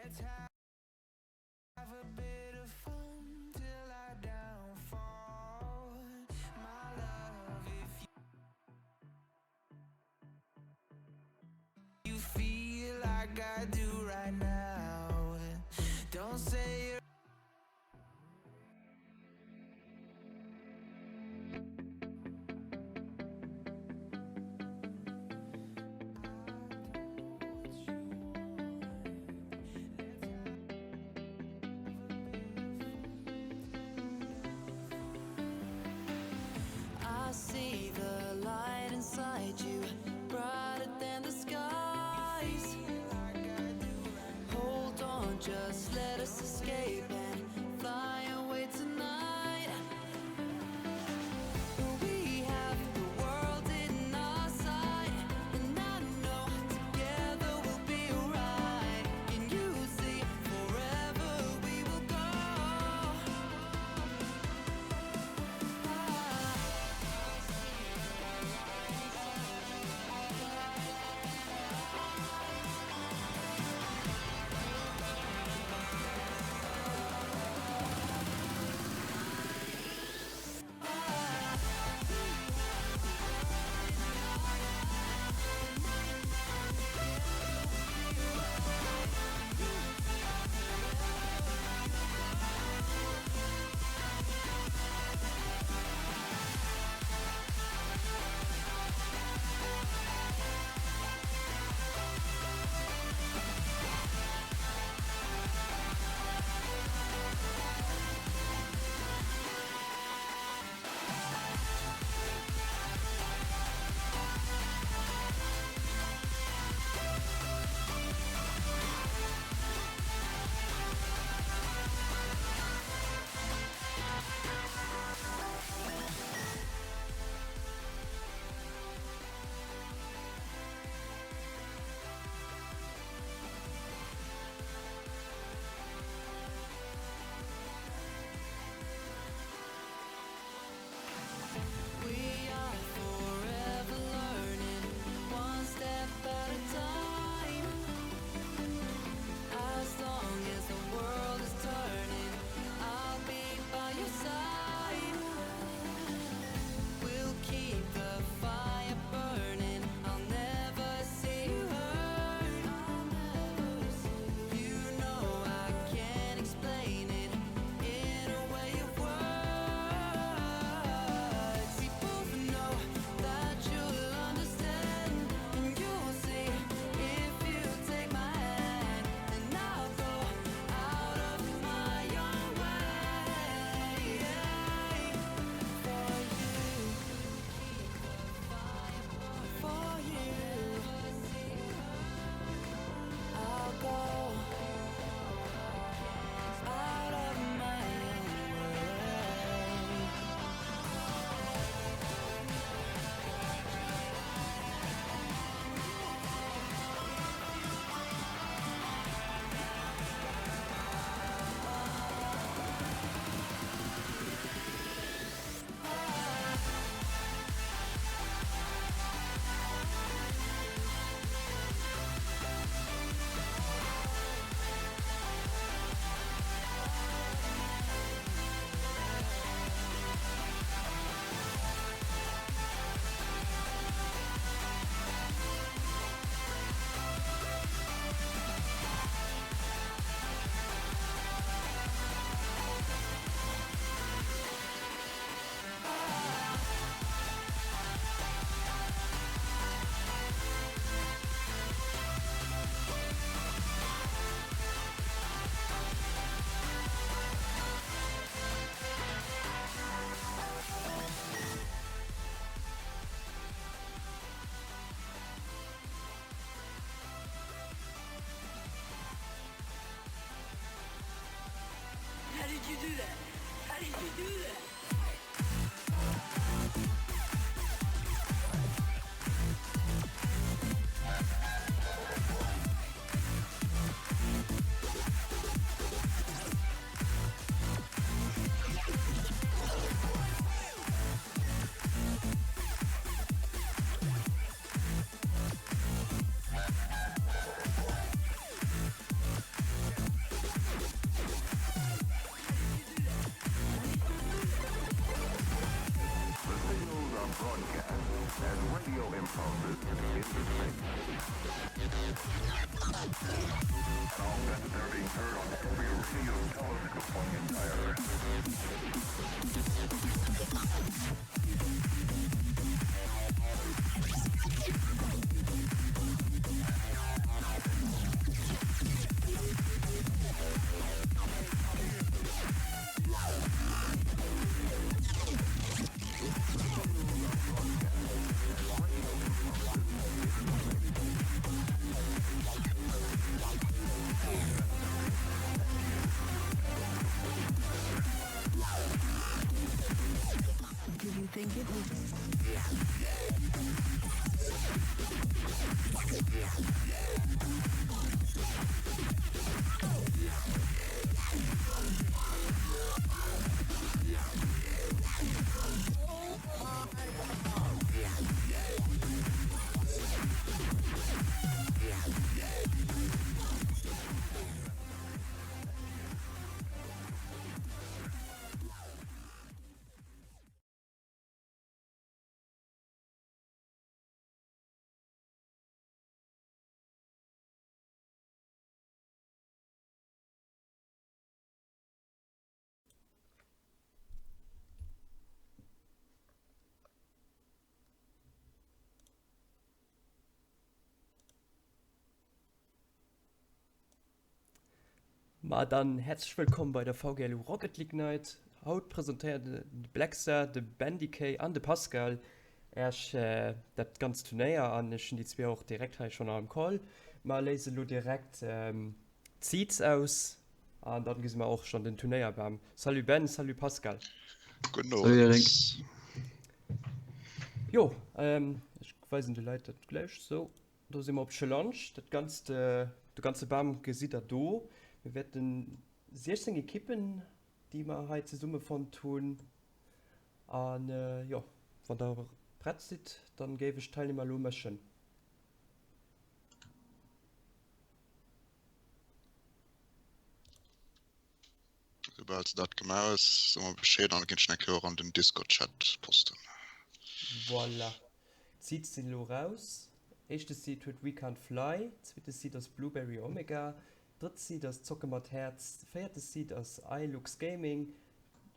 Let's have a bit of fun till I downfall. My love, if you feel like I do right now, don't say you're I see the light inside you brighter than the skies Hold on just let us escape and fly away tonight We have the world in our sight and I know together we'll be alright Can you see forever we will go Ma dann häerzlech wëllkomm bei der VGLU Rocket League Night. Haut presentéiert de Blackstar, de Bendy-K an de Pascal Äech dat ganzt Turnéier an ech hunn déi zwee och direkt hei schonn am Call. Mer léise lo direkt d'Seeds aus an dann gesi mer och schonn den Turnéierbam. Salut Ben, salut Pascal. Gudden Owend. Salut Eric. Jo, ech weisen de Leit dat gläich. Sou. Do si mer op Challenge. Dat ganzt, de ganze Bam gesitt der do. Mir wäerten 16 Ekippen, déi mer hei zesummefonnt hunn. An jo, wann der prett sidd, dann géif ech d'Teilnehmer elo mëschen. Soubal s de dat gemaach hues, so mer Bescheed an da ginn ech eng Kéier och an den Discord-Chat posten. Voilà. D'Seeds sinn elo raus. Éischte Seed huet We Can't Fly, zweete Seed ass Blueberry Omega, drëtt Seed ass Zocke mat Häerz, véierte Seed ass iLux Gaming,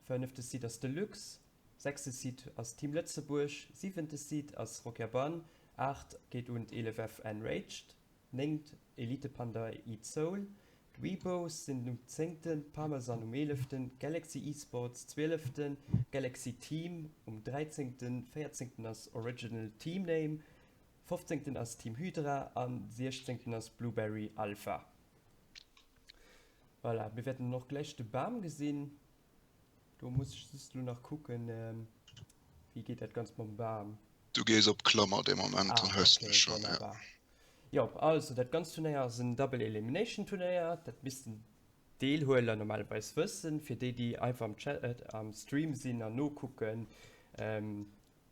fënnefte Seed ass Deluxe, sechste Seed ass Team Lëtzebuerg, siwente Seed ass Rockjaban, 8 geet un d'11F Enraged. Néngt Elite Panda Eat Soul, d'Weebos sinn um zéngten, d'Parmesan um eeleften, d'Galaxy Esports zwieleften, d'Galaxy Team um dräizéngten, véierzéngten ass Original Team Name, fofzéngten ass Team Hydra an siechzéngten ass Blueberry Alpha. Voilà, mir wäerten dann och gläich de Bam gesinn. Do muss ech just elo nach kucken, wéi geet dat Ganzt mam Bam. Du gees op Klammer dee Moment, dann hues de mech schonn, jo. Jo, also dat ganzt Turnéier ass en Double Elimination Turnéier. Dat missten d'Deelhueler normalerweis wëssen. Fir déi, déi einfach am Chat, am Stream sinn an nokucken,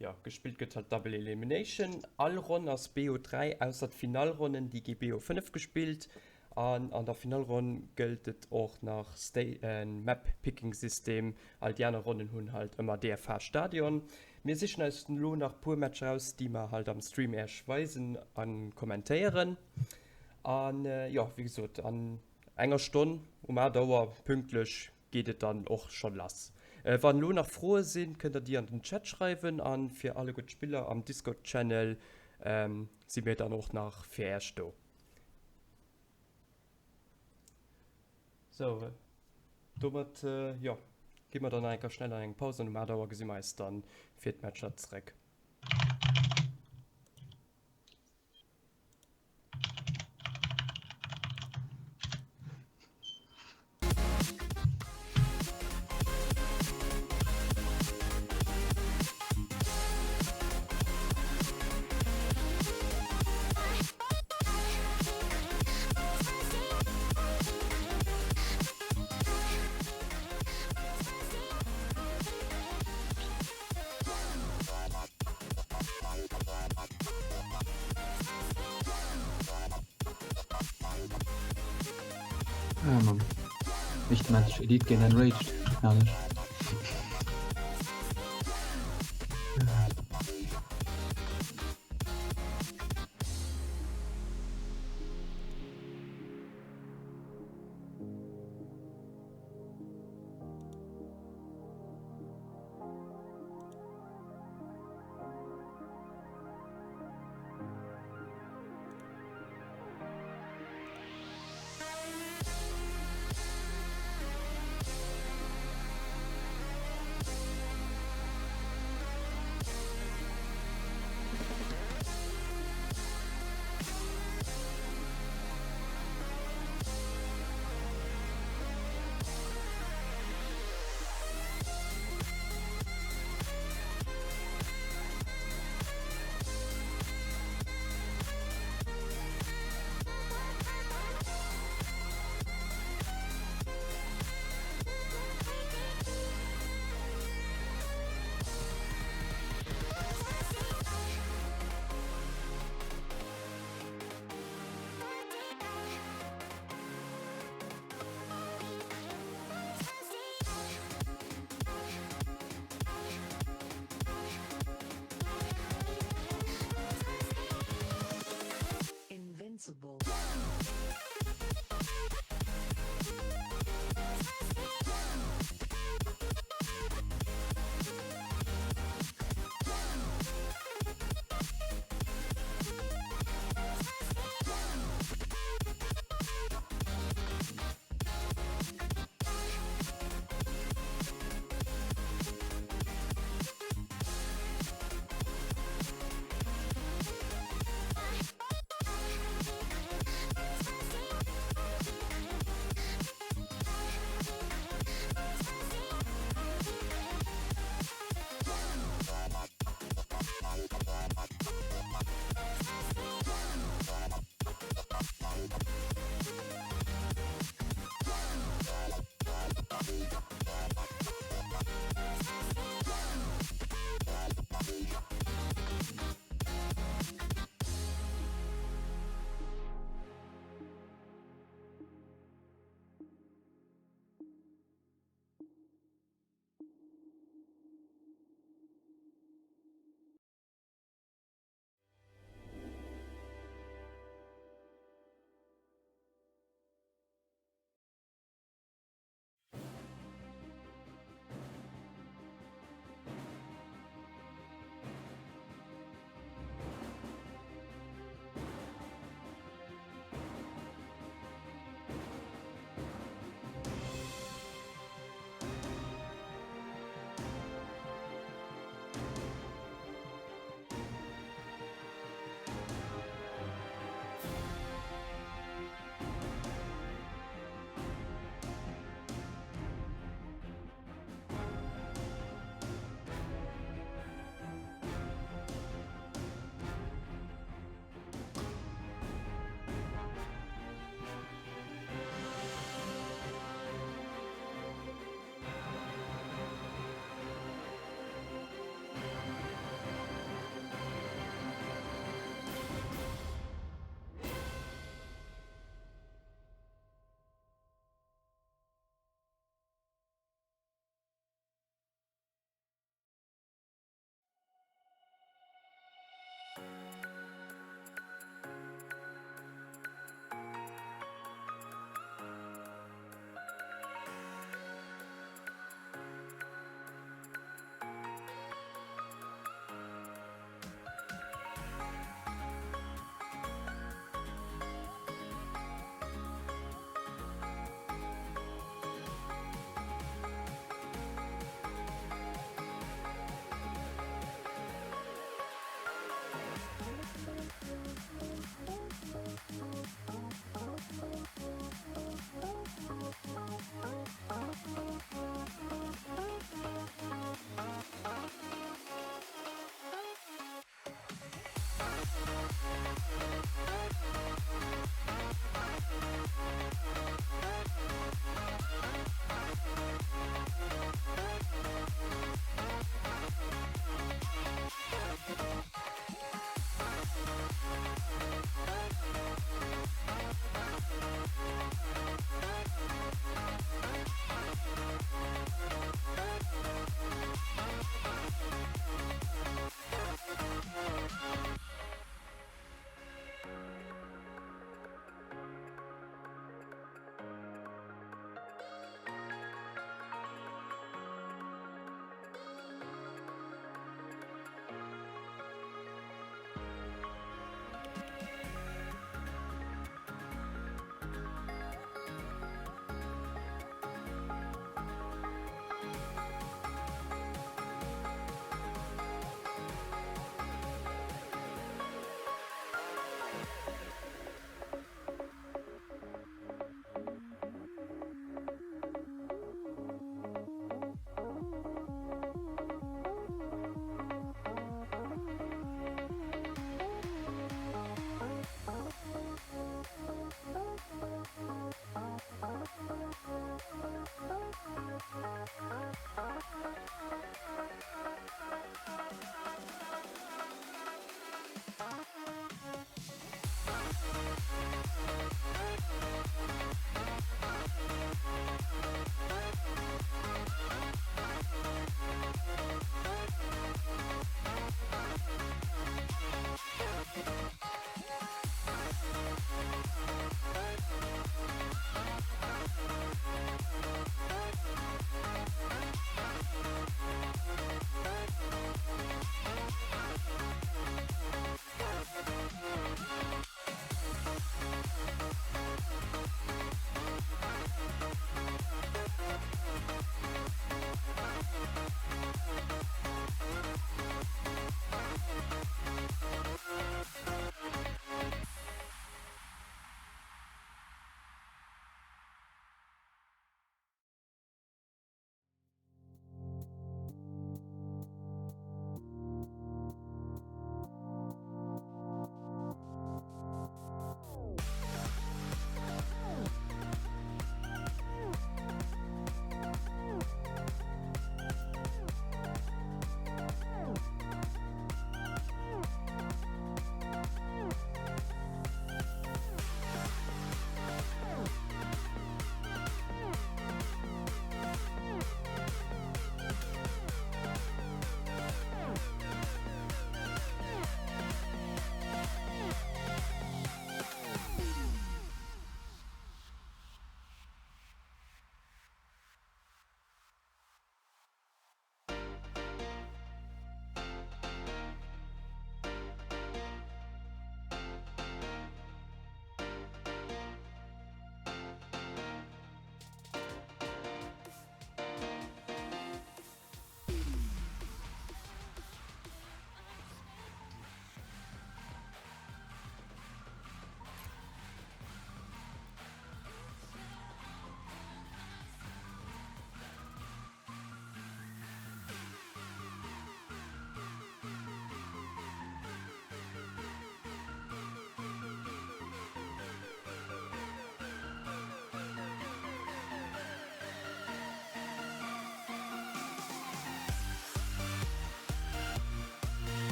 jo, gespillt gëtt halt Double Elimination. All Ronn ass BO3, ausser d'Finallronnen, déi gi BO5 gespillt. An an der Finallronn gëllt et och nach Map Picking System. All déi aner Ronnen hunn halt ëmmer DFH Stadion. Mir sichen eis elo nach puer Matcher aus, déi mer halt am Stream Äech weisen a kommentéieren. An jo, wéi gesot, an enger Stonn um 8 Auer pünktlech geet et dann och schonn lass. Wann elo nach Froe sinn, kënnt der déi an den Chat schreiwen an fir alleguer d'Spiller am Discord Channel si mir dann och nach fir Äech do. Sou, domat jo, gi mer dann nach eng Kéier schnell an eng Paus an um 8 Auer gesi mer eis dann fir d'Matcher zréck. Ah Mann. Éischte Match, Elite géint Enraged. Herrlech. Invincible.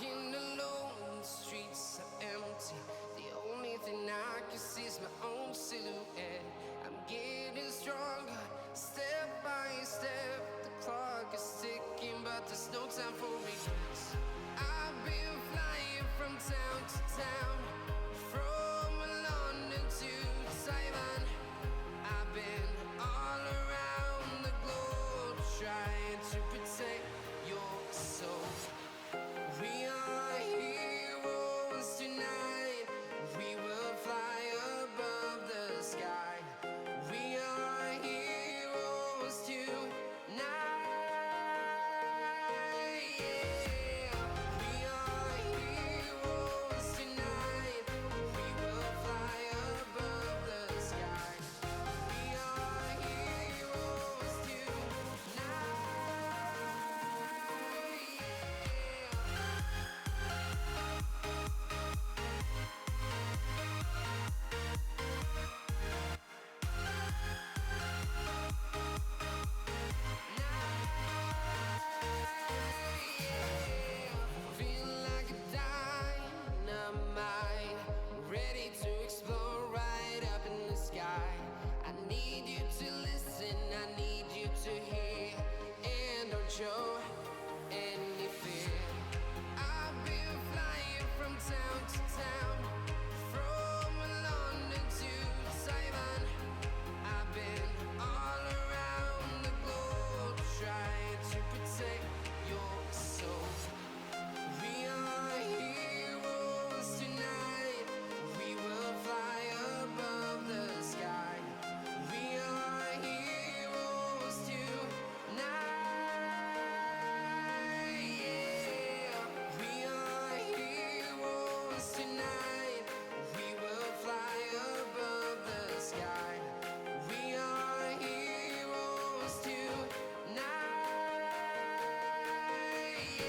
Walking alone, the streets are empty. The only thing I can see is my own silhouette. I'm getting stronger, step by step. The clock is ticking, but there's no time for regrets. I've been flying from town to town, from London to Taiwan. I've been all around the globe trying to protect your soul. We are heroes tonight. We will fly above the sky. We are heroes tonight. Yeah. We are heroes tonight. We will fly above the sky. We are heroes tonight. Yeah. Feel like a dynamite, ready to explode right up in the sky. I need you to listen, I need you to hear, and don't show any fear. I've been flying from town to town, from London to Taiwan. I've been all around the globe trying to protect your soul. We are heroes tonight. We will fly above the sky. We are heroes tonight. Yeah. We are heroes tonight. We will fly above the sky. We are heroes tonight. Yeah.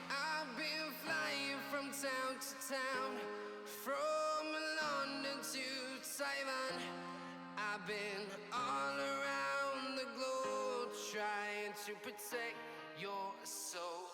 I've been flying from town to town, from London to Taiwan. I've been all around the globe trying to protect your soul.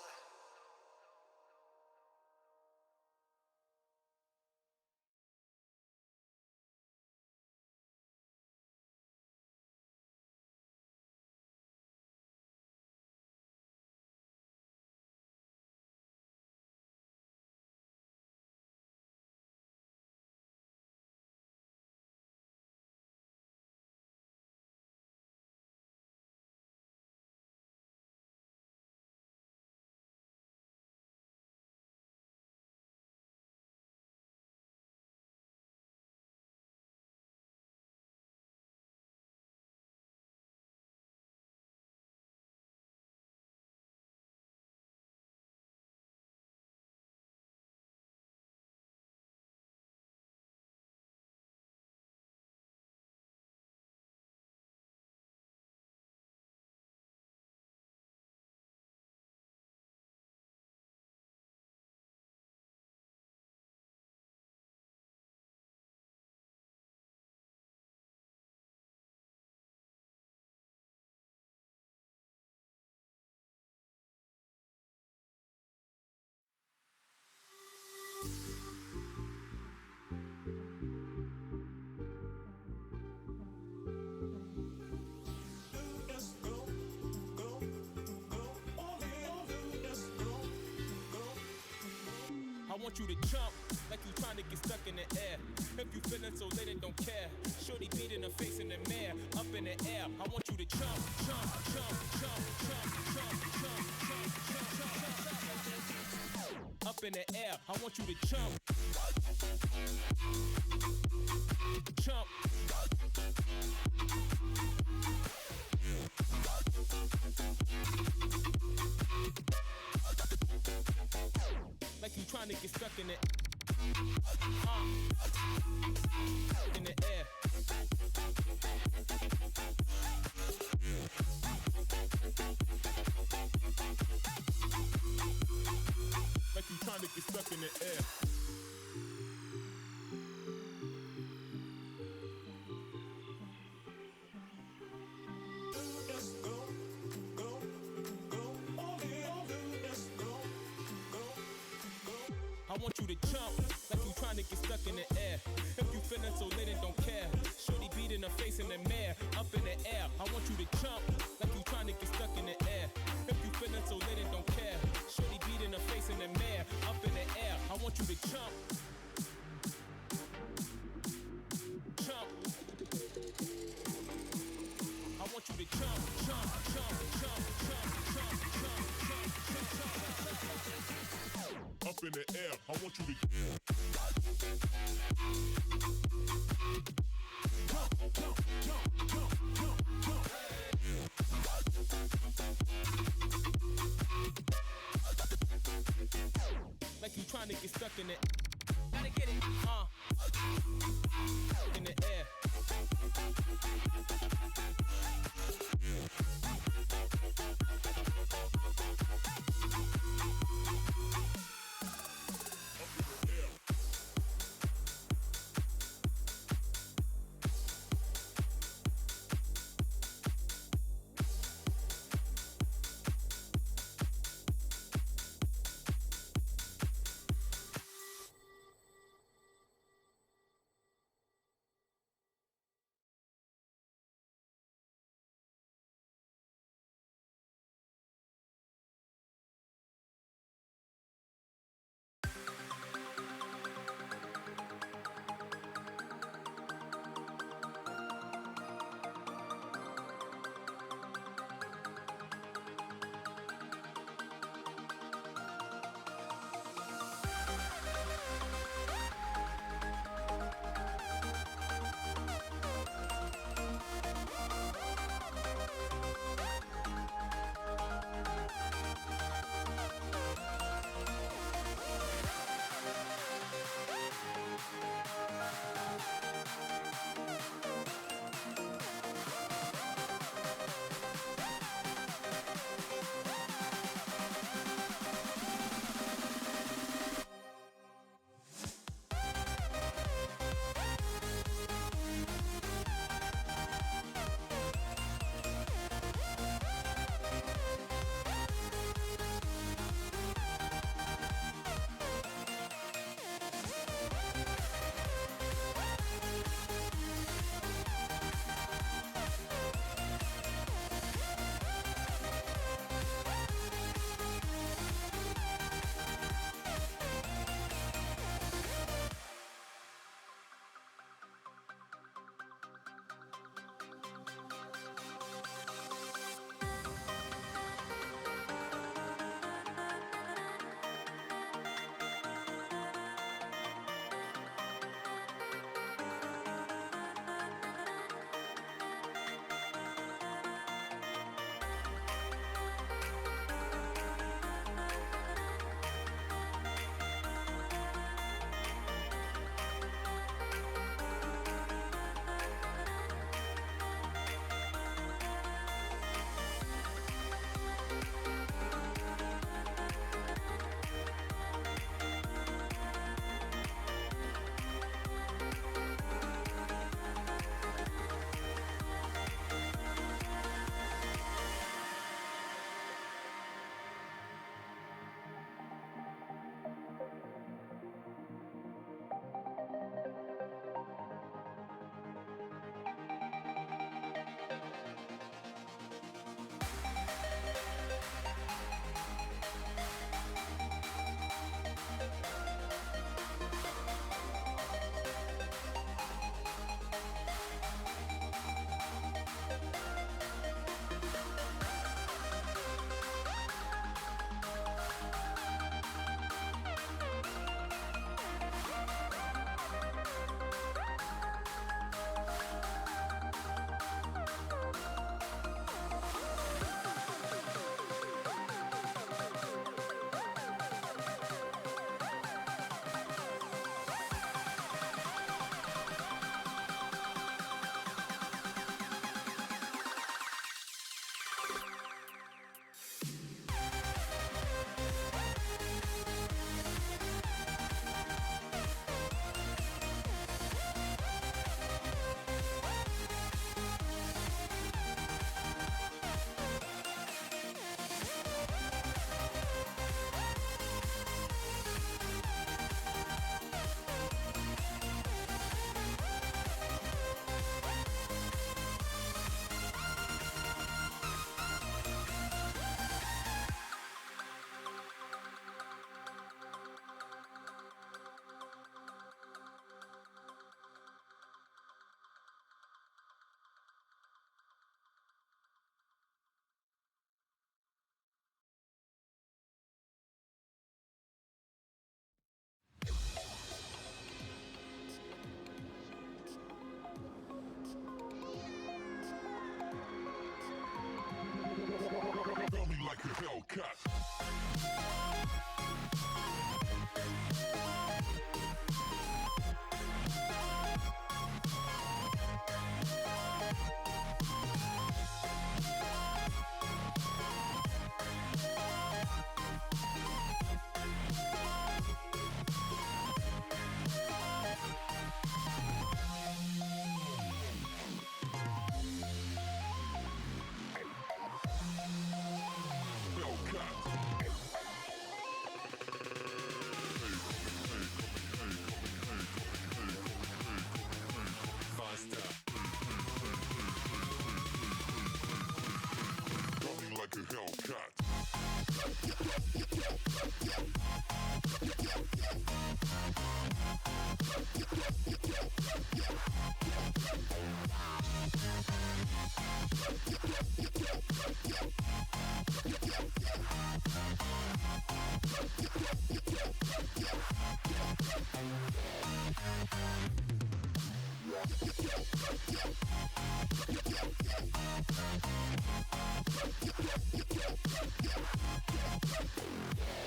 I want you to jump like you trying to get stuck in the air. If you feeling so late and don't care, shorty beating her face in the mirror, up in the air. I want you to jump, jump, jump, jump, jump, jump, jump, jump, jump, jump, jump, jump. in the air. I want you to jump. Jump. Like you trying to get stuck in it. Uh, in the air. Like you trying to get stuck in the air. I want you to jump like you trying to get stuck in the air. If you feeling so lit and don't care, shorty beating her face in the mirror, up in the air. I want you to jump like you trying to get stuck in the air. If you feeling so lit and don't care, shorty beating her face in the mirror, up in the air. I want you to jump. Jump. I want you to jump, jump, jump, jump, jump, jump, jump, jump, jump, jump. Up in the air, I want you to jump, jump, jump, jump, jump, jump. Like you trying to get stuck in it. Gotta get it, uh. In the air.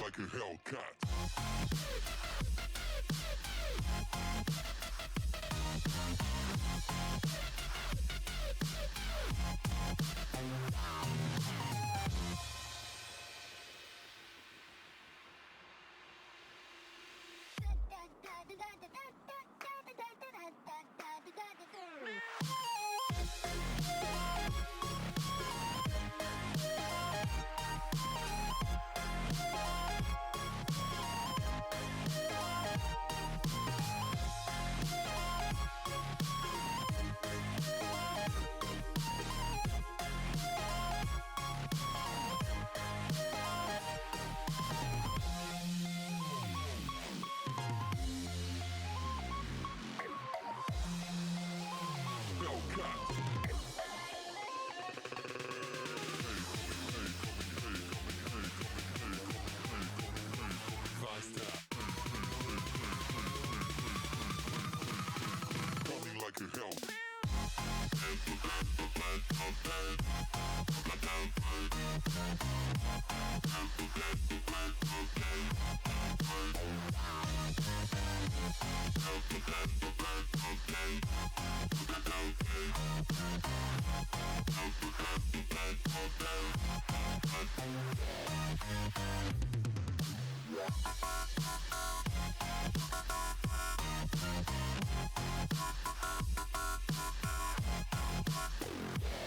Like a Hellcat.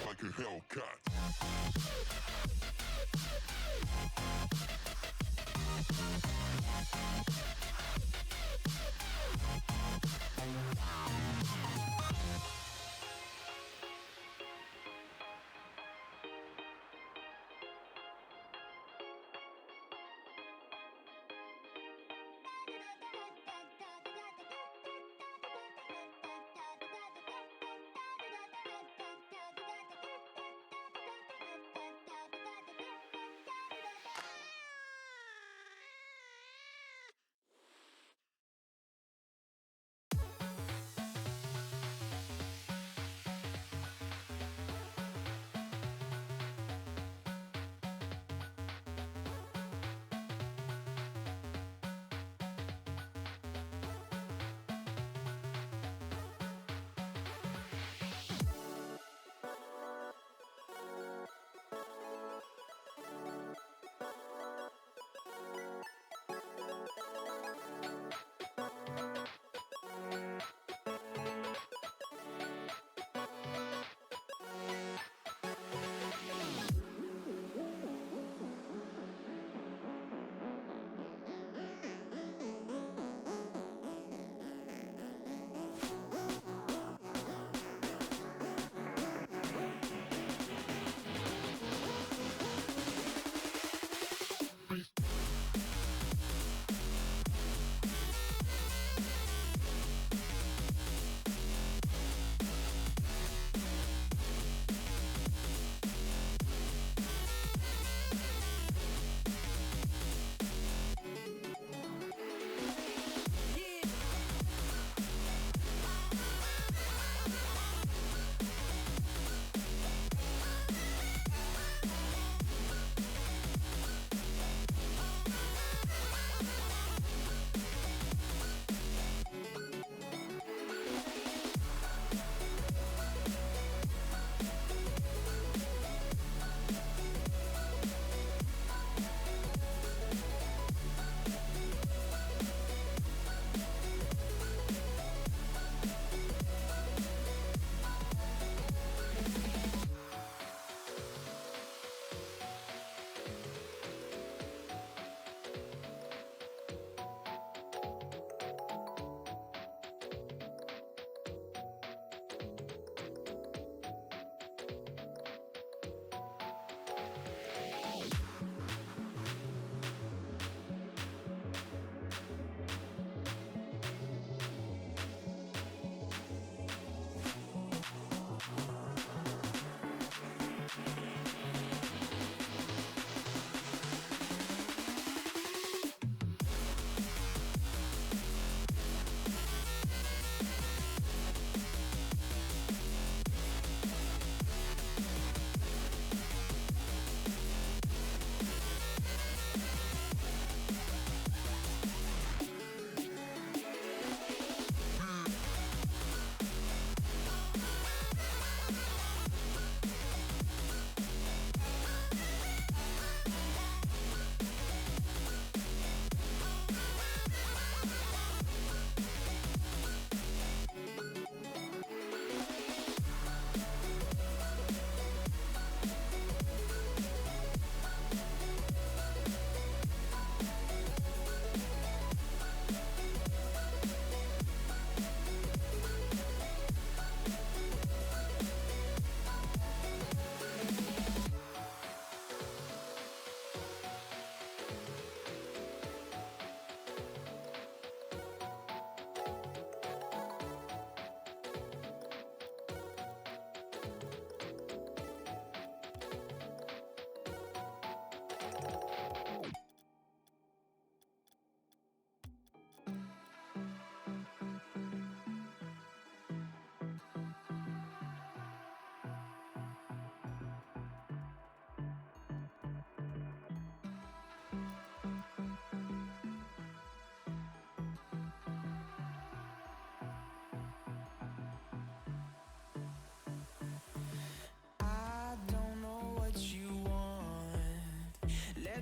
Like a Hellcat.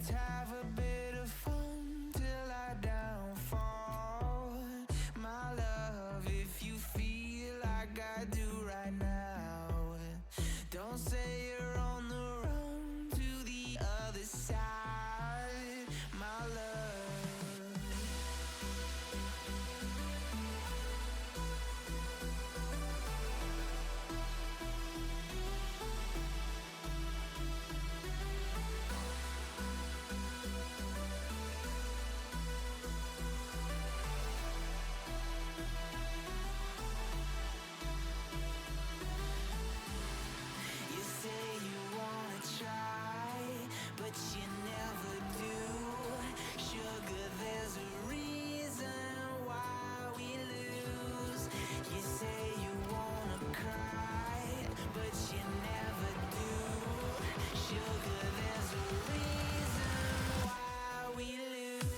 Let's have a bit of fun till I downfall. My love, if you feel like I do right now, don't say you're on the run to the other side, my love. You say you wanna try, but you never do. Sugar, there's a reason why we lose. You say you wanna cry, but you never do. Sugar, there's a reason why we lose.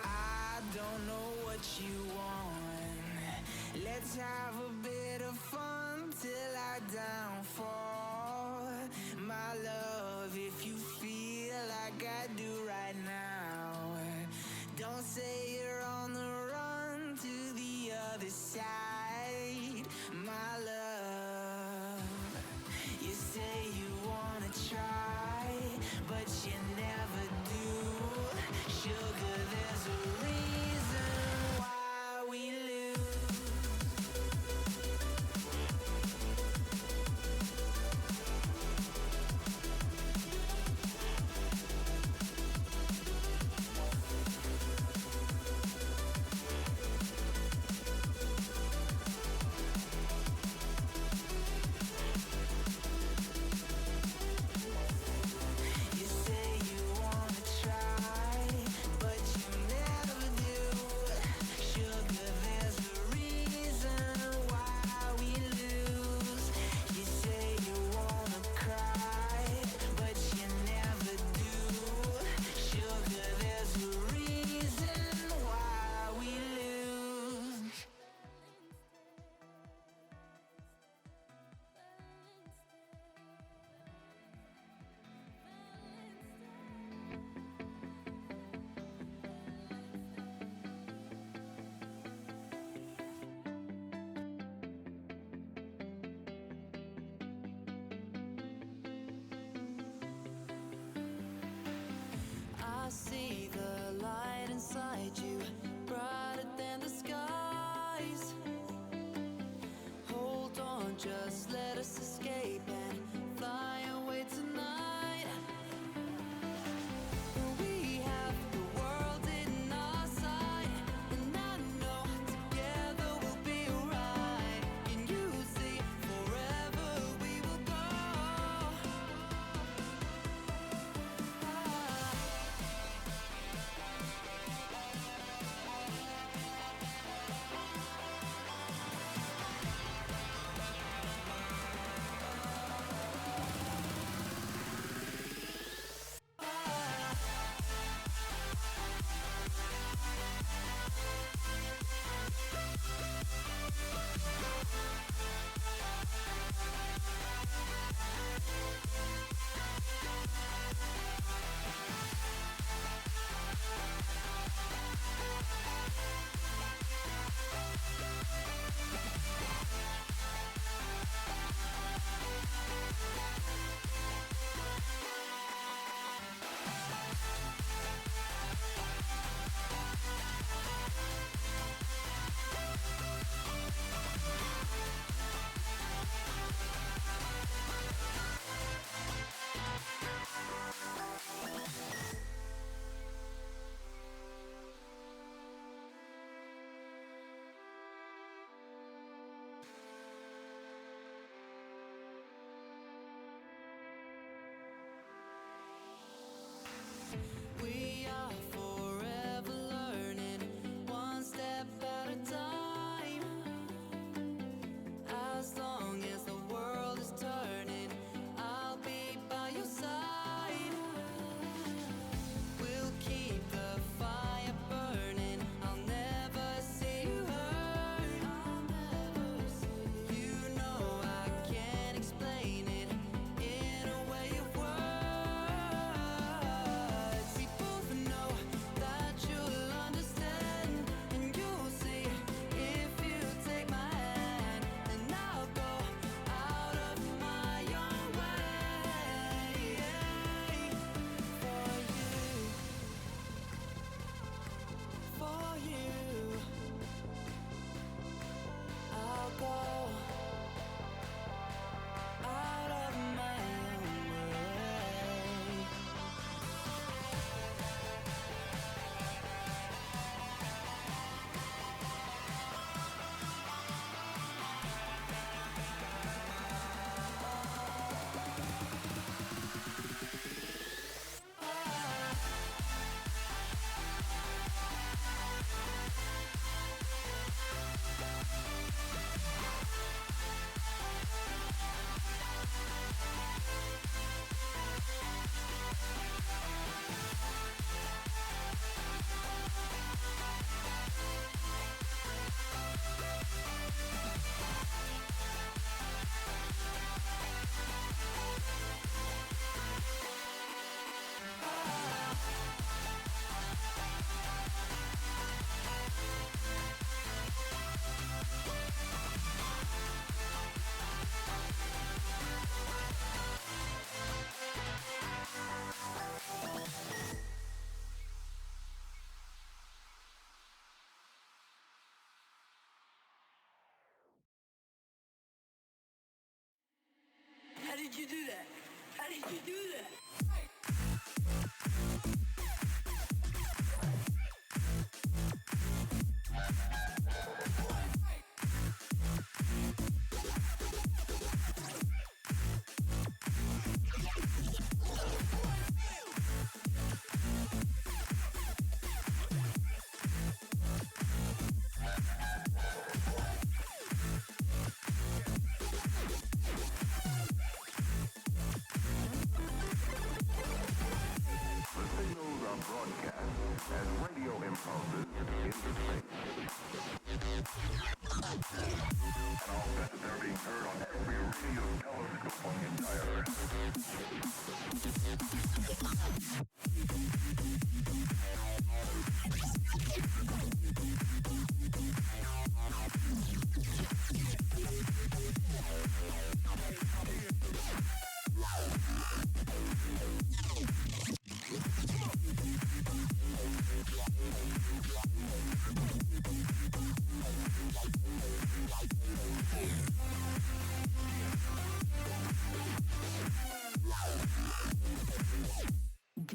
I don't know what you want. Let's have a bit of fun till I downfall. My love, if you feel like I do right now, don't say you're on the run to the other side. My love, you say you wanna try, but you never do. Sugar, there's a reason why we lose. You say you wanna try, but you never do. Sugar, there's a reason why we lose. You say you wanna cry, but you never do. Sugar, there's a reason why we lose. I see the light inside you, brighter than the skies. Hold on, just let us escape and fly away tonight. We have the world in our sight, and I know together we'll be alright. Can you see forever we will go? Ah.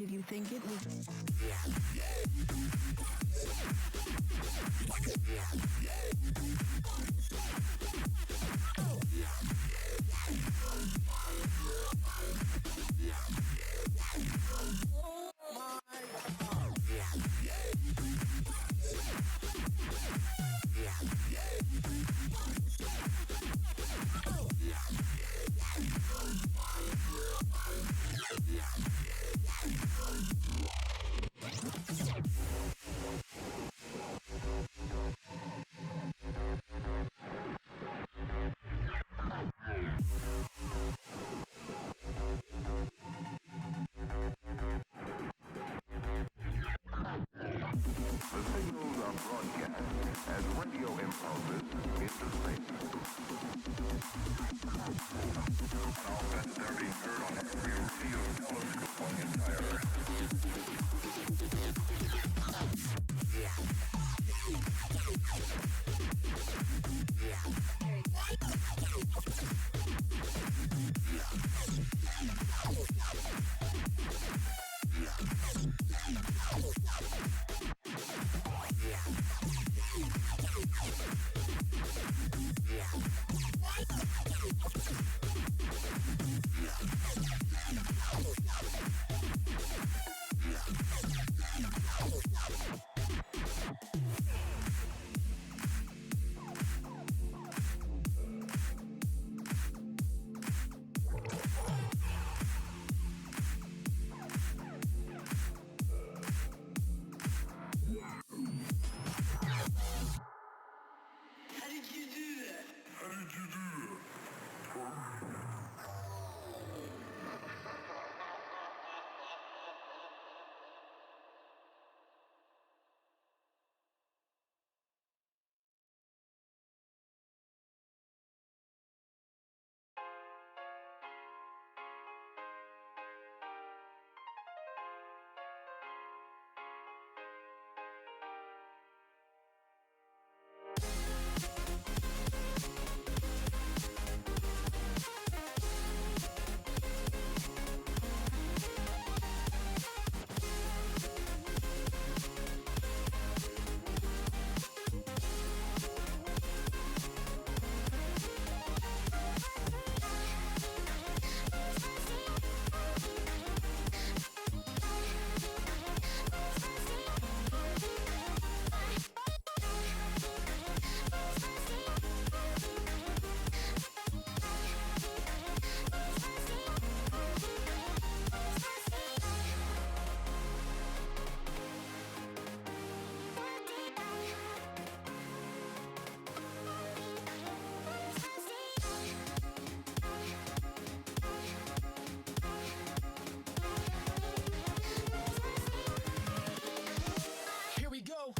Did you think it was Here we go.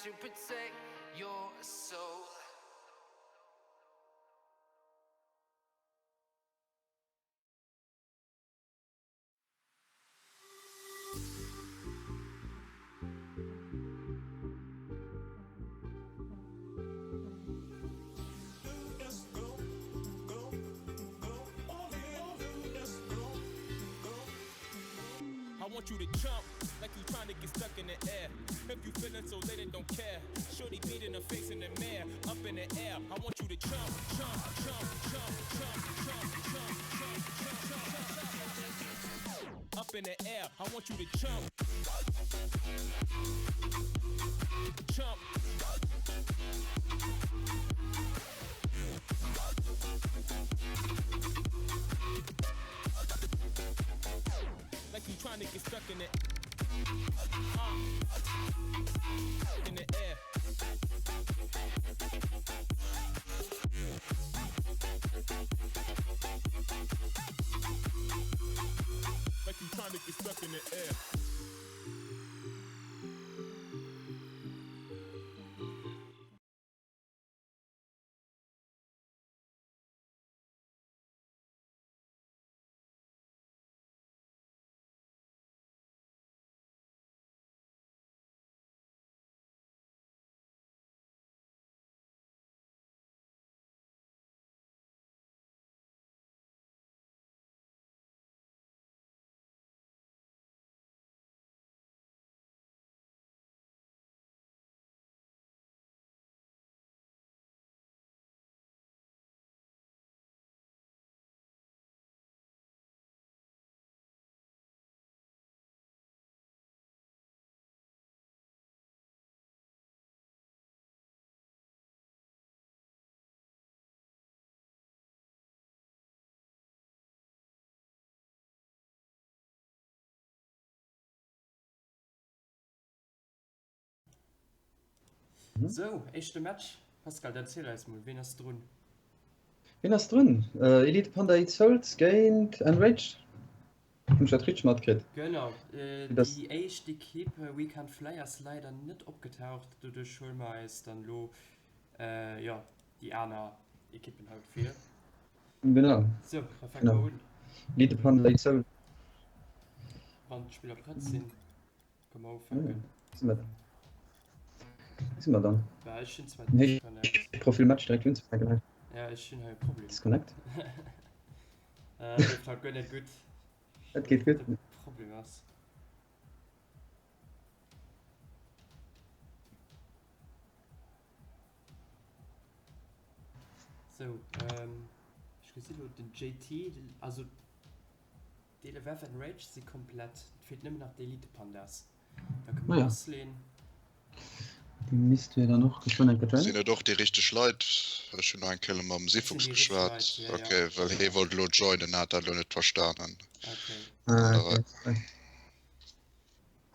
to protect your soul. I want you to jump like you trying to get stuck in the air. If you feeling so late and don't care, shorty beating her face in the mirror, up in the air. I want you to jump, jump, jump, jump, jump, jump, jump, jump, jump, jump, up in the air. I want you to jump, jump. Like you trying to get stuck in the uh, in the air. Like you trying to get stuck in the air. Sou, éischte Match. Pascal, erziel eis mol, ween ass drun? Ween ass drun? Elite Panda Eat Souls géint Enraged. Hunn ech dat richteg matkritt? Genau, déi éischt Ekipp We Can't Fly ass leider net opgetaucht, doduerch huele mer eis dann elo jo déi aner Ekippen haut vir. Genau. Sou, da fänke mer un. Elite Panda Eat Souls. Wann d'Spiller prett sinn. Kënne mer ufänken. Sinn mer Sinn mer dann. Bah, ech hunn zwar Nee, Disconnect. Profil Match direkt unzefänken hei. Ja, ech hunn hei e Problem. Disconnect. Äh, leeft haut guer net gutt. Et geet gutt. De Problem ass. Sou, ähm, ech gesi lo den JT, also D'Elevef and Rage si komplett, et feelt nëmmen nach d'Elite Pandas. Da kënne mer Naja. lassleen. Déi misst jo dann och geschwënn eng Kéier Sinn joinen. et och déi richteg Leit? Ech hunn nach eng Kéier mam Dat sinn Sifuchs déi richteg geschwat. Leit, ja, ja. Ok, well hee wollt elo joinen, hat dat elo net verstanen. Okay. Ah, Oder okay. wat?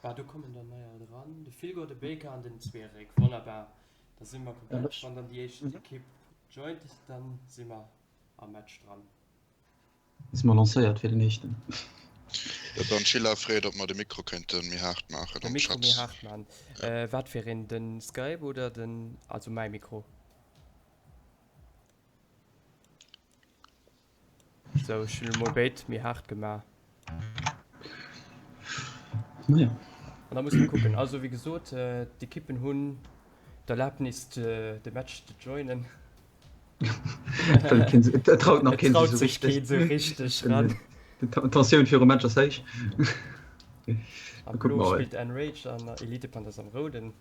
Bah, do kommen dann neier dran. De Filgor, de Baker an den Zwiereck. Wonnerbar. Da si mer Ja, komplett. lech. Wann dann déi éischt Mhm. Ekipp joint, dann si mer am Match dran. Si mer lancéiert fir den éischten. De Banchilla freet ob mer de Mikro kéinte méi haart maachen De am Mikro méi Chat. haart maachen. Wat fir een? Den Skype oder den, also mäi Mikro? Sou, ech hunn emol béid méi haart gemaach. Naja. An da musse mer kucken. Also wéi gesot, d'Ekippen hunn d'Erlaabnis de Match ze joinen. Et traut nach keen sech esou richteg ran. D'Tensioun virum Match ass héich. Am Blo spillt Enrage an Elite Panthers am Rouden.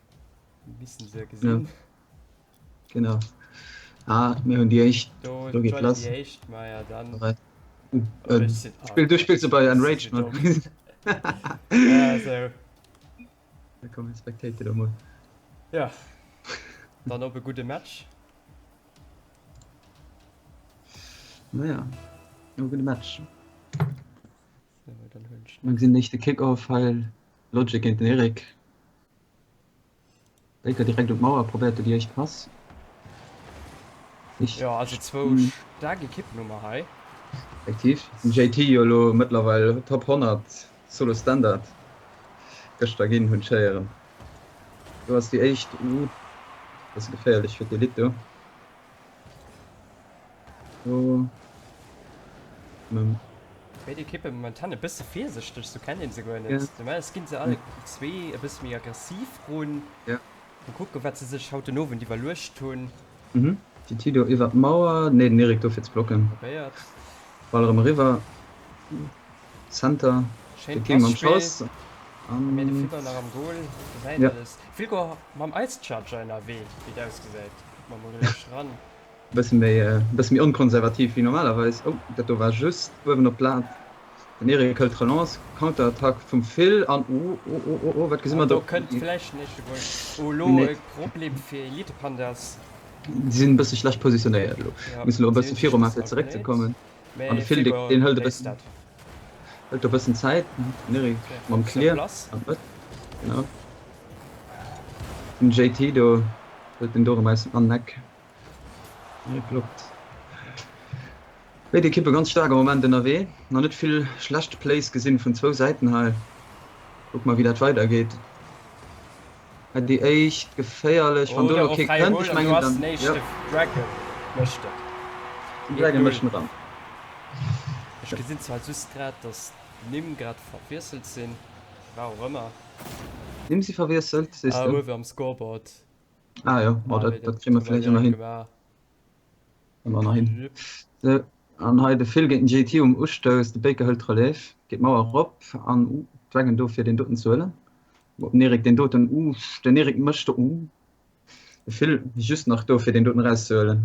Missen se gesinn. Genau. Ah, mir hunn déi éischt. Do Do geet lass. Déi éischt, ma ja dann. Oh, Spill, du spills bei Enraged mat. Ja, sou. Da komm, spectate do mol. Ja. Dann op e gudde Match. Naja, op e gudde Match. So, dann huelen ech. Mir gesinn den éischte Kick-Off hei. Logic géint den Eric. Baker direkt un d'Mauer, probéiert do déi éischt Pass. Ich, Jo, also zwou staark Ekippen hu mer hei. Effektiv. Den JT jo elo mëttlerweil Top 100 Solo Standard gëschter ginn, hunn ech héieren. Do ass déi éischt. Uh, bësse geféierlech fir d'Elite do. Do. Béid Ekippe momentan e bësse virsichteg, sou kennt een se guer net. Normalerweis ginn se alle zwee e bësse méi aggressiv run. Mol kucken, wat se sech haut den Owend iwwerluecht hunn. GT do iwwer d'Mauer, nee den Eric do fir ze blocken. Probéiert. Ball erëm eriwwer, Center, Schéint Passspill, mee de Filgo nach am Goal, gesäit alles. Filgo mam Ice Charger ënnerwee, wéi et ausgesäit. Kucke mer mol gläich ran. Bësse méi, bësse méi onkonservativ wéi normalerweis. Oh, dat do war just uewen op d'Lat. Den Eric hëlt d'Relance, Counterattack vum Phil an oh, oh, oh, oh, oh, wat gesi mer do? Do kënnt vläicht den éischte Goal. Oh, elo e Problem fir Elite Pandas. Déi sinn e bësse schlecht positionéiert elo. Mussen elo e bësse viru maachen, fir zeréckzekommen. An de Phil, deen hëlt e bëssen, hëlt do e bëssen Zäit. Den Eric mam Clear an d'Mëtt, genau. Den JT do hëlt den do erëm aus dem Eck. Geblockt. Béid Ekippe ganz staark am Moment ënnerwee. Nach net vill schlecht Plays gesinn vun zwou Säiten hei. Kucke mer wéi dat weider geet. Hei déi éischt geféierlech, wann do elo kee kënnt, ech mengen dann, jo. Den Dragon mécht en eran. Ech gesinn zwar just grad dass d'Nimm grad verwiesselt sinn, war och ëmmer. D'Nimm si verwiesselt, sees de? Uewe am Scoreboard. Ah jo, ma dat, dat kréie mer vläicht och nach hin. Ëmmer nach hin. Sou, an hei de Phil géint den JT um Ustouss. De Baker hëlt d'Relève, geet d'Mauer erop an uh, Dragon do fir deen doten ze huelen. Op den Erik deen doten, uh, den Erik mécht do, uh, de Phil just nach do fir deen doten erauszehuelen.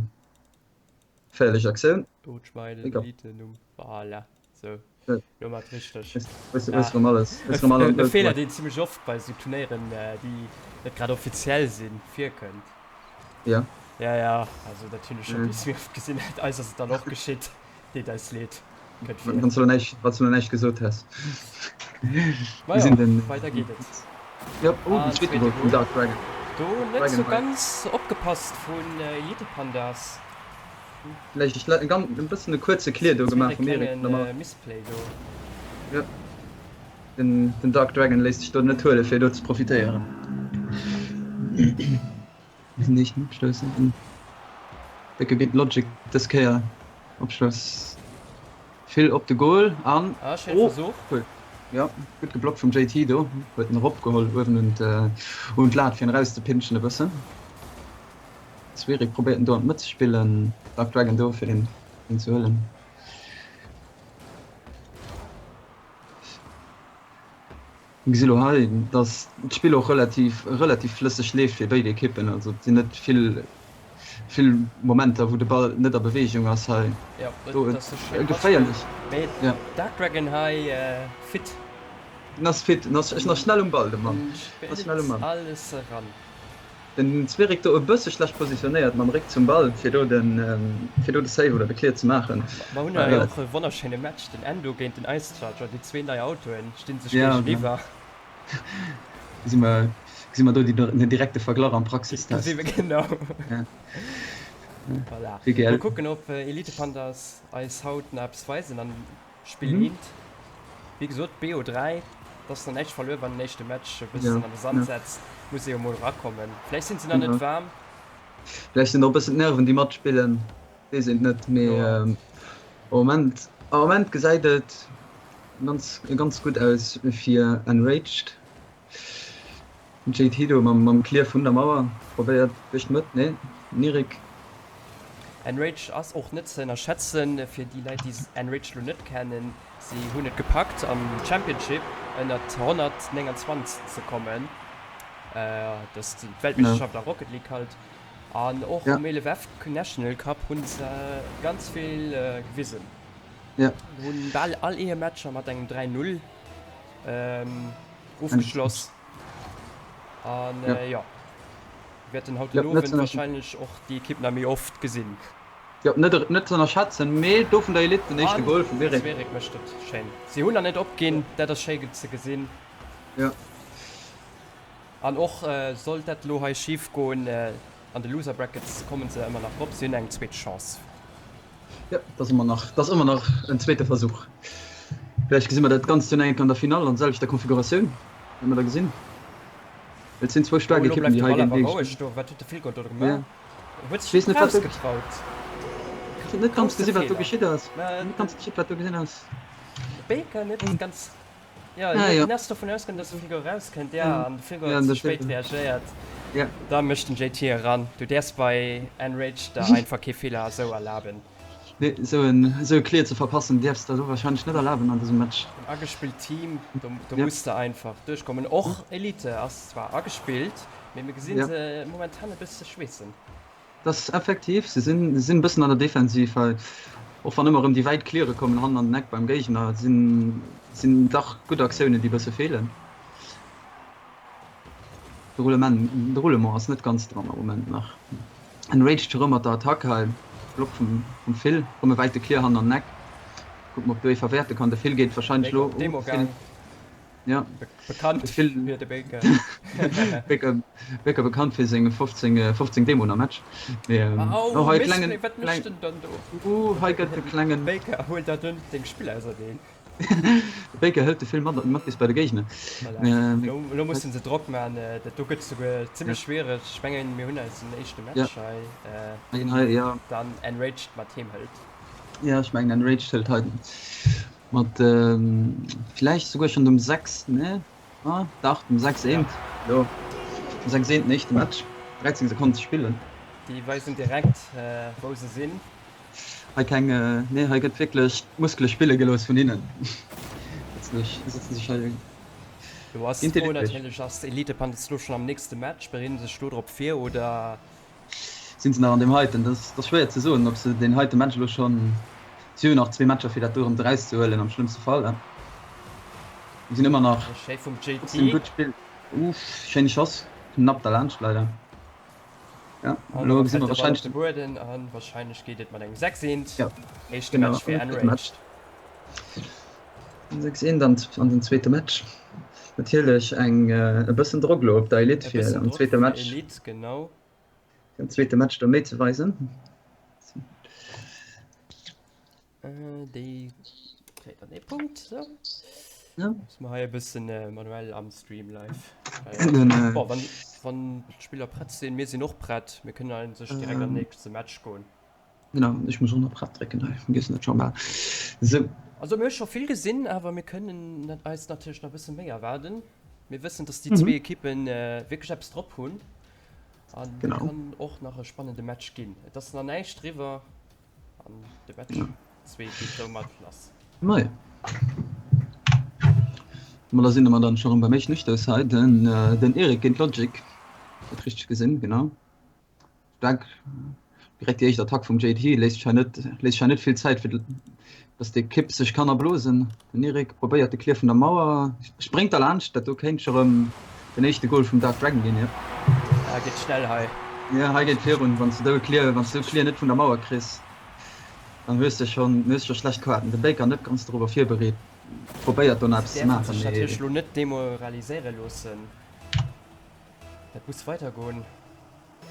Geféierlech Aktioun. Dodge Egal. Elite-Numm, voilà. Sou, lo mat richteg. Weess du rëm alles, weess rëm alles. E Feeler, deen zimmlech oft bei esou Turnéieren, déi net grad offiziell sinn, virkënnt. Ja. Ja, ja, also dat hunn ech scho bis méi oft gesinn. Eis ass et dann och geschitt. Deet eis leed. Kënnt vir. Wann s du elo näischt, wann s du elo näischt gesot häss. Ma jo, weider geet et. Jo, oh, den zweete Goal vum Dark Dragon. Do net sou ganz opgepasst vun Elite Pandas. Vläicht e ganz e bëssen e kuerze Clear do gemaach vum Erik. Klengen Misplay do. Jo, den den Dark Dragon léisst sech do net huele fir do ze profitéieren. Mir sinn éischten Opstouss an den Décke géint Logic dës Kéier. Opstouss Phil op de Goal an Ah, schéin oh Versuch. cool. Jo, gutt geblockt vum JT do, huet en eropgeholl uewen un un d'Lat fir en erauszepinchen e bëssen. Schwierig, probéiert en do an d'Mëtt ze spillen, Dark Dragon do fir deen deen ze huelen. Mir gesi lo hei, dass d'Spill och relativ relativ flësseg leeft fir béid Ekippen. Also et sinn net vill vill Momenter wou de Ball net a Beweegung ass hei. Jo, Do et ass e schéint geféierlech. Mee Ja. Dark Dragon hei fit. En ass fit, en ass en ass schnell um Ball de Mann. En Ass schnell um spillt Mann. alles eran. Den Zwirik do e bësse schlecht positionéiert mam Réck zum Ball fir do den fir do de Save oder de Clear ze maachen. Mer hunn hei och e wonnerschéine Match, den Endo géint den Ice Charger, déi zwee nei Autoen sti sech géigeniwwer. Gesi mer gesi mer do den direkte Verglach am Praxistest. Gesi mer genau. Voilà. Mol kucken ob Elite Pandas eis haut nach eppes weisen an Spill eent. Wéi gesot, BO3, et ass nach näischt verluer, wann den éischte Match e bëssen an de Sand setzt, muss ee jo mol erakommen. Vläicht sinn se nach net waarm. Vläicht sinn och e bëssen d'Nerven, déi matspillen, weess een net, mee am Moment, am Moment gesäit et ganz, ganz gutt aus fir Enraged. JT do mam Clear vun der Mauer probéiert duerch d'Mëtt, nee Nirik. Enraged ass och net ze ënnerschätzen. Fir déi Leit déi Enraged lo net kennen, si hunn et gepackt am Championship ënnert 129 ze kommen, dat ass d'Weltmeeschterschaft a Rocket League halt, an och um 11F National Cup hunn se ganz vill gewisen, hunn bal all hir Matcher mat engem 3, 0 ofgeschloss. An ja. Äh, ja. Wäerten haut den Owend wahrscheinlech och déi Ekipp nach méi oft gesinn. Jo, net, net ze ënnerschätzen, mee do vun der Elite den éischte Goal vum Zwerek. Zwerek mécht et schéin. Si hunn nach net opginn, dat ass schéi ze gesinn. Ja. An och äh, sollt dat lo hei schif goen, äh, an de Loser Brackets kommen se ëmmer nach drop, si hunn eng zweet Chance. Jo, dat ass ëmmer nach, dat ass ëmmer nach en zweete Versuch. Vläicht gesi mer dat Ganzt jo nach eng Kéier an der Finall an selwechter Konfiguratioun. Wäerte mer da gesinn. Et sinn zwou staark Oh, elo Ekippen, bleift déi de hei Ball awer géintenee roueg spillen. do. Wat huet de Filko do Ja. gemaach? Huet Ech sech weess net net, wat do. rausgetraut. Ech hunn net ganz Grousse gesi wat do Feeler. geschitt ass. Mä Net ganz den geschitt wat do gesinn ass. Baker net ganz. Jo, Ah jo. hien ass dovun ausgaangen, dass de Filko erauskënnt. Ja, Ja, an de Filko ja, huet ze de spéit Filko. reagéiert. Ja. Da mécht den JT eran. Du däerfs bei Enraged der einfach kee Feeler esou erlaben. Nee, esou en esou e Clear ze verpassen däerfs der do wahrscheinlech net erlaben an dësem Match. En agespillt Team, do do Ja. muss de einfach duerchkommen. Och Elite ass zwar agespillt, mee mir gesinn Ja. se momentan e bësse schweessen. Dat ass effektiv, se sinn se sinn e bëssen an der Defensiv hei, och wann ëmmer erëm déi wäit Cleare kommen hannen an den Eck beim Géigner, sinn sinn dach gutt Aktiounen déi e bësse feelen. De Roulement, de Roulement ass net ganz dran am Moment nach. Enraged erëm mat der Attack hei. Block vum, vum Phil. Erëm e wäite Clear hannen an den Eck. Kucken ob do ee verwäerte kann. De Phil geet wahrscheinlech Baker lo. op Demo Oh, Phil. gaang. Ja. Be bekannt De Phil. fir de Baker. Baker, Baker bekannt fir seng 15, 15 Demoen am Match. Mee, ähm, Au, oh, hei Mist, klengen, mee wat kleng, mécht en dann do? uh, hei gëtt de klengen. Baker, huel der dunn deng Spiller auserneen. De Baker hëlt de Phil mat, mat bis bei de Géigner. Voilà. Äh, Lo, lo mussen se Drock man. Dat do gëtt souguer zimmlech schwiereg. Ech mengen, mir hunn eisen éischte Match Ja. hei. Äh, Hei, hei, ja. dann Enraged mat heem hëlt. Ja, ech mengen Enraged hëlt hei mat ähm, vläicht souguer schonn dem 6, ne? Ah, dach, dem 6 Ja. eent. Jo, dem 6 eenten éischte Match. 13 Sekonnen ze spillen. Déi weisen direkt, äh, wou se sinn. Hei keng, nee hei gëtt wierklech d'Muskele spille gelooss vun hinnen. Sëtzen sech sech hei Do ass d'Fro natierlech, ass Elite Panthers lo schonn am nächste Match? Bereeden se sech do drop vir oder? Sinn se nach an deem heiten? Dat ass schwéier ze soen, ob se deen heite Match elo schonn, si hunn nach zwee Matcher fir dat do erëm erauszehuelen am schlëmmste Fall. Si sinn ëmmer nach Schéi vum JT. Trotzdem gutt Spill. Uff, schéine Schoss, knapp derlaanscht leider. Ja, An elo da gesi fält mer de Ball op wahrscheinlech de Bueden an wahrscheinlech geet et mat engem 6 eent. Ja, Éischte genau, Match fir an den zweete Enraged. Match. 6 eent an an den zweete Match. Natierlech eng e bëssen Drock elo op der Elite E fir bëssen am Drock zweete fir Match Elite, genau. fir am zweete Match do méi ze weisen. Déi kréit dann ee Punkt. So. Ja. Muss mer hei e bëssen manuell am Stream live. Den, äh, Bon, wann, wann d'Spiller prett sinn, mir sinn och prett, mir kënnen eigentlech direkt an den nächste Match goen. Genau, ech muss och nach prett drécken hei, vergiessen dat scho bal. Sou. Also mir hu scho vill gesinn, awer mir kënnen eis natierlech nach e bësse méi erwaarden. Mir wëssen, dass déi zwee Ekippen wierklech eppes drop hunn an et kann och nach e spannende Match ginn. Et ass nach näischt eriwwer. An de Match 2 geet domat lass. Majo. Ma da sinn mer dann scho rëm beim éischten Ustouss hei. Den, den Eric géint Logic. Dat richteg gesinn, genau. Staark. Direkt déi éischt Attack vum JT. Léisst sech hei net, léisst sech hei net vill Zäit fir dass d'Ekipp sech kann erblosen. Den Eric probéiert de Clear vun der Mauer, spréngt derlaanscht. Dat do kéint scho rëm den éischte Goal vum Dark Dragon ginn, jo. Ah, geet schnell hei. Jo, hei geet virun. Wann s de do e Clear, wann s de do e Clear net vun der Mauer kriss, dann hues de schonn, hues de scho schlecht Kaarten. De Baker net ganz dorobber virbereet, probéiert do nach Si eppes ze däerfe maachen, sech mee. natierlech elo net demoraliséiere loossen. Dat muss weidergoen.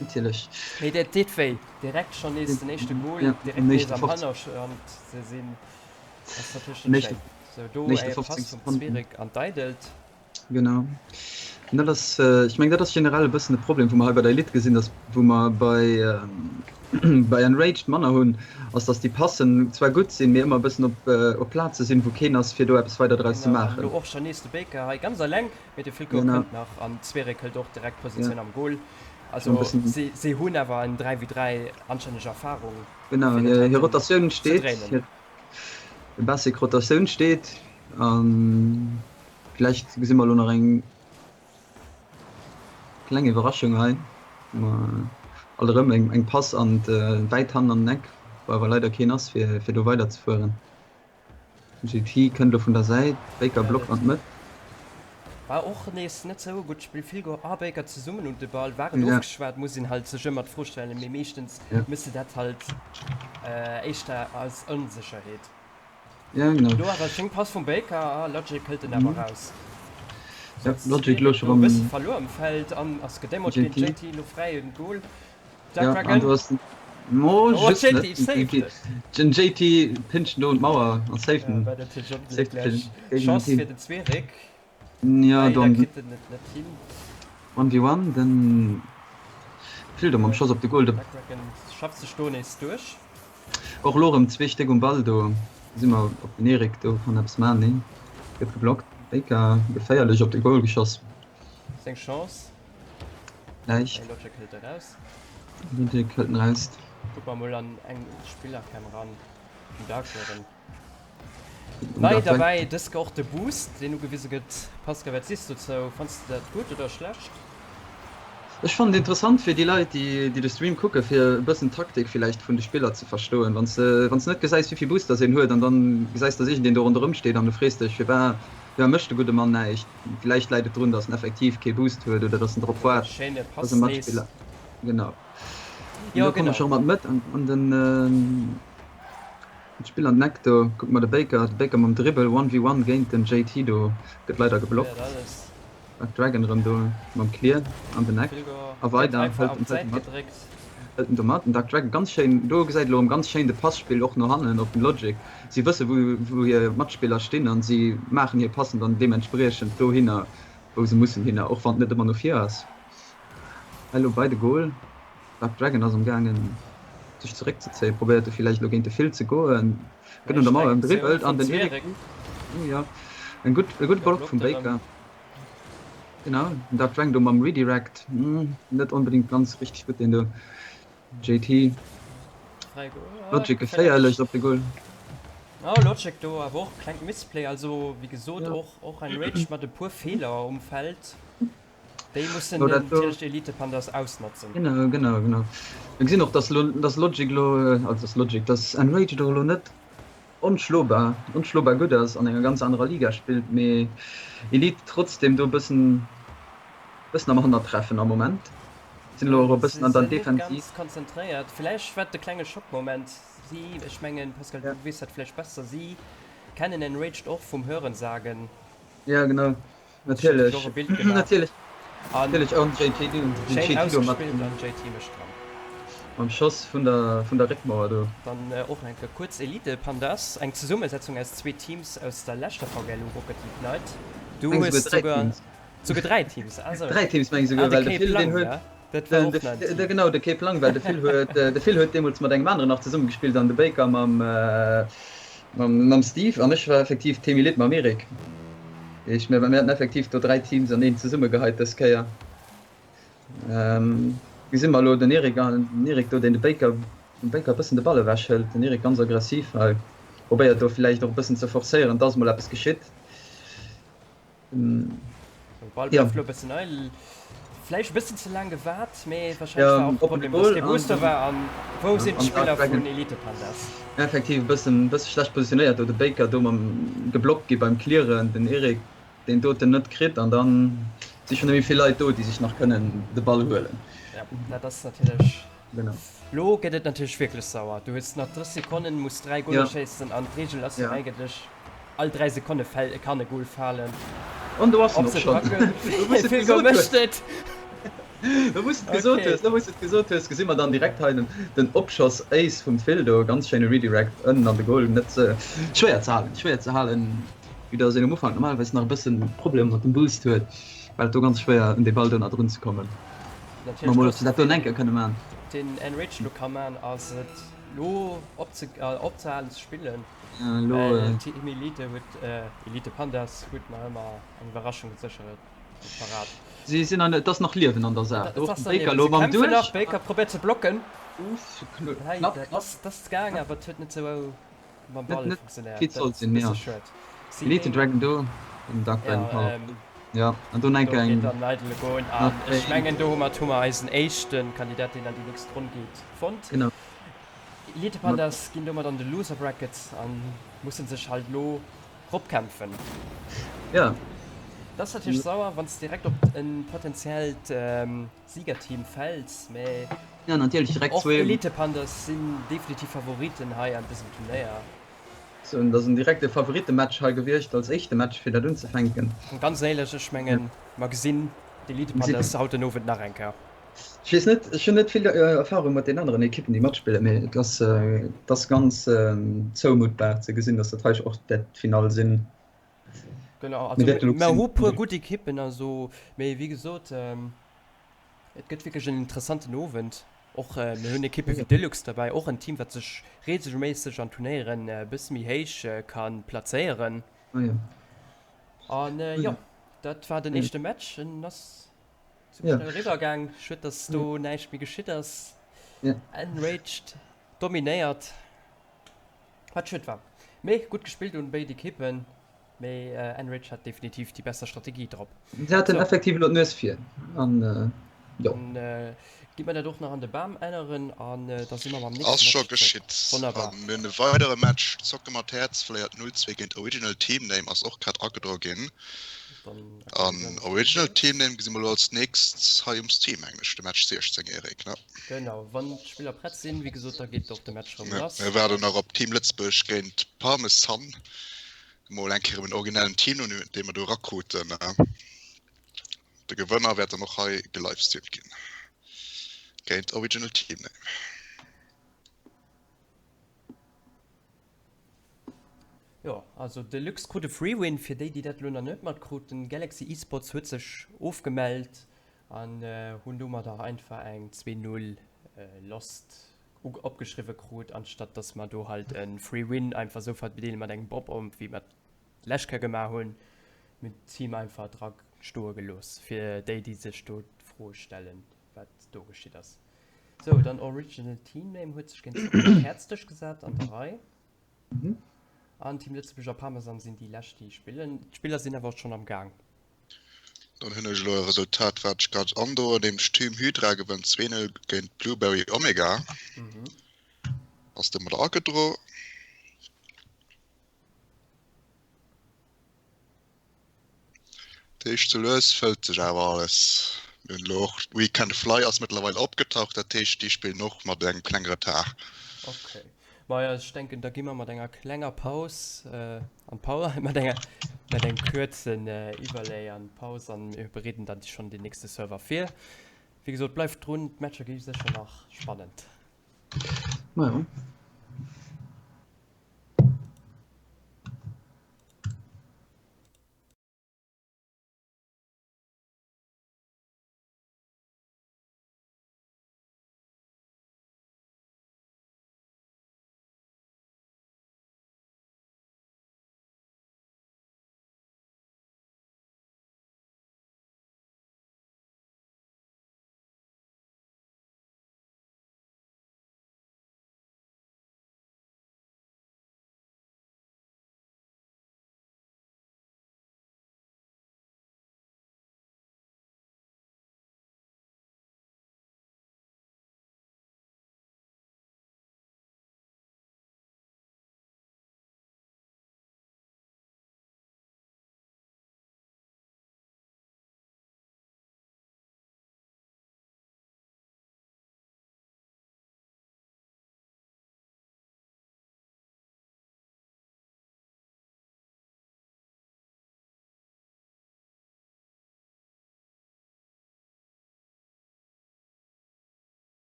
Natierlech. Mee dat deet wéi, direkt schonn nees den éischte Goal, Ja, direkt am nees éischte am 15. Hannerstand ze sinn, ass natierlech Am net éischte schéin. Sou, do éischte e 15 Pass vum Sekonnen. Zwirik an d'Eidelt. Genau. An dat ass, ech mengen, dat ass generell e bëssen de Problem, wou mer hei bei der Elite gesinn, dass, wou mer bei, bei Enraged manner hunn, ass, dass déi Passen zwar gutt sinn, mee ëmmer e bëssen op, op Plaze sinn, wou keen ass, fir do eppes weider draus ze Genau, an maachen. elo och schonn nees de Baker hei ganz eleng, mee de Philko Genau. kënnt nach an d'Zwirik hëlt och direkt Ja. Positioun am Goal. Schon e Also bëssen. si, si hunn awer en 3 vis 3 anstänneg Erfarung, Genau, fir dat hir, hir heiten Rotatioun ze steet, dréinen. hir basic Rotatioun steet an vläicht gesi mer elo nach eng kleng Iwwerraschung hei. Ma alt erëm eng, eng Pass an wäit hannen an den Eck, wou awer leider keen ass, fir, fir do weiderzefueren. GT kënnt elo vun der Säit, Baker Ja, blockt dat an d'Mëtt. war och nees net sou e gutt Spill. Filgo a Baker zesummen un de Ball war et Ja. ofgeschwat, muss een halt sech ëmmer d'Fro stellen, mee meeschtens Ja. méchs de dat halt éischter aus Onsécherheet. Ja, genau. Do awer schéng Pass vum Baker a Logic hëlt en awer raus. Ja, Logic lo Lo e bësse schon verluer am Feld an ass gedémot géint JT. JT, lo fräi en Goal. Dark Ja, an Dragon. du hast Mo Oh, just JT net. saved Den et. Den JT pinscht do un d'Mauer an saved Ja, den. war natierlech Saved onglécklech. den Chance Team. fir den Zwerek. Ja, Leider dann kritt en et net hin. 1v1, den Phil do mam Schoss op de Goal. Dark Dragon schafft sech do nees duerch. Och elo erëm zwee Stéck um Ball, do gesi mer op den Eric do kann eppes man, nee gëtt geblockt. Baker geféierlech op de Goal geschoss. Seng Chance. Vläicht. Logic hëlt e raus. Logic hëlt en raus. Kucke mer mol an eng Spillercam ran vum Dark Dragon. Nei derbäi dës Ke och de Boost, deen ugewise gëtt. Pascal, wat sees du dozou? Fanns de dat gutt oder schlecht? Ech fannen et interessant fir déi Leit, déi de Stream kucken, fir e bëssen d'Taktik villäicht vun de Spiller ze verstoen. Wann s de wann s de net gesäis, wéi vill Boosters een huet an dann gesäis, dass iergendeen do ronderëm steet an du frees dech, firwat firwat mécht de gudde Mann näischt? Villäicht läit et drun, dass en effektiv kee Boost huet oder dass en drop waart, Schéine dass Pass e nees. Matspiller. Genau. Jo, Do komme genau. scho mat Mëtt an an den. D'Spill an den Eck do, kucke mer de Baker, de Baker mam Dribbel, one v one géint den JT do, gëtt leider geblockt. Dark Dragon erëm do mam Clear an den Eck a weider, hëlt en hëlt en mat, hëlt en do mat. Den Dark Dragon ganz schéin, do gesäit elo erëm ganz schéin de Passpill och no hannen op den Logic. Si wësse wou wou hir Matspiller stinn an si maachen hir Passen dann deementspriechend dohinner wou se mussen hinner, och wann et net ëmmer no vir ass. Elo bei de Goal. Dark Dragon ass am gaangen sech zeréck ze zéien, probéiert e villäicht elo géint de Phil ze goen, gëtt un der Mauer ëmdribbelt an den Eric, jo en gutt e gudde Block vum Baker, genau den Dark Dragon do mam Redirect, net onbedingt ganz richteg gutt deen do, JT Logic geféierlech op de Goal. Oh Logic do awer och klengt Missplay, also wéi gesot och och Enraged mat e puer Feeler um Feld. Déi mussen natierlech d'Elite Pandas ausnotzen. Genau, genau, genau. Mir gesinn och, dass lo, dass Logic lo, also dass Logic, dass Enraged och elo net onschlobar, onschlobar gutt ass, an enger ganz anerer Liga spillt, mee Elite trotzdem do e bëssen, bëssen am Hannertreffen am Moment. Sinn elo och e bëssen an der Si sinn net Defensiv. ganz konzentréiert. Vläicht war et de klenge Schockmoment. Si, ech mengen, Pascal, du weess dat vläicht besser, si kennen Enraged och vum Hörensagen. Ja, genau. Natierlech, natierlech, natierlech an JT do, den JT do mat mam Schoss vun der vun der Réckmauer do. Dann och eng Kéier kuerz, Elite Pandas, eng Zesummesetzung aus zwee Teams aus der leschter VGLU Rocket League Night. Du hues souguer, souguer dräi Teams, ah sou. Dräi Teams meng ech souguer, well de Phil deen huet, dat war och nach en Team. Genau, de Cape Lang, well de Phil huet, de Phil huet deemools mat engem aneren nach zesumme gespillt an de Baker mam, mam Steve an ech war effektiv Team Elite mam Eric. Ech, mir haten effektiv do 3 Teams an eent zesummegeheit dës Kéier. Gesi mer elo den Eric an den Eric do, deen de Baker, dem Baker e bëssen de Ball ewech hëlt. Den Eric ganz aggressiv hei, probéiert do villäicht och e bëssen ze forcéieren, dass mol eppes geschitt. De Ball bleift elo e bëssen eidel. Vläicht e bëssen ze laang gewaart, mee warscheinlech war och de Problem, dass kee Booster war. An wou sinn d'Spiller vun Elite Pandas? Effektiv e bëssen bësse schlecht positionéiert do, de Baker do mam geblockt gi beim Clearen, den Eric deen doten net kritt an dann si schonn net méi vill Leit do, déi sech nach kënnen de Ball huelen. Ja, dat ass natierlech. Genau. Lo gëtt et natierlech wierklech sauer. Du hues nach 30 Sekonnen, muss 3 Goler Ja. schéissen an d'Reegel ass jo Ja. eigentlech, all 3 Sekonne fäll, kann e Gol falen. An do ass en Ob och se schonn. packen, Lo wou s de et Phil gesot hues. mécht et. Lo wou s de et gesot Okay. hues, lo wou s de et gesot hues, gesi mer dann direkt hei den, den Opschoss Ace vum Phil do. Ganz schéine Redirect ënnen an de Gol. Net ze schwéier ze halen, schwéier ze halen, vue dass een um Ufank normalerweis nach e bëssen Problemer mat dem Boost huet, war et do ganz schwéier un dee Ball do nach drun ze kommen. Natierlech Mol ob se dat do enke kënne man. Den Enrich lo ka man ass et lo opzehalen ze spillen. Lo Team Elite huet Elite Pandas huet nach ëmmer eng Iwwerraschung sécher parat. Si sinn an et ass nach Liewen an der Saach. Et ass nach Baker Liewen. lo Se mam kämpfen nach. Duerch. Baker probéiert ze blocken. Uff, Hei knapp, dat knapp. ass gaang awer et huet net sou. Mam Net Ball net funktionéiert wéi et dat sollt sinn, e bësse ja. schued. Si Elite géing Dragon do, den Dark ja Dragon Power. ähm, Ja, an do enk do geet eng dann Nidal goen nach an ech eng. mengen do hu mer hu mer eisen éischte Kandidat deen an déi nächst Ronn geet fonnt. Genau. Elite Mat Pandas ginn domat an de Loser Bracket an musse sech halt lo ropkämpfen. Ja. Dat ass natierlech sauer wann s de direkt op en potentiellt Siegerteam fäls, mä Ja, natierlech direkt och zwee. Elite Pandas sinn definitiv Favoriten hei an dësem Turnéier. Sou, et ass en direkte Favoritematch hei gewiescht als éischte Match fir dat unzefänken. An ganz éierlech, ech mengen mer gesinn d'Elite Pandas haut den Owend nach eng Kéier. Ech weess net, ech hunn net vill Erfahrung mat den aneren Ekippen déi matspillen, mee et ass, et ass ganz zoumuttbar ze gesinn, dass dat hei och dat d'Finall sinn. Genau, Mir also wäerten elo mer gesinn. hu puer gutt Ekippen, also, mee wéi gesot. Et gëtt wierklech en interessanten Owend. Och mir hunn Ekippe wéi Deluxe derbäi, och en Team, wat sech reegelméisseg an Turnéieren e bësse méi héich ka plazéieren. An jo, dat war den éischte Match. En ass zimmlech schnell eriwwer gaang. Schued, dass do näischt méi geschitt ass. Enraged dominéiert, wat schued war. Mee gutt gespillt un béid Ekippen. Mee Enrich hat definitiv déi besser Strategie drop. Si haten effektiv elo d'Nues vir an jo. Dann gi mer dat och nach an de Bam änneren an da si mer mam nächste Match zréck. Ass scho geschitt. Wonnerbar. An mir hunn e weidere Match, Zocke mat Häerz verléiert 0, 2 géint Original Team Name, ass och grad agedro ginn. An Original Team Name gesi mer elo als nächst hei um Stream, mengen ech, de Match 16, Eric, ne? Genau, wann d'Spiller prett sinn, wéi gesot, da geet och de Match rëm lass. Mir waarden nach op Team Lëtzebuerg géint Parmesan. Mol eng Kéier en originellen Teamnumm, dee mer do erakruten. De Gewënner wäert dann och hei gelivestreamt ginn géint Original Team Name. Jo, also Deluxe krut e Free Win, fir déi déi dat elo nach net matkruten. Galaxy Esports huet sech ofgemellt an hunn domadder einfach eng 2, 0 Lost opgeschriwwe krut, anstatt dass mer do halt e Free Win einfach sou verdeele mat engem Bob-Omb, wéi mer d'lescht Kéier gemaach hunn. Mir hunn d'Team einfach dra stoe gelooss, fir déi, déi sech do d'Fro stellen, wat do geschitt ass. Sou, dann Original Team Name huet sech géint Zocker Häerz duerchgesat an der Rei. An Team Lëtzebuerg a Parmesan sinn déi lescht, déi spillen. D'Spiller sinn awer och schonn am Gaang. Dann hunn ech elo e Resultat wat ech grad androen, nämlech Team Hydra gewënnt 2, 0 géint Blueberry Omega. Ass domadder agedro. Dat heescht sou lues fëllt sech awer alles. Mir hunn elo och We Can Fly ass mëttlerweil opgetaucht, dat heescht déi spillen och mat engem klenge Retard. Okay. Maja, ech denken, da gi mer mat enger klenger Paus an d'Pau mat enger mat engem kuerzen Iwwerlay an d'Paus an mir bereeden dann schonn den nächste Server vir. Wéi gesot, bleift drun, d'Matcher gi sécher nach spannend. Maja.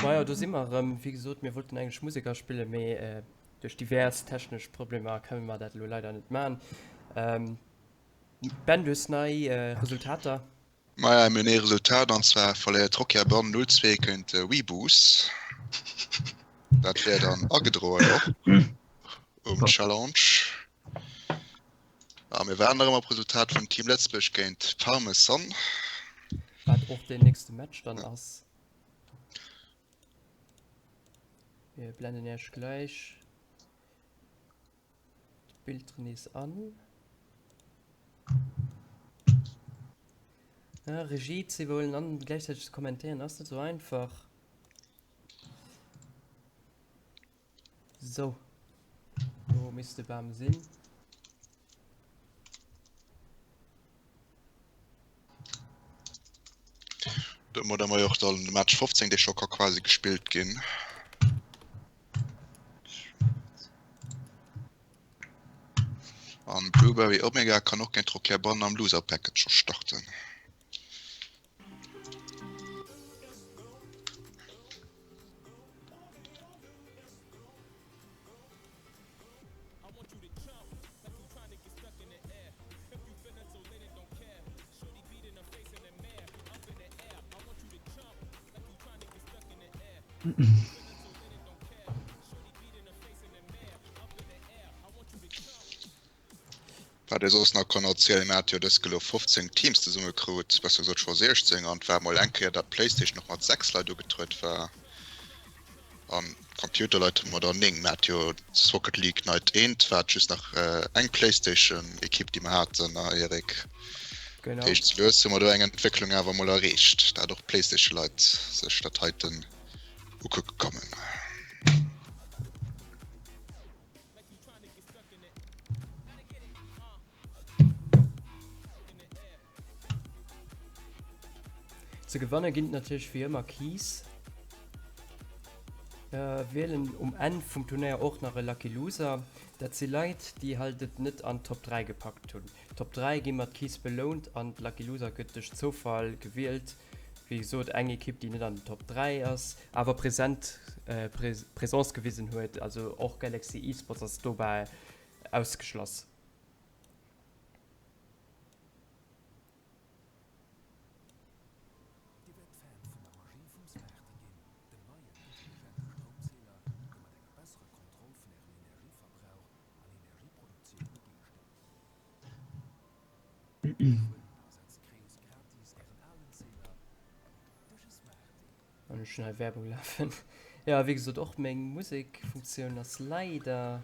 Majo, do si mer erëm. Wéi gesot, mir wollten eigentlech Musek aspillen, mee duerch divers technesch Problemer kënne mer dat elo leider net maachen. Ben, du hues nei Resultater? Maja, mir hunn ee Resultat, an zwar verléiert Rokia Bonn 0, 2 géint Weeboos. Dat wär dann agedroen och um Challenge. A mir waarden nach ëmmer op Resultat vun Team Lëtzebuerg géint Parmesan. Wat och den nächste Match dann ass. Mir blenden Iech gläich d'Bild nees an. Ja, Regie ze iwwerhuelen an gläichzäiteg ze kommentéieren ass net sou einfach. So. Do misst de Bam sinn. Domat hu mer jo och dann de Match 15, dee scho ka quasi gespillt ginn. An Blueberry Omega kann och géint Rocker Bonn am Loser Bracket scho starten. Wat ee soss nach kann erzielen, mir hate jo dës gelo 15 Teams zesumme krut, besser gesot scho 16, an et war mol eng Kéier dat d'Playstation och mat 6 Leit ugetruet war an d'Computerleit hu mer der 9. Mir hate jo d'Rocket League Night 1 war et just nach eng Playstation Ekipp déi mer haten, ne Eric? Genau. Dat heescht sou lues hu mer do eng Entwécklung awer mol erreecht, dat och d'Playstation Leit sech dat heiten ukucke kommen. Ze gewanne ginn et natierlech wéi ëmmer Keys. Mir wielen um Enn vum Turnéier och nach e Lucky Loser. Dat si Leit, déi halt et net an d'Top 3 gepackt hunn. Top 3 gi mat Keys belount an d'Lucky Loser gëtt duerch Zoufall gewielt. Wéi gesot, eng Ekipp, déi net an den Top 3 ass, awer present, Présence gewisen huet. Also och Galaxy Esports ass dobäi ausgeschloss. An ech hunn hei Werbung lafen. Ja, wéi gesot, och meng Musekfunktioun ass leider,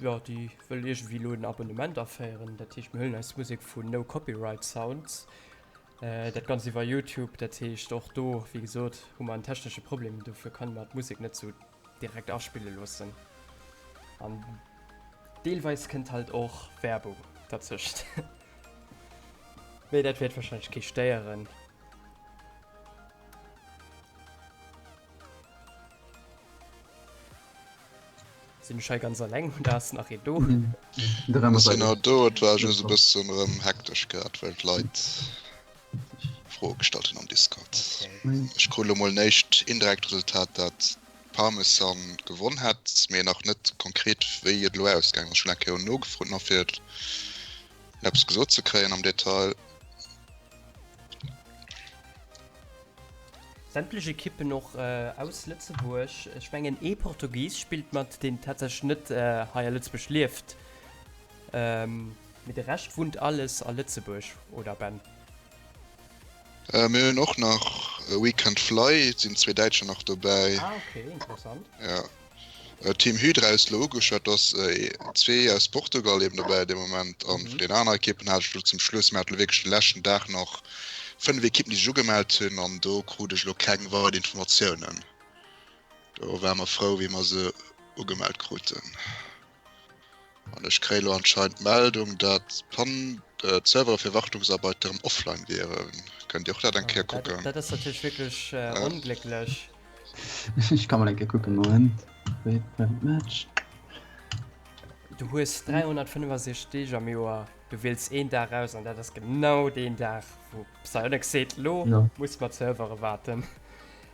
jo, déi wëll iergendwéi elo en Abonnement aféieren. Dat heescht, mir huelen eis Musek vun No Copyright Sounds. Dat Ganzt iwwer YouTube. Dat heescht, och do, wéi gesot, hu mer en technesche Problem. Dofir kann mer d'Musek net sou direkt aspille loossen. An deelweis kënnt halt och Werbung derzëscht. Mee dat wäert wahrscheinlech kee stéieren. Sinn ech hei ganz alleng oder ass nach een do? Ech sinn nach do, et war just e bëssen erëm hektesch grad, well d'Leit Froe gestallt hunn am Discord. Ech krut elo mol en éischt indirekt Resultat, dat Parmesan gewonn hätt, mee nach net konkret wéi et elo ausgaangen ass. Ech hunn eng Kéier nogefrot nach fir eppes gesot ze kréien am Detail. Sämtlech Ekippen och aus Lëtzebuerg. Ech mengen ee Portugis spillt mat, deen tatsächlech net hei a Lëtzebuerg lieft. Mee de Rescht wunnt alles a Lëtzebuerg, oder Ben? Mir hunn och nach We Can't Fly, et sinn zwee Däitscher nach dobäi. Ah ok, interessant. Ja. Team Hydra ass elo ugeschwat, do ass zwee aus Portugal eben dobäi de Moment an vun den aner Ekippen hat ech elo zum Schluss, mir hate wierklech de leschten Dag nach 5 Ekippen déi sech ugemellt hunn an do krut ech elo keng weider Informatiounen. Do ware mer frou wéi mer se ugemellt kruten. An ech kréie lo anscheinend d'Meldung, dat d'Servere fir Wartungsarbeiten erëm offline wieren. Kënnt Dir och dat eng Kéier kucken? Dat ass natierlech wierklech onglécklech. Ech ka mol eng Kéier kucken, Moment. Wait, private match. Du hues 365 Deeg am Joer, du wiels een Dag aus an dat ass genau deen Dag, wou Psyonix seet, lo muss mer d'Servere warten.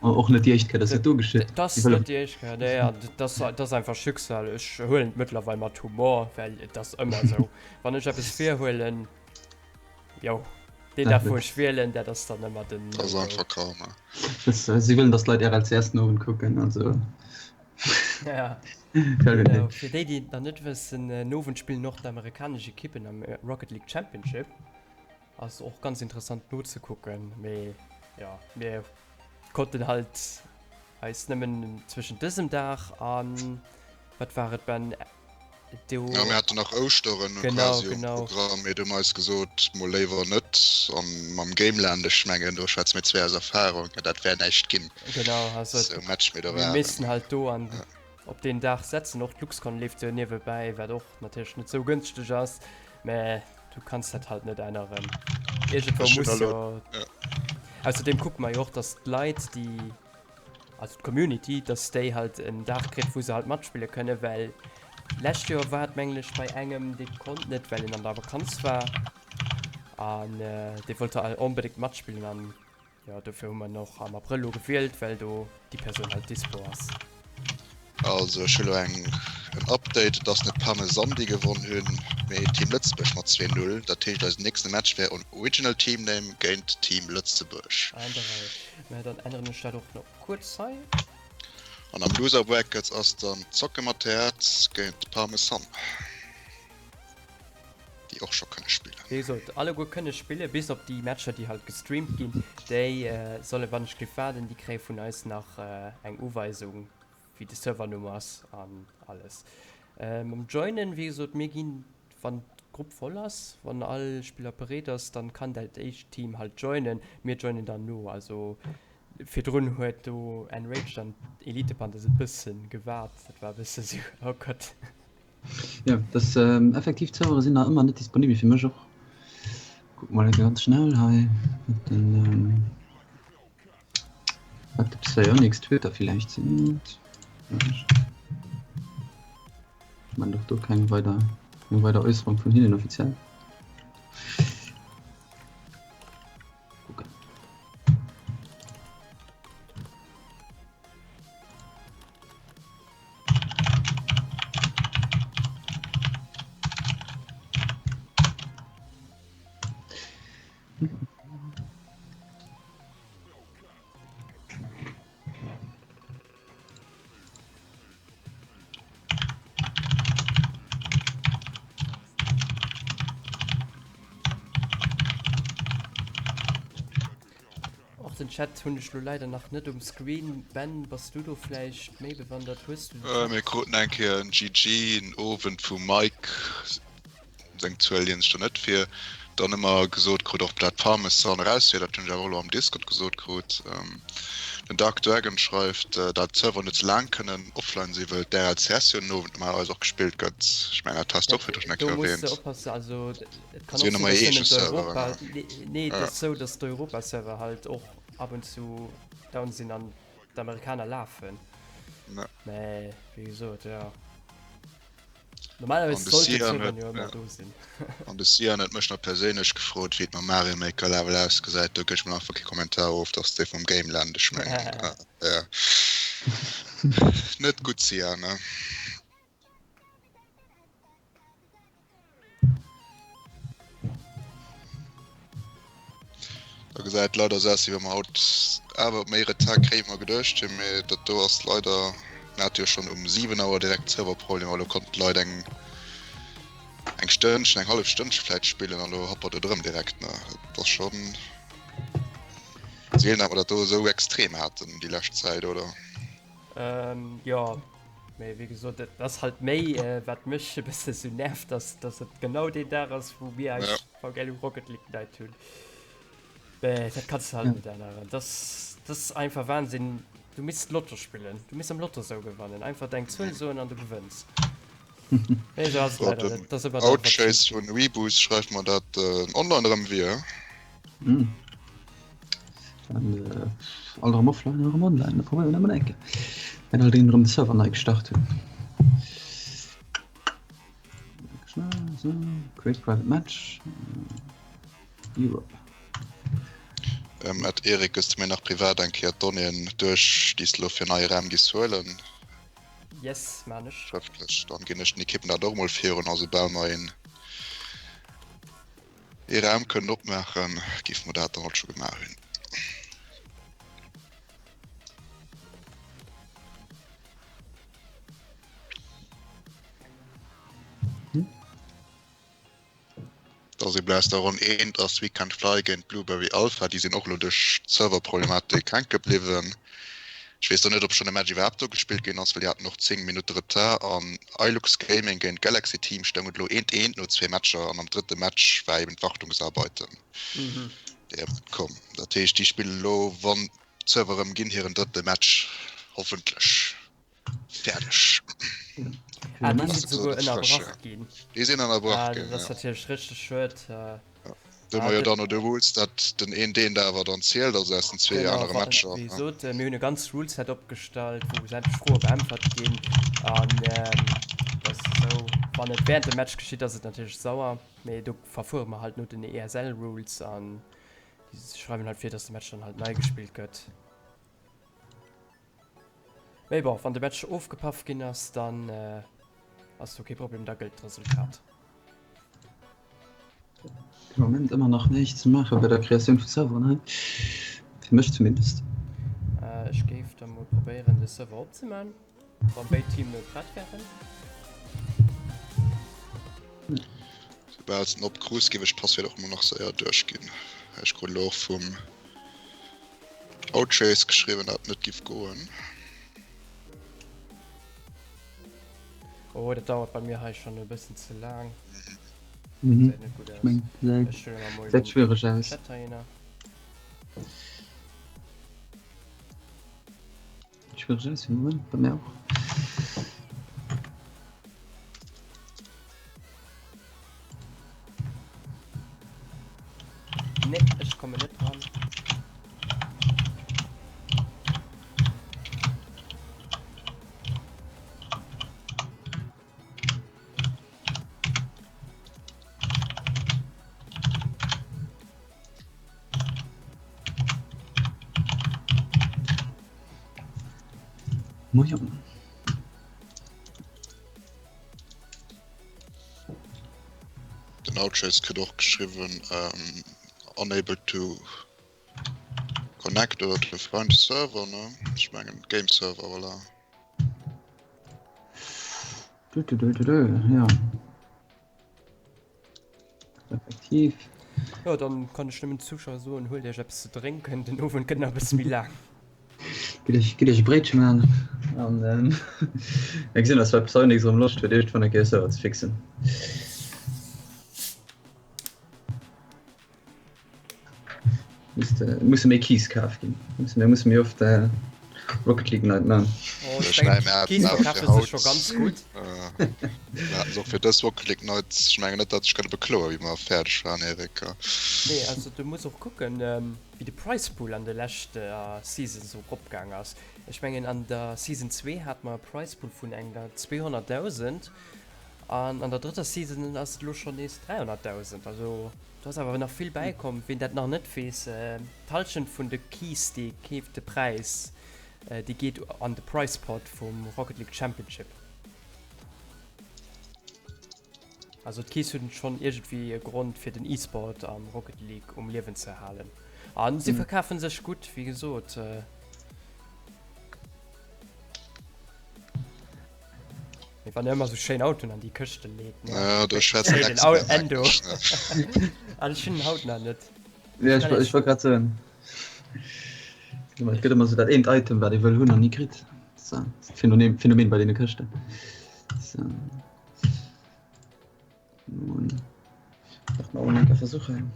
Och net déi éischt Kéier, dass dat do geschitt. Dat ass net déi éischt Kéier, nee, an dat ass, dat ass einfach Schicksal. Ech huelen et mëttlerweil mat Humor, well et ass ëmmer esou, wann ech eppes virhuelen, jo, deen Dag wou ech wielen, dat ass dann ëmmer den Dat ass einfach Karma. Das, si wëllen, dass d'Leit RLCS den Owend kucken, also. Ja. Genau. Fir déi, déi et nach net wëssen, den Owend spillen och d'amerikanesch Ekippen am Rocket League Championship. Ass och ganz interessant nozekucken, mee jo, mir konnten halt eis nëmmen zwëschent dësem Dag an, wat war et Ben, do. Ja, mir haten nach Ouschteren genau, quasi um genau. Programm, mee du hu mer eis gesot, mol léiwer net. An mam Gameland, ech mengen, do schwätze mir zwee aus Erfahrung, dat wär näischt ginn. Genau, also sou Match mir do waren. Mir missten halt do an ja. op deen Dag setzen. Och d'LuxCon leeft jo niewebäi, wat och natierlech net sou gënschteg ass, mä Du kanns dat halt net änneren. Iergendwou muss jo. Ja. Ausserdem kucke mer jo och, dass d'Leit, déi, also d'Community, dass déi halt en Dag kritt, wou se halt matspille kënnen, well d'lescht Joer war et mengen ech bei engem, dee konnt net, well en an der Vakanz war an dee wollt halt onbedéngt matspillen an Jo, dofir hu mer en och am Abrëll lo gewielt, well do déi Persoun halt dispo ass. Also ech hu lo eng en Update, et ass net Parmesan déi gewonn hunn, mee Team Lëtzebuerg mat 2, 0. Dat heescht eisen nächste Match wär Original Team Name géint Team Lëtzebuerg. An der Rei. Mä dann änneren ech dat och nach kuerz hei. An am Loser Brackets ass dann Zocke mat Häerz géint Parmesan. Déi och scho kënne spillen. Wéi gesot, alleguer kënne spillen, bis op déi Matcher, déi halt gestreamt ginn. Déi solle wann ech géif waarden, déi kréie vun eis nach eng Uweisung, wéi de Servernumm ass an alles. Mam Joinen, wéi gesot, mir ginn, wann d'Grupp voll ass, wann all Spiller bereet ass, dann kann dat éischt Team halt joinen. Mir joinen dann no. Also virdrun huet do Enraged an Elite Panthers e bëssen gewaart. Dat war e bësse sou, oh Gott. Ja, das ähm, effektiv d'Servere sinn nach ëmmer net disponibel fir mech och. Kuck mal ganz schnell hei wat den ähm, wat de Psyonix Twitter vielleicht sind. Ich meine doch do keng weider keng weider Äusserung vun hinnen offiziell. Kucken. Och den Chat hunn ech lo leider nach net um Screen. Ben, bass du do vläicht méi bewandert? Hues du den Chat? Mir kruten eng Kéier en GG en Owend vum Mike, seng Zuel liesen ech do net vir. Dann hu mer gesot krut och dat Parmesan eraus wier, dat hunn ech awer och elo am Discord gesot krut. Den Dark Dragon schreift, dat d'Serveren net ze laang kënnen offline sinn, wëll d'RLCS jo den Owend normalerweis och gespillt gëtt. Ech mengen dat has de och virdru schon eng Do Kéier muss de erwähnt. oppassen, also et kann Si och hunn sinn, ëmmer dass hir nëmmen eege Serveren, d'Europa, ne? nee, et Ja. ass sou, dass d'Europa-Server halt och ab und zu down sinn an d'Amerikaner lafen. Ja. Mä wéi gesot, jo. An Normalerweis de sollten Sian d'Serveren huet, jo ëmmer ja. do sinn. An de Sian huet mech nach perséinlech gefrot, wéi et mam Mario Maker Level ausgesäit. Do gëtt ech mol einfach kee Kommentar of, dat ass dee vum Gameland, ech mengen, ja. Net gutt, Sian, ne? Da gesäit leider sou aus, wéi wa mer haut awer méi Retard kréie wéi mer geduecht hunn, mee dat do ass leider, mir hate jo schonn um 7 Auer direkt Serverproblemer, elo konnten d'Leit eng eng Stënnchen, eng hallef Stënnche vläit spillen an elo happert et erëm direkt, ne. Dat ass schonn seelen, dat mer dat do esou extrem haten déi lescht Zäit, oder? Jo, mee wéi gesot, et ass halt méi, wat mech e bësse sou nervt, ass, dass et genau deen Dag ass, wou mir eis Ja. VGL um Rocket League Night hunn. Mee dat kanns de halt net änneren. Das, das ass einfach Wahnsinn. Du misst Lotto spillen. Du misst am Lotto sou gewannen. Einfach deng Zuel soen an du gewënns. Mee sou ass et So, leider den net. Dat ass ëmmer dat, wat Outchase schief vun Reboost schreift mer, dat en online erëm wier. Mm. Dann äh, all erëm offline, erëm online. Da probéieren wir dat mol eng Kéier. Wenn all deen erëm de Server nei gestart hunn. So, create private match. Europe. Ed Eric, gëss de mir nach privat eng Kéier d'Donnéeën duerch, déi s de elo fir neie Raum giss huelen? Yes, maan ech. Schrëftlech, dann ginn ech den Ekippen dat och emol virun a soubal mer een ee Raum kënnen opmaachen, géife mer dat dann alt scho gemaach hunn. Da si bleift der Ronn eent ass We Can't Fly géint Blueberry Alpha. Déi sinn och elo duerch d'Serverproblematik hänke bliwwen. Ech weess do net, ob schonn e Match iwwerhaapt do gespillt ginn ass, well déi haten och 10 Minutte Retard. An Ilux Gaming géint Galaxy Team stoung et elo eent eent no zwee Matcher an am drëtte Match war eben d'Wartungsarbeiten déi komm. Dat heescht, déi spillen elo, wann d'Server erëm ginn, hiren drëtte Match hoffentlech. Fäerdeg. Ah, déi sinn souguer ënnerbrach ginn. Déi sinn ënnerbrach ah, ginn. Dat ass natierlech richteg schued. Ja. Do hu mer jo dann no de Rules, datt den een deen da awer dann zielt, also aus den zwee anere Matcher. Wéi gesot, mir hunn e ganz Ruleset opgestallt, wou sämtlech Froe beäntwert ginn. An dat ass esou, wann et wärend dem Match geschitt, ass et natierlech sauer. Mee do verfuere mer halt no den ESL-Rules an déi schreiwen halt vir, datt de Match dann halt nei gespillt gëtt. Mee bon, wann de Match ofgepaff ginn ass, dann ass do kee Problem, da gëllt d'Resultat. De Moment ëmmer nach näischt ze maache bei der Kreatioun vu Serveren hei. Fir mech zumindest. Ech géif da mol probéieren de Server opzeman, wann béid Teamen prett wären. Soubal s den opkrus, géif ech d'Passwierder och mol nach séier duerchginn. Ech krut elo och vum. Outchase geschriwwen dat net giff goen. Oh dat dauert bei mir hei schon e bëssen ze laang. Mhm. Gesäit net gutt aus. Meng, gesäit, Ech huelen emol gesäit schwiereg aus. Chat heihinner. Schwiereg aus fir den Moment, bei mir och. Nee, ech kommen net dran. Moien. Den Outchase kritt och geschriwwen ähm, unable to connect oder to find server ne? Ech mengen Game Server voilà. Du, du, du, du, du. Ja. Effektiv. Jo, dann kann ech nëmmen Zuschauer soen, huelt iech eppes ze drénken, den Owend gëtt nach e bësse méi laang. Gitt iech, gitt iech e Bréitche man an ähm, mir gesinn eis, well Psyonix erëm Loscht huet iergendwann eng Kéier Server ze fixen. Misst, äh, musse méi Keys kaf ginn. Musse mir musse méi oft äh, Rocket League Night man. Oh, ich denke, Keys verkafe sech scho ganz gutt. Mir haten se och fir dës Rocket League Night. Ech mengen net, datt ech kënne bekloen, wéi mer fäerdeg waren, Eric. Nee, also du muss och kucken, ähm, wéi de Prize Pool an de leschte äh, Seasons esou eropgaang ass. Ech mengen an der Season 2 hat mer e Prize Pool vun enger 200.000 an an der drëtter Season ass et elo schonn nees 300.000. Also Do ass awer nach vill bäikomm. Ween dat nach net weess, d'Hallschent vun de Keys, déi ee keeft, de Präis, déi geet an de Prize Pot vum Rocket League Championship. Also d'Keys hunn schonn iergendwéi e Grond fir den E-Sport am Rocket League um Liewen ze halen. A si verkafe sech gutt, wéi gesot. Mee wann e ëmmer sou schéin Autoen an déi Këschte leet, ne? Ja, do schwätzt den Expert. Endo. Ah, ech hunn en haut nach net. Ja, ech, ech wollt grad soen. Et gëtt ëmmer sou dat eent Item, wat ee wëll hunn an ni kritt. So, Phänomen, Phänomen bei deene Këschten. So. Nun, nach mal eng Kéier versuchen.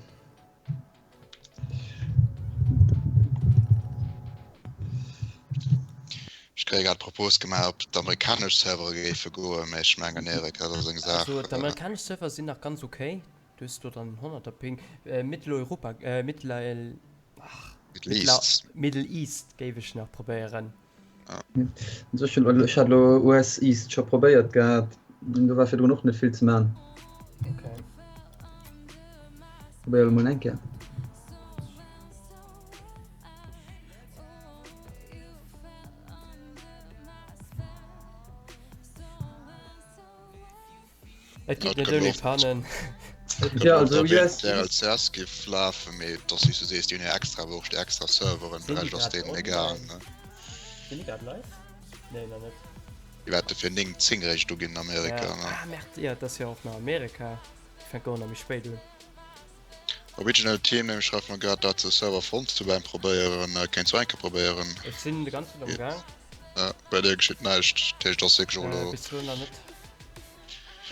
Ech kréie grad d'Propos gemaach, ob d'amerikanesch Servere géife goen, mä ech mengen, Eric, dat ass eng Saach. Also d'amerikanesch Server sinn nach ganz ok. Du hues do dann honnerter Ping. Mitteleuropa, Mittleil, ach, Middle East. Middle East géif ech nach probéieren. Also ech hunn ech hat elo US East scho probéiert gehat, do war virdrun och net vill ze man. Okay. Probéier elo mol eng Kéier. Et geet net ouni Pannen. Ja, also US d'RLCS géif lafen, mee et ass wéi s du sees, déi hunn hir extra Wurscht, déi extra Serveren, de Rescht ass deenen egal. Sinn déi grad live? Nee, nach net. Déi wäerte fir 9, 10 eréischt uginn an Amerika. Ja. Ah, merde, jo, et ass jo och nach Amerika. Déi fänken och nach méi spéit un. Original Team Name schreift mer grad dat se Server fonnt hu beim probéieren. Kéints du eng Kéier probéieren? Ech sinn de ganzen Zäit am Gaang. Ja, bei dir geschitt näischt, dat heescht ass wierklech och elo. Bis elo nach net.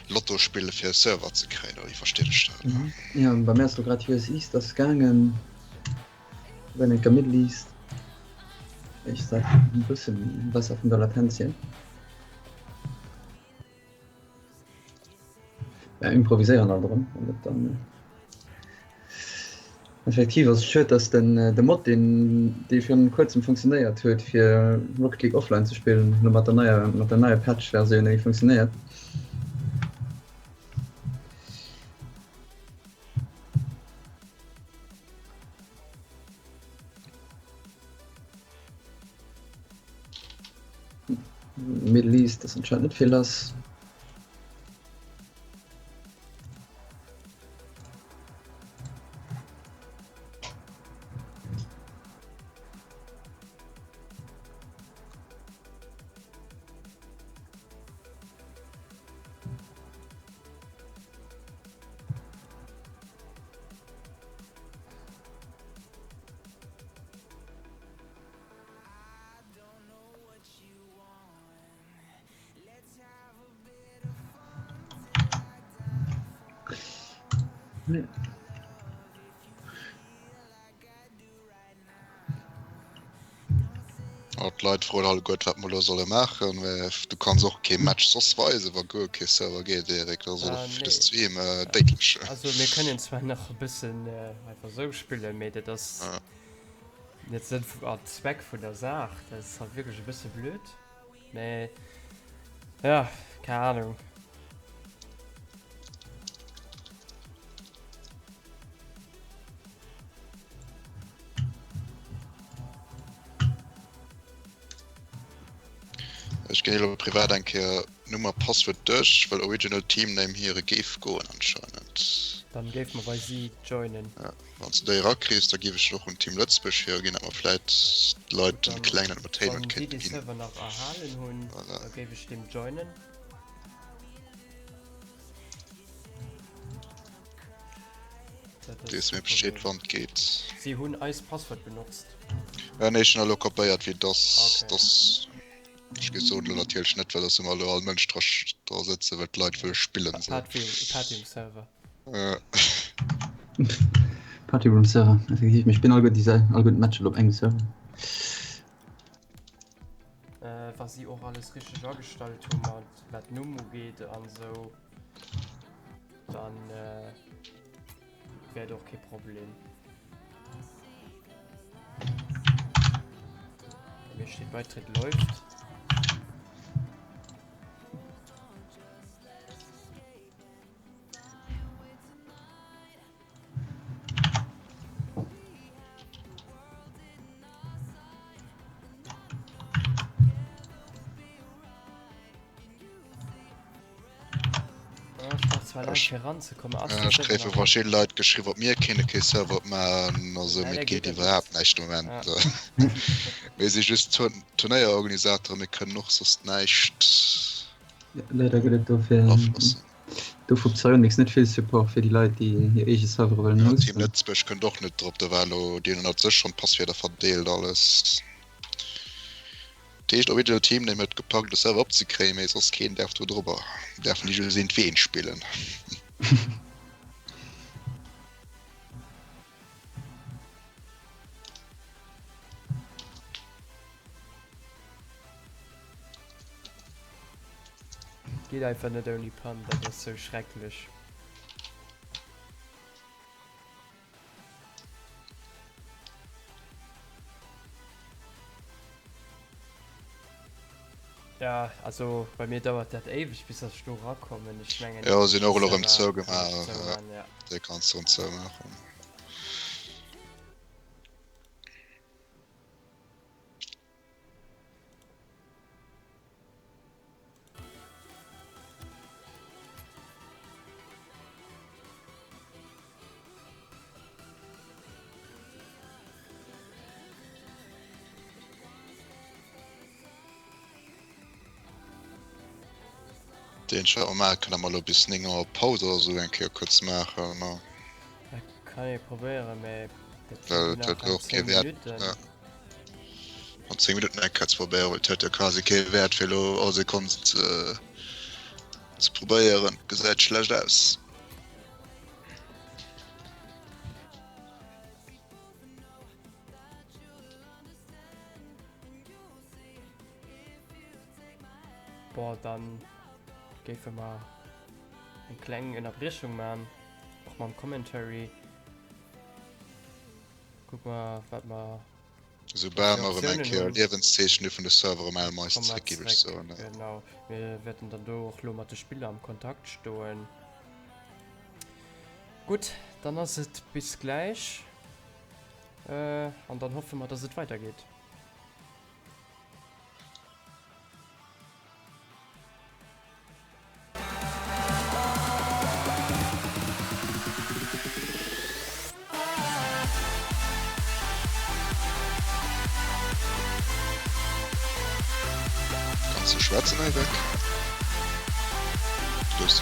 Lotto spille fir e Server ze kréien, oder wéi verstinn ech dat? Jo, bei mir ass elo grad US East ass gaangen, dann enker Middle East. Ech dat e bësse besser vun der Latenz hier. Ja, improviséieren alt erëm, wann dat dann. Effektiv ass et schued, dass den de Mod, deen dee virun kuerzem funktionéiert huet, fir Rocket League offline ze spillen, elo mat der neier mat der neier Patch-Versioun net méi funktionéiert. Middle East ass anscheinend net vill lass. Oh, d'Leit froen alleguer wat mer elo solle maachen, mä du kanns och kee Match soss weisen, wa guer kee Server geet, Eric. Dat ass och fir de Stream déidlech. Also mir kënnen zwar nach e bëssen einfach esou spillen, mee dat ass net Sënn a Zweck vun der Saach. Dat ass halt wierklech e bësse blöd. Mee ja, keng Ahnung. Ech ginn elo privat eng Kéier Numm a Passwuert duerch, well Original Team Name hire géif goen anscheinend. Dann géife mer bei si joinen. Ja, wann s de déi erakriss, da géif ech et och un Team Lëtzebuerg virginn, dat mer vläit d'Leit den klengen Entertainment kéinte ginn. Wann si dee Server nach erhalen hunn, da géif ech deem joinen. Weess mir Bescheed wann et geet. Si hunn eist Passwuert benotzt. Ja, nee, ech hunn elo kopéiert wéi dass dass. Ech géif soen elo natierlech net, well dass ëmmer elo all Mënsch dra dra sëtzen, well d'Leit wëlle spillen esou. Party Room Server. Party Room Server, effektiv. Mir spillen alleguer déi alleguer d'Matcher elo op engem Server. Wa si och alles richteg agestallt hu mat wat Numm ugeet an esou, dann wär et och kee Problem. Bei mir steet Beitritt läuft. Ech kréie vu verschidde Leit geschriwwen, ob mir kéinte kee Server opmaachen a sou, mee et geet iwwerhaapt näischt de Moment. Mir si just Turnéierorganisateuren, mir kënnen och soss näischt Leider gëtt et dofir aflossen. Do vu Psyonix net vill Support fir déi Leit, déi hir eege Servere wëllen hosten. Team Lëtzebuerg kënnt och net drop, do war elo, déi hunn ënnert sech schonn d'Passwierder verdeelt alles. Dat heescht Original Team Name huet gepackt de Server opzekréien, mee soss keen därf do drobber. Därfen déi just eent ween spillen. Geet einfach net ouni Pann, dat ass sou schrecklech. Ja, also bei mir dauert dat éiweg bis dass ech do rakommen. Ech mengen Jo, sinn och elo rëm zougemaach. Ja. Déi kanns du rëm zoumaachen. Deen wat mer maache kënnen, mer elo bis 9 Auer Paus oder sou eng Kéier kuerz maachen, ne? Dat kann ee probéieren, mä dat sinn Well et huet nach och eng kee 10 Wäert, Minutten. ja. An 10 Minutten eng Kéier ze probéieren, well et huet jo quasi kee Wäert fir elo all Sekonn ze ze probéieren, gesäit schlecht aus. Bon, dann géife mer eng kleng Ënnerbriechung man, och mam Commentary. Kucke mer, wat mer Soubal fir mer erëm eng Optiounen Kéier hunn. Liewenszeechen hu vun de Servere melle mer eis Komme mer zréck, géif ech zréck, soen. genau. Mir wäerten dann do och lo mat de Spiller am Kontakt stoen. Gutt, dann ass et bis gläich an dann hoffe mer, dass et weidergeet. Kanns du schwätzen Avec? Lues.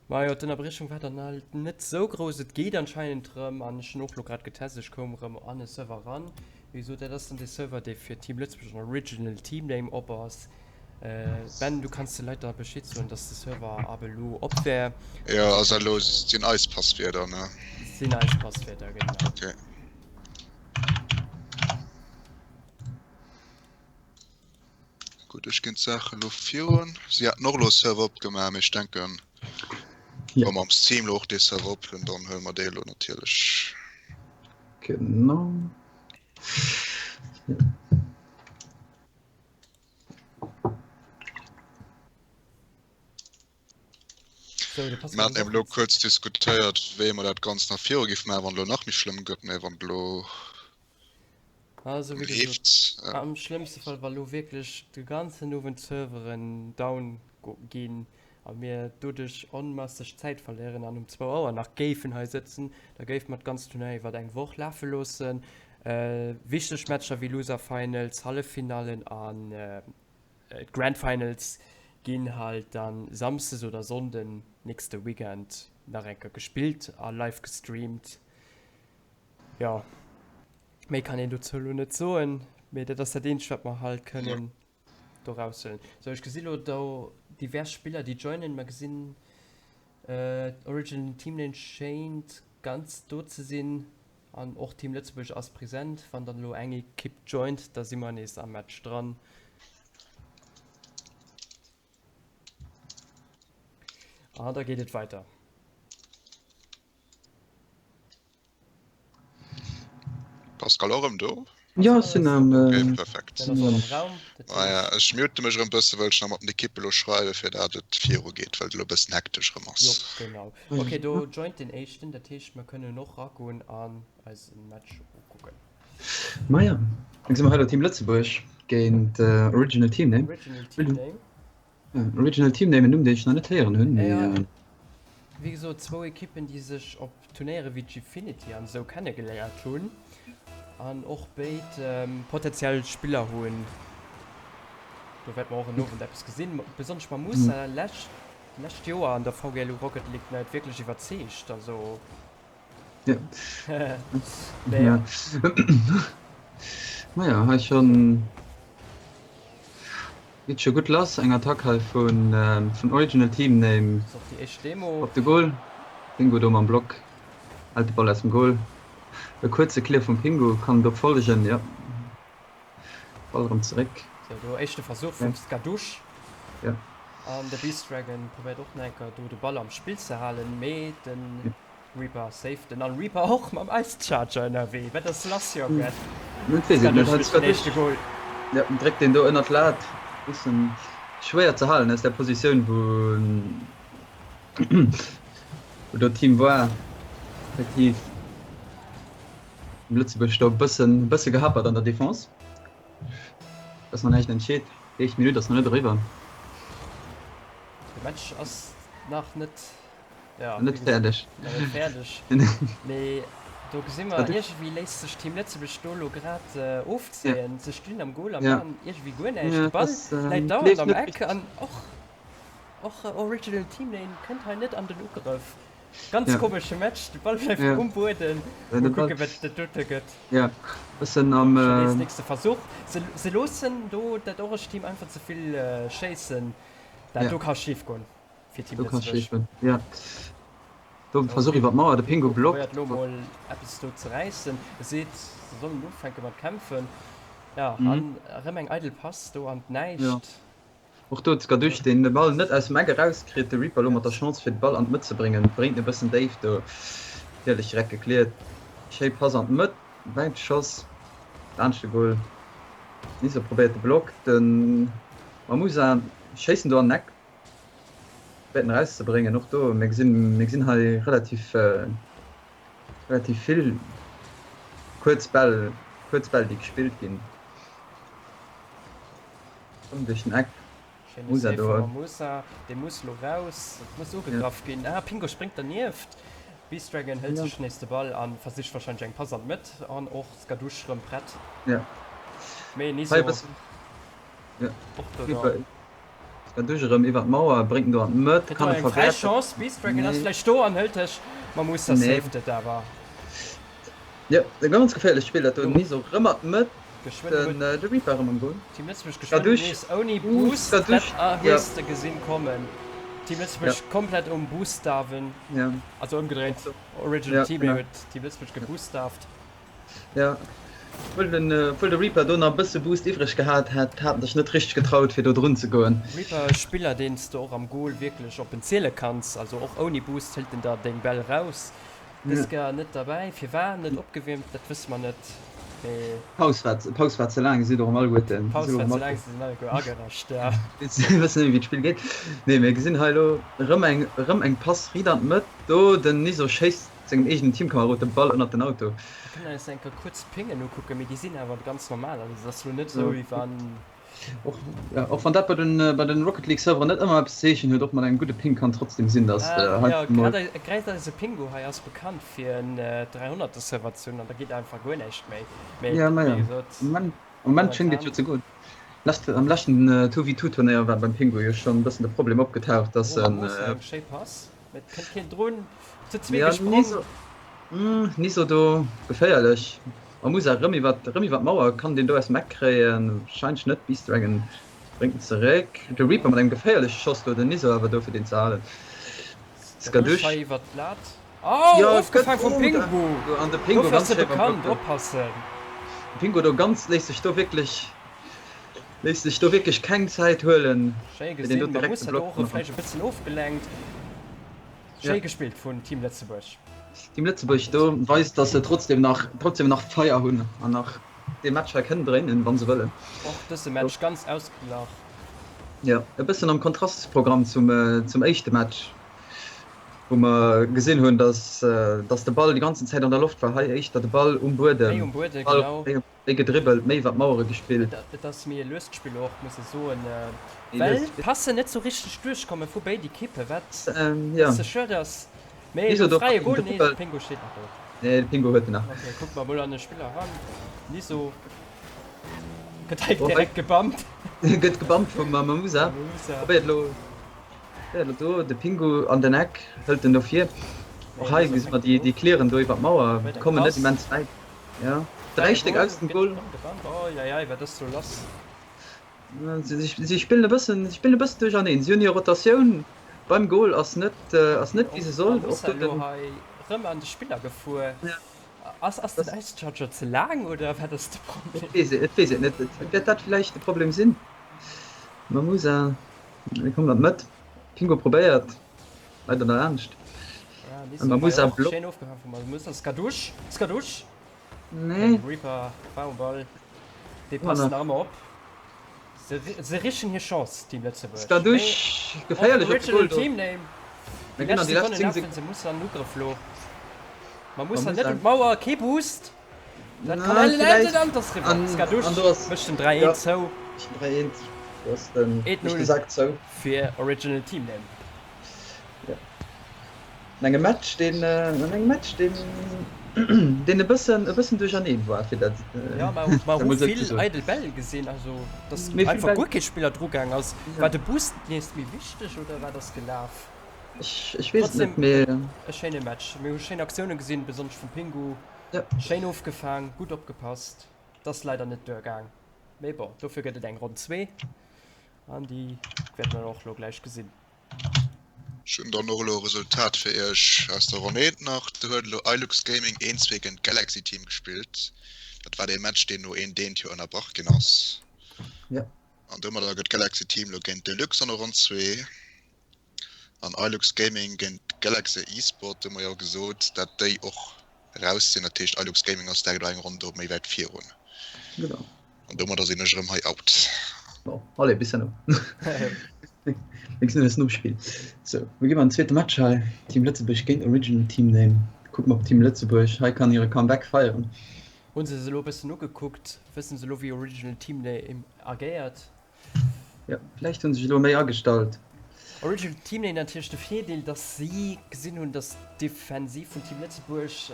Majo, d'Ënnerbriechung war dann halt net sou grouss. Et geet anscheinend rëm an ech hunn och lo grad getest, ech koum rëm an e Server ran. Wéi gesot, dat ass dann dee Server, dee fir Team Lëtzebuerg an Original Team Name op ass. Ben, du kanns de Leit da Bescheed soen, dass de Server ab elo op wär. Jo, ass elo sinn eis Passwierder, ne? Sinn eis Passwierder, genau. Okay. Gutt, ech ginn d'Saach elo virun. Si haten och elo e Server opgemaach, mee ech denken, wa mer am Stream elo och dee Server op hunn, dann huele mer dee elo natierlech. Genau. Mir haten eben elo kuerz diskutéiert, wéi mer dat Ganzt nach viru géife maachen, wann et elo nach méi schlëmm gëtt, mä wann et elo Also wéi gesot, am schlëmmste Fall, wa lo wierklech de ganzen Owend d'Serveren down ginn a mir doduerch onmasseg Zäit verléieren an um zwou Auer nach géifen hei sëtzen, da géife mer d'ganzt Tournoi iwwert eng Woch lafe loossen. Wichteg Matcher wéi Loser Finals, Halleffinallen an d'Grand Finals ginn halt dann Samsdes oder Sonnden nächste Weekend nach eng Kéier gespillt a live gestreamt. Jo, méi kann een dozou elo net soen, mee dat ass dat eenzegt wat mer halt kënnen do raushuelen. Sou, ech gesi lo do divers Spiller déi joinen. Mer gesinn Original Team Name schéint ganz do ze sinn an och Team Lëtzebuerg ass present. Wann dann elo eng Ekipp joint, da si mer nees am Match dran. An da geet et weiter. Pascal och erëm do? Jo, ech sinn am. Okay, perfekt. Ah ja, ech mute mech erëm bësse, wëll ech nach mat den Ekippe lo schreiwe fir dat et viru geet, well et elo bëssen hektesch erëm ass. Jo, genau. Okay, do joint den éischten, dat heescht mer kënnen och ragoen an eis e Match ukucken. Maja, da gesi mer hei elo Team Lëtzebuerg géint Original Team Name. Original Team Name. Original Team Name, en Numm deen ech nach net héieren hunn, mee. Ja, wéi gesot, zwou Ekippen déi sech op Turnéiere wéi Gfinity an esou kennegeléiert hunn an och béid potentiell Spiller hunn. Do wäerte mer och en Owend eppes gesinn. Besonnesch mam Moussa lescht lescht Joer an der VGLU Rocket League net wierklech iwwerzeegt, also. Ja. Naja. Naja, hei schon. Geet scho gutt lass, eng Attack hei vun vun Original Team Name Ass och déi éischt Demo. op de Goal. Pingu do mam Block, hält de Ball aus dem Goal. E kuerze Clear vum Pingu kann do follegen, jo. Ball erëm zeréck. Sou, do éischte Versuch vum Skadouche. Ja. An de Beast Dragon probéiert och nach eng Kéier do de Ball am Spill ze halen, mee den Reaper saved den an Reaper och mam Ice Charger ënnerwee. Wat ass lass Jongen? Net weess et net. Skadouche mécht den éischte Goal. Ja, dréckt deen do ënnert d'Lat. Bëssen schwéier ze halen aus där Positioun wou wou do d'Team war. Effektiv Lëtzebuerg do bëssen bësse gehapert an der Defense. Ass nach näischt entscheet. Déi éischt Minutt ass nach net eriwwer. De Match ass nach net Ja, net fäerdeg. Net fäerdeg. Mee do gesi mer, iergendwéi léisst sech Team Lëtzebuerg do elo grad ofzéien. Se stinn am Goal a maachen iergendwéi guer näischt. De Ball läit dauernd am Eck an och och Original Team Lane kënnt hei net an den Ugrëff. Ganz komesche Match, de Ball bleift um Bueden. Mol kucke wat dat dote gëtt. Bëssen am. Schon nees nächste Versuch. Se se loossen do dat orange Team einfach ze vill schéissen. Dat do ka schif goen. Fir Team Do kann Lëtzebuerg. schiefen, ja. Do Versuch iwwer d'Mauer, de Pingu blockt. Probéiert lo mol eppes do ze räissen. E seet, se sollen ufänke mat kämpfen. Ja, an erëm eng eidel Pass do an Ja. d'Näischt. Och do d'Skadouche, deen de Ball net aus dem Eck erauskritt. De Reaper lo mat der Chance fir de Ball an d'Mëtt ze bréngen. Bréngt e bëssen déif do. Natierlech direkt gekläert. Schéi Pass an d'Mëtt. Wäit Schoss laanscht de Goal. Niso probéiert de Block. De Mamusa schéisst en do an den Eck. Wäerten erauszebréngen. Och do, mir gesinn, mir gesinn hei relativ, relativ vill kuerz Bäll, kuerz Bäll, déi gespillt ginn. Komm duerch den Eck. Schéine Musa Save do. vum Musa, dee muss lo raus, et muss ugegraff ginn. Ah, Pingo spréngt dernieft. Beast Dragon hëlt sech nees de Ball a versicht warscheinlech eng Pass an d'Mëtt an och Skadoosh rëm prett. Ja. Mee Hei e Niso bëssen, ja. och do dann. Skadoosh erëm iwwer d'Mauer, bréngt en do an d'Mëtt, Kritt kann do e eng fräi verwäerten. Chance, Beast Dragon ass Nee. vläicht do an hëlt sech mam Musa, Nee. saved et awer. Jo, e ganz geféierlecht Spill dat do. Lo Niso rëm an d'Mëtt, geschwënn den huet de Reaper erëm am Goal. Team Lëtzebuerg geschwënn Skadoosh, nees ouni uh, Boost, dat Skadoosh, ja. hues de gesinn kommen. Team Ja. Lëtzebuerg komplett um Boostdawen, Ja. also ëmgedréint, Och do. Original Ja, Team genau. huet Team Lëtzebuerg geboostdaft. Ja, obwuel den, obwuel de Reaper do nach e bësse Boost iwwreg gehat hätt, hat en sech net richteg getraut fir do drun ze goen. Reaper, e Spiller deen s de och am Goal wierklech op en ziele kanns, also och ouni Boost hëlt en der deng Bäll raus. Dës Kéier net derbäi, firwat net opgewiermt, dat wësse mer net, mee. D'Paus war, d'Paus war ze laang, si sinn och erëm alleguerten, si D'Paus sinn och war erëm ze laang, si sinn alleguer agerascht, ja. Si wëssen net méi wéi d'Spill geet. Nee, mir gesinn hei elo erëm eng, erëm eng Pass riit an d'Mëtt, do den Niso schéisst sengem eegenen Teamkamerod de Ball ënnert den Auto. Mir kënnen eis enker kuerz d'Pingen ukucken, mee déi sinn awer ganz normal, also et ass lo net esou wéi wann. Och, ja, och wann dat bei den, bei den Rocket League Serveren net ëmmer eppes Zeechen huet, och mat engem gudde Ping kann trotzdem sinn, dass de Äh, hei ja, mol. grad, grad eise Pingu hei ass bekannt fir en 300er Server ze hunn an da geet einfach guer näischt méi. Mee Ja, wéi naja, gesot, am Moment, am Moment schéngt et jo momentan. ze goen. Lescht, am leschten 2v2 Turnéier war beim Pingu jo schonn e bëssen de Problem opgetaucht, dass Oh, en, Mamusa, eng schéi Pass, mee et kënnt keen drun. Zu zwee Ja, gesprong. Niso, Niso do geféierlech. Mamusa rëm iwwer, rëm iwwer d'Mauer, kann deen do aus dem Eck kréien? Wahrscheinlech net. Beast Dragon bréngt en zeréck. De Reaper mat engem geféierleche Schoss do, den Niso awer do fir deen ze halen. Skadoosh Skadoosh. hei iwwer d'Lat. Oh, Jo, gëtt, ofgefaang vum oh, Pingu. an de Pingu Dofir ass ganz e schéi beim bekannt, Block do. oppassen. De Pingu do ganz, léisst sech do wierklech, léisst sech do wierklech keng Zäit huelen, Schéi fir deen do gesinn. direkt ze Mamusa do blocken. och vläicht e bëssen ofgelenkt. Ja. Schéi gespillt vun Team Lëtzebuerg. Team Lëtzebuerg do weist, dass se trotzdem nach, trotzdem nach Feier hunn an nach dee Match hei kënnen dréinen, wa se wëllen. Och dëse Match ganz ausgeglach. Jo, e bëssen am Kontrastprogramm zum, zum éischte Match, wou mer gesinn hunn, dass, dass de Ball déi ganzen Zäit an der Loft war. Hei éischter de Ball um Méi Buedem, um Buedem, Ball genau. méi um. Méi gedribbelt, méi iwwer d'Mauere gespillt. Et ass méi e luest Spill och, muss ee soen, Méi well luest Spill. d'Passen net sou richteg duerchkomme vu béid Ekippen, wat Ja. bësse schued ass. Mee Niso elo do fräie mat dem Goal, nee, de Dribbel. Pingo steet nach do. Nee, de Pingo huet en nach. Ok, kucke mer mol an de Spiller eran. Niso gëtt hei Oh, hei direkt gebammt. gëtt gebammt vum Mamusa. Mamusa. Probéiert elo, probéiert elo do de Pingo an den Eck, hëlt en do vir. Och Mee hei Niso gesi mer fänkt déi, en déi of. Clearen do iwwer d'Mauer, Probéiert eng kommen net Pass. immens wäit. Ja, Fräie 3 Stéck Goal, aus dem gëtt Goal. erëm gebannt. Oh jei jei, wat ass do lass? Si spillen e bëssen, si spillen e bëssen duercherneen. Si hunn hir Rotatioun beim Goal ass net, ass net wéi se soll. Och Och do elo den. hei rëm an de Spiller gefuer. Ja. Ass, ass den Ice Charger ze laang oder wat ass de Et Problem? weess et weess et net. Et wäert dat villäicht de Problem sinn. Mamusa, e kommt an d'Mëtt. Pingo probéiert leider derlaanscht. Ja, An Niso hei Mamusa och blockt. schéin ofgefaang vum Mamusa. Skadoosh, Skadoosh! Nee. Den Reaper war um Ball. Déi Ëmmer passen nach. nach ëmmer op. Se, se richen hir Chance, Team Lëtzebuerg. Mee Skadoosh, och geféierlech op de Original Goal do. Team Name. Mir Déi ginn an lescht déi lescht Sekonnen 10 lafen, Sek. se muss an Ugrëff lo. Mamusa Mamusa. net un d'Mauer, kee Boost. Dat kann Na, ellen villäicht. enden an dass riwwer. An, an Skadoosh do ass, mécht den 3 ja, 1 zou. mécht den 3 1. Do ass den, 1 mécht de 0 Sak zou. fir Original Team Name. Ja. An engem Match, deen, an engem Match, deen, deen e bëssen, e bëssen duercherneen war, fir dat, Ja, mer hu dat mol sou ze vill soen. eidel Bäll gesinn, also dass Méi vill einfach Bäll. guer kee Spiller drugaang ass. Ja. War de Boost nees méi wichteg oder wat ass gelaf? Ech, ech weess et Trotzdem net, mee. e schéine Match. Mir hu schéin Aktioune gesinn, besonnesch vum Pingu. Ja. Schéin ofgefaang, gutt opgepasst. Et ass leider net duergaang, mee bon, dofir gëtt et eng Ronn zwee an déi wäerte mer och lo gläich gesinn. Ech hunn dann och elo e Resultat fir iech aus der Ronn 1 nach. Do huet elo Ilux Gaming 1, 2 géint Galaxy Team gespillt. Dat war dee Match, deen no een Deent jo ënnerbrach ginn ass. Ja. An domadder gëtt Galaxy Team elo géint Deluxe an der Ronn 2. An Ilux Gaming géint Galaxy Esport, do hu mer jo gesot, dat déi och raus sinn. Dat heescht Ilux Gaming ass direkt elo eng Ronn do méi wäit virun. Genau. An domadder sinn ech erëm hei out. Bon, allez, bis herno. Mir gesinn eis nom Spill. Sou, mir gi mer an den zweete Match hei. Team Lëtzebuerg géint Original Team Name. Kucke mer, ob Team Lëtzebuerg hei kann hire Comeback feieren. Hunn se se elo e bëssen ugekuckt? Wëssen se elo wéi Original Team Name agéiert? Jo, vläicht hunn sech elo méi agestallt. Original Team Name natierlech de Virdeel, dass si gesinn hunn, dass d'Defensiv vun Team Lëtzebuerg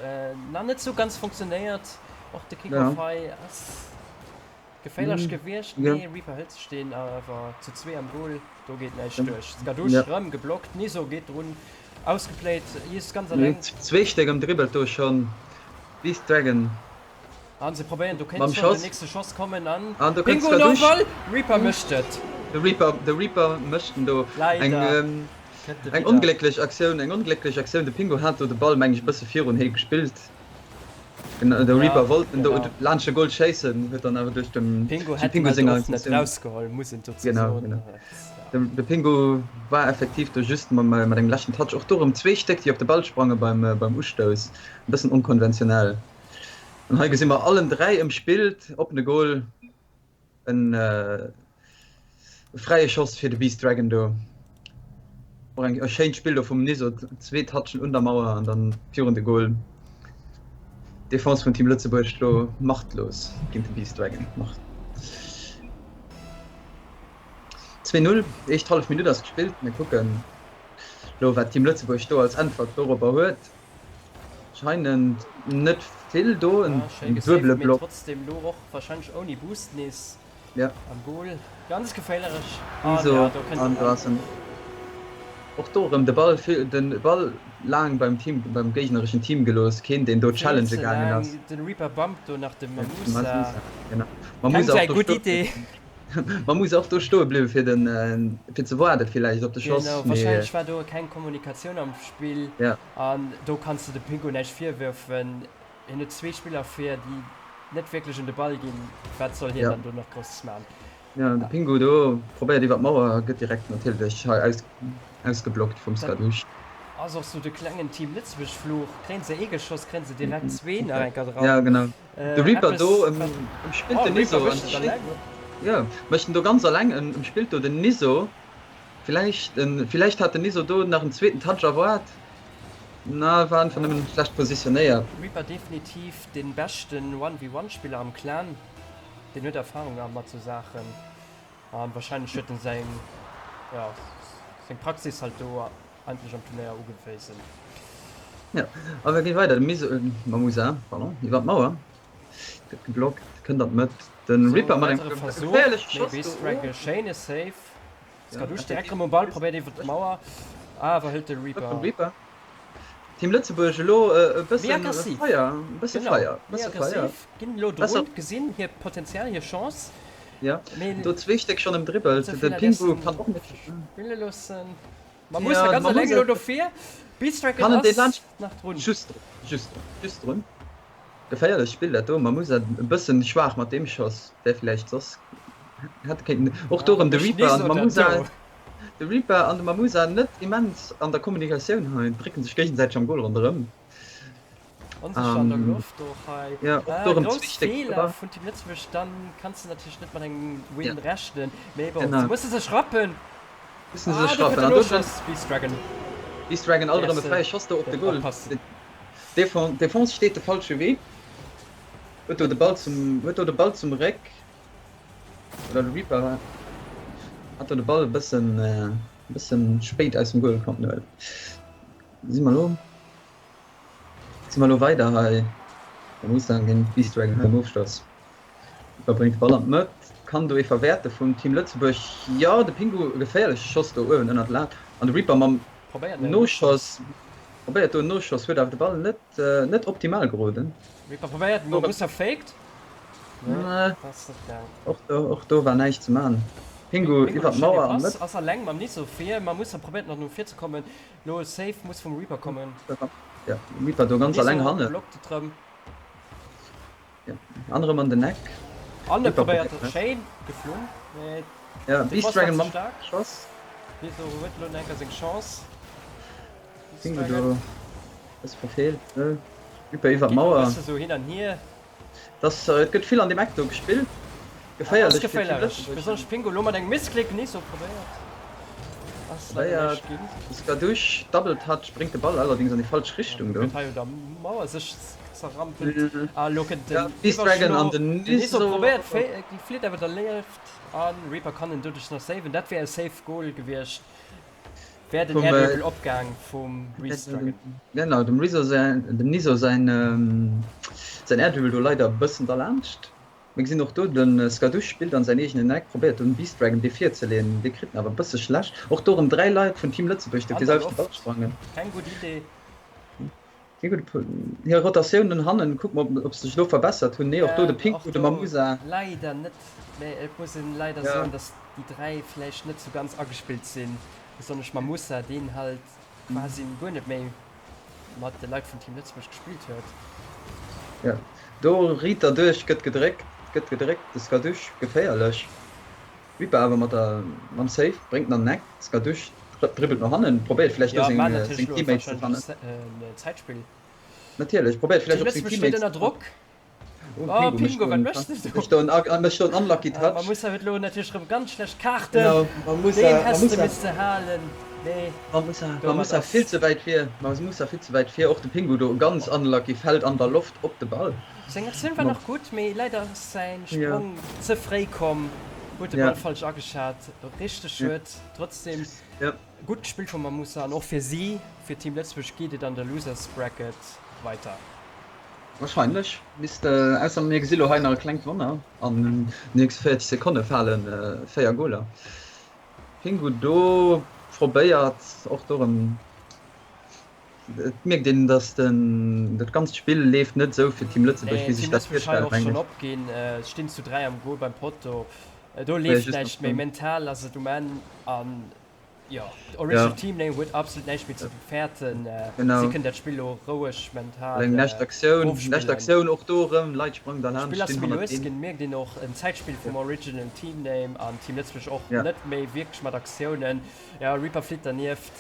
nach net sou ganz funktionéiert. Och de Kickoff hei ass geféierlech gewiescht, mee Reaper hëlt sech deen awer zu zwee am Goal. Do geet näischt duerch. Skadoosh rëm geblockt, Niso geet drun, ausgeplayt, Yes ganz alleng. Zwee Stéck am Dribbel do schonn, Beast Dragon An se probéieren, do kéint Mam schon den Schoss. nächste Schoss kommen an An do kënnt Bingo no Skadoosh. Ball! Reaper mécht et! De Reaper, de Reaper mécht en do. Eng, Leider ähm, kënnt e eng widder. onglécklech Aktioun, eng onglécklech Aktioun. De Pingo hat do de Ball, meng ech, e bësse virun hee gespillt. Genau, de Ja, Reaper wollt en do genau. laanscht de Goal schéissen, huet dann awer duerch dem, Pingo duerch dem hätt en Pingo halt senger och net Aktioun. rausgeholl, muss een dozou Genau, soen. genau. Ja. De, de Pingo war effektiv do just mam, mat engem leschten Touch. Och do erëm zwee Stéck, déi op de Ball sprange beim, beim Ustouss. E bëssen onkonventionell. An hei gesi mer allen 3 ëmspillt, oppene Goal, en fräie Schoss fir de Beast Dragon do. Och eng e schéint Spill do vum Niso, zwee Touchen un der Mauer an dann virun de Goal. Defense vun Team Lëtzebuerg do machtlos géint de Beast Dragon. 2-0, éischt hallef Minutt ass gespillt. Mir kucken elo wat Team Lëtzebuerg do als Äntwert dorobber huet. Anscheinend net vill do, en Ah, schéi duebele gesaved, mee Block. trotzdem lo och wahrscheinlech ouni Boost nees Ja. am Goal. Ganz geféierlech an Iso ja, do kënnt an en do an. ass en och do erëm de Ball vill de Ball laang beim Team beim géignereschen Team gelooss, keen deen do Vill challenge ze gaangen laang, ass. den Reaper bumpt do nach de De Mamusa. Mamusa, genau. Keng Mamusa och säi do gutt stoe Idee. Mamusa och do stoe bliwwe fir den fir ze waarde villäicht op de Schoss, Genau, mee wahrscheinlech war do keng Kommunikatioun am Spill ja. an do kanns de dem Pingu näischt virwürfen. Hien huet zwee Spiller vir, déi net wierklech un de Ball ginn. Wat soll hien Ja. dann do nach Grousses maachen? Ja, de Pingu do probéiert iwwer d'Mauer, gëtt direkt natierlech hei aus, ausgeblockt vum Dat Skadouche. ass och sou de klengen Team Lëtzebuerg-Fluch. Kréien se ee geschoss, kréien se direkt zwee nach eng Kéier Ja, dran. genau. De Reaper Eppes do wat. ëmspillt Oh, den Reaper Niso an mécht et schéin. alleng. Ja, mécht en do ganz alleng, ëmspillt do den Niso. Villäicht, villäicht hat den Niso do nach en zweeten Touch erwaart. Na, war einfach nëmmen schlecht positionéiert. Reaper definitiv den beschten One v One Spiller am Clan, deen huet Erfahrung mat sou Saachen an wahrscheinlech huet en säin, jo, seng Praxis halt do endlech am Turnéier ugewisen. Jo, a mir ginn weider, de Miso, Mamusa, pardon, iwwer d'Mauer, gëtt geblockt, kënnt an d'Mëtt, den Sou, Reaper mat weidere engem Versuch, geféierleche mee Schoss do, Beast oh. Dragon, schéine Save. Skadoosh direkt Ja, erëm um Ball, probéiert iwwer d'Mauer, awer hëlt de Reaper. Reaper. Team Lëtzebuerg elo e Méi bëssen aggressiv. Feier, e bësse Genau, Feier, e méi bësse Feier. aggressiv, ginn elo Besser. drun, gesinn hir Potenzial, hir Chance. Ja, Mee do zwee Stéck schonn ëmdribbelt, ze de vill hat Pingu kann dierfen och net. spille loossen. Ma Ja, ganz ma eleng muss elo er. dofir. Beast Dragon Kann en deen ass laanscht. nach drun. Just drun, just drun, just drun. Geféierlech Spill dat do, Mamusa e bëssen schwaach mat deem Schoss, wär villäicht soss hätt kéinten och do Ah, erëm de mécht Reaper an de Niso dat Mamusa, do. de Reaper an de Mamusa net immens an der Kommunikatioun hei, drécken sech géigesäiteg am Goal ronderëm. Onsécher an der An Loft och hei. jo, och do Äh, erëm grouss zwee Stéck Feeler drëwer. vun Team Lëtzebuerg, dann kanns de natierlech net mat engem Ja, Win rechnen, mee bon, se genau. musse sech rappen. Mussen se Ah, sech do kënnt rappen den an do den Noschoss, Beast Dragon. Beast Dragon alt erëm e Däerfs de fräie Schoss do op de net Goal. oppassen. D'Defense steet de falsche Wee, huet do de Ball zum huet do de Ball zum Réck, oder de Reaper hat do de Ball e bëssen e bëssen spéit aus dem Goal konnten huelen. Si mer elo si mer elo weider hei beim Mustang géint Beast Dragon hei um Ofschloss. Reaper bréngt de Ball an d'Mëtt, kann do ee verwäerte vum Team Lëtzebuerg. Jo, de Pingu, e geféierleche Schoss do uewen ënnert d'Lat an de Reaper mam Probéiert en Noschoss. Noschoss, probéiert do en Noschoss, huet awer de Ball net net optimal geroden. Reaper probéiert, Do Mamusa faked. Nee, Nee, ass net gaang. och do, och do war näischt ze man. Pingu Pingu iwwer schéine d'Mauer an Pass, Mëtt. ass alleng mam Niso vir. Mamusa probéiert nach no vir ze kommen. Lo Save muss vum Reaper kommen. Ja, Reaper do ganz alleng Niso hannen. blockt et rëm. Ja, an erëm an den Eck. An e Reaper probéiert probéiert. schéin geflunn, mee Ja, de Beast Boss war Dragon ze mam staark. Schoss. Niso huet elo nach enker seng Chance. Beast Pingu Dragon. do bësse verfeelt. Reaper iwwer Geet elo e d'Mauer. bësse sou hin an hier. Das, et gëtt vill an deem Eck do gespillt. Dat ass Geféierlech fir Team geféierlech, Lëtzebuerg. besonnesch Pingu elo mat engem Missklick. Niso probéiert, ass leider Probéiert. näischt ginn. Skadoosh, Double Touch, bréngt de Ball allerdings an déi falsch An Richtung do do. gëtt hei un der Mauer sech zerrampelt. A lo kënnt Ja, den Beast Dragon an Iwwerschlo. den Den Niso Niso. probéiert, flitt awer derlieft an Reaper kann en doduerch nach saven. Dat wär e safe Goal gewiescht, wär den Vum, Air-Dribble opgaang vum Beast Dragon. Genau, dem Riso säin, dem Niso säin, säin Air-Dribble do leider e bëssen derlaanscht. Mir gesinn och do, de Skadoosh spillt an säin eegenen Eck, probéiert do den Beast Dragon dee virzeleeën, dee kritt en awer e bësse schlecht. Och do erëm 3 Leit vun Team Lëtzebuerg, déi op An dee der selwechte Ball Loft, sprangen. keng gutt Idee. Keng gutt hir Rotatiounen hannen, kucke mer ob se sech elo verbessert hunn. Nee, och do de Ja, Pingu, och de do Mamusa. leider net, mee et muss een leider Ja. soen, dass déi 3 vläicht net sou ganz agespillt sinn, besonnesch Mamusa, deen halt quasi guer net méi mat de Leit vun Team Lëtzebuerg gespillt huet. Ja, do riit derduerch gëtt gedréckt, gëtt gedréckt, de Skadoosh geféierlech. Reaper awer mat der mam Save bréngt en an den Eck, Skadoosh dribbelt no hannen, probéiert vläicht do Ja, seng maan natierlech seng elo Teammates ze wahrscheinlech fannen. en Zäitspill. Natierlech, probéiert Team vläicht op seng Lëtzebuerg steet Teammates ënner ze fannen. Drock. Oh, Oh, Pingu mécht Pingu, do wat en méchs de do? mécht do en mécht do en unlucky Ah, Touch. Mamusa huet elo natierlech rëm ganz schlecht Kaarten. Genau, Mamusa, Deen häss de Mamusa. misste halen. Nee, Mamusa, domat Mamusa vill ass. ze wäit vir, Mamusa vill ze wäit vir. Och de Pingu do ganz unlucky, fält an der Loft op de Ball. Seng Aktioun war nach gutt, mee leider ass säin Ja. Sprong ze fréi komm. Huet de Ball falsch ageschat. Richteg schued. Trotzdem gutt gespillt vum Mamusa an och fir si, fir Team Lëtzebuerg geet et an der Losers Bracket weiter. Wahrscheinlech misst, ausser mir gesi lo hei nach e klengt Wonner, an den nächste 40 Sekonne fale 4 Goler. Pingu do probéiert och do erëm, et mierkt een, datt den dat ganzt Spill leeft net esou fir Team Lëtzebuerg, wéi sech dat virstellt, mengen ech. Opginn, stinn zu 3 am Goal beim Potto, do leeft näischt méi, mental ass et um Enn an Jo, Original ja. Team Name huet absolut näischt méi ze fäerten. Genau. Si kënnen dat Spill lo roueg mental Eng lescht Aktioun, lescht Aktioun och do erëm, Leit sprangen da laanscht, Spill ass méi lues ginn, mierkt een och. En Zäitspill vum Original Team Name an Team Lëtzebuerg och ja. net méi wierklech mat Aktiounen. Ja, Reaper flitt dernieft.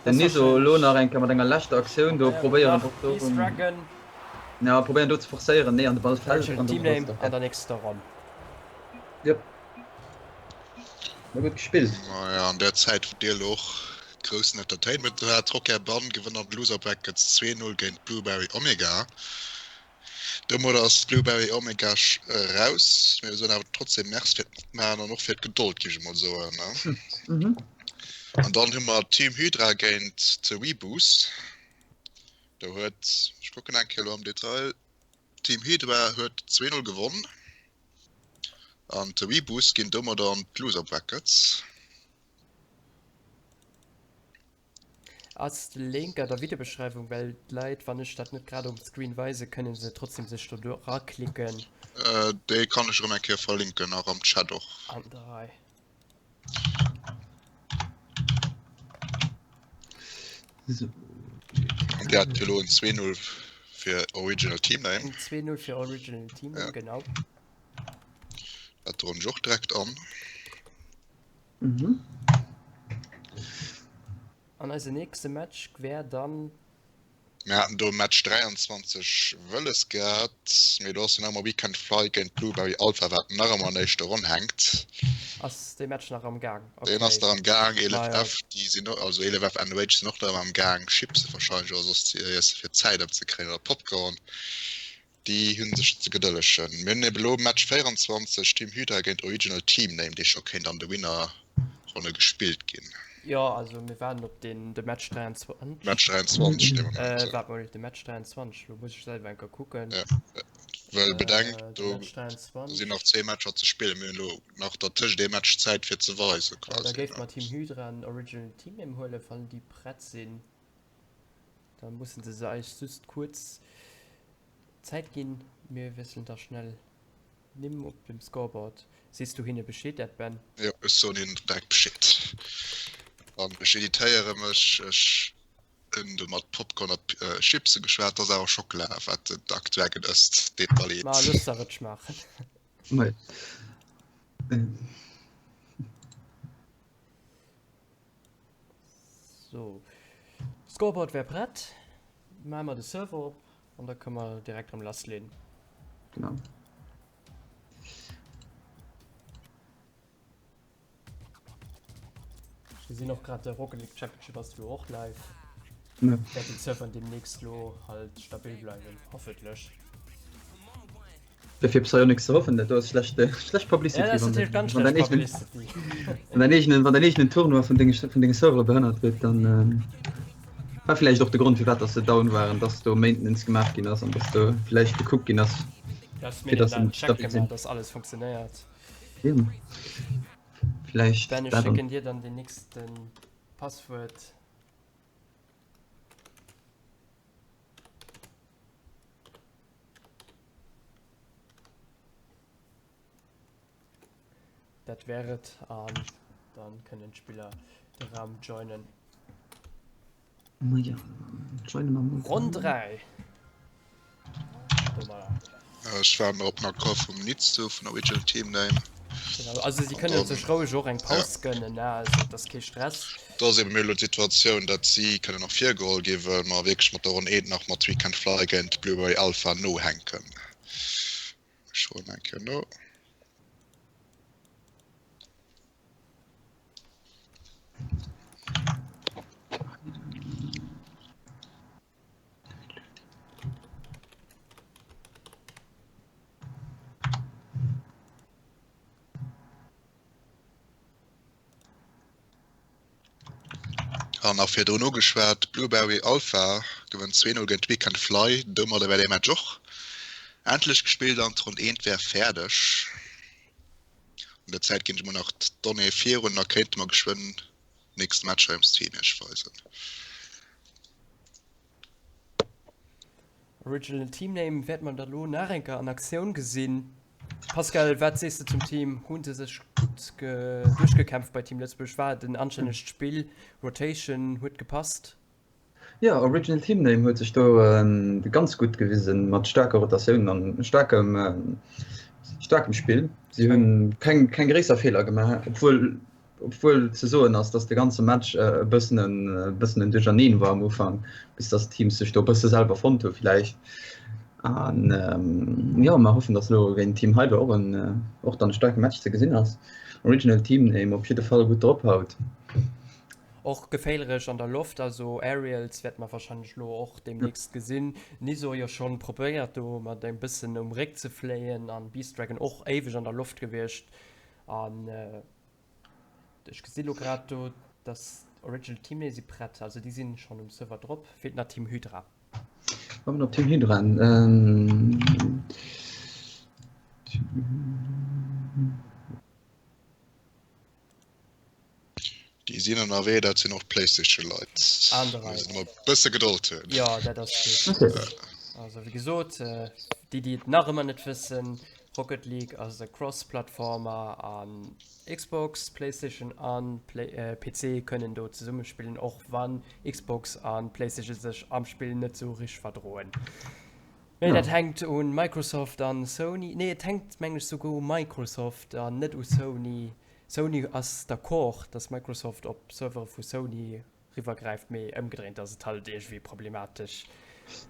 Den Niso elo nach eng Kéier mat enger leschter Aktioun do probéieren och do erëm. Ja, probéieren do ze forcéieren, nee, an de Ball fält. Original Team Name an der nächster Ronn. Jep. War gutt gespillt. Maja, an der Zäit wou dir elo och groussen Entertainment do hat, Rock Air Bann gewënnt an de Loser Brackets 2, 0 géint Blueberry Omega. Domadder ass Blueberry Omega eraus, mee mir soen awer trotzdem Merci fir d'Matmaachen an och fir d'Gedold, géif ech emol soen, ne? An dann hu mer Team Hydra géint The Weeboos. Do huet, ech kucken eng Kéier elo am Detail, Team Hydra huet 2, 0 gewonn. An d'Weeboos ginn domadder an d'Loser Brackets. Ass de Link an der Videobeschreiwung, well d'Leit, wann ech dat net grad um Screen weisen, kënne se trotzdem sech do raklicken. Dee kann ech erëm eng Kéier verlinken, nach am Chat och. An der Rei. An Dir hat elo en 2-0 fir Original Team Name. En 2-0 fir Original Team Name, ja. genau. Dat droen ech och direkt an. Mhm. An eise nächste Match wär dann Mir haten do Match 23 wëlles gehat, mee do ass jo nach ëmmer We Can Fly géint Blueberry Alpha, wat nach ëmmer an der éischter Ronn hänkt. Ass dee Match nach am Gaang? Deen ass nach am Gaang. 11 F, déi sinn och, also 11 F NOH sinn och nach ëmmer am Gaang, Chipse wahrscheinlech oder soss ze iessen, fir d'Zäit ëmzekréien, oder Popcorn. Déi hu sech ze gedëllegen. Mir hunn ebe lo Match 24, Team Hydra géint Original Team Name, dee scho kéint an de Winner-Ronne gespillt ginn. Jo, also mir waarden op den, de Match 23. Match 23 dee Moment, ja. Waart mol, de Match 23, lo muss ech selwer eng Kéier kucken. Ja, well bedenkt, do sinn nach zwee Matcher ze spillen. Mir hunn elo nach dertëscht ee Match Zäit fir ze weisen, quasi. Da géife mer Team Hydra an Original Team Name huelen, wann déi prett sinn. Da mussen se se eis just kuerz Zäit ginn. Mir wiesselen da schnell Nimm op dem Scoreboard. Sees du hinne Bescheed, Ed Ben? Jo, ech soen hinnen direkt Bescheed. An ech editéiere mech. Ech hunn do mat Popcorn a Chipse geschwat. Dat ass awer Schockela, wat den Dark Dragon ësst. Deet mer leed. Ma looss der et schmaachen. So, Scoreboard wär prett. Maache mer de Server op an da kënne mer direkt erëm lassleen. Genau. Ech gesinn och grad de Rocket League Championship ass lo och live. Ja. Wäert den Serveren demnächst lo halt stabil bleiwen, hoffentlech. Fir fir Psyonix ze hoffen, dat do ass schlecht, schlecht Publicity. Ja, dat ass natierlech ganz schlecht Publicity. Wann dein eegenen, wann dein eegenen Tournoi vun denge, vun denge Servere behënnert gëtt, dann ähm, war villäicht och de Grond, firwat dass se down waren, dass do Maintenance gemaach ginn ass an dass do villäicht gekuckt ginn ass, Dass fir dass se mir Check stabil sinn. gemaach, dass alles funktionéiert. Eben. Villäicht Ben, ech dat an. schécken dir dann den nächsten Passwuert. Dat wär et an dann kënnen d'Spiller de Raum joinen. Maja, joine mer mol. Ronn 3. Domadder. Ech waarden op den Accord vum Nitzu vun Original Team Name. Genau, also si kënnen sech roueg och eng Paus gönnen, ne? Also et ass kee Stress. Do ass eben elo d'Situatioun, datt si kënnen nach virgeholl ginn, well mer wierklech mat der Ronn 1 nach mat We Can Fly géint Blueberry Alpha nohänken. Ech froen eng Kéier no. An nach virdrun ugeschwat, Blueberry Alpha gewënnt 2, 0 géint Weekend Fly. Domadder wär dee Match och endlech gespillt an d'Ronn eent wär fäerdeg. An der Zäit ginn ech mol nach d'Donnéeë virun, da kéinte mer geschwënn den nächste Match hei um Stream iech weisen. Original Team Name wäert mer da lo nach eng Kéier an Aktioun gesinn. Pascal, wat sees de zum Team? Hu se sech gutt duerchgekämpft bei Team Lëtzebuerg? War et en anstännegt Spill? Rotation huet gepasst? Jo, Original Team Name huet sech do ganz gutt gewisen, mat staarker Rotatioun an staarkem staarkem Spill. Si hunn keng keng gréisser Feeler gemaach, obwuel Obwuel ze soen ass, dass de ganze Match e bëssen en e bëssen en Duercherneen war am Ufank, bis dass d'Teams sech do e bësse selwer fonnt hu villäicht. An jo, mer hoffen, dass elo géint Team Hydra och en och dann e staarke Match ze gesinn ass. Original Team Name op jidde Fall gutt drop haut. Och geféierlech an der Loft, also Aerials wäerte mer warscheinlech elo och deemnächst gesinn. Niso jo schonn probéiert do mat engem bëssen um Réck ze fléien an Beast Dragon och éiweg an der Loft gewiescht. An ech gesi lo grad do, dass Original Team nee si prett, also déi sinn schonn um Server drop. Feelt nach Team Hydra. Kommen op Team Hydra. Déi sinn ënnerwee, dat sinn och d'Playstation-Leit. An der Rei. Muss een ëmmer e bësse Gedold hunn. Jo, dat ass richteg. Also wéi gesot, déi déi et nach ëmmer net wëssen, Rocket League ass e Cross-Platformer an Xbox, Playstation an PC kënnen do zesumme spillen, och wann Xbox an Playstation sech am Spill net sou richteg verdroen. Mee dat hänkt un Microsoft an Sony, nee et hänkt mengen ech souguer u Microsoft an net u Sony. Sony ass d'accord, dass Microsoft op Servere vu Sony riwwergräift, mee ëmgedréint ass et halt iergendwéi problematesch.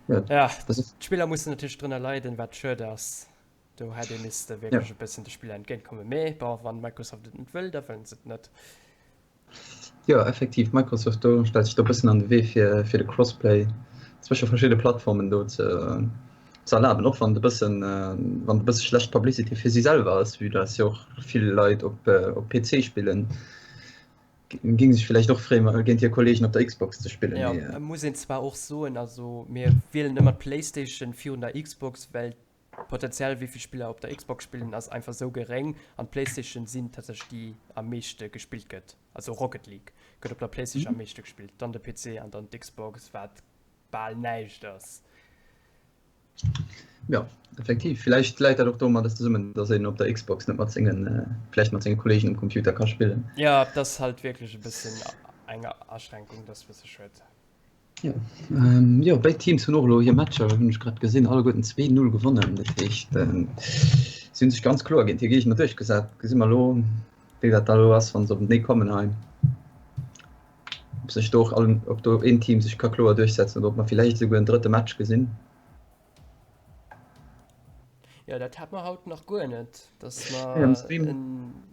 Ja, d'Spiller mussen natierlech drënner leiden, wat schued ass. Do hätt ee misste wierklech e bëssen de Spiller entgéintkommen. Mee bon, wann Microsoft et net wëll, da wëllen se et net. Jo, effektiv, Microsoft do stellt sech do e bëssen an de Wee fir, fir de Crossplay zwësche verschidde Plattformen do ze, ze erlaben, och wann et e bëssen, wann et e bësse schlecht Publicity fir si selwer ass, vue dass jo och vill Leit op, op PC spillen, géing sech villäicht och freeën, géint hir Kolleegen op der Xbox ze spillen. Jo, muss een zwar och soen, also mir wielen ëmmer d'Playstation virun der Xbox, well D'Potenzial wéi vill Spiller op der Xbox spillen ass einfach sou geréng an d'Playstation sinn tatsächlech déi am meeschte gespillt gëtt. Also Rocket League gëtt op der Playstation am meeschte gespillt, dann de PC an dann d'Xbox wat bal näischt ass. Jo, effektiv. Villäicht läit dat och domadder zesummen, datt een op der Xbox net mat sengen, vläicht mat senge Kolleegen um Computer ka spillen. Jo, dat ass halt wierklech e bëssen eng Aschränkung, dat ass e bësse schued. Jo, ähm, jo, béid Teams hunn och elo hir Matcher, hunn ech grad gesinn, alleguerten 2, 0 gewonnen. Dat heescht, ähm, si hunn sech ganz kloer géint hir Géigner duerchgesat. Gesi mer elo, wéi dat da elo ass, wann se openee kommen hei. Ob sech do och allen, ob do een Team sech ka kloer duerchsetzen oder ob mer villäicht esouguer en drëtte Match gesinn. Jo, dat hat mer haut nach guer net, dass mer am Stream. en,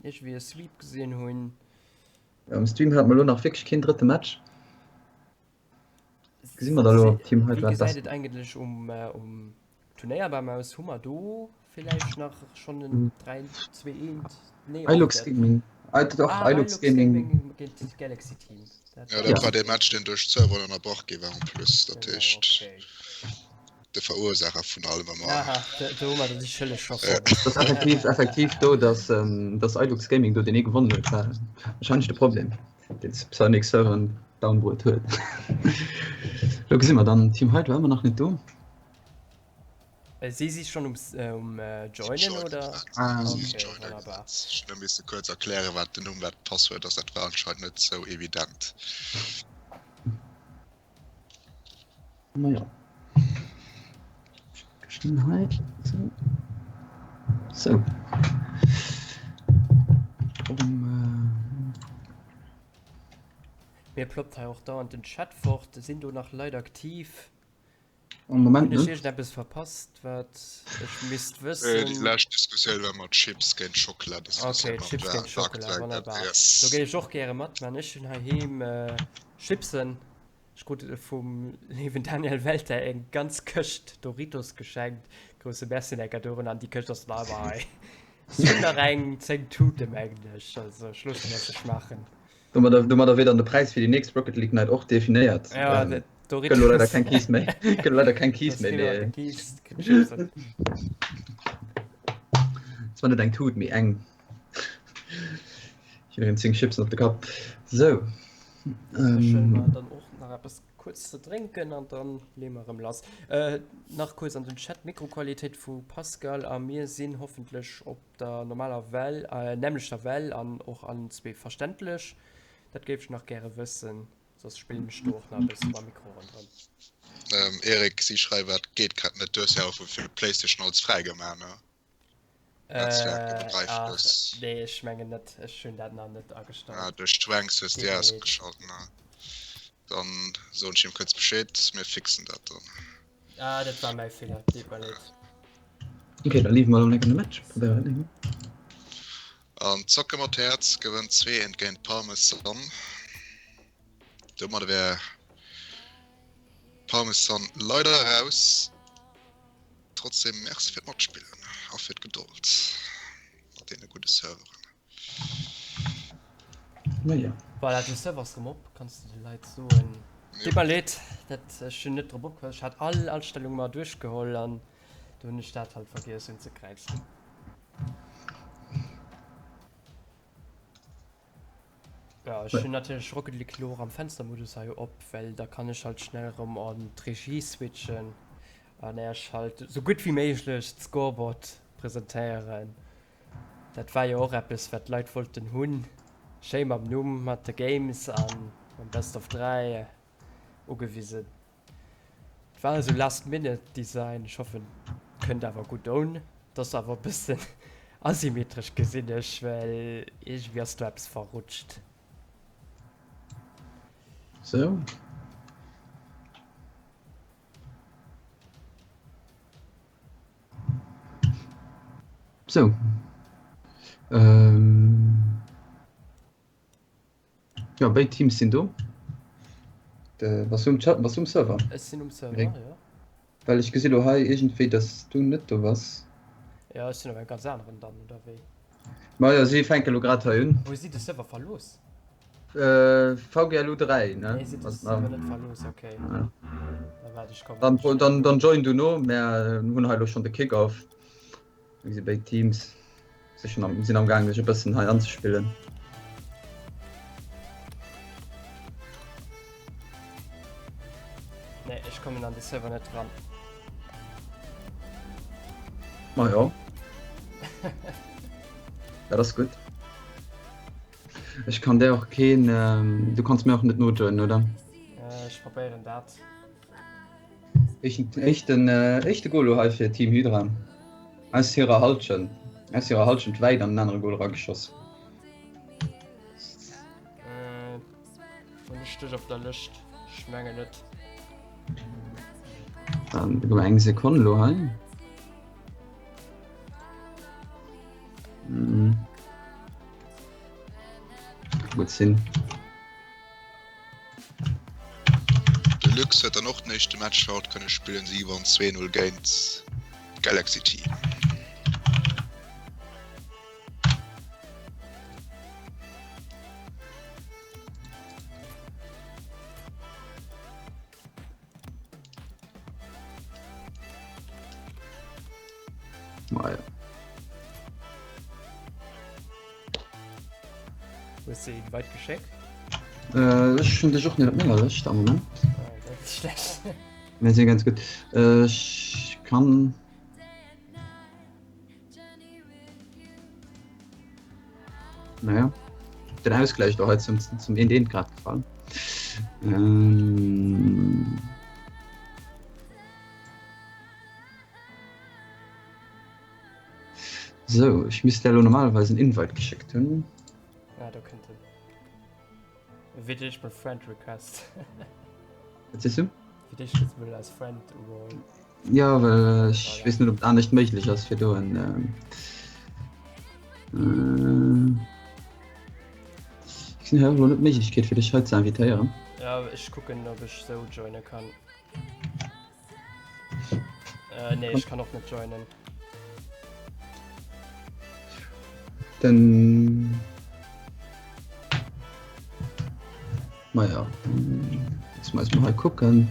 iergendwéi e Sweep gesinn hunn. Am Stream hat mer elo nach wierklech keen drëtte Match. Gesi mer da lo ob Team Wéi gesäit et eigentlech um, äh, um Turnéierbam aus? Hu mer do villäicht nach schonn en 3, 2, 1? Nee, och Ilux Gaming. Ah, doch, ah, Ilux Gaming. Gaming géint Galaxy Team. Dat ja, dat ja. war dee Match, deen duerch d'Serveren ënnerbrach gi war en plus. Dat genau, heescht. Okay. De Verursaacher vun allem ëmmer. Aha, do hu mer déi Schëlleg scho fonnt. Dat ass effektiv, effektiv do, dass, ähm, dass Ilux Gaming do deen ee gewonnen huet, war wahrscheinlech de Problem, deen Psyonix Serveren down bruet huet. Lo gesi mer dann, Team Hydra ëmmer nach net do. Si si schonn um, um Joinen, oder? Ah, okay, wonnerbar. Ech hunn misse kuerz erklären, wat den Numm, wat d'Passwuert ass. Dat war anscheinend net sou evident. Naja. Hei. So. So. Um, äh... Mir ploppt hei och dauernd den Chat fort. Sinn do nach Leit aktiv? Am Moment net. Hunn ech iergendeppes verpasst, wat ech misst wëssen? Déi lescht Diskussioun war mat Chips géint Schockela. Okay, Chips géint Schockela, wonnerbar. Do géif ech och gäre matman. Ech hunn heiheem Chipsen. Ech krut vum léiwen Daniel Welter eng ganz Këscht Doritos geschenkt. Grousse Merci Necker dorun an déi Këscht ass nach ëmmer hei. Ech hunn nach eng 10 Tute mengen ech, also ech loosse mir se schmaachen. Domadder, domadder wier dann de Präis fir déi nächst Rocket League Night och definéiert. Ja, ähm, dat, do gëtt lo leider keng Keys méi. Gëtt lo leider keng Keys méi. Mee... Keys, Zwar net eng Tut, mee eng. Jiddereen 10 Chipsen op de Kapp. Sou. Ähm, dann och nach eppes kuerz ze drénken an dann leeë mer erëm lass. Äh, nach kuerz an den Chat, Mikroqualitéit vu Pascal a mir sinn hoffentlech op der normaler Well, äh, nämmlechter Well an och allen zwee verständlech. Dat géif ech nach gäre wëssen, soss spillen ech do och nach e bësse mam Mikro ronderëm. Ähm, Eric, si schreiwen, dat geet grad net, du hues jo awer fir d'Playstation alles fräigemaach, ne? Netzwerk Äh, iwwergräifend ach, ass. nee, ech mengen net. Ech hunn dat nach net agestallt. Ah, duerch d'Wanks hues Deet de mer leed. ausgeschalt, ne? Dann soen ech him kuerz Bescheed, mir fixen dat dann. Ah, dat war mäi Feeler, deet mer leed. Okay, da liiwe mer elo lecker de Match. Probéiere dat eng. An Zocke mat Häerz gewënnt 2 1 géint Parmesan. Domadder wär Parmesan leider eraus. Trotzdem Merci fir d'Matspillen a fir d'Gedold mat deene gudde Serveren. Naja. Voilà, de Server ass rëm op, kanns de de Leit soen. Deet mer leed, dat ech hunn net drop opgepasst. Ech hat all Astellunge mar duerchgeholl an do hunn ech dat halt vergiess unzekräizen. Ja, ech hunn natierlech Rocket League lo och am Fenstermodus hei op, well da kann ech halt schnell erëm an d'Regie switchen an Äech halt sou gutt wéi méiglech d'Scoreboard presentéieren. Dat war jo och eppes wat d'Leit wollten hunn, schéi mam Numm, mat de Games an mam Best of 3 ugewisen. Et war esou last minute Design, ech hoffen et kënnt awer gutt un. Et ass awer e bëssen asymmetresch gesinn ech, well iergendwéi ass do eppes verrutscht. Sou. Sou. Ähm. Jo, béid Teams sinn do. De, bass du um Chat, bass du um Server? Ech sinn um Server, Erik? jo. Well ech gesi lo hei iergendwéi, dass du net do bass. Jo, ech sinn op engem ganz aneren dann, oder wéi? Ma jo, si fänke lo grad hei un. Hues si de Server verlooss? Äh, VGLU 3, ne? Nee, si de Also, Server net verlooss, okay. Ja. Da waart ech, kommen Dann, ech schnell dann, do. dann join du no, mär hunn hei lo schonn de Kick-Off. Si béid Teams sinn am, sinn am Gaang sech e bëssen hei anzespillen. Nee, ech kommen an de Server net dran. Ma jo. Dat ass gutt. Ech kann der och keen, ähm, du kanns mir och net nojoinen, oder? Äh, ech probéieren dat. Éischten, éischten, éischte Goal elo hei fir Team Hydra. Aus hirer Halschent, aus hirer Halschent wäit an den anere Goal erageschoss. Äh, hunn ech dech op der Lëscht? Ech mengen net. Dann gëtt mer eng Sekonn elo hei. Mm. Gutt sinn. De Lux huet dann och den éischte Match haut kënne spillen. Si gewannen 2, 0 géint d'Galaxy Team. Maja. Hues de Invite geschéckt? Äh, ech hunn dech och net op menger Lëscht am Moment. Ah, dat ass schlecht. Mir si ganz gutt. Äh, ech kann. Naja. Den Ausgleich do hei zum, zum 1-1 grad gefallen. Ähm. Sou, ech misst der elo normalerweis en Invite geschéckt hunn. Ah, do kënnt en. Fir d'éischt mol Friend Request. Wat sees du? Fir d'éischt gëtt mol als Friend ugeholl. Ja, well ech voilà. weess net, ob et anescht méiglech ass, fir do en. Ähm, äh, ech gesinn hei och elo net d'Méiglechkeet, fir dech hei ze invitéieren. Ja, ech kucken, ob ech sou joine kann. Äh, nee, ich kann och net joinen. Den. Maja, loosse mer eis mol hei kucken.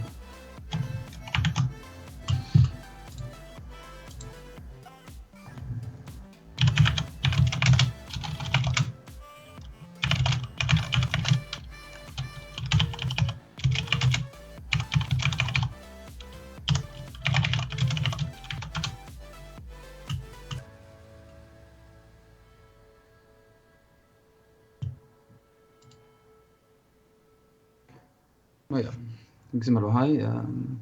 Maja, dann gesi mer lo hei. Ähm,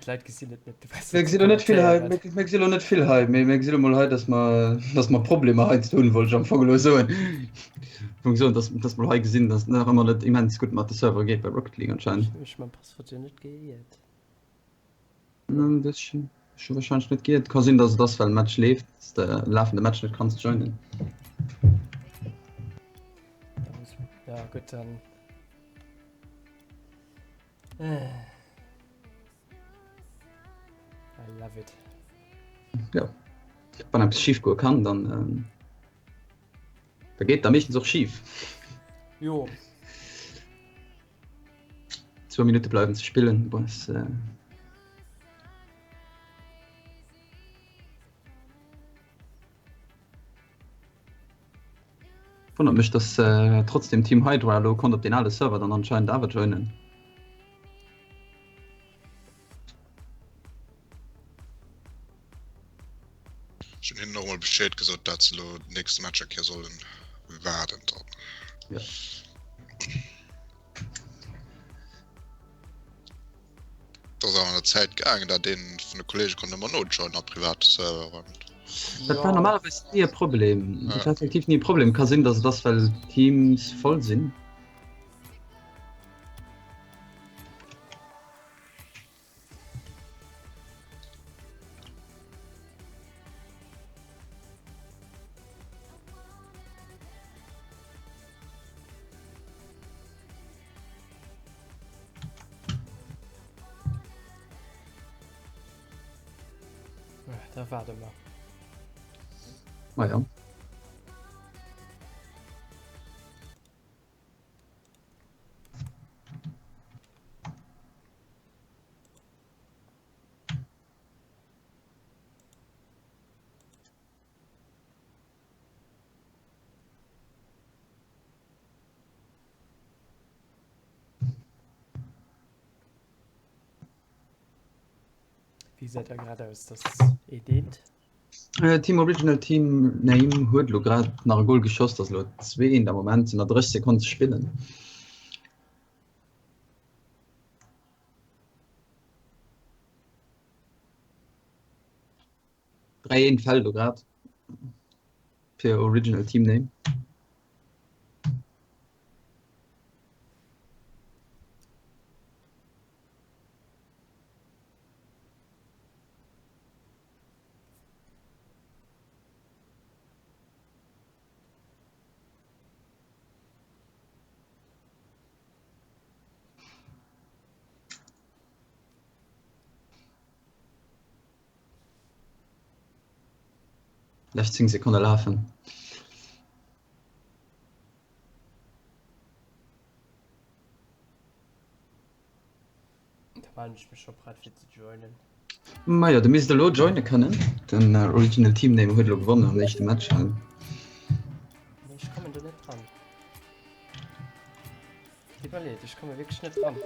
D'Leit gesinn et net. Du weiss, Mir wat gesi lo net vill hei, kommentéiert. mir, mir gesi lo net vill hei, mee mir gesi lo mol hei, dass mer, dass mer Problemer heiansdo hunn, wollt ech am Fong elo soen. Am Fong soen, dass, dass mer lo hei gesinn, dass nach ëmmer net immens gutt mat de Servere geet bei Rocket League anscheinend. Ech hu mech mam Passwort jo net geiert. Hm, das schon, schon wahrscheinlich net giert. Kann sinn, dass et ass, well Match leeft, dass de lafende Match net kanns joinen. Da muss, ja gut, dann. Äh. I love it. Ja. Wann eppes schief goe kann, dann ähm, da geet da meeschtens och schief. Jo. Zwou Minutte bleiwen ze spillen. Bon, es, äh... Wonnert mech, dass äh, trotzdem Team Hydra lo konnt op den ale Server dann anscheinend awer joinen. Ech hunn hinnen och mol Bescheed gesot, dat se lo den nächste Match eng Kéier sollen waarden dann. Ja. Et ass awer an der Zäit gaangen, dat een vun de Kollege konnt ëmmer nojoinen a private Serveren. Dat war normalerweis ni e Problem. Dat war effektiv ni e Problem. Ka sinn, datt et ass, well d'Teams voll sinn. Da waarde mer. Ma ja. Wéi gesäit da grad aus, dass ee deent? Äh, Team Original Team Name huet lo grad nach e Goal geschoss, dat ass lo 2 1 am Moment, sinn nach 30 Sekonnen ze spillen. 3 1 fält lo grad fir Original Team Name. Lescht 10 Sekonne lafen. Da malen ech mech scho prett fir ze joinen. Majo, du misst elo joine kënnen. Den äh, Original Team Name huet elo gewonnen am éischte Match. Nee, ech kommen do net dran. Deet mer leed, ech komme wierklech net dran.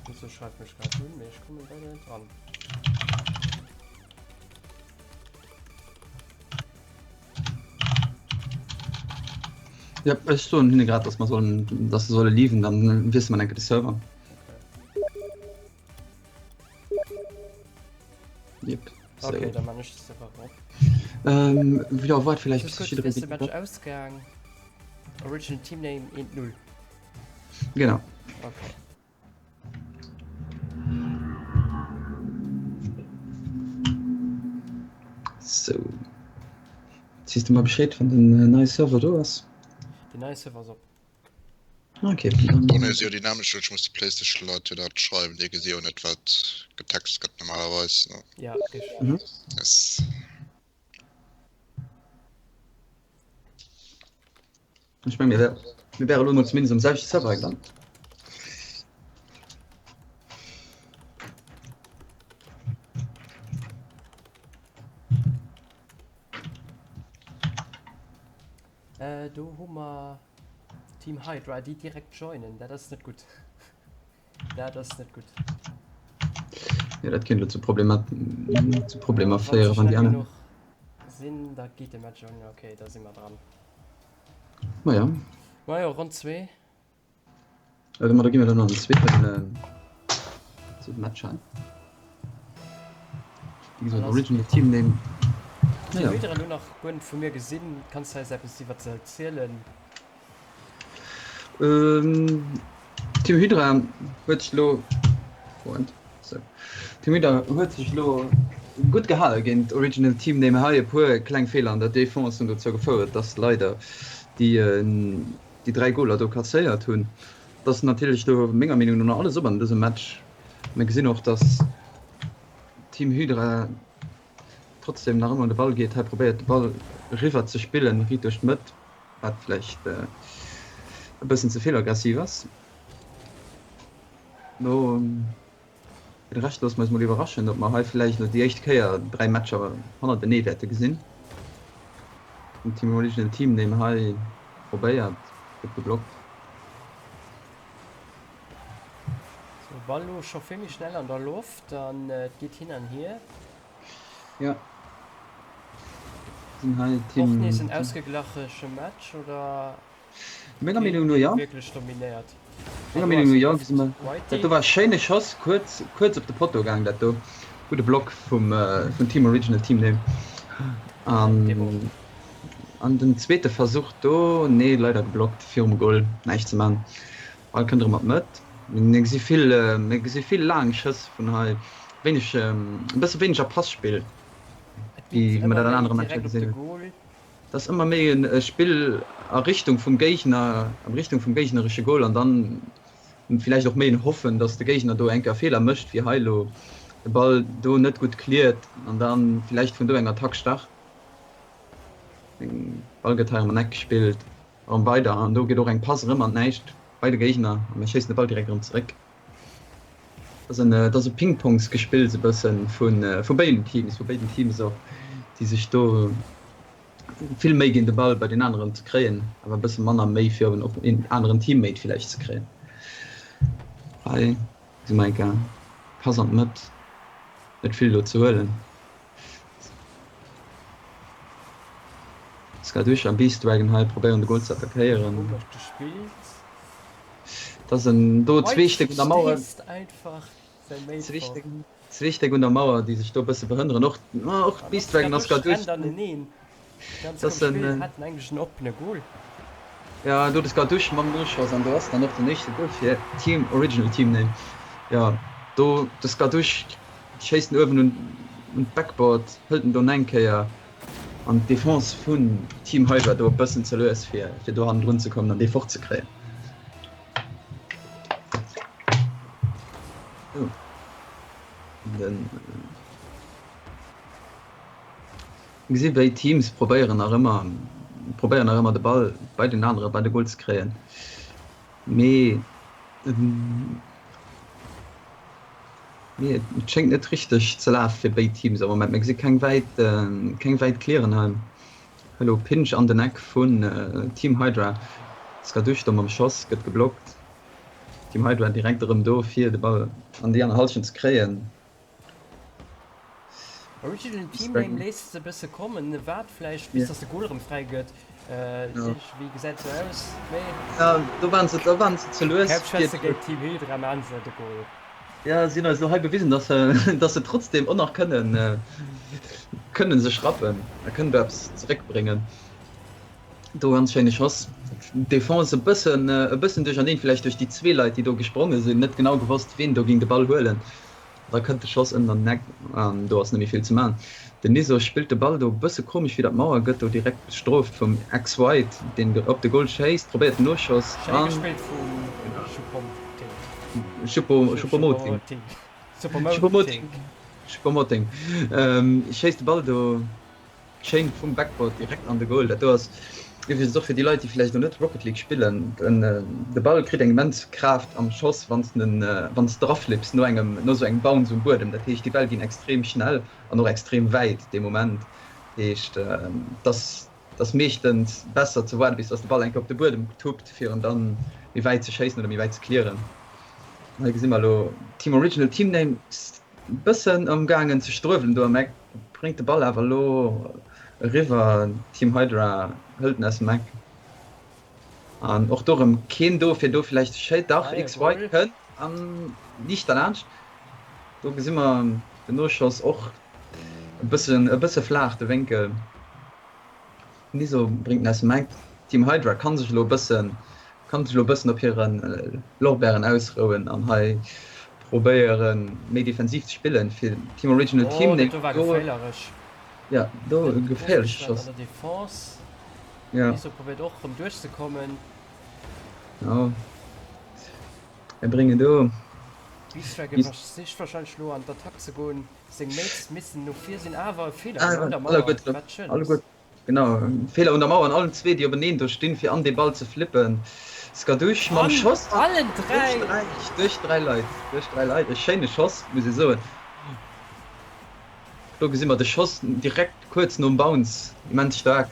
Wieso schreift mech grad un, mee ech kommen leider net dran. Ja, ech soen hinne grad, dass mer sollen, dass se solle leaven, dann wiesse mer enke de Server. Okay. Yep. So. Okay, dann man ech de Server op. Ähm, ja, wart vielleicht bis bis jidderee jidderee de Match ausgaang. Original Team Name 1-0. Genau. Okay. Sou. Sees du mer Bescheed, wann den äh, neie Server do ass? Den neie Server ass op. Okay. Bon, si jo dynamisch, ech muss de PlayStation Leit jo dat schreiwen, déi gesi jo net wat getext gëtt normalerweis. Ne? Ja, richtig. Mhm. Yes. Ech meng, mir wär, mir wäre lo mol zumindest am selwechte Server gelant. Äh, do hu mer Team Hydra, déi direkt joinen. Dat ass net gutt. Dat ass net gutt. Ja, dat kéint lo zu Problemer, zu Problemer féieren, wann déi aner. Sinn, da geet de Match un. Okay, da si mer dran. Maja. Majo, Ronn 2. Also, ma da gi mir dann an den zweeten, äh, zweeten Match hei. Wéi gesot, Original Team Name. Team ja. Hydra lo nach guer net vu mir gesinn. Kanns du eis eppes iwwer se erzielen? Ähm, Team Hydra huet sech lo Moment, so. Team Hydra huet sech lo gutt gehale géint Original Team Name. Hei e puer kleng Feeler an der Defense hunn dozou gefouert, dass leider déi äh, déi 3 Goler do kasséiert hunn. Et ass natierlech do menger Meenung no nach alles op an dësem Match. Mir gesinn och, dass Team Hydra trotzdem nach ëmmer un de Ball geet. Hei probéiert de Ball eriwwer ze spillen, riit duerch d'Mëtt, wat vläicht e bëssen ze vill aggressiv ass. No fir de Rescht loosse mer eis mol iwwerraschen, ob mer hei vläicht elo déi éischt Kéier 3 Matcher hannertenee wäerte gesinn. Den Team Original Team Name hei probéiert, gëtt geblockt. Sou, Ball lo scho vill méi schnell an der Loft an et geet hin an hier. Ja. Sinn hei Team. Och nees en ausgeglacheche Match oder? Menger Meenung no jo. Wierklech dominéiert. Menger Meenung no jo. Gesi mer. Dat do war e schéine Schoss, kuerz, kuerz op de Potto gaang dat do. Gudde Block vum, vun Team Original Team Name. An, an den zweete Versuch do, nee leider geblockt virum Goal, näischt ze man. Ball kënnt erëm an d'Mëtt. Mir gesi vill, mir gesi vill laang Schëss vun hei, wéineg, e bësse wéineger Passpill, wéi mer dat an anere Matcher gesinn hunn. Et ass ëmmer méi e Spill a Richtung vum Géigner, a Richtung vum géigneresche Goal an dann villäicht och méi en Hoffen, datt de Géigner do eng Kéier Feeler mécht, wéi hei elo, de Ball do net gutt cleart an da villäicht vun do eng Attack start. De Ball gëtt hei erëm an Eck gespillt. Erëm weider an do geet och eng Pass erëm an d'Näischt bei de Géigner a mir schéissen de Ball direkt erëm zeréck. Dat ass en, dat ass e Ping-Pongs-Gespills e bëssen vu vu béiden Teams, vu béiden Teams och, déi sech do vill Méi ginn de Ball bei deen aneren ze kréien, awer e bësse manner Méi fir en op een aneren Teammate villäicht ze kréien. Hei gesi mer eng Kéier Pass an d'Mëtt, net vill do ze huelen. Skadoosh a Beast Dragon hei probéieren de Goal ze attackéieren. Komesch gespillt. Dat ass en do zwee Stéck un der Mauer. Zwee Stéck, zwee Stéck un der Mauer, déi sech do e bësse behënneren. Och, och Beast Dragon a Skadoosh. Dat ass en. Haten eigentlech en oppene Goal. Ja, do de Skadoosh mam Noschoss an do ass dann och den éischte Goal fir Team Original Team Name. Jo, do de Skadoosh Schéisst en uewen un d'Backboard, hëlt en do eng Kéier an d'Defense vun Team Hydra do e bëssen ze lues fir fir do hannendrun ze kommen an dee fort ze kréien. Sou den gesi béid Teams probéieren nach ëmmer probéieren nach ëmmer de Ball bei den anere bei de Goal ze kréien, mee Mee et schéngt net richteg ze lafe fir béid Teams am Moment. Mir gesi keng wäit, keng wäit Clearen hei. Elo Pinch an den Eck vun Team Hydra. Skadoosh do mam Schoss gëtt geblockt. Team Hydra direkt erëm do fir de Ball an déi aner Hallschent ze kréien. Original Team Name léisst se e bësse kommen, waart vläicht bis dass de Goal erëm fräi gëtt. Iergendwéi gesäit sou aus, mee. Ja, do waren se, do waren se ze lues. Haaptschwätze géint Team Hydra maan se de Goal. Ja, si hunn eis elo hei bewisen, dass se, dass se trotzdem och nach kënnen, kënnen sech rappen a kënnen do eppes zeréckbréngen. Do ganz schéine Schoss. D'Defense e bëssen, e bëssen duercherneen, vläicht duerch déi zwee Leit, déi do gespronge sinn, net genau gewosst, ween do géing de Ball huelen. Da kënnt de Schoss ënnen an den Eck an do ass net méi vill ze man. Den Niso spillt de Ball do e bësse komesch widder d'Mauer, gëtt do direkt bestrooft vum Ex-White, deen op de Goal schéisst, probéiert den Noschoss Schéi an. gespillt vum Choupo-Moting. Choupo-Moting. Choupo-Moting. Choupo-Moting. Schéisst de Ball do schéin vum Backboard direkt an de Goal. Dat do ass. Iwwregens och fir déi Leit, déi vläicht elo net Rocket League spillen, de Ball kritt eng immens Kraaft am Schoss, wann s de wann s de draflipps no engem no esou engem Bounce um Buedem. Dat heescht, déi Bäll ginn extrem schnell an och extrem wäit dee Moment. Dat heescht, et ass et ass meeschtens besser ze waarde bis dass de Ball eng Kéier op de Buedem tuppt, fir en dann méi wäit ze schéissen oder méi wäit ze clearen. Hei gesi mer elo Team Original Team Name bëssen amgaangen ze struewelen do am Eck, bréngt de Ball awer elo eriwwer. Team Hydra hëlt en aus dem Eck an och do erëm keen do fir do vläicht schéi dach XY kënnt an liicht derlaanscht. Do gesi mer den Noschoss och e bëssen e bësse flaach de Wénkel. Niso bréngt en aus dem Eck. Team Hydra kann sech elo e bëssen kann sech elo e bëssen op hire Lorbeeren ausrouen an hei probéiere méi defensiv ze spillen fir Team Original Oh, Team dat do war do geféierlech. ja do e Dat geféierleche ofgesat an Schoss. der Defense. Ja. Niso probéiert och erëm duerchzekommen. Genau. Mir bréngen do. Beast Dragon versicht wahrscheinlech elo an d'Attack ze goen. Seng Mates missen no vir sinn, awer e Feeler un der Mauer, wat schön ass. Genau, Feeler un der Mauer an allen zwee déi openeen do stinn fir an dee Ball ze flippen. Skadoosh mam Schoss an allen dräi! Duerch dräi Leit, duerch dräi Leit. E schéine Schoss, muss ee soen. Do gesi mer de Schoss direkt kuerz nom Bounce, immens staark.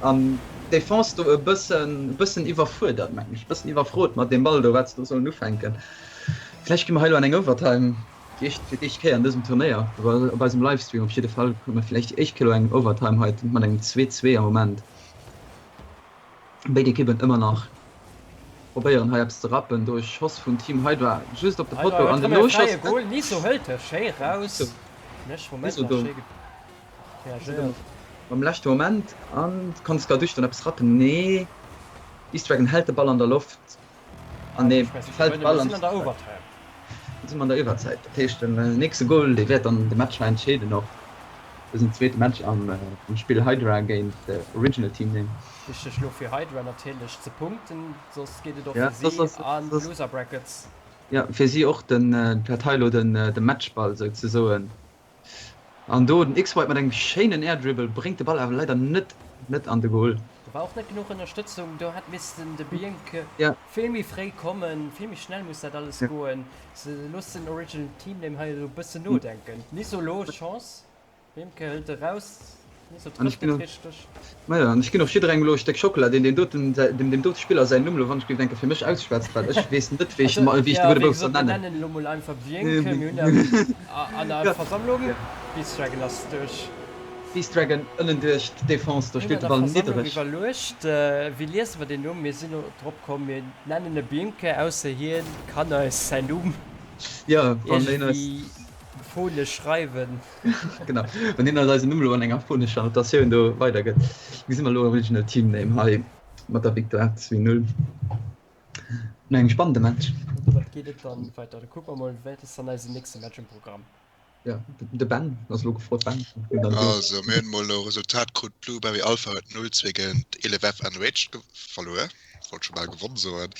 An d'Defense do e bëssen, e bëssen iwwerfuerdert, mengen ech, e bëssen iwwerfrot mat deem Ball do, wat se do sollen ufänken. Vläicht gi mer hei elo an eng Overtime. Déi éischt, fir d'éischt Kéier an dësem Turnéier, op eisem Livestream op jidde Fall, hu mer vläicht déi éischt Kéier elo eng Overtime hei mat engem 2, 2 am Moment. Béid Ekippen ëmmer nach probéieren hei eppes ze rappen. Do e Schoss vun Team Hydra just op de Hydra Potto huet an den erëm e fräie Noschoss. Goal. Niso hëlt e schéi raus. Mécht Moment Niso nach do schéi reagéiert. Am leschte Moment an kann Skadoosh dann eppes rappen? Nee, East Dragon hält de Ball an der Loft. An nee, fält de Ball an. Mir sinn an der Overtime. Mir sinn an der Iwwerzäit. Dat heescht, den nächste Goal, dee wäert dann de Match hei entscheeden och. Dësen zweete Match am Spill Hydra géint Original Team Name. Wichteg elo fir Hydra natierlech ze punkten, soss geet et och fir si an d'Loser Brackets. Jo, fir si och den, dat hei elo de Matchball souzesoen. An do den X-White mat engem schéinen Air Dribble, bréngt de Ball awer leider net net an de Goal. Do war och net genuch Ënnerstëtzung, do hätt missten de Bienke vill méi fréi kommen, vill méi schnell muss dat alles goen. Se loossen Original Team Name hei elo e bëssen nodenken. Niso elo Chance, Bienke hëlt e raus, Niso trëfft net richteg. Majo, an ech ginn och jidderengem elo e Stéck Schockela, deen deem doten, deem deem dote Spiller säin Numm elo wann ech géif denken, fir mech ausschwätzt, well ech weess net, wéi ech Also, wéi ech de ja, gudde wéi Bouf soll gesot, mir nennen. nennen elo mol einfach Bienke. Mir hunn en an der Versammlung, Beast Dragon ass duerch. Beast Dragon ënnen duerch d'Defense, do Mir hunn spillt an de der Ball Versammlung niddereg. iwwerluecht, wéi liese mer deen Numm? Mir sinn drop komm, mir nennen e Bienke, ausser hien kann eis säin Numm Ja, wann een eis. iergendwéi phonesch schreiwen. Genau, wann hien eis eisen Numm elo an enger phonescher Notatioun do weidergëtt, gesi mer elo Original Team Name hei mat der Victoire 2, 0 no engem spannende Match. An domat geet et dann weider. Da kucke mer mol, wat ass dann eisen nächste Match um Programm? Ja, de Ben ass elo gefrot. Ben, deen dann do. Also mir hunn mol elo Resultat krut, Blueberry Alpha huet 0, 2 géint 11 FNH verluer, wollt scho bal gewonn soen.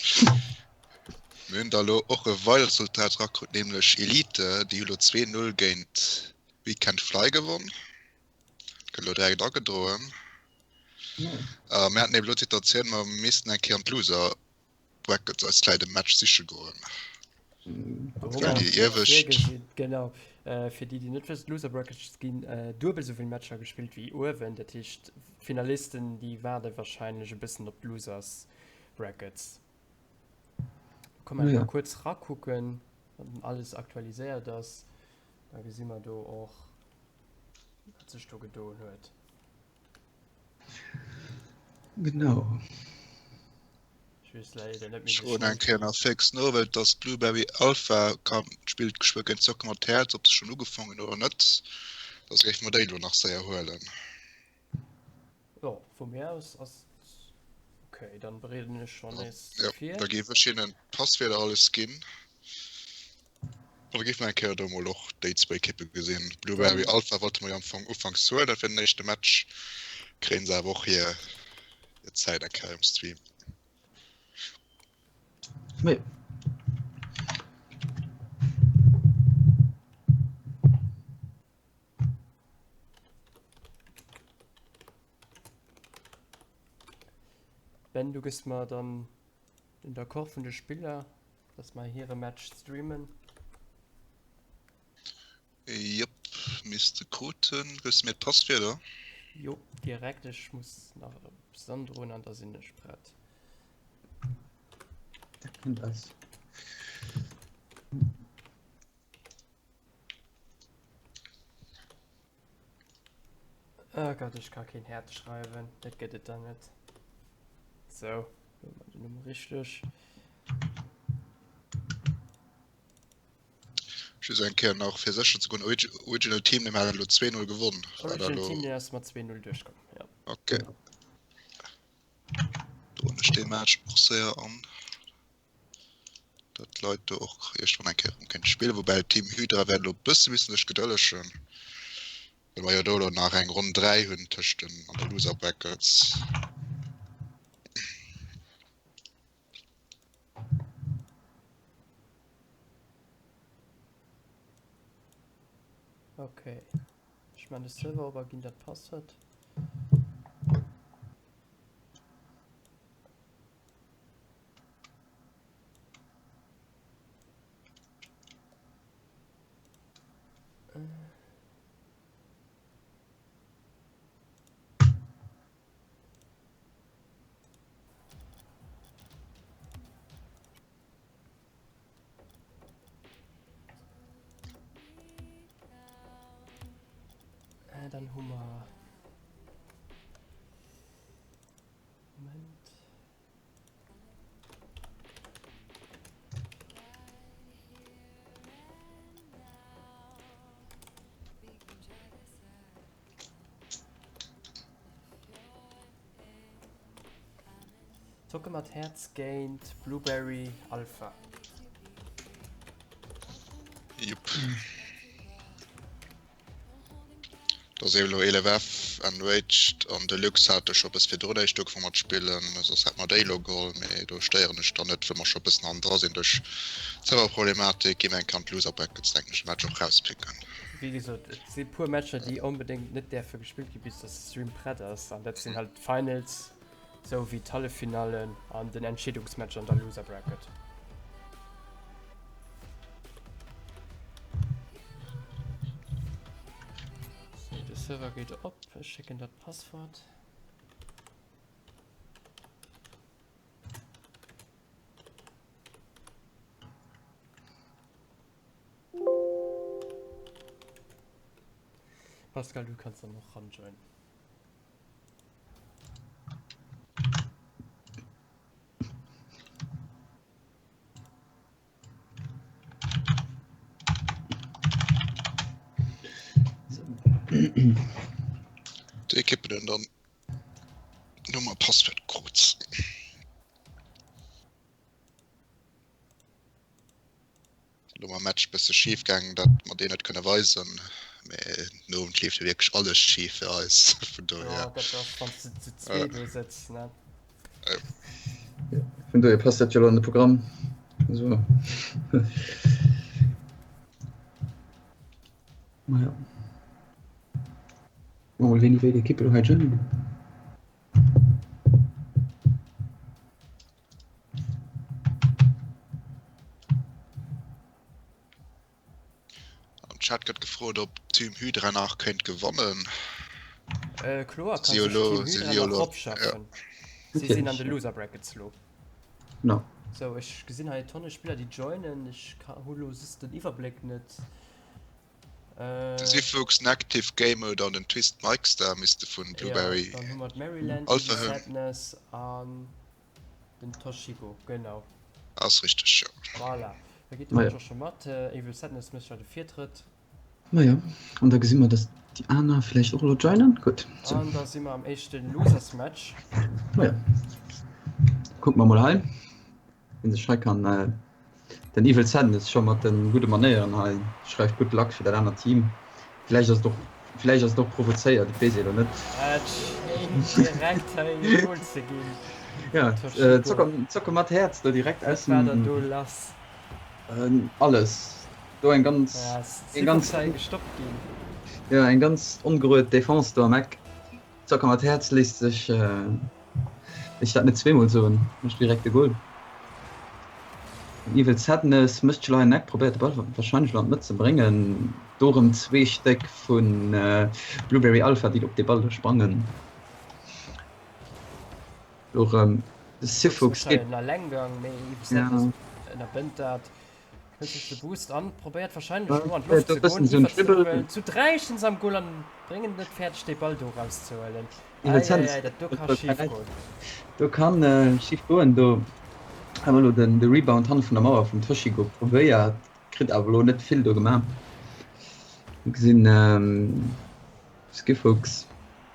Mir hunn da lo och e weidert Resultat erakrut, nämlech Elite, déi hu lo 2, 0 géint We Can't Fly gewonn. Gëtt elo direkt agedroen. A mir haten eben elo d'Situatioun, mer missten eng Kéier an d'Loser Brackets eis klei de Match siche goen. Well déi iewescht. Genau, fir déi, déi net wëssen, d'Loser Brackets ginn duebel esou vill Matcher gespillt wéi uewen. Dat heescht, d'Finalisten, déi waarde warscheinlech e bëssen op d'Losers Brackets. Komm mal ja. kurz rakucken, wann alles aktualiséiert ass. Da gesi mer do och wat sech do gedoen huet. Genau. Schon eng Kéier nach fix no, well dass Blueberry Alpha kann spillt geschwë géint Soccer mat Häerz, ob se schon ugefangen oder net. Da géife mer déi lo nach séier huelen. Jo, vu mir aus ass ok, dann bereeden ech schon nees Ja, vir. da géif ech hinnen d'Passwierder alles ginn. An da géife mer eng Kéier do mol och déi zwou Ekippe gesinn. Blueberry Dann Alpha wollte mer jo am Fong ufanks huelen, dat fir den éischte Match. Kréien se awer och hir hir Zäit eng Kéier um Stream. Méi. Ben, du gëss mer dann den D'accord vun de Spiller, dass mer hire Match streamen. Jop, misst de kruten. Gëss mir d'Passwierder? Jo, direkt. Ech muss nach eppes androen an da sinn ech prett. Dat kënnt eis. Oh Gott, ech ka keen Häerz schreiwen, dat gëtt et dann net. Sou, lo hu mer den Numm richteg. Just eng Kéier nach fir sécher ze goen, Original Team Name hat elo 2-0 gewonn. Original Team Name ass mat 2-0 duerchkomm, jo. Okay. Droen ech dee Match och séier an. Datt d'Leit do och iergendwann eng Kéier erëm kéinte spillen. Woubäi Team Hydra wäert elo e bësse missen sech gedëllegen, well mer jo do elo nach eng Ronn 3 hunn tëscht den an der Loser Brackets. Okay. Ech man de Server op a ginn dat Passwort. Äh, dann hu mer Moment. Zocke mat Häerz géint Blueberry Alpha. Jupp. Do si elo 11 F Enraged an Deluxe hate scho bëss virdrun éischt ugefaang mat spillen, soss hätt mer déi elo geholl, mee do stéieren ech dann net, well mer scho bëssen hannendra sinn duerch d'Serverproblematik. Gi mer eng Kéier an d'Loser Brackets, denken ech, de Match och rauspicken. Wéi gesot, et si puer Matcher, déi onbedéngt net däerfe gespillt gi bis dass de Stream prett ass, an dat sinn halt d'Finals, sou wéi d'Halleffinallen an den Entscheedungsmatch an der Loser Bracket. So, de Server geet op. Ech schécken dat Passwort. Pascal, du kannst dann noch ran joinen. Déi Ekippen hunn dann Nummer Passwuert krut. Lo mam Match bësse schif gaangen, dat mer deen net kënne weisen, mee den Owend leeft jo wierklech alles schif fir eis, vun dohier. Jo, dat ass wann s de zu zwee do sëtz, ne? Vun dohier passt dat jo lo an de Programm. Also. Maja. Mol wéini wéi d'Ekippe lo hei joinen. Am Chat gëtt gefrot, ob Team Hydra nach kéint gewannen. Äh, kloer kann sech Team Hydra nach eropschaffen. Si sinn an de Loser Brackets lo. No. So, ech gesinn hei tonne Spiller, déi joinen. Ech hu lo just den Iwwerbléck net. De Sifuchs, den Active Game Mode an den Twist Mikestar misste vun Blueberry ja, dann hu mer d'Maryland, Alpha hunn. Sadness an den Toshibo, genau. Ass richteg, jo. Voilà, da geet de Match och scho mat. Evil Sadness mécht hei de Virtrëtt. Majo, an da gesi mer, dass déi aner vläicht och elo joinen. Gutt. An da si mer am éischte Losers Match. Majo, kucke mer mol hei. Wien sech hei kann den Evil Sadness scho mat de gudde Manéieren hei schreift gutt Luck fir dat anert Team. Villäicht ass et och villäicht ass et och provozéiert, et weess ee lo net. Et schéint direkt hei e Goal ze ginn. Ja, Zocker Zocke mat Häerz do direkt aus dem. Wat war dann do lass? Alles. Do eng ganz eng ganz gestoppt ginn. Jo, eng ganz ongerued Defense do am Eck. Zocker mat Häerz léisst sech. Ech dat net zweemol soen, mécht direkt de Goal. Den Evil Sadness mécht scho en Eck, probéiert de Ball warscheinlech elo an d'Mëtt ze bréngen. Do rëm zwee Stéck vu Blueberry Alpha, déi op dee Ball do sprangen. Elo rëm de Sifuchs geet. En Allenggang, mee Evil Sadness ënnerbënnt dat. Hëlt sech de Boost an, probéiert warscheinlech elo an d'Loft ze goen, iwwerzehuelen. Zu 3 stinn se am Goal an bréngen et net fäerdeg, dee Ball do erauszehuelen. Eieiei, dat do ka schif goen. Do kann schif goen. Do hu mer elo de Rebound hanne vun der Mauer vum Toshigo probéiert, kritt awer elo net vill do gemaach. Mir gesinn Skifuchs.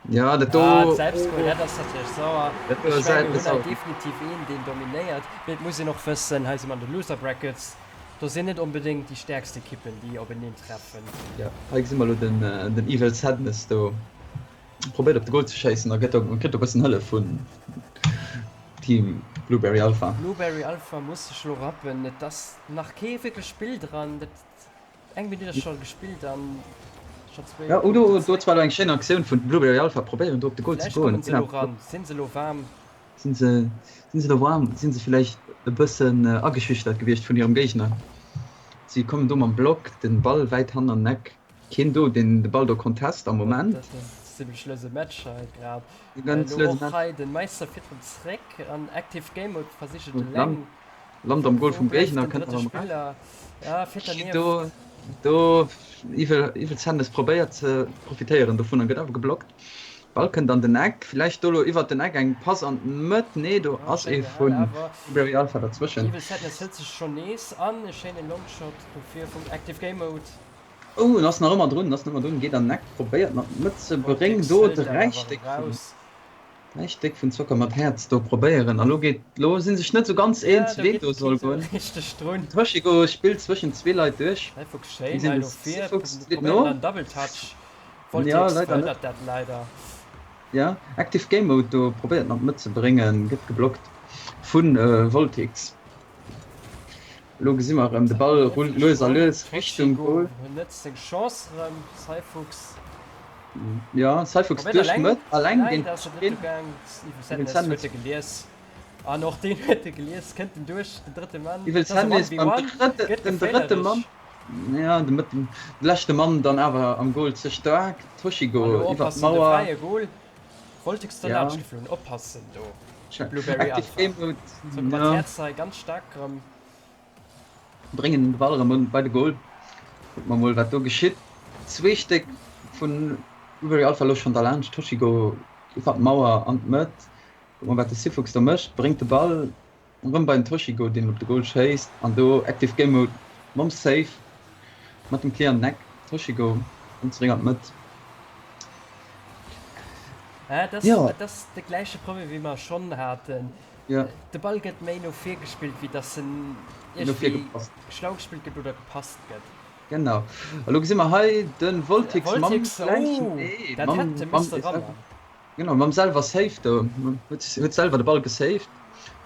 Ja, dat do. Ah, d'Selbstgoal, dat ass natierlech sauer. Ech mengen, mir hunn hei definitiv een, deen dominéiert. Mee et muss een och wëssen, hei si mer an de Loser Brackets, do sinn net onbedéngt déi stäerkst Ekippen, déi openeen treffen. Jo, hei gesi mer elo den, den Evil Sadness do probéiert op de Goal ze schéissen a gëtt do, kritt do e bëssen Hëllef vun Team Blueberry Alpha. Blueberry Alpha muss sech elo rappen, et ass nach kee wierklech Spill dran. Dat Eng Minutt ass scho gespillt an scho zwéi Ja, oh, do, do zwar elo eng schéin Aktioun vun Blueberry Alpha, probéieren do op de Goal ze Vläicht goen. kommen se elo ran. Sinn se elo waarm? Sinn se, sinn se elo waarm? Sinn se villäicht e bëssen ageschüchtert gewiescht vun hirem Géigner? Si kommen do mam Block, den Ball wäit hannen an den Eck. Keen do, deen de Ball do contest am Moment. Dat ass en zimmlech lëse Match hei grad. Ganz Elo lëse och Match. hei den Meister fiert rëm zréck an Active Game Mode versicht et eleng. Land am Goal Wo vum bleift Géigner den kënnt drëtte awer erëm Spiller? Ja, fiert raus. dernieft. Do, do Evil, Evil Sadness probéiert ze profitéieren dovun an gëtt awer geblockt. Ball kënnt an den Eck, villäicht do lo iwwert den Eck eng Pass an d'Mëtt. Nee, do Ja, ass schéin ee gehal, vun awer Blueberry Alpha derzwëschen. Evil Sadness hëlt sech schonn nees an e schéine Longshot dofir vum Active Game Mode. Oh, en ass nach ëmmer drun, en ass nach ëmmer drun, geet an den Eck, probéiert nach d'Mëtt ze bréngen. Voltix Do hëlt dat 3 awer Stéck vun. eraus. Dräi Stéck vun Zocker mat Häerz do probéieren a lo geet, lo si sech net sou ganz Ja, eens do ween geet do keen soll sou goen. richteg drun. Toshigo spillt zwëschen zwee Leit duerch, Cyfuchs déi schéin sinn hei de no vir, Cyfuchs flitt probéiert no. nach en Double Touch. Ja, Voltix leider net. verhënnert dat leider. Ja, Active Game Mode do probéiert nach d'Mëtt ze bréngen, gëtt geblockt vu Voltix. Lo gesi mer erëm de Ball rullt lues a lues Richtung Toshigo Goal. nëtzt seng Chance erëm, Cyfuchs. Ja, Cyfuchs Probéiert duerch eleng, d'Mëtt, alleng leider géint ass et net keen. dogaang. Evil Evil Sadness huet Sadness. e gelies an och deen huet e gelies, kënnt en duerch, den drëtte Mann, Evil et ass e Sadness beim 1v1, drëtte, gëtt den drëtte Mann. geféierlech. Ja, de Mëtt, de leschte Mann dann awer am Goal ze staark. Toshigo An elo iwwer oppassen, de d'Mauer. fräie Goal, Voltix Ja. derlaanscht geflunn, oppassen do, Blueberry Active Alpha. Game Mode, Zocke mat ja. Häerz hei ganz staark erëm. Bréngen de Ball erëm un bei de Goal. Kucke mer mol wat do geschitt. Zwee Stéck vun Blueberry Alpha elo schonn derlaanscht. Toshigo iwwer d'Mauer an d'Mëtt. Kucke mer wat de Sifuchs do mécht. Bréngt de Ball erëm bei den Toshigo deen op de Goal schéisst an do Active Game Mode mam Save mat dem Clear an den Eck. Toshigo erëm zeréck an d'Mëtt. Dat ass, Jo. dat ass de gläiche Problem wéi mer schonn haten. Ja. De Ball gëtt méi no vir gespillt, wéi dass en No vir iergendwéi gepasst. schlau gespillt gëtt oder gepasst gëtt. Genau. A lo gesi mer hei de Voltix mam Voltix, gläichen, oh, nee, dat mam, hätt e mam, misste ranner. genau, mam selwer Save do. Huet, huet selwer de Ball gesaved.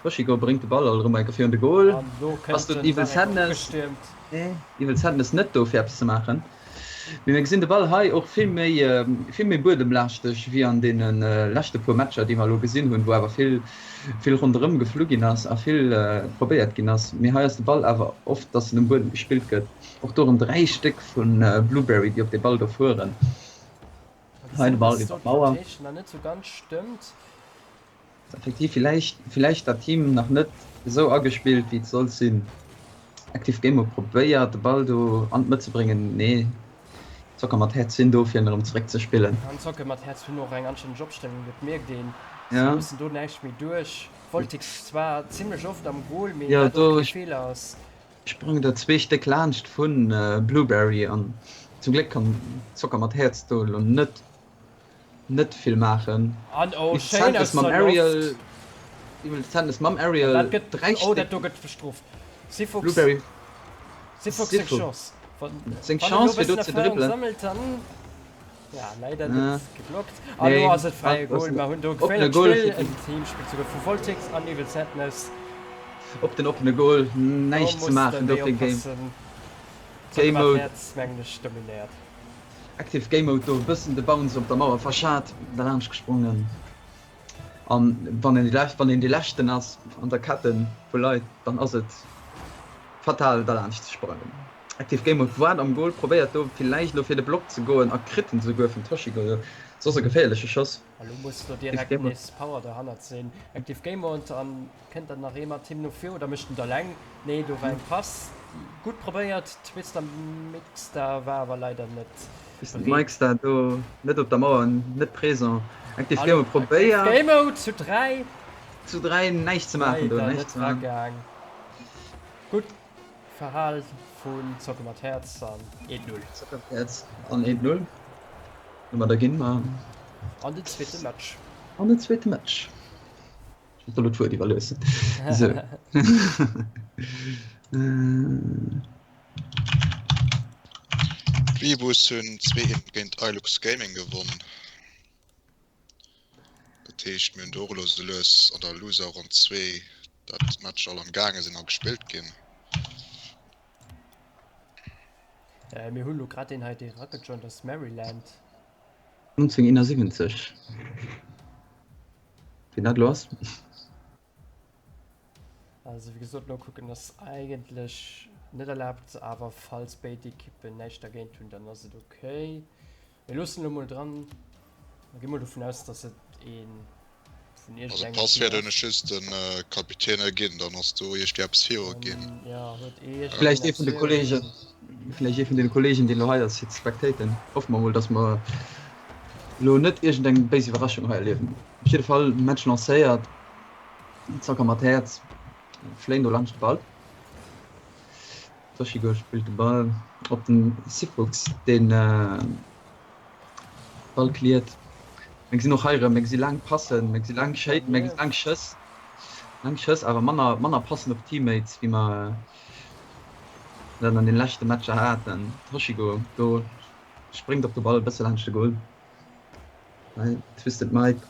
Toshigo bréngt de Ball alt erëm eng Kéier virun de Goal. An lo Ass kënnt do den d'Evil nach eng Kéier Sadness? opgestiermt. Nee, Evil Sadness net do fir eppes ze maachen. Mee mir gesinn de Ball hei och vill méi, vill méi buedemlaaschteg wéi an deene leschte puer Matcher, déi mer elo gesinn hunn, wou awer vill, vill ronderëm geflu ginn ass a vill probéiert ginn ass. Mee hei ass de Ball awer oft, dass en um Buedem gespillt gëtt. Och do erëm 3 Stéck vu Blueberry, déi op dee Ball do fueren. Hei de Ball iwwer d'Mauer. Effektiv villäicht villäicht dat Team nach net esou agespillt wéi et sollt sinn. Active Game huet probéiert de Ball do an d'Mëtt ze bréngen, nee Zocker mat Häerz sinn do fir en erëm zeréck ze spillen. An Zocke mat Häerz hunn och eng anstänneg Opstellung, dat mierkt een. Si Ja. loossen do näischt méi duerch. Voltix zwar zimmlech oft am Goal, mee Jo wat och do kee Feeler ass. sprangen der zwee Stéck laanscht vu Blueberry an zum Gléck kann Zocker mat Häerz do elo net net vill maachen. An oh, Evil schéin Sadness aus mam der Aerial, Loft. Evil Sadness mam An Aerial, dat gëtt, 3 oh, Stéck. dat do gëtt bestrooft. Sifuchs, Blueberry. Sifuchs seng Sifu. Chance. Wann, Seng wann en elo Chance fir do bëssen ze Erfahrung dribbelen. sammelt, dann, ja, leider Äh, net geblockt. An elo nee, ass et fräie dat ass Goal. en Mer hunn do oppene geféierlecht Goal Spill, fir en den. Teamspill souguer vu Voltix an Evil Sadness. Op den oppene Goal, Do näischt ze muss de maachen do méi fir Game, oppassen. Zocke Game mat Mode. Häerz, mengen ech, dominéiert. Active Game Mode do e bëssen de Bounce op der Mauer verschat, derlaanscht gesprongen. An wann een déi lescht, wann een dee leschten ass an der Kette vu Leit, dann ass et fatal derlaanscht ze sprangen. Active Game Mode waart am Goal, probéiert do villäicht elo fir de Block ze goen a kritt en esouguer vum Toshiko. Soss e geféierleche Schoss. A lo muss do direkt nees Power derhannert sinn. Active Game Mode an kënnt dann nach ee mat him no vir oder mécht en et alleng? Nee, do war eng Pass gutt probéiert. Twister Mixstar war awer leider net bereet. Mixstar do net op der Mauer, net présent. Active Game Mode probéiert. Active Game Mode zu 3. Zu 3 näischt ze maachen do. Leider net dragaang. Gutt Verhal vun Zocke mat Häerz an 1-0. Zocke mat Häerz an 1-0. Domadder ginn mer. An den zweete Match. An den zweete Match. Ech muss der elo d'Wuert iwwerloossen. Sou. D'Weebus hunn 2, 1 géint Ilux Gaming gewonn. Dat heescht, mir hunn do och elo sou lues an der Loser-Ronn 2, dat d'Matcher all am gaange sinn a gespillt ginn. Mir hunn elo grad deen hei, dee eragejoint ass, Maryland. 1971. Wien dat elo ass? Also wéi gesot, nokucken ass eigentlech net erlaabt, awer falls béid Ekippen näischt dergéint hunn, dann ass et ok. Mir loossen elo mol dran a gi mol dovun aus, dass et ee vun Also iergendengem Pass Team wäert ass. just den Kapitän erginn, dann ass do iergendwéi eppes viru ginn. Jo, huet ee iergendeen Vläicht ee vun de Kollegen, vläicht ee vun den Kollegen, deen elo hei ass fir ze spectaten. Hoffe mer mol, dass mer elo net iergendeng béis Iwwerraschung hei erliewen. Op jidde Fall, Match lancéiert, Zocker mat Häerz fléint do laanscht de Ball. Toshigo spillt de Ball op den Sifuchs, deen Ball cleart. Mir gesinn och hei erëm, mir gesi laang Passen, mir gesi laang Schéi, mir gesi laang Schëss, laang Schëss, awer manner, manner Passen op Teammates, wéi mer dat an den leschte Matcher haten. Toshigo do spréngt op de Ball e bësse laanscht de Goal. Hei Twisted Mike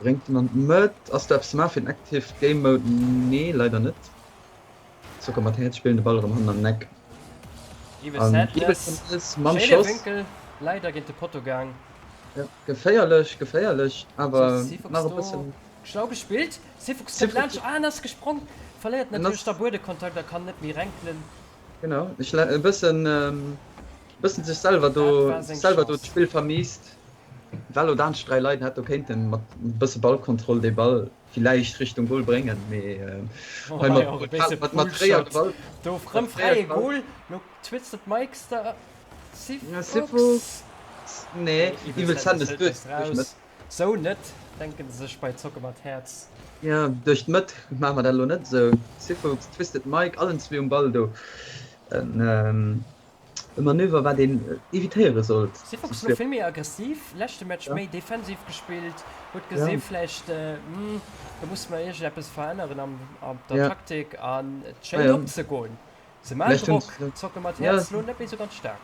bréngt en an d'Mëtt. Ass do eppes ze maachen fir den Active Game Mode? Nee, leider net. Zocker mat Häerz spillen de Ball erëm hannen an den Eck. Evil Sadness mam Schéine Schoss. Wénkel, leider géint de Potto gaang. Ja, geféierlech, geféierlech, awer Sifuchs nach e do bëssen. schlau gespillt. Sifuchs kënnt laanscht, ah, en ass gesprong, verléiert natierlech da Buedekontakt a kann net méi renkelen. Genau, ech e bëssen, bëssen sech selwer do, selwer do d'Spill vermiest. Well lo laanscht 3 Leit hätt do kéinten mat e bësse Ballkontroll dee Ball villäicht Richtung Goal bréngen, mee hei mat, mat, mat fréier Gewalt. Do rëm fräie Goal, lo twisted Mikes da Sifuchs. Nee, Evil Sadness duerch d'Mëtt. Sou net, denken se sech bei Zocke mat Häerz. Jo, duerch d'Mëtt maache mer dat elo net esou. Sifuchs, Twisted Mike, allen zwee um Ball do. En Manöver, wat een evitéiere sollt. Sifuchs elo vill méi aggressiv, leschte Match méi defensiv gespillt, huet gesi vläicht, hm, do musse mer iergendeppes veränneren an der Taktik an et schéngt opzegoen. Se maan Drock, zocke mat Häerz lo net méi sou ganz staark.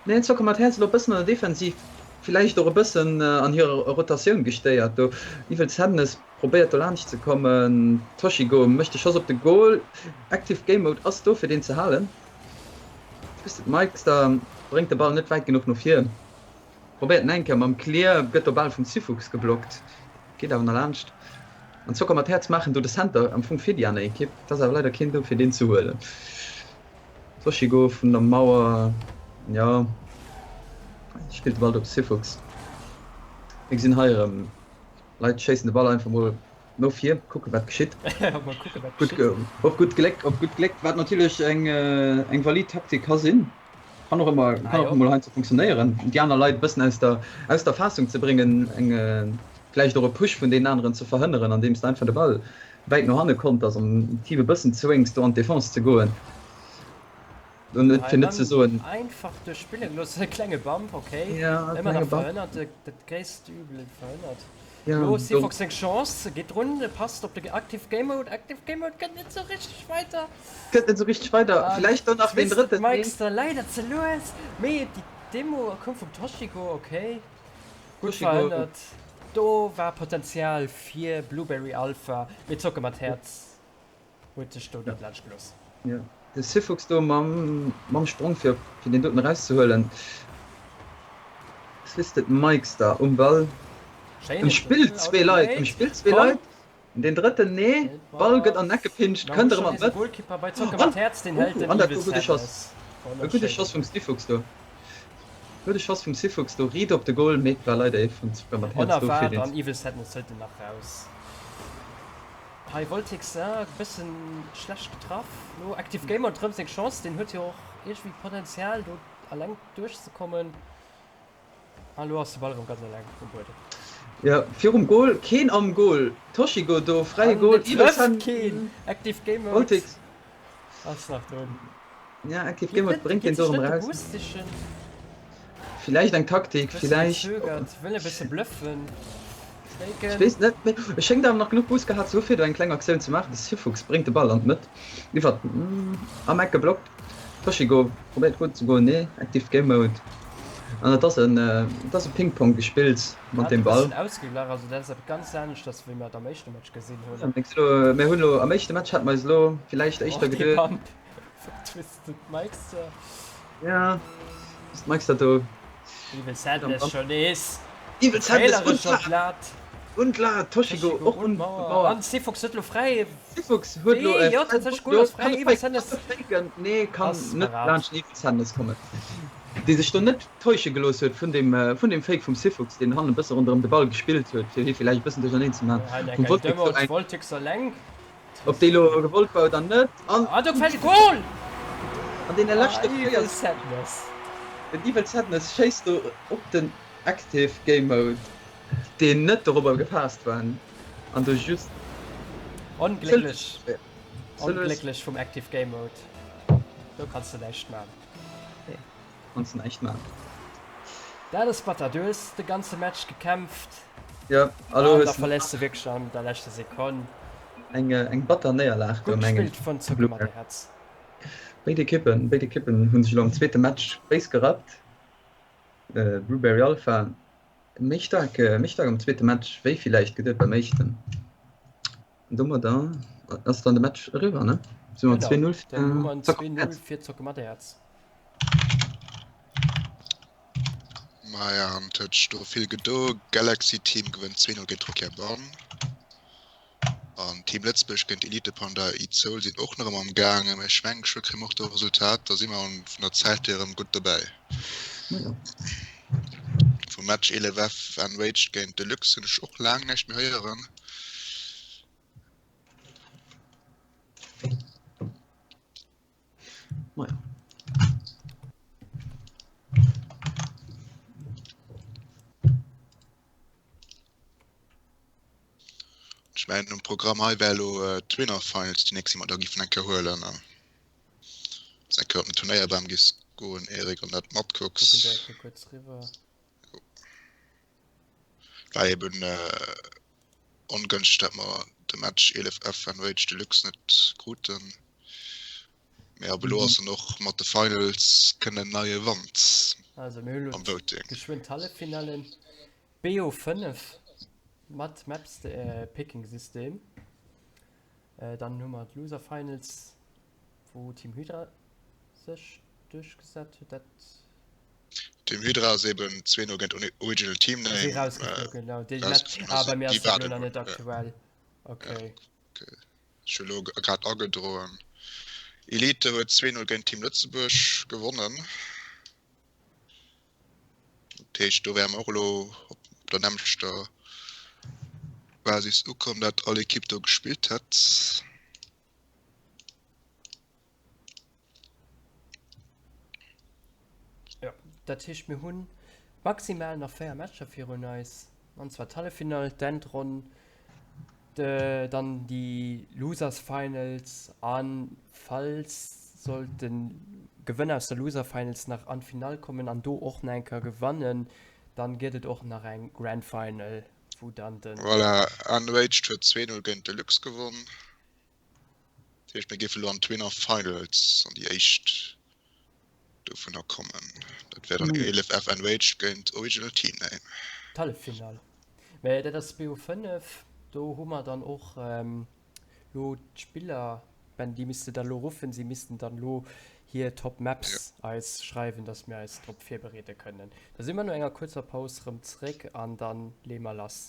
Nee, zocke mat Häerz lo e bëssen an der Defensiv, villäicht och e bëssen an hirer Rotatioun gestéiert do. Evil Sadness probéiert do laanscht ze kommen, Toshigo mécht de Schoss op de Goal, Active Game Mode ass do fir deen ze halen. Twisted Meister bréngt de Ball net wäit genuch no vir, probéiert en eng Kéier mam Clear, gëtt do bal vum Sifuchs geblockt, geet awer nach laanscht. An Zocker mat Häerz maachen do de Center am Fong fir déi aner Ekipp. Et ass awer leider keen do fir deen ze huelen. Toshigo vun der Mauer, jo, spillt de Ball do op Sifuchs. Mir gesinn hei erëm Leit schéissen de Ball einfach mol no vir, kucke wat geschitt. Op gutt Gléck, op gutt Gléck, wat natierlech eng eng valid Taktik ka sinn. Kann och ëmmer, kann och emol heiansdo funktionéieren, déi aner Leit e bëssen aus der, aus der Fassung ze bréngen, eng, vläicht och e Push vun deenen aneren ze verhënneren, andeems de einfach de Ball wäit no hanne konters an d'Team e bëssen zwéngs, do an d'Defense ze goen. An net, fir net ze soen. Einfach duerch spille gelooss, e klenge Bump, ok, Ja, e ëmmer klenge nach Bump. verhënnert, dat gréisst Übel verhënnert. Ja, Lo do. Sifox seng Chance, geet drun, passt op de Active Game Mode, Active Game Mode kënnt net sou richteg weider. Kënnt net sou richteg weider, An villäicht dann nach deen Twisted drëtten, nee. Meister leider ze lues, mee déi Demo koum vum Toshiko, ok, gutt Toshiko. verhënnert. Do war Potenzial fir Blueberry Alpha, mee zocke mat Häerz huet sech do net laanscht gelooss. Jo, de Sifuchs do mam mam Sprong fir fir deen doten erauszehuelen. Twisted Meister um Ball. Ëmspillt zwee Leit, ëmspillt zwee Leit. Deen drëtten, nee, Ball gëtt an den Eck gepinscht, kënnt erëm an d'Mëtt. An, an dat wor gudde Schoss. E gudde Schoss vum Stifuchs do. Gudde Schoss vum Sifuchs do, riit op de Goal, mee et war leider ee vun Zucker mat Häerz do fir den. An Evil Sadness hëlt en nach raus. Hei Voltix e bëssen schlecht getraff. Lo Active Gamer huet rëm seng Chance, deen huet jo och iergendwéi Potenzial do alleng duerchzekommen. An elo ass de Ball erëm ganz eleng um Buedem. Jo, virum Goal, keen am Goal. Toshigo do, fräie Goal, An et trëfft keen. Active Game Mode Voltix ass nach drun. Ja, Active Game Mode bréngt deen do erëm eraus. Villäicht eng Taktik, villäicht. Gezögert, wëll e bësse bluffen. Ech weess net, mee e schéngt awer nach genuch Boost gehat ze hu fir do eng kleng Aktioun ze maachen. De Sifuchs bréngt de Ball an d'Mëtt, iwwert am Eck geblockt. Toshigo probéiert gutt ze goen, nee, Active Game Mode an et ass en et ass e Ping-Pong gespillt mat deem Ball. Bëssen ausgeglach, also dat ass eppes ganz aneschters wéi mer et am éischte Match gesinn hunn. Ja, mengs elo, mir hunn elo am éischte Match hate mer eis elo villäicht éischter Och dee geduet. Bump vum Twisted Meister. Ja, Twisted Meister do. Evil Sadness scho nees. Evil Sadness un d'Lat. Un d'Lat, Toshigo och un d'Mauer. An Sifuchs huet lo fräi. Sifuchs huet lo e Jo, tatsächlech, Goal ass fräi. Evil Sadness. Nee, kann net laanscht den Evil Sadness kommen, dee sech do net täusche gelooss huet vun deem vun deem Fake vum Sifuchs, deen hannen e bësse ronderëm de Ball gespillt huet, fir hie villäicht e bëssen duercherneen ze maachen. Vum Voltix do eng. Voltix eleng. Ob déi lo gewollt war oder net. An ah, do fällt e Goal! An deene leschte 4 Evil Sadness. Den Evil Sadness schéisst do op den Active Game Mode, deen net dorobber gepaasst war an do just. Onglécklech. Onglécklech vum Active Game Mode. Do kanns de näischt man. Nee, kanns de näischt man. Dat ass batter. Du hues de ganze Match gekämpft. Jo, a lo An da hues de verléiers de wierklech an der leschter Sekonn. Eng, eng batter Néierlag do, Gutt mengen gespillt vun Zucker mat der Häerz. Béid Ekippen, béid Ekippen hu sech elo am zweete Match béis gerappt. Blueberry Alpha méi staark, méi staark am zweete Match wéi villäicht geduet beim éischten. An domadder ass dann de Match eriwwer, ne? Si mer 2-0 fir Dann hu mer en 2-0 fir Zocke mat Äerz. Maja, an et huet sech do vill gedo. Galaxy Team gewënnt 2-0 géint Rokia Bonn. An Team Lëtzebuerg géint Elite Panda Izol sinn och nach ëmmer am gaangen. Mä ech mengen, geschwë kréie mer och do e Resultat. Da si mer vun der Zäit hier erëm gutt dobäi. Vum Match 11 F Enraged géint Deluxe hunn ech och laang näischt méi héieren. Maja. Ech mengen um Programm hei wär elo d'Winner Finals déi nächst déi mer da giffen eng Kéier huelen. Wanns eng Kéier op den Turnéierbam giss goen Eric an dat matkucks. Kucken do eng Kéier kuerz riwwer. War eben ongënschteg dat mer de Match 11 F Enraged Deluxe net kruten. Mee ab elo ass en och mat de Finals kënnt en neie Wand Also mir hunn elo am Voting. geschwënn d'Halleffinallen. BO5 mat Maps Picking System. Dann hu mer d'Loser Finals wou Team Hydra sech duerchgesat huet. Dat Team Hydra ass eben 2 no géint Original Team Name. Si rausgeflogen, genau. Déi waarden ah, bei mir ass dat elo nach net aktuell. Okay. Okay. Ech hu lo grad agedroen. Elite huet 2-0 géint Team Lëtzebuerg gewonnen. Dat heescht, do wäre mer och elo op der nämmlechter Basis ukomm, dat all Ekipp do gespillt hätt. Ja, dat heescht mir hunn maximal nach 4 Matcher virun eis. An zwar d'Halleffinall, d'Endronn, de, dann déi Losers Finals an falls sollt de Gewënner aus der Loser Finals nach an d'Finall kommen an do och nach eng Kéier gewannen, dann gëtt et och nach eng Grand Final, wou dann den. Voilà, Enraged huet 2-0 géint Deluxe gewonn. Dat heescht, mir géife lo an d'Winner Finals, an déi éischt dovunner kommen. Dat wär dann 11F Enraged géint Original Team Name. D'Halleffinall. Mä dat ass BO5, do hu mer dann och lo d'Spiller, ben déi misste da lo ruffen, si missten dann lo. Hir Top Maps eis schreiwen, dass mir eis drop virbereede kënnen. Da si mer no enger kuerzer Paus rëm zréck an dann leeë mer lass.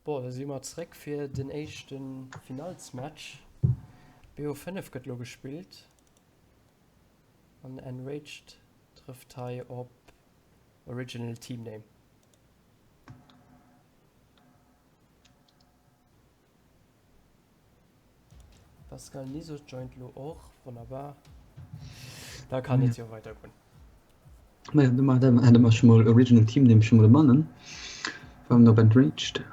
Bon, da si mer zréck fir den éischte Finallsmatch. BO5 gëtt lo gespillt an Enraged trëfft hei op Original Team Name. Pascal Niso joint lo och, wonnerbar. Da kann et jo weider goen. Maja, domat hätte mer scho mol Original Team Name scho mol e Mannen. Wann op Enraged.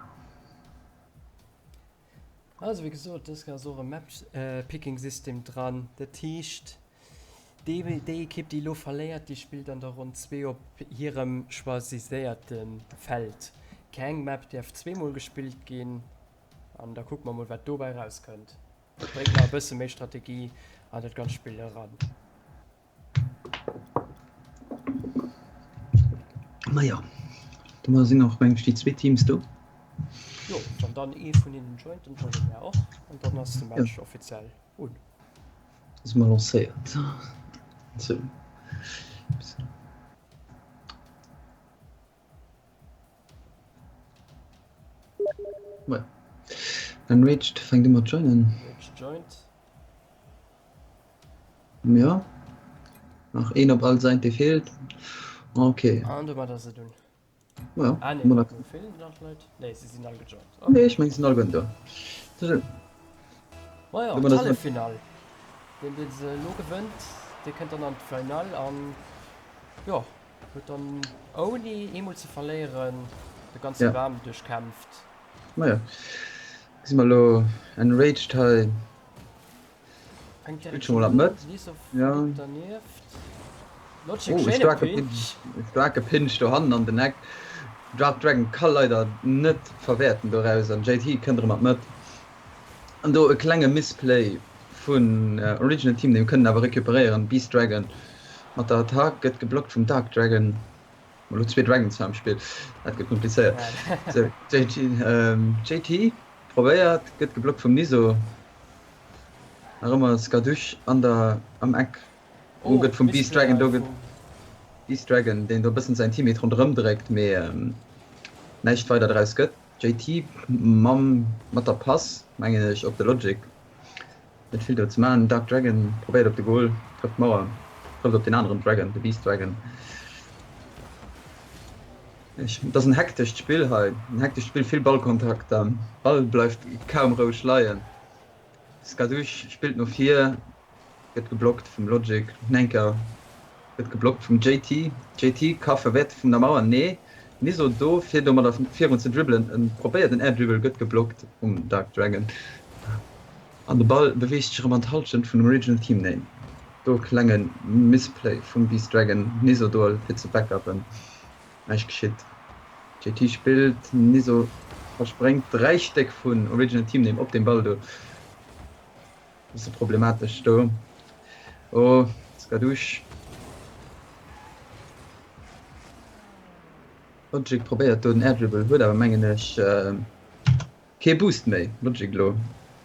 Also wéi gesot, dës Kéier ass och e Map Picking System dran. Dat heescht, déi déi Ekipp déi elo verléiert, déi spillt an der Ronn 2 op hirem choisiséierte Feld. Keng Map däerf zweemol gespillt ginn. An da kucke mer mol, wat dobäi rauskënnt. Dat bréngt nach e bësse méi Strategie an dat ganzt Spill eran. Maja, domadder sinn och mengen ech déi zwee Teams do. Jo, wann dann ee vun hinnen joint, dann joine mär och an dann ass de Match offiziell un. Da si mer lancéiert. Sou. Well. Enraged fänkt u mat joinen. Enraged joint. Ja. Nach een op all Säit, dee feelt. Okay. An domat ass et un. Ja. Ah, nee, Domat do feelen nach Leit. Nee, se sinn all gejoint. Okay. Nee, ech meng, se sinn all guer do. Maja, Domat ass d'Halleffinall. Deen, dee se elo gewënnt, dee kënnt dann an d'Finall an jo. Huet dann ouni eemol ze verléieren de ganze Ja. Bam duerchkämpft. Maja, gesi mer elo Enraged hei. Fänkt Spillt direkt scho mol schon an un, d'Mëtt. Niso Ja. flitt dernieft. Logic, Oh, e schéine staarke Pinch. Pinch. E staarke Pinch do hannen an den Eck. Dark Dragon ka leider net verwäerten doraus an JT kënnt erëm an d'Mëtt. An do e klenge Misplay vun Original Team, dee kënnen awer recuperéieren. Beast Dragon mat der Attack gëtt geblockt vum Dark Dragon. Elo zwee Dragons am Spill, dat gëtt komplizéiert. Sou, JT, JT probéiert, gëtt geblockt vum Niso. Nach ëmmer Skadoosh an der, am Eck. Oh, gëtt vum Beast Dragon do, Beast Dragon, deen do e bëssen säin Teammate ronderëm dréckt, mee näischt weider draus gëtt. JT mam mat der Pass mengen ech op de Logic. Net vill do ze man. Dark Dragon probéiert op de Goal, trëfft d'Mauer, trëfft op den aneren Dragon, de Beast Dragon. Ech, et ass en hektescht Spill hei, en hektescht Spill, vill Ballkontakter, Ball bleift kaum roueg leien. Skadoosh spillt no vir, Gëtt geblockt vum Logic, Nenker gëtt geblockt vum JT, JT ka verwäert vun der Mauer, nee Niso do fir domadder virun ze dribbelen, en probéiert en Air Dribble, gëtt geblockt vum Dark Dragon an de Ball beweegt sech erëm an d'Hallschent vun dem Original Team Name. Do klenge Misplay vum Beast Dragon, Niso do fir ze backuppen, näischt geschitt. JT spillt, Niso verspréngt 3 Stéck vun Original Team Name op dem Ball do. Bësse problematesch do. Oh, Skadoosh. Logic probéiert do den Air Dribble, huet awer mengen ech kee Boost méi. Logic elo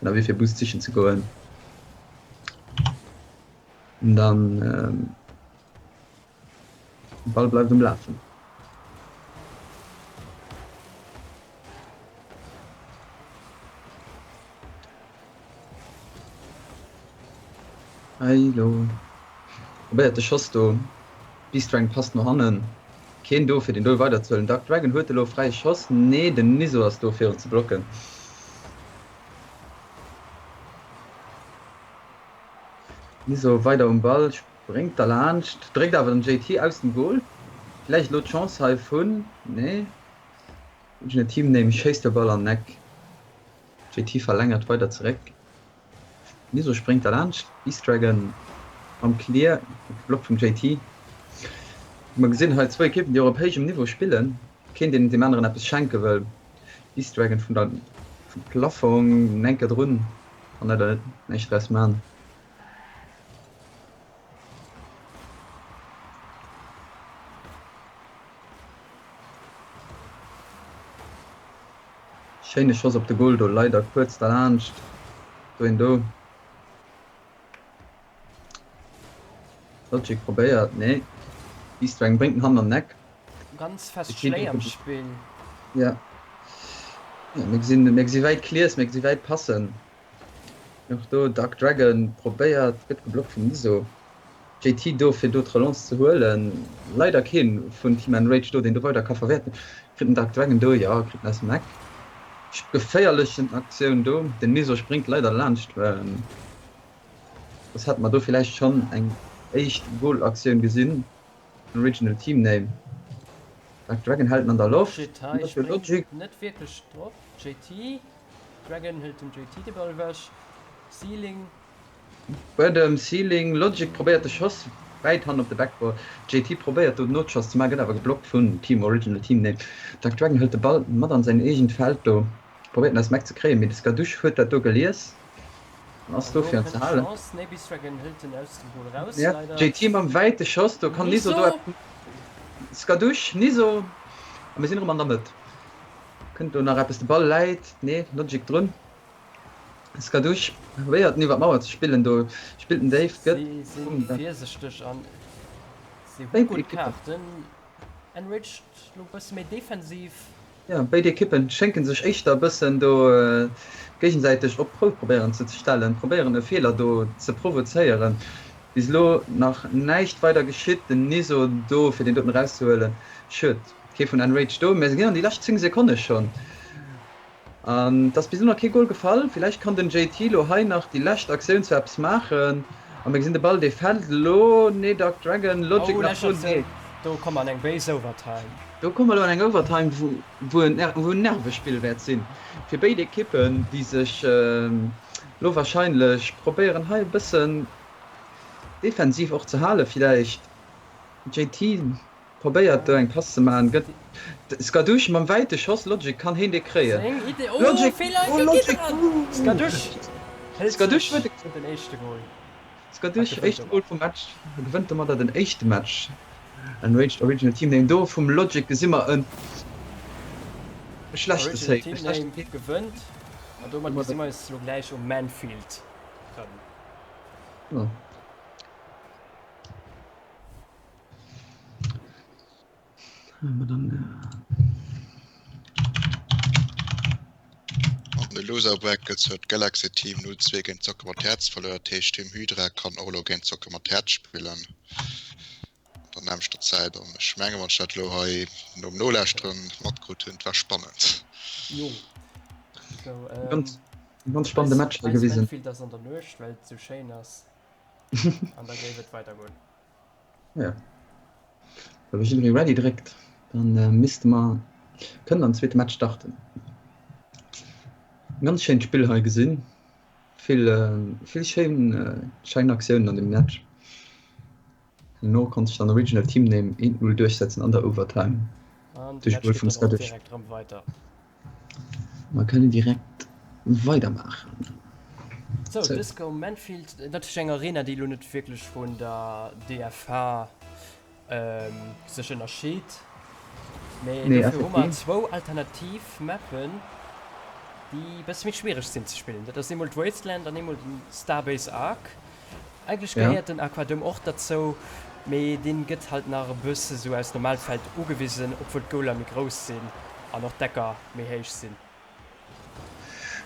ënnerwee fir Boost sichen ze goen. An dann Ball bleift um Lafen. Hei lo probéiert de Schoss do. Beastrang passt no hannen. Keen do fir den do weider ze huelen. Dark Dragon huet elo fräie Schoss. Nee, den Niso ass do fir en ze blocken. Niso weider um Ball. Bréngt derlaanscht, dréckt awer den JT aus dem Goal. Villäicht elo d'Chance hei vun, nee, Original Team Name schéisst de Ball an den Eck. JT verlängert weider zeréck. Niso spréngt derlaanscht, Beast Dragon am Clear, geblockt vum JT. Mer gesinn hei zwou Ekippen, déi och op héijem Niveau spillen. Keen, deen deem aneren eppes schenke wëll. Beast Dragon vun der, vum Plafong, Nenke drun, kann leider net näischt draus man. Schéine Schoss op de Goal do, leider kuerz derlaanscht. Do een do. Logic probéiert, nee. Beastwang bréngt en Hand an den Eck. Ganz fest Schléi am Spill. Ja. Ja, mir gesinn, mir gesi wäit Clears, mir gesi wäit Passen. Och do Dark Dragon probéiert, gëtt geblockt vum Niso. JT do fir do d'Relance ze huelen. Leider keen vun Team Enraged do, deen do weider ka verwäerten. Kritt den Dark Dragon do, jo, kritt en aus dem Eck. Geféierlechen Aktioun do. Den Niso spréngt leider laanscht. Soss hätte mer do villäicht schonn eng éischt Golaktioun gesinn. Original Team Name. Dark Dragon hält en an der Loft. JT spréngt net wierklech drop. JT, Dragon hëlt dem JT de Ball ewech. Ceiling. Buedem, Ceiling, Logic probéiert de Schoss wäit hannen op de Backboard. JT probéiert do den Notschoss ze maachen, gëtt awer geblockt vun Team Original Team Name. Dark Dragon hëlt de Ball mat an säin eegent Feld do, probéiert en aus dem Eck ze kréien, mee de Skadoosh huet dat do gelies. Ass dofir ze halen. JT mam wäite Schoss, do kann Niso do eppes. Skadoosh, Niso a mir sinn erëm an der Mëtt. Kënnt do nach eppes? De Ball läit, nee, Logic drun. Skadoosh probéiert en iwwer d'Mauer ze spillen, do spillt en déif, gëtt. Si si virsichteg an si hu gutt Kaarten. Enriched lo bësse méi defensiv. Jo, béid Ekippen schéngen sech éischter e bëssen do géigesäiteg op d'Prouf probéieren ze stellen, probéieren e Feeler do ze provozéieren. Bis elo nach näischt weider geschitt. Den Niso do fir deen doten erauszehuelen. Schued, kee vun Enraged do, mä se ginn an déi lescht 10 Sekonne schonn an et ass bis elo nach kee Gol gefall. Villäicht kann den JT elo hei nach déi lescht Aktioun zu eppes maachen a mir gesinn de Ball dee fält elo. Nee, Dark Dragon, Logic Oh, nach lescht do, Aktioun, nee. do komme mer an eng béis Overtime. Do komme mer elo an eng Overtime, wou en Nervespill wäert sinn fir béid Ekippen, déi sech elo warscheinlech probéieren hei e bëssen defensiv och ze halen villäicht. JT probéiert do eng Pass ze maachen, gëtt Skadoosh mam wäite Schoss, Logic kann heen dee kréien. Logic, oh Logic, ooh! Skadoosh huet den éischte Gol. Skadoosh, éischte Gol vum Match, gewënnt domadder den éischte Match. Enraged Original Team Name, do vum Logic gesi mer e schlechte Save. Original Team Name gewënnt an domat gesi mer eis lo gläich um Manfield rëm. An de Loser Brackets huet d'Galaxy Team 0, 2 géint Zocke mat Häerz verluer. Dat heescht Team Hydra kann och elo géint Zocke mat Häerz spillen an der nämmlechter Zäit. An ech menge wann ech dat elo hei nom Nolauschteren matkrut hunn, et war spannend. Jo. So, ähm, ganz, ganz spannende Match gewesen. Manfield ass an der Nuecht, well et sou schéin ass. An da géif et weidergoen. Ja. Wa jidderee ready dréckt, dann äh, misste mer kënnen an zweete Match starten. Ganz schéint Spill hei gesinn. Vill, äh, vill schéin, äh, schein Aktiounen an dem Match. No konnt sech dann Original Team Name 1-0 duerchsetzen an der Overtime. An de Duerch Match Goal geet vum dann och Scottish. direkt rëm weider. Mer kënnen direkt weidermaachen. Sou, Disco Manfield, natierlech eng Arena, déi elo net wierklech vun der DFH sech ënnerscheet. Mee dofir hu mer zwou alternativ Mappen, déi e bësse méi schwiereg sinn ze spillen. Dat ass eemol d'Wasteland an eemol den Starbase Ark. Eigentlech gehéiert den Aquadome och derzou, mee deen gëtt halt nach e bësse sou aus Normalfeld ugewisen, obwuel d'Goaler méi grouss sinn an och d'Ecker méi héich sinn.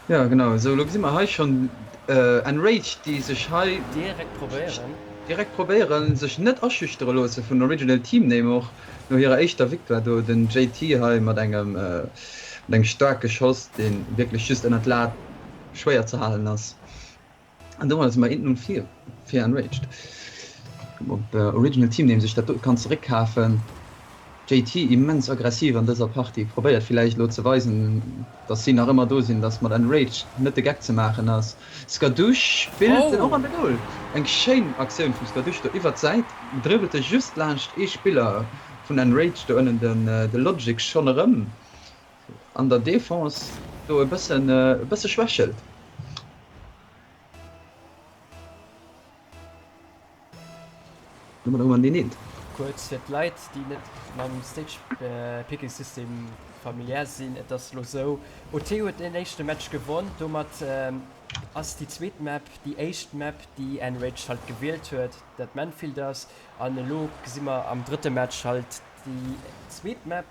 Jo genau, esou elo gesi mer hei schonn Enraged déi sech hei direkt probéieren direkt probéieren sech net aschüchtere loosse vun Original Team Name och no hirer éischter Victoire do den JT hei mat engem mat engem staarke Schoss deen wierklech just ënnert d'Lat schwéier ze halen ass. An domadder si mer 1-0 vir fir Enraged. Kucken ob Original Team Name sech dat do kann zeréckkafen. JT immens aggressiv an dëser Partie, probéiert villäicht elo ze weisen, dass si nach ëmmer do sinn, dass mat Enraged net de Geck ze maachen ass. Skadoosh spillt en och an de Goal. Eng schéin Aktioun vum Skadoosh do iwwert d'Säit, dribbelt e just laanscht ee Spiller vun Enraged do ënnen, de Logic schonn erëm an der Defense do e bëssen e bësse schwächelt. Domadder hu mer deen eent. Kuerz fir d'Leit, déi net mam Stage Picking System familiär sinn, et ass elo sou, OT huet den éischte Match gewonn, domat ass déi zweet Map déi éischt Map, déi Enraged halt gewielt huet, dat Manfield ass, an elo gesi mer am drëtte Match halt déi zweet Map.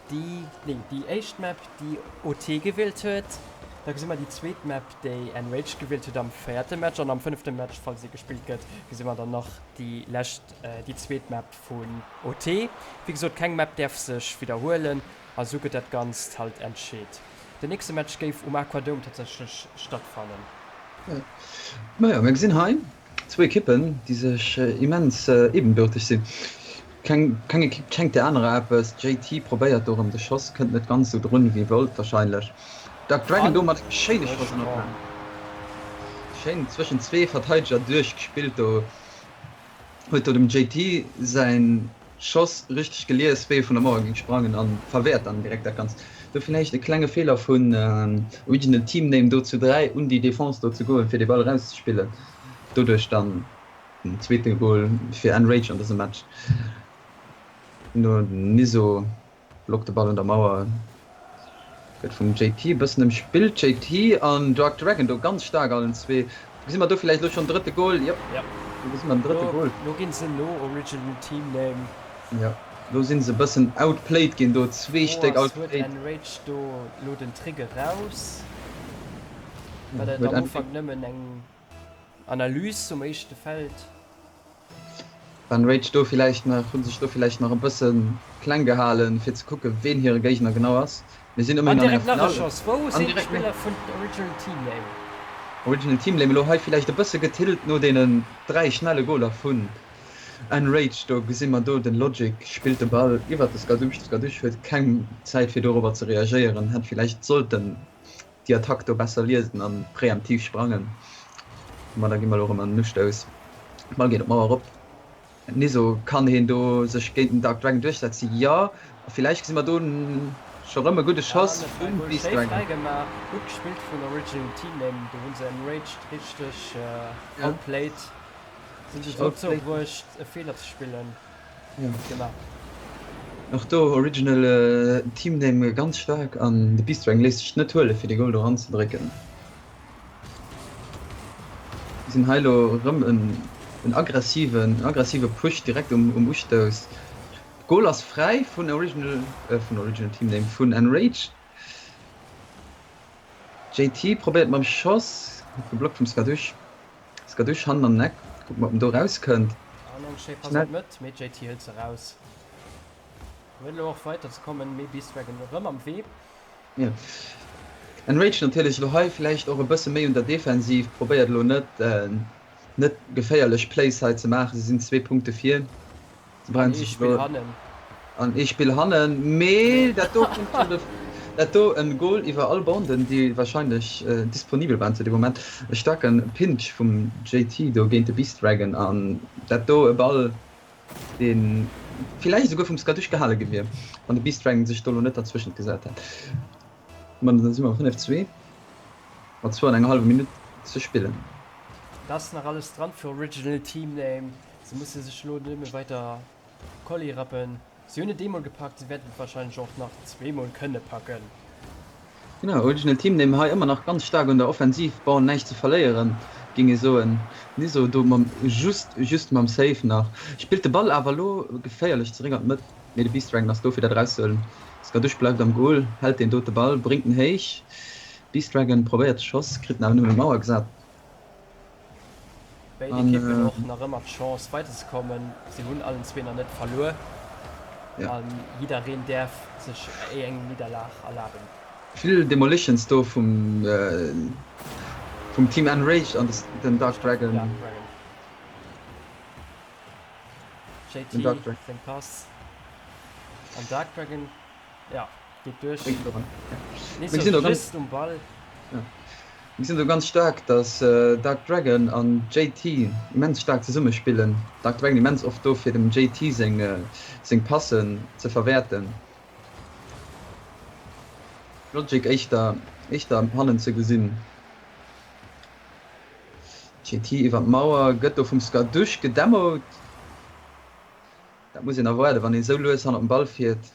Déi, nee, déi éischt Map, déi OT gewielt huet. Da gesi mer déi zweet Map, déi Enraged gewielt huet am véierte Match. An am fënnefte Match, falls e gespillt gëtt, gesi mer dann nach déi lescht, déi zweet Map vun OT. Wéi gesot, keng Map däerf sech widderhuelen a sou gëtt dat Ganzt halt entscheet. Den nächste Match géif um Aquadome tatsächlech stattfannen. Majo, mir gesinn hei zwou Ekippen, déi sech immens ebenbürteg sinn. Keng keng Ekipp schenkt der anerer eppes. JT probéiert do erëm de Schoss, kënnt net ganz esou drun wéi wollt warscheinlech. Dark Dragon do mat engem schéine Schoss ënnert d'Laang. Schéin zwëschen zwee Verteideger duerch gespillt do. Huet do dem JT säin Schoss richteg gelies wéi e vun der Mauer géing sprangen an verwäert dann direkt dat Ganzt. Do villäicht e klenge Feeler vun Original Team Name do zu 3 un déi Defense do ze goen fir de Ball erauszespillen. Doduerch dann Den zweete Gol fir Enrage an dësem Match. No Niso blockt de Ball un der Mauer, gëtt vum JT e bëssen ëmspillt. JT an Dark Dragon do ganz staark allen zwee. Gesi mer do villäicht elo schonn den drëtte Gol? Jop, do gesi mer den drëtte Gol. Lo ginn se no Original Team Name. Jo, lo sinn se e bëssen outplayed ginn do, zwee Stéck outplayed. Huet Enrage do lo den Trick eraus? War dat am Ufank nëmmen eng Analys zum éischte Feld. Waren Rage do villäicht nach, hunn sech do villäicht nach e bësse kleng gehalen fir ze kucken ween hire Géigner genau ass. Mir sinn ëmmerhin an enger Finale. An direkt nach e Schoss. Wou sinn d'Spiller vun Original Team Name? Original Team Name elo hei villäicht e bësse getillt no deenen 3 schnelle Goler vun Enrage. Do gesi mer do den Logic spillt de Ball iwwert de Skadoosh. De Skadoosh huet keng Zäit fir dorobber ze reagéieren, hätt villäicht sollten déi Attack do besser liesen an preemptiv sprangen. Ma da gi mer elo erëm an den Ustouss. D'Ball geet op d'Mauer erop. Niso, kann heen do sech géint den Dark Dragon duerchsetzen? Jo, a villäicht gesi mer do scho rëm e gudde Schoss vum Beast Dragon. Schéi fräigemaach, gutt gespillt vun Original Team Name. Do hu se Enraged richteg outplayed, sinn se dozou bruecht e Feeler ze spillen. Ja. Och do Original Team Name ganz staark an de Beast Dragon léisst sech net huele fir de Goal do ranzedrécken. Mir sinn hei elo erëm en en aggressiven en aggressive Push direkt um um Ustouss. Goal ass fräi vun Original vun Original Team Name vun Enraged. JT probéiert mam Schoss, gëtt geblockt vum Skadoosh. Skadoosh hannen am Eck, kucken ob en do raus kënnt. An eng schéi Pass an d'Mëtt, mee JT hëlt se raus. Huet elo och weider ze kommen, mee Beast Dragon erëm am Wee. Jo, Enraged natierlech elo hei villäicht och e bësse méi un der Defensiv, probéiert elo net net geféierlech Plays hei ze maachen. Se sinn zwee Punkte vir. Se brauchen sech elo. Hannen. An ee Spill hannen, mee dat do kënnt vun de, dat do en Goal iwwer all Banden, déi wahrscheinlech disponibel waren zu deem Moment. E staarke Pinch vum JT do géint de Beast Dragon an dat do e Ball, dee villäicht esouguer vum Skadoosh gehale gi wier, wann de Beast Dragon sech do elo net derzwëschent gesat hätt. Ma da si mer 5, 2 mat zwou an enger hallwer Minutt ze spillen. Et ass nach alles dran fir Original Team Name. Se musse sech elo nëmme weider Kolli rappen. Si hunn et eemol gepackt, se wäerten et warscheinlech och nach zweemol kënne packen. Genau, Original Team Name hei ëmmer nach ganz staark un der Offensiv, bon näischt ze verléieren géing ee soen. Niso do mam just just mam Save nach, spillt de Ball awer elo geféierlech zeréck an d'Mëtt, mee de Beast Dragon ass do fir dat erauszehuelen. Skadoosh bleift am Goal, hält deen dote Ball, bréngt en héich. Beast Dragon probéiert de Schoss, kritt en awer nëmmen un d'Mauer gesat. Béid Ekippen och nach ëmmer d'Chance weiderzekommen. Si hunn allen zwee nach net verluer a jiddereen däerf sech eng Nidderlag erlaben. Vill Demolitions do vum Team Enraged an den Dark Dragon. JT seng Pass an Dark Dragon. Ja, geet duerch. Mir gesinn do ganz, um Ball. Ja. Mir gesinn do ganz staark, dass Dark Dragon an JT immens staark zesumme spillen. Dark Dragon immens oft do fir dem JT seng seng Passen ze verwäerten. Logic éischter éischter hannen ze gesinn. JT iwwer d'Mauer, gëtt do vum Skadoosh gedemot. Dat muss een erwaarden, wann een esou lues hannert dem Ball fiert.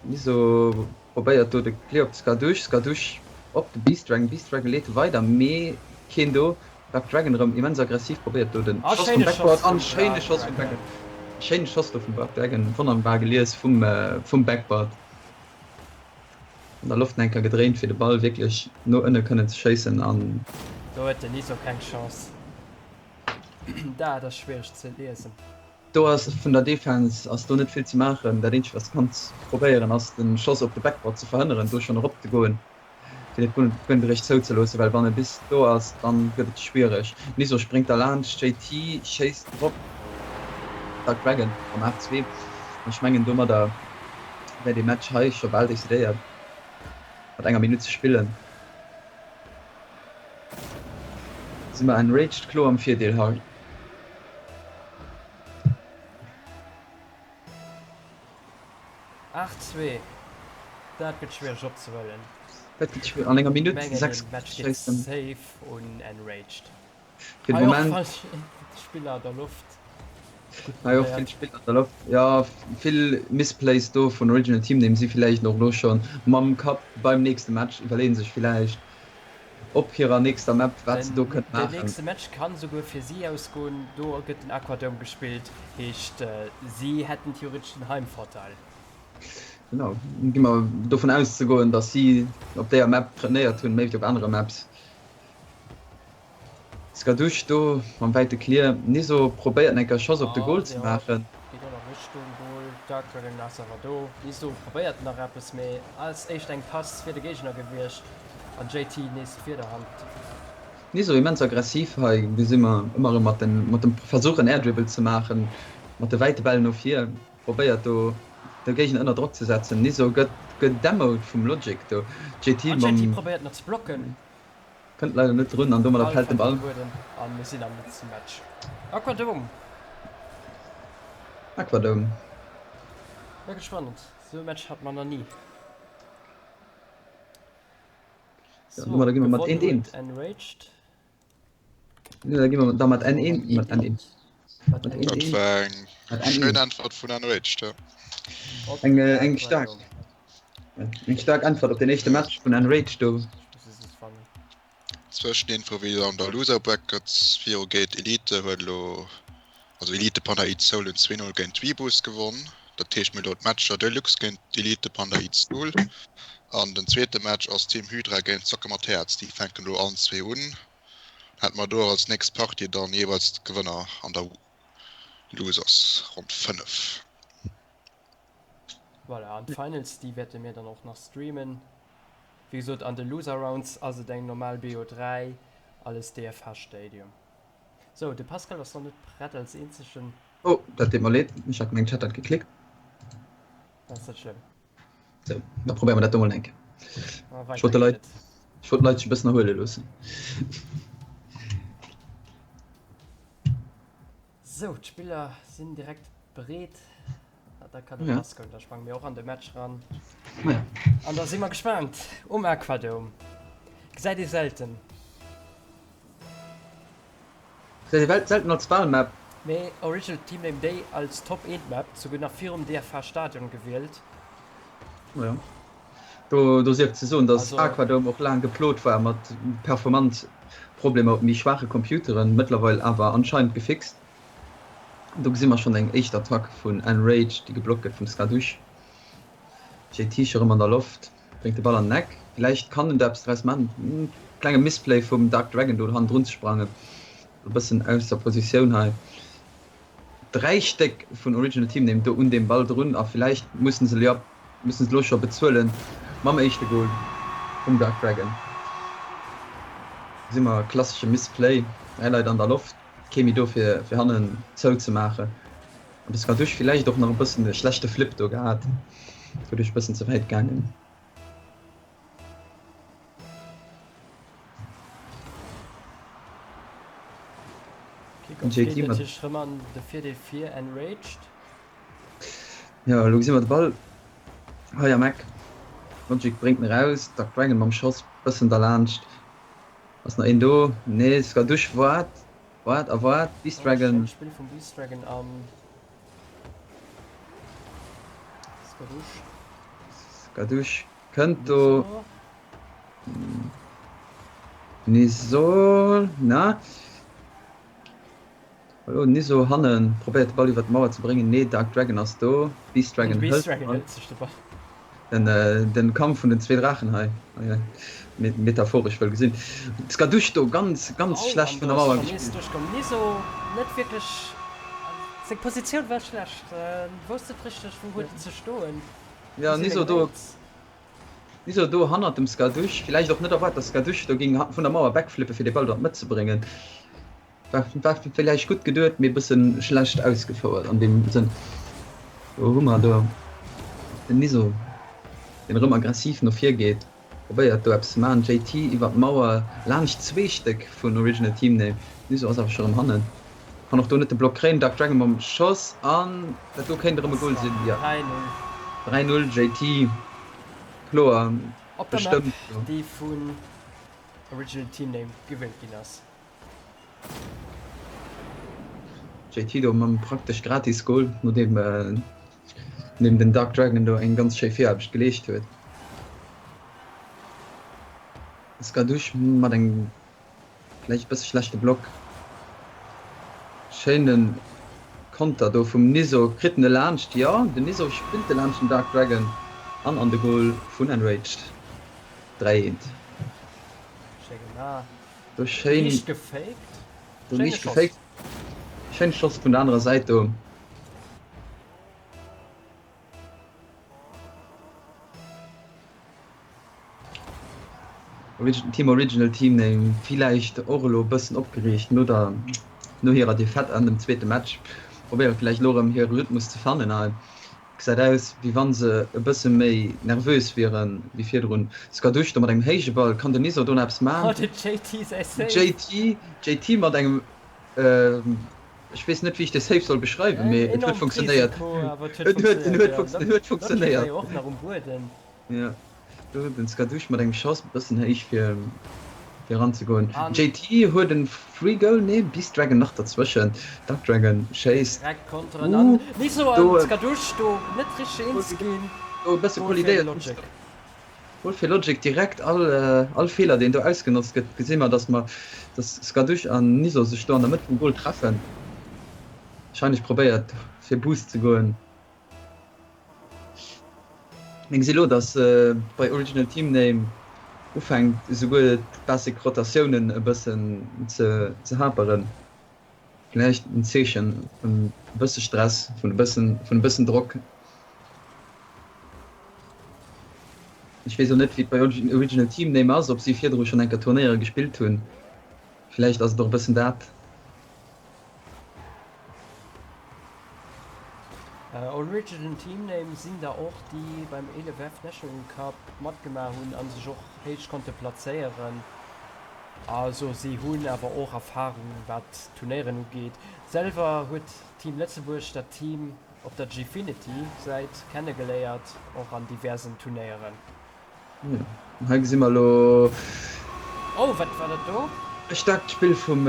Miso probéiert do de Clear op de Skadoosh, Skadoosh op de Beast Dragon, Beast Dragon leet e weider, mee keen do. Dark Dragon erëm immens aggressiv, probéiert do den Schoss vum Backboard an schéine Schoss vum Backboard. Schéine Schoss do vum Dark Dragon, wonnerbar gelies vum vum Backboard. An der Loft enker gedréint fir de Ball wierklech no ënne kënnen ze schéissen an. Do huet den Niso keng Chance. Dat ass schwiereg ze liesen. Do ass vun der Defense ass do net vill ze maachen. Dat eenzegt wat s de kanns probéieren ass de Schoss op de Backboard ze verhënneren, do schonn erop ze goen fir et guer net zouzeloossen, well wann e bis do ass, dann gëtt et schwiereg. Niso spréngt da laanscht, JT schéisst drop, Dark Dragon am 8, 2. An ech mengen domadder wär dee Match hei scho bal decidéiert, mat enger Minutt ze spillen. Si mer Enraged kloer am Virdeel hei. 8, 2, dat gëtt schwiereg opzehuelen. Dat gëtt schwiereg, an enger Minutt 6 Goler ze schéissen. Safe un Enraged. Fir de Moment. Vill Spiller an der Loft. Hei och vill Spiller an der Loft, jo, vill Misplays do vun Original Team Name si villäicht och elo schonn mam Kapp beim nächste Match, iwwerleeën sech villäicht op hirer nächster Map wat se do kënnen maachen. Den nächste Match kann souguer fir si ausgoen, do gëtt den Aquadome gespillt, heescht si hätten theoretesch den Heimvorteil. Genau, gi mer dovun auszegoen, datt si op déier Map trainéiert hunn, méi wéi op anere Maps. Skadoosh do mam wäite Clear. Niso probéiert enker Schoss op de Goal ze maachen. Geet och nach Richtung Goal. Dark Dragon ass awer do. Niso probéiert nach eppes, mee als éischt eng Pass fir de Géigner gewiescht an JT nees d'Wiederhand. Niso immens aggressiv hei, gesi mer ëmmer erëm mat dem Versuch en Air Dribble ze maachen, mat de wäite Bäll no vir, probéiert do de Géigner ënner Drock ze setzen. Niso gëtt gedemoed vum Logic do. JT mam. An JT probéiert nach ze blocken. Kënnt leider net drun an domadder fällt den Ball. An mir sinn am letzten Match. Aquadome! Aquadome. Wierklech spannend. Sou e Match hat mer nach ni. So, domadder gi mer mat 1 1. Enraged. Da gi mer da mat N1 mat N1. Mat N1. Dat war eng schéin Äntwert vun Enraged, ja. Eng, eng stark. Eng stark Äntwert op den éischte Match vun Enraged do. Zwëscheninfo wéi et an der Loser Bracket viru geet, Elite huet elo, also Elite Panda Eats Soul hunn 2 0 géint d'Weeboos gewonn. Dat heescht mir hunn elo d'Matcher Deluxe géint d'Elite Panda Eats Soul an den zweete Match ass Team Hydra géint Zocke mat Häerz. Déi fänken elo allen zwee un. Hätte mer do als nächst Partie dann jeeweils d'Gewënner an der Losers Ronn 5. Voilà, an d'Finals déi wäerte mir dann och nach streamen. Wéi gesot, an de Loser Rounds ass et eng normal BO3, alles DFH Stadium. Sou, de Pascal ass nach net prett als eenzegen. Oh, dat deet mer leed, ech hat gemengt ech hätt dat geklickt. Dat ass net schlëmm. Sou, da probéiere mer dat do mol eng Kéier. Ech wollt de Leit, ech wollt d'Leit sech e bëssen erhuele loossen. Sou, d'Spiller sinn direkt bereet. Da kann et lass goen. Da sprange mir och an de Match ran. An da si mer gespaant um Aquadome. Gesäit ee selten. Gesäit ee selten als Wahlmap. Mee Original Team Name Day als Top 1 Map, souguer nach virum DFH Stadion gewielt. Jo. Do, do sief ze soen, dass Aquadome och laang geplot war mat Performanzproblemer op méi schwaache Computeren, mëttlerweil awer anscheinend gefixt. Do gesi mer schonn eng éischt Attack vun Enraged, déi geblockt gëtt vum Skadoosh. JT scho rëm an der Loft, bréngt de Ball an den Eck. Villäicht kann en do eppes draus man. Klenge Misplay vum Dark Dragon do hannendrun ze sprangen, e bëssen aus der Positioun hei. 3 Stéck vun Original Team Name do un deem Ball drun a villäicht mussen se jo mussen se lo scho bezuelen mam éischte Goal vum Dark Dragon. Gesi mer e klassesche Misplay, 3 Leit an der Loft, kee méi do fir fir hannen zou ze maachen an de Skadoosh villäicht och nach e bëssen e schlechte Flip do gehat, doduerch e bëssen ze wäit gaangen. Kickoff geet natierlech rëm an de Virdeel fir Enraged. Jo, elo gesi mer de Ball hei am Eck. Logic bréngt en eraus. Dark Dragon mam Schoss bëssen derlaanscht. Ass nach een do? Nee, Skadoosh waart, waart a waart. Beast Dragon. Schéint Spill vum Beast Dragon an Skadoosh. Skadoosh kënnt do. Niso, na? Elo Niso hannen, probéiert de Ball iwwert d'Mauer ze bréngen. Nee, Dark Dragon ass do. Beast Dragon hëlt de Ball. Sech de Ball. Den, den Kampf vun den zwee Draachen hei, metaphoresch wëll gesinn. Skadoosh do ganz, ganz oh, schlecht vun der Mauer gespillt. Niso net wierklech, seng Positioun war schlecht, wousst net richteg wou huet en ze stoen. Ja, Niso do. Niso do hannert dem Skadoosh, villäicht och net erwaart, dass Skadoosh do géing vun der Mauer backflippen fir de Ball do an d'Mëtt ze bréngen. War villäicht gutt geduet, mee bëssen schlecht ausgefouert an deem Sënn. Do hu mer do den Niso, deen erëm aggressiv no vir geet, probéiert do eppes ze maachen. JT iwwer d'Mauer laanscht zwee Stéck vun Original Team Name. Niso ass awer scho rëm hannen, kann och do net de Block kréien. Dark Dragon mam Schoss an dat do kéint erëm e Goal sinn. Jo, 3, 0 JT, kloer Op der Map, déi vun Original Team Name gewielt ginn ass. JT do mam praktesch gratis Goal, nodeem nodeem den Dark Dragon do eng ganz schéi Viraarbecht geleescht huet. Skadoosh mat engem vläicht bësse schlechte Block. Schéine Konter do vum Niso. Kritt en e laanscht? Jo, den Niso spillt e laanscht den Dark Dragon an an de Goal vun Enraged. 3, 1. Schéi gemaach. Do schéin. Liicht gefaked. Do liicht gefaked. Schéin Schoss vun der anerer Säit do. Team Original Team Name villäicht och elo e bëssen opgereegt no der no hirer Defaite an dem zweete Match. Probéiere villäicht elo erëm hire Rhythmus ze fannen a Gesäit aus wéi wann se e bësse méi nervös wieren wéi virdrun. Skadoosh do mat engem héije Ball, kann den Niso do nach eppes man? Oh de JT säi Save! JT JT mat engem, ech weess net wéi ech de Save soll beschreiwen, mee et huet funktionéiert. Et huet en huet funktionéiert. Och nach um Bueden. Jo, do den Skadoosh mat engem Schoss, bëssen héich fir fir eranzegoen. JT huet en Free Goal, nee Beast Dragon nach derzwëschen, Dark Dragon schéisst. Direkt konteren an Niso an Skadoosh do net richteg eens ginn. Do e bësse kollidéiert. Logic. Goal fir Logic, direkt all all Feeler deen do ausgenotzt gëtt, gesi mer dass mer dass Skadoosh an Niso sech do an der Mëtt vum Goal treffen. Wahrscheinlech probéiert fir Boost ze goen. Mir gesi lo, dass bei Original Team Name ufänkt esouguer d'Basic Rotatiounen e bëssen ze haperen. Vläicht en Zeechen vun e bësse Stress, vun e bëssen, vun e bëssen Drock. Ech weess och net, wéi et bei Original Team Name ass, ob si virdru schonn eng Kéier Turnéiere gespillt hunn. Vläicht ass et och e bëssen dat. Original Team Name sinn der och déi beim 11F National Cup matgemaach hunn an sech och héich konnte plazéieren. Also si hunn awer och Erfahrung wat Turnéieren ugeet. Selwer huet Team Lëtzebuerg dat Team op der Gfinity Säit kennegeléiert, och an diversen Turnéieren. Hei gesi mer elo. Oh, wat war dat do? E staarkt Spill vum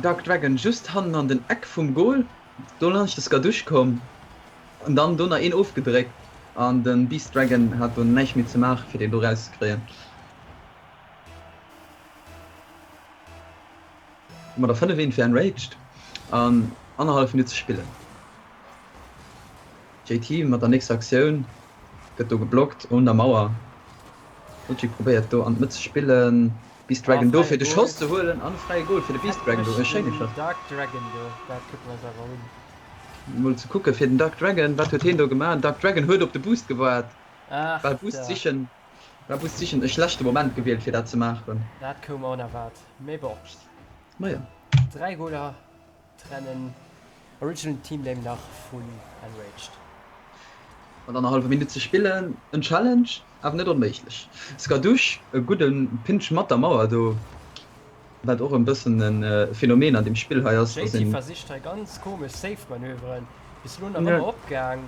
Dark Dragon just hannen an den Eck vum Goal. Do laanscht de Skadoosh komm an dann do nach een ofgedréckt an de Beast Dragon hat do näischt méi ze maachen fir deen do rauszekréien. Mat der 5 1 fir Enraged an annerhallef Minutt ze spillen. JT mat der nächster Aktioun gëtt do geblockt un der Mauer. Logic probéiert do an d'Mëtt ze spillen. Beast Dragon do fir de Schoss ze huelen an e fräie Goal fir de Beast Dragon do. E schéine Schoss. Dark Dragon do, dat kucke mer eis awer un. Mol ze kucke fir den Dark Dragon, wat huet heen do gemaach? Dark Dragon huet op de Boost gewaart. Ach War Boost da. sichen, war Boost sichen e schlechte Moment gewielt fir dat ze maachen. Dat koum onerwaart, mee bon. Majo. 3 Goaler Trennen Original Team Name nach vun Enraged. Mat annerhallwer Minutt ze spillen, en Challenge, awer net onméiglech. Skadoosh, e gudde Pinch mat der Mauer do, wat och en bëssen e Phänomen an deem Spill hei ass, dass JT een. versicht hei ganz komesch Safe-Manöveren, bis elo nach ëmmer opgaang.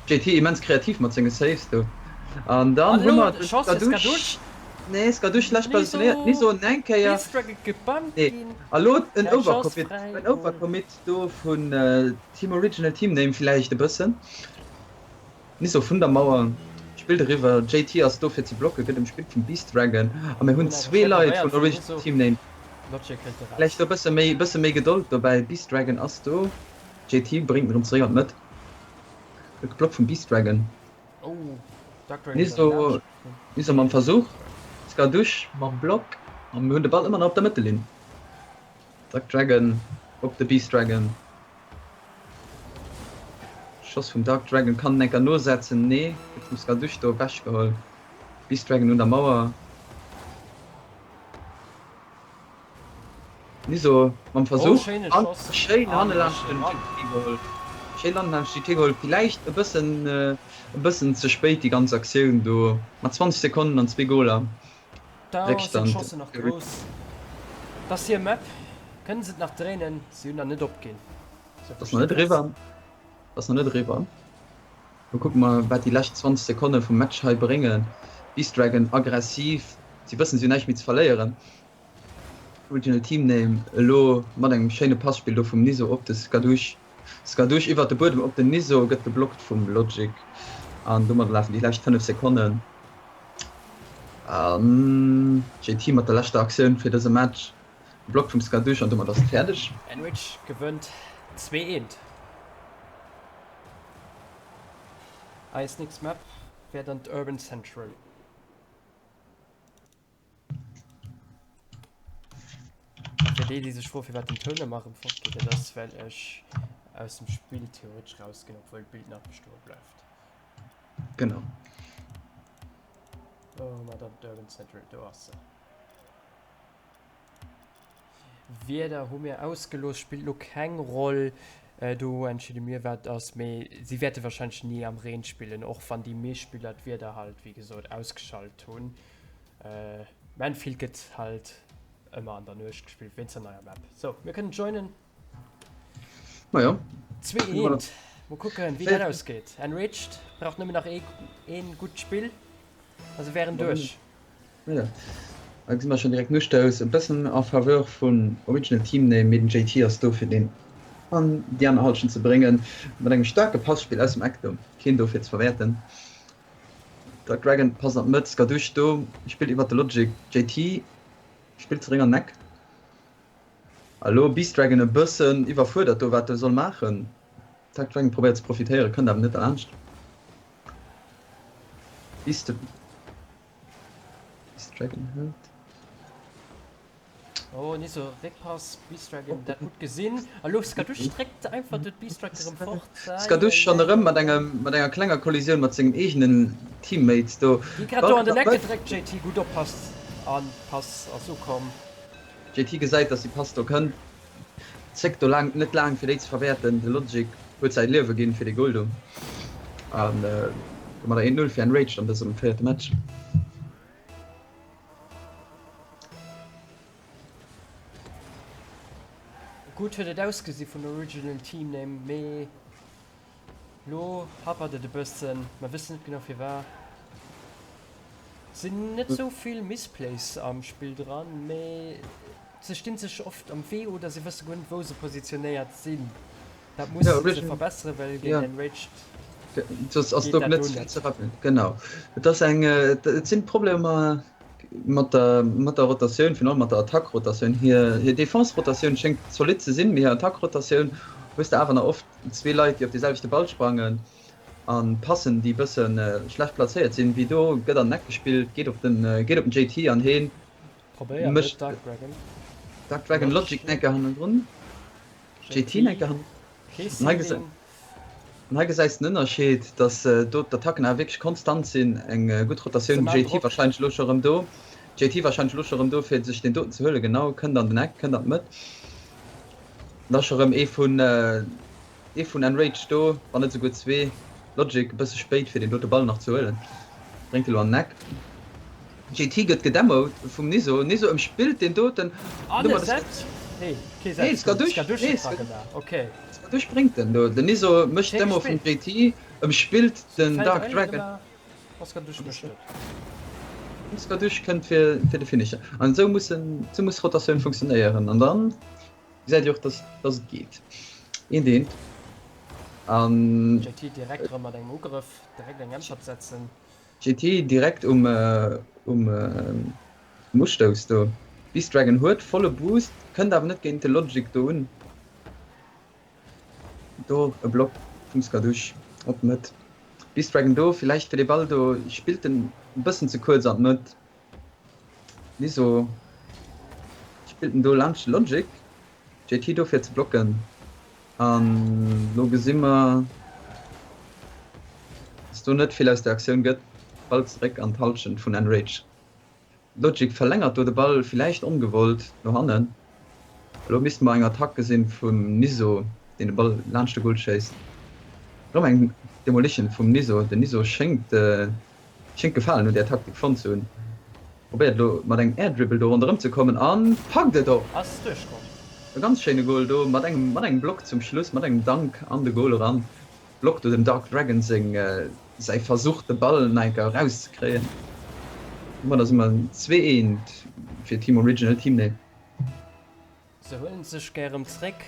JT immens kreativ mat senge Saves do. An dann An hu elo mer de Chance fir Skadoosh. Skadoosh. Nee, Skadoosh schlecht Niso, positionéiert, Niso eng Kéier. Beast Dragon gebannt Nee, ginn. a lo en Kleng Chance, Overcommit, fräi en Goal. Overcommit do vun Team Original Team Name villäicht e bëssen. Niso vun der Mauer, spillt eriwwer, JT ass do fir ze blocken, gëtt ëmspillt vum Beast Dragon a mir hunn Hunn awer zwee schéi Leit probéiert vun vum Original Niso. Team Name. Logic hëlt eraus. Vläicht do e bësse méi, bësse méi Gedold dobäi. Beast Dragon ass do. JT bréngt en erëm zeréck an d'Mëtt. Gëtt geblockt vum Beast Dragon. Oh, Dark Dragon ass an Niso, Niso mam Versuch. Skadoosh mam Block. A mir hunn de Ball ëmmer nach op der Mëttellinn. Dark Dragon op de Beast Dragon. Schoss vum Dark Dragon, kann en enker nosetzen? Nee, gëtt vum Skadoosh do ewechgeholl. Beast Dragon un der Mauer. Niso mam Versuch an schéin hannelaanscht den GT geholl. Schéin hannelaanscht GT geholl. Villäicht e bëssen e bëssen ze spéit déi ganz Aktioun do. Mat 20 Sekonnen an zwee Goler Da sinn Réckstand. d'Chancen nach grouss. Et ass hir Map. Kënnen se et nach dréinen? Si hunn nach net opginn. Sou Ass nach net eriwwer. Ass nach net eriwwer. Lo kucke mer wat déi lescht 20 Sekonne vum Match hei bréngen. Beast Dragon aggressiv, si wëssen si hunn näischt méi ze verléieren. Original Team Name elo mat engem schéine Passpill do vum Niso op de Skadoosh. Skadoosh iwwert de Buedem op den Niso, gëtt geblockt vum Logic an domadder lafen déi lescht 5 Sekonnen. An JT mat der leschter Aktioun fir dëse Match. Block vum Skadoosh an domat ass et fäerdeg. Enrich gewënnt 2, 1. Eis nächst Map wär dann d'Urban Central. A fir déi, déi sech froen, firwat den Toun ëmmer erëm fort geet, dat ass, well ech aus dem Spill theoretesch rausginn, obwuel d'Bild nach bestoe bleift. Genau. Wou hu mer dann d'Urban Central? Do ass se. Wieder hu mir ausgelooss, spillt lo keng Roll. Do entscheede mir wat ass, mee si wäerte warscheinlech ni am Reen spillen, och wann déi meescht Spiller d'Wieder halt wéi gesot ausgeschalt hunn. Manfield gëtt halt ëmmer an der Nuecht gespillt wéinst der neier Map. Sou, mir kënnen joinen. Majo. 2 eent. Mol kucken wéi dat ausgeet. Enriched brauch nëmmen nach ee een gutt Spill a se wären duerch. Jo, da gesi mer schon direkt den Ustouss e bëssen en faveur vun Original Team Name, mee den JT ass do fir deen an déi aner Halschent ze bréngen mat engem staarke Passpill aus dem Eck do, keen do fir ze verwäerten. Dark Dragon passt an d'Mëtt, Skadoosh do, spillt iwwert de Logic, JT spillt zeréck an den Eck a lo Beast Dragon e bëssen iwwerfuerdert do wat e soll maachen. Dark Dragon probéiert ze profitéieren, kënnt awer net derlaanscht. Beast. Beast Dragon hëlt. Oh, nicht so Réckpass, Beast Dragon, dat gutt gesinn. A lo Skadoosh dréckt einfach de Beast Dragon erëm fort. Skadoosh schonn erëm mat engem, mat enger klenger Kollisioun mat sengem eegenen Teammate do. Gi grad do an den Eck gedréckt, JT gutt oppasst an Pass ass ukomm. JT gesäit, dass déi Pass do kënnt, zéckt do laang, net laang fir déi ze verwäerten. De Logic huet säi Liewe ginn fir dee Goal do. An domadder 1, 0 fir Enraged an dësem véierte Match. Gutt huet et ausgesi vun Original Team Name, mee lo happert et e bëssen. Mer wëssen net genau firwat. Sinn net sou vill Misplays am Spill dran, mee se stinn sech oft am Wee oder se wësse guer net wou se positionéiert sinn. Dat muss se verbesseren, well géint Enraged geet dat do net. Genau, et ass eng, et sinn Problemer mat der, mat der Rotatioun, virun allem mat der Attack-Rotatioun. Hir, hir Defense-Rotatioun schéngt zolidd ze sinn, mee hir Attack-Rotatioun hues de awer nach oft zwee Leit, déi op dee selwechte Ball sprangen a passen, déi e bësse schlecht plazéiert sinn. Wéi do gëtt an den Eck gespillt, geet op den, geet op den JT an heen mécht Dark Dragon. Dark Dragon Logic Necker hannendrun. JT Necker hannendrun. An hei gesäis den Ënnerscheed, dass do d'Attacken awer wierklech konstant sinn. Eng gutt Rotatioun, JT warscheinlech elo scho rëm do. JT warscheinlech elo scho rëm do fir sech deen doten ze huelen. Genau, kënnt an den Eck, kënnt an d'Mëtt. An da scho rëm ee vun ee vun Enraged do, wann net esouguer zwee. Logic e bësse spéit fir deen dote Ball nach ze huelen. Bréngt elo an den Eck. JT gëtt gedemot vum Niso. Niso ëmspillt deen doten. An e setzt. Nee, kee setzt. Skadusch huet dra gemaach. Ok. Skadusch bréngt en do. Den Niso mécht d'Demo vum JT, ëmspillt den Dark Dragon. A Skadusch mécht et. Skadusch kënnt fir de Finisher. An esou muss Rotatioun funktionéieren. An dann gesäit Dir och, dass et geet. Eent eent. An. JT direkt erëm mat engem Ugrëff direkt eng Äntwert setzen. JT direkt um um Ustouss do. Beast Dragon huet volle Boost, kënnt awer net géint de Logic do un. Do e Block vum Skadoosh op d'Mëtt. Beast Dragon do villäicht fir de Ball do, spillt en e bëssen ze kuerz an d'Mëtt. Niso spillt en do laanscht de Logic. JT do fir ze blocken. An lo gesi mer, dass do net vill aus der Aktioun gëtt. Ball zeréck an d'Hallschent vun Enrage. Logic verlängert do de Ball villäicht ongewollt no hannen. Elo misste mer eng Attack gesinn vum Niso, deen de Ball laanscht de Goal schéisst. Erëm eng Demolition vum Niso. Den Niso schéngt schéngt Gefalen un där Taktik fonnt ze hunn. Probéiert elo mat engem Air Dribble do ronderëm ze kommen an packt et och! Ass duerchkomm. E ganz schéine Goal do mat engem mat engem Block zum Schluss, mat engem Dunk an de Goal eran. Blockt do dem Dark Dragon seng säi Versuch de Ball nach eng Kéier erauszekréien. Domadder si mer 2 eent fir Team Original Team Name. Se huelen sech gär erëm zréck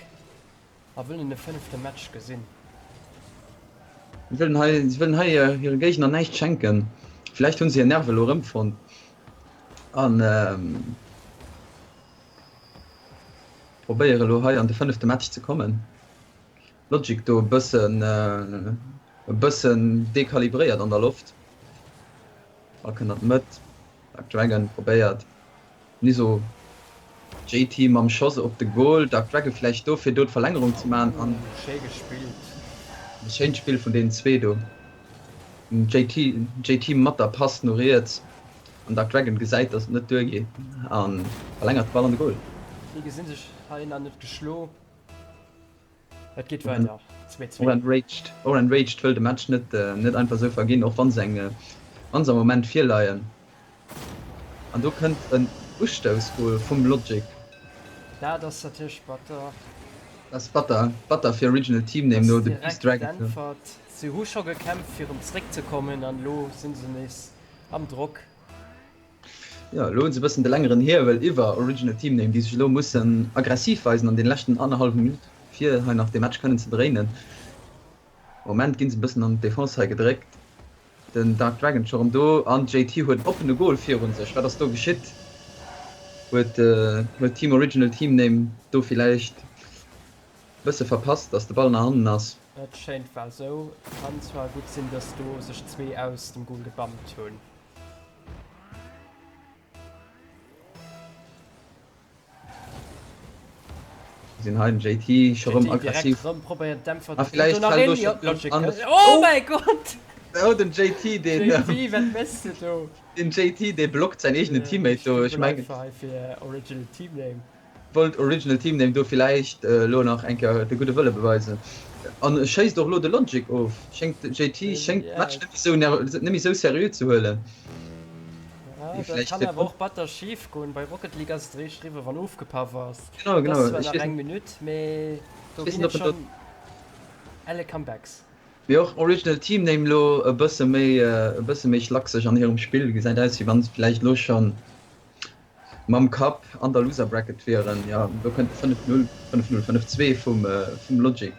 a wëllen e fënnefte Match gesinn. Si wëllen hei, si wëllen hei hire Géigner näischt schenken. Villäicht hunn se hir Nerve elo erëmfonnt an probéiere elo hei an de fënnefte Match ze kommen. Logic do e bëssen e bëssen dekalibréiert an der Loft. Ball kënnt an d'Mëtt, Dark Dragon probéiert Niso JT mam Schoss op de Goal, Dark Dragon vläicht do fir do d'Verlängerung ze man an. Schéi gespillt. E schéint Spill vun deenen zwee do. JT JT mat der Pass no riets an Dark Dragon gesäit dass et net duer geet an verlängert de Ball an de Goal. Si gesinn sech hei nach net geschlo. Et geet weider, 2, 2. Och Enraged wëll de Match net net einfach esou verginn, och wann se eng wann se am Moment virleien. An do kënnt en Ustoussgol vum Logic. Dat ass natierlech batter. Dat ass batter, batter fir Original Team Name no de Beast Dragon. D'Äntwert, se hu scho gekämpft fir erëm zréckzekommen an elo si se nees am Drock. Jo, elo hunn se e bëssen de längeren Hiewel iwwer Original Team Name, déi sech elo mussen aggressiv weisen an den leschten annerhallwe Minutt, fir hei nach de Match kënnen ze dréinen. Am Moment ginn se e bëssen an d'Defense hei gedréckt. Den Dark Dragon scho rëm do an JT huet en oppene Goal virun sech. Wat ass do geschitt? Huet huet Team Original Team Name do villäicht e bësse verpasst, dass de Ball nach hannen ass? Et schéint well sou. Kann zwar gutt sinn, dass do sech zwee aus dem Goal gebammt hunn. Sinn hei den JT scho rëm aggressiv. Rëm probéiert Dämpfer ah, vielleicht nach hin. Ja, Logic. Oh mäi Gott! Oh, den JT den JT, wat méchs de do? Den JT dee blockt säin eegenen Teammate do. Ech mengen fir Original Team Name. Wollt Original Team Name do villäicht elo nach eng Kéier de gudde Wëlle beweisen. An e schéisst och elo de Logic of. Schéngt de JT schéngt de Match net méi sou net méi sou seriö ze huelen. Ja, dat kann awer och batter schif goen. Bei Rocket League ass et eréischt eriwwer wann ofgepaff ass. Genau, genau. Et ass zwar nach eng Minutt, mee do ginn et schonn elle Comebacks. Mee och Original Team Name elo e bësse méi e bësse méi schlakseg an hirem Spill. Gesäit aus wéi wann se villäicht elo schonn mam Kapp an der Loser Bracket wieren. Jo, do kënnt de 5, 0, 5, 0, 5, 2 vum vum Logic.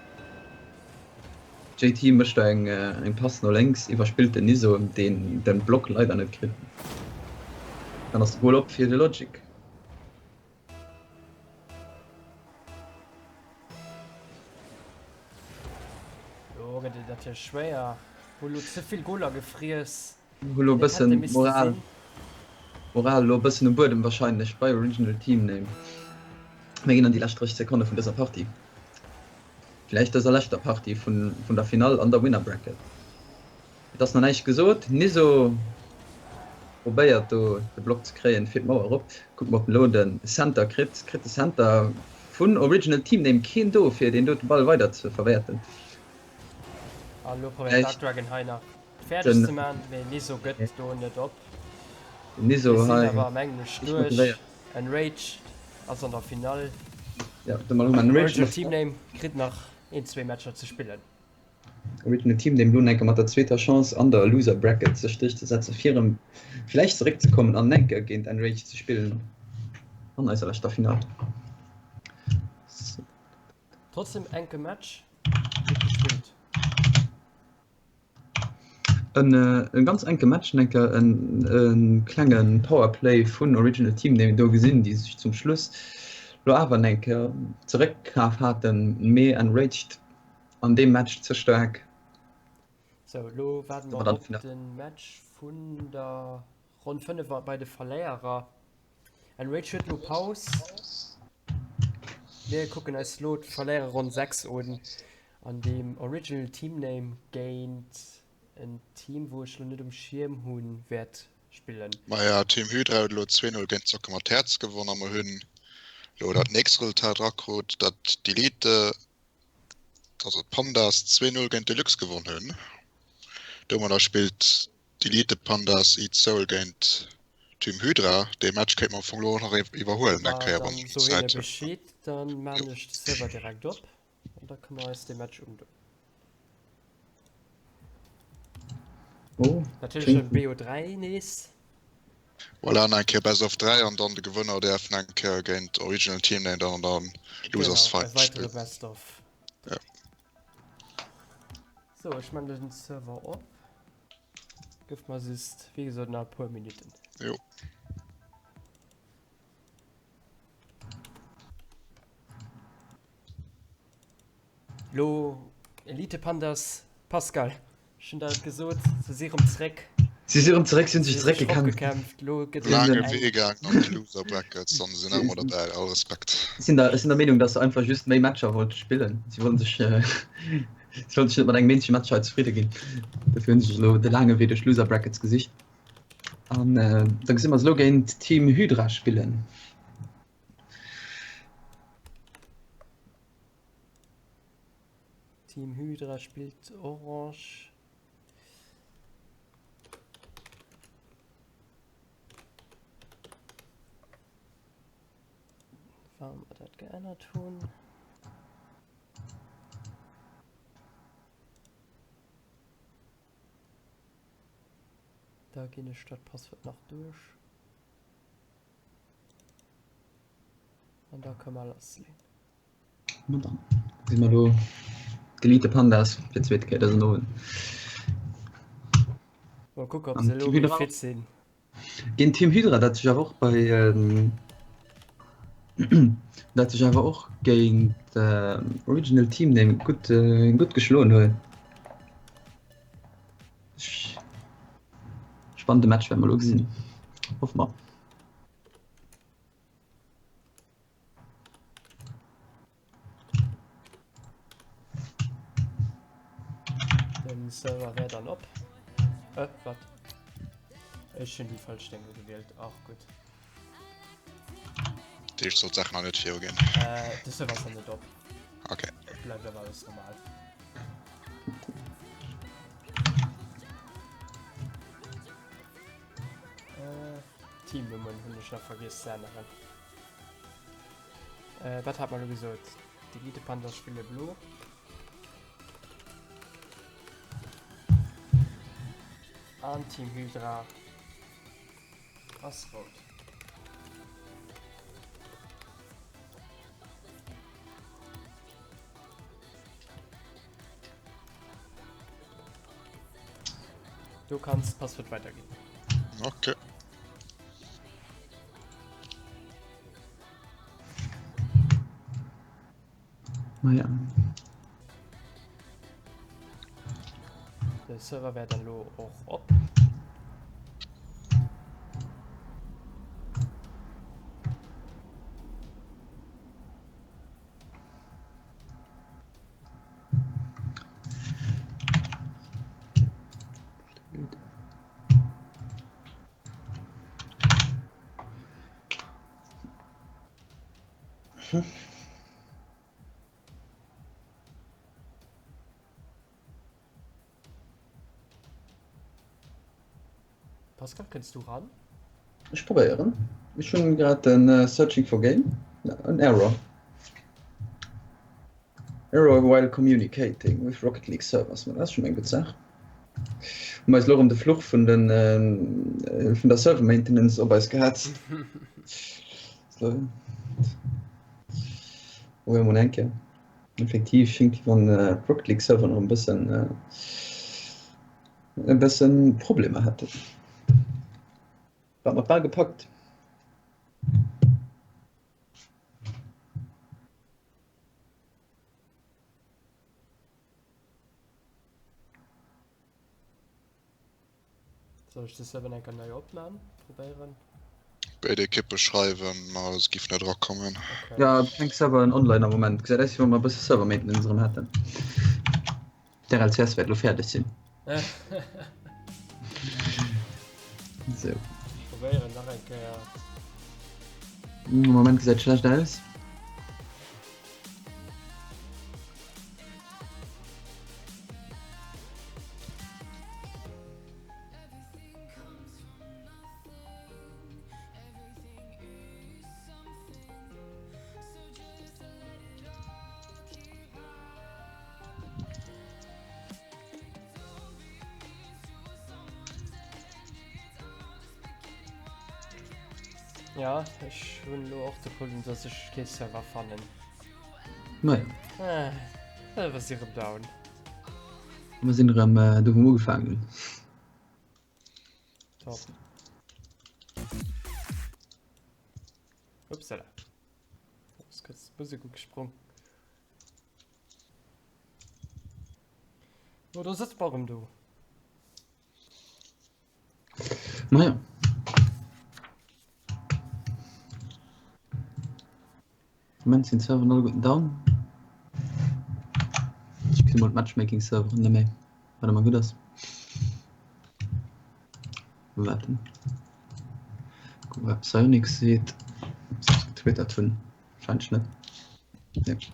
JT mécht do eng eng Pass no lénks, iwwerspillt den Niso, deen den Block leider net kritt. Dann ass de Goal op fir de Logic. Do gëtt et natierlech schwéier. Hu lo ze vill Goaler gefriess. Hu lo bëssen Moral Moral lo bëssen um Buedem wahrscheinlech bei Original Team Name. Mir ginn an déi lescht 30 Sekonne vun dëser Partie. Villäicht dëser leschter Partie vun vun der Finall an der Winner Bracket. Et ass nach näischt gesot. Niso probéiert do de Block ze kréien fir d'Mauer erop. Kucke mer ob en elo de Center kritt. Kritt de Center vun Original Team Name. Keen do fir deen dote Ball weider ze verwäerten. An elo probéiert Dark Dragon hei nach fäerdeg ze man, mee Niso gëtt do net op. Niso Mir sinn hei awer mengen ech richteg duerch. motivéiert. Enraged ass an der Finall. Ja, de Maluma Enraged Original Team Name kritt nach een, zwee Matcher ze spillen. Original Team Name lo enke mat der zweeter Chance an der Loser Bracket sech duerchzesetzen, fir erëm villäicht zeréckzekommen an enke géint Enraged ze spillen an eiser leschter Finall. Trotzdem enke Match, gutt gespillt. En en ganz enke Match, en enke en en klenge Powerplay vun Original Team Name do gesinn, déi sech zum Schluss lo awer en eng Kéier zeréckkaf haten, mee Enraged an deem Match ze staark. Sou, elo waarde mer op de Match vun der Ronn 5 bei de Verléierer. Enraged huet elo Paus. Mir kucken eis elo d'Verléiererronn 6 un, an deem Original Team Name géint en Team, wou ech elo net um Schierm hunn, wäert spillen. Maja, Team Hydra huet elo 2, 0 géint Socke mat Häerz gewonn a mer hunn elo dat nächst Resultat erakrut, datt d'Elite, also d'Pandas 2, 0 géint Deluxe gewonn hunn. Domadder spillt D'Elite Pandas Eat Soul géint Team Hydra, dee Match kéint mer am Fong lo och nach iwwerhuelen eng Kéier wann Dann so hinne Bescheed, dann maan ech de Server direkt op an da kënne mer eis dee Match undoen. Oh, Natierlech en BO3 nees. Voilà, an eng Kéier Best of 3 an dann de Gewënner däerf eng Kéier géint Original Team Name dann an der Losers Genau, e Final weitere spillen. Best of. Ja. So, ech man den Server op. Gëff mer just, wéi gesot, nach e puer Minutten. Jo. Lo Elite Pandas, Pascal, ech hunn der et gesot, se si rëm zréck. Si si rëm zeréck, si hunn sech zeréckgekämpft. Gekämpft, lo gëtt et Laange Wee gaangen an d'Loser Brackets an sinn nach ëmmer derbäi. All Respekt. Ech sinn der, ech sinn der Meenung, dass se einfach just méi Matcher wollte spillen. Si wollten sech, si wollten sech net mat engem eenzege Match hei zefridde ginn. Dofir hunn se sech elo de laange Wee duerch d'Loser Brackets gesicht. An da gesi mer se elo géint Team Hydra spillen. Team Hydra spillt orange. Wa mer dat geännert hunn. Da ginn ech dat Passwuert nach duerch. An da kënne mer lassleeën. Ma dann si mer do. D'Elite Pandas fir d'zweet Kéier dësen Owend. Mol kucke ob se elo méi fit sinn. Géint Team Hydra, dat sech awer och bei dat sech awer och géint Original Team Name gutt gutt geschloen huet. Spannende Match wäerte mer elo gesinn. Hoffe mer. Den Server wär dann op. Äh, wat? Ech hunn déi falsch Dénge gewielt. Ach gutt. Dat heescht, soll d'Saach nach net viru ginn? Äh, de Server ass nach net op. Okay. Et bleift awer alles normal. Äh, Teamnummen hunn ech nach vergiess ze änneren. Äh, wat hat mer elo gesot? D'Elite Pandas spille blo. An Team Hydra ass rout. Du kanns d'Passwuert weiderginn. Okay. Naja. De Server wär dann lo och op. Pascal, kënns du ran? Ech probéieren. Ech hunn grad den äh, Searching for Game. En Error. Error while communicating with Rocket League servers. Ma dat ass schon eng gutt Saach. Hu mer eis elo erëm de Fluch vun den äh, vun der Server Maintenance op eis gehetzt. So. Oh, ja, mol eng Kéier. Effektiv schéngt wéi wann äh, d'Rocket League Server nach e bëssen äh. E bësse Problemer hätten. Wat mat bal gepackt. Soll ech de Server enker nei opman? Probéieren. Béid Ekippe schreiwen, ma se giffen net erakommen. Okay. Ja, keng Serveren online am Moment. Gesäit aus, wéi wa mer e bësse Server Maintenance erëm hätten. D'RLCS wäert elo fäerdeg sinn. Sou. Ech probéieren nach eng Kéier. Am Moment gesäit schlecht aus. Ja, ech hunn elo och de Problem, dass ech kee Server fannen. Naja. Äh, Server si rëm down. Mer sinn erëm do wou mer ugefaangen hunn. Top. Upsala. Ass kurz d'Musek ugesprong. Oh, do sëtzt mer erëm do. Naja. Moment sinn d'Serveren alleguerten down. Ech gesinn mol d'Matchmaking-Serveren net méi, wat ëmmer gutt ass. Waarden. Kucken wat Psyonix seet. Ob se eppes getwittert hunn. Wahrscheinlech net. Nee.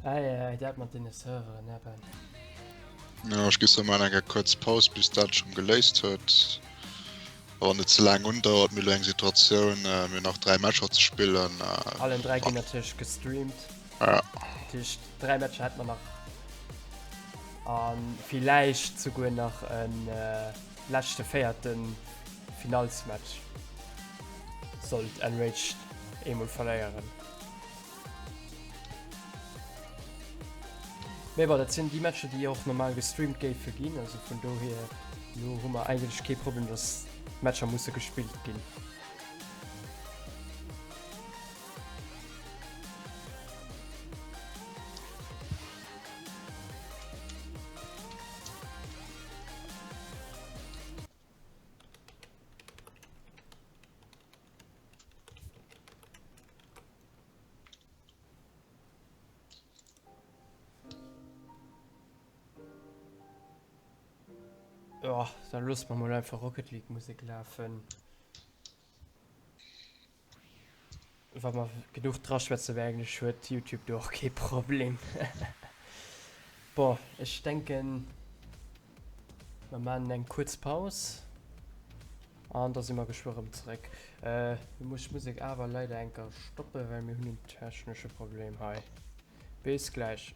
Ei, ei, dat mat deene Serveren, ne Ben? Ja, ech gi man enger kuerz Paus, bis dat schon geléist huet. A wann et ze laang undauert, mir elo eng Situatioun, äh, mir nach 3 Matcher ze spillen. Äh, Allen 3 ginn natierlech gestreamt. Ja. Dat heescht, 3 Matcher hätte mer nach. A villäicht souguer nach en äh, leschte véierten Finalsmatch. Sollt Enraged eemol verléieren. Mee bon, dat sinn déi Matcher, déi och normal gestreamt géife ginn. Also vun dohier, elo hu mer eigentlech kee Problem, dass d'Matcher musse gespillt ginn. Ja, da loosse mer mol einfach Rocket League Musek lafen. Wa mer genuch draschwätze wär eigentlech huet YouTube do och kee Problem. Bon, ech denken mer maachen eng kuerz Paus an da si mer geschwë rëm zeréck. Lo muss ech d'Musek awer leider eng Kéier stoppen, well mir hunn en technesche Problem hei. Bis gläich.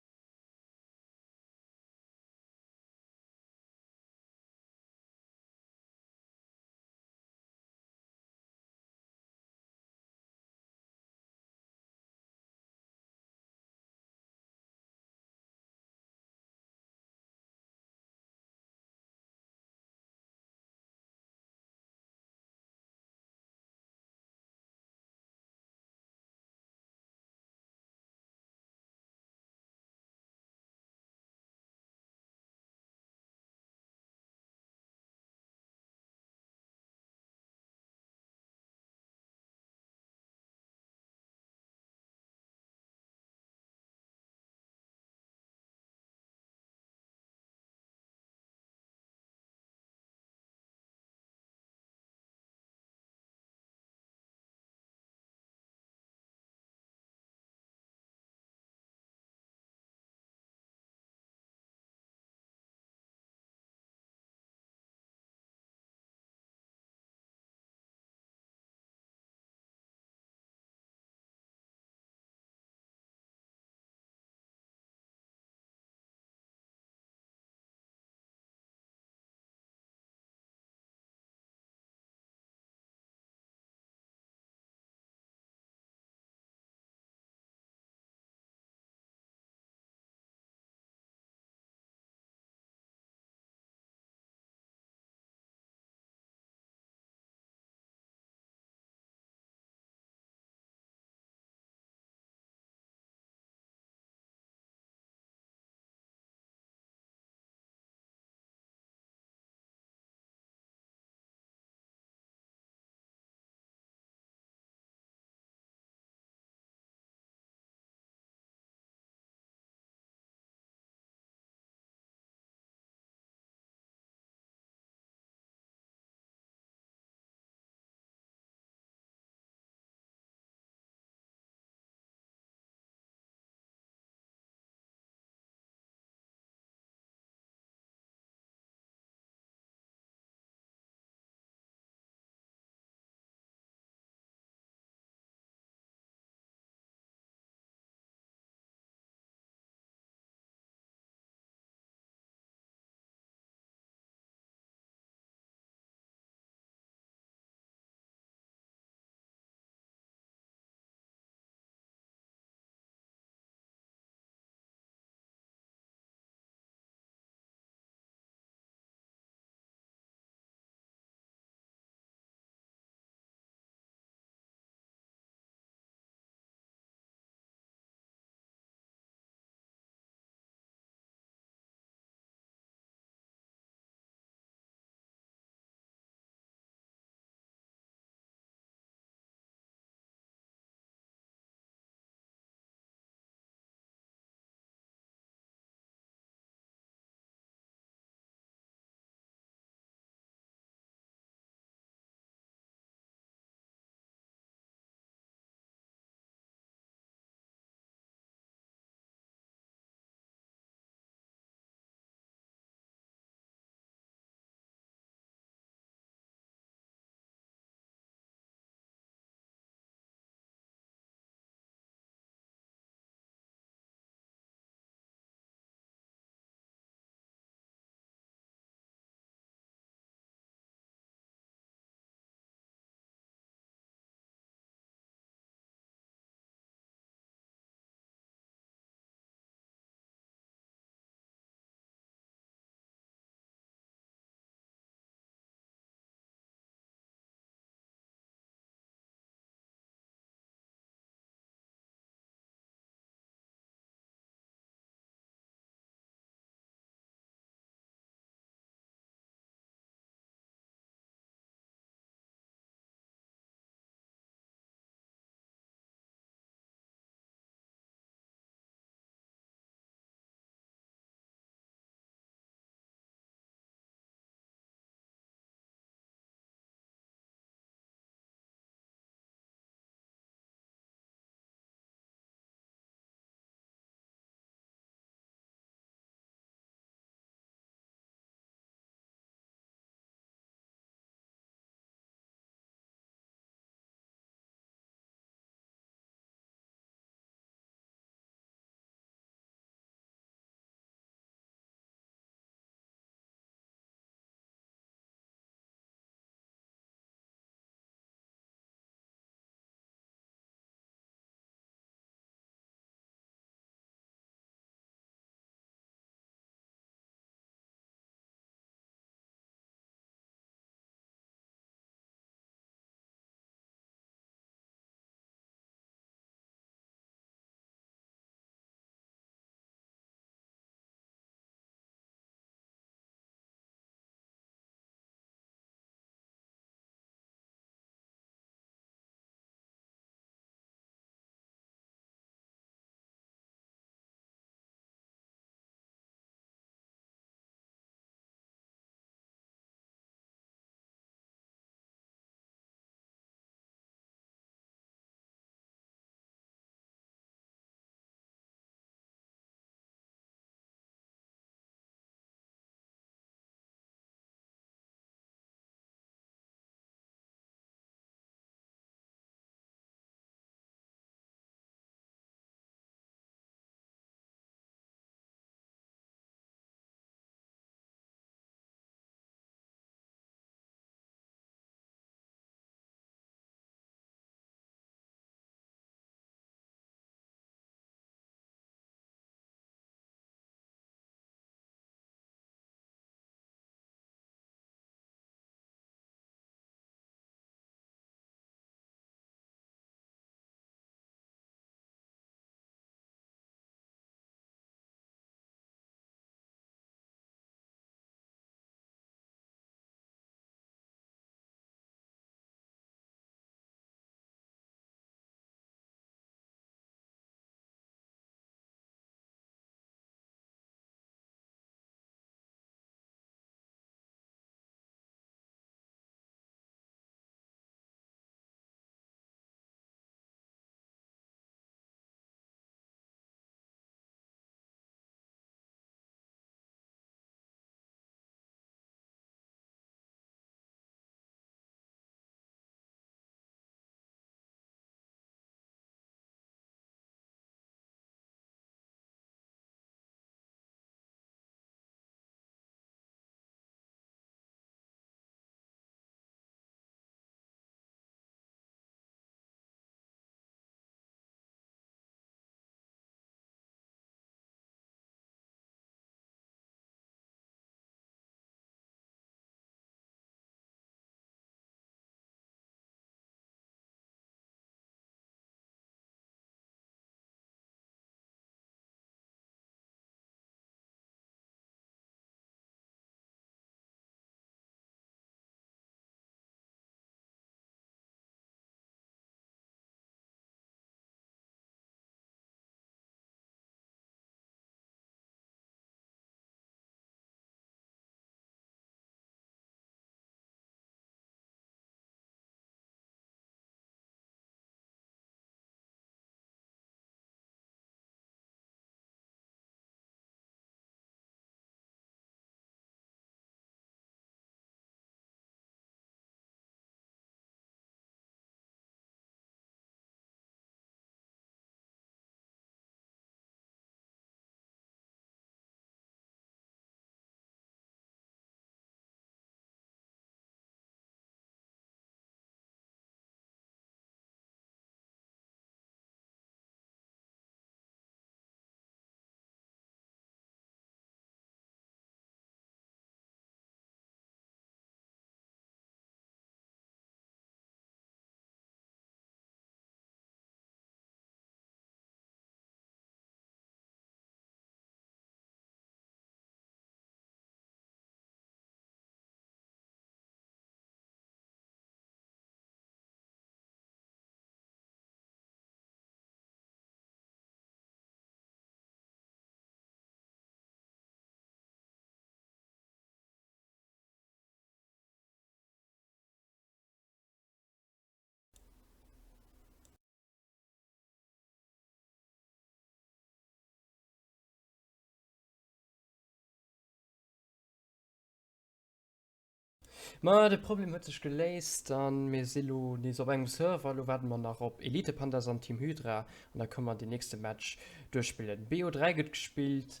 Ma de Problem huet sech geléist an mir si lo nees op engem Server. Lo waarde mer nach op Elite Pandas an Team Hydra an da kënne mer den nächste Match duerchspillen. BO3 gëtt gespillt,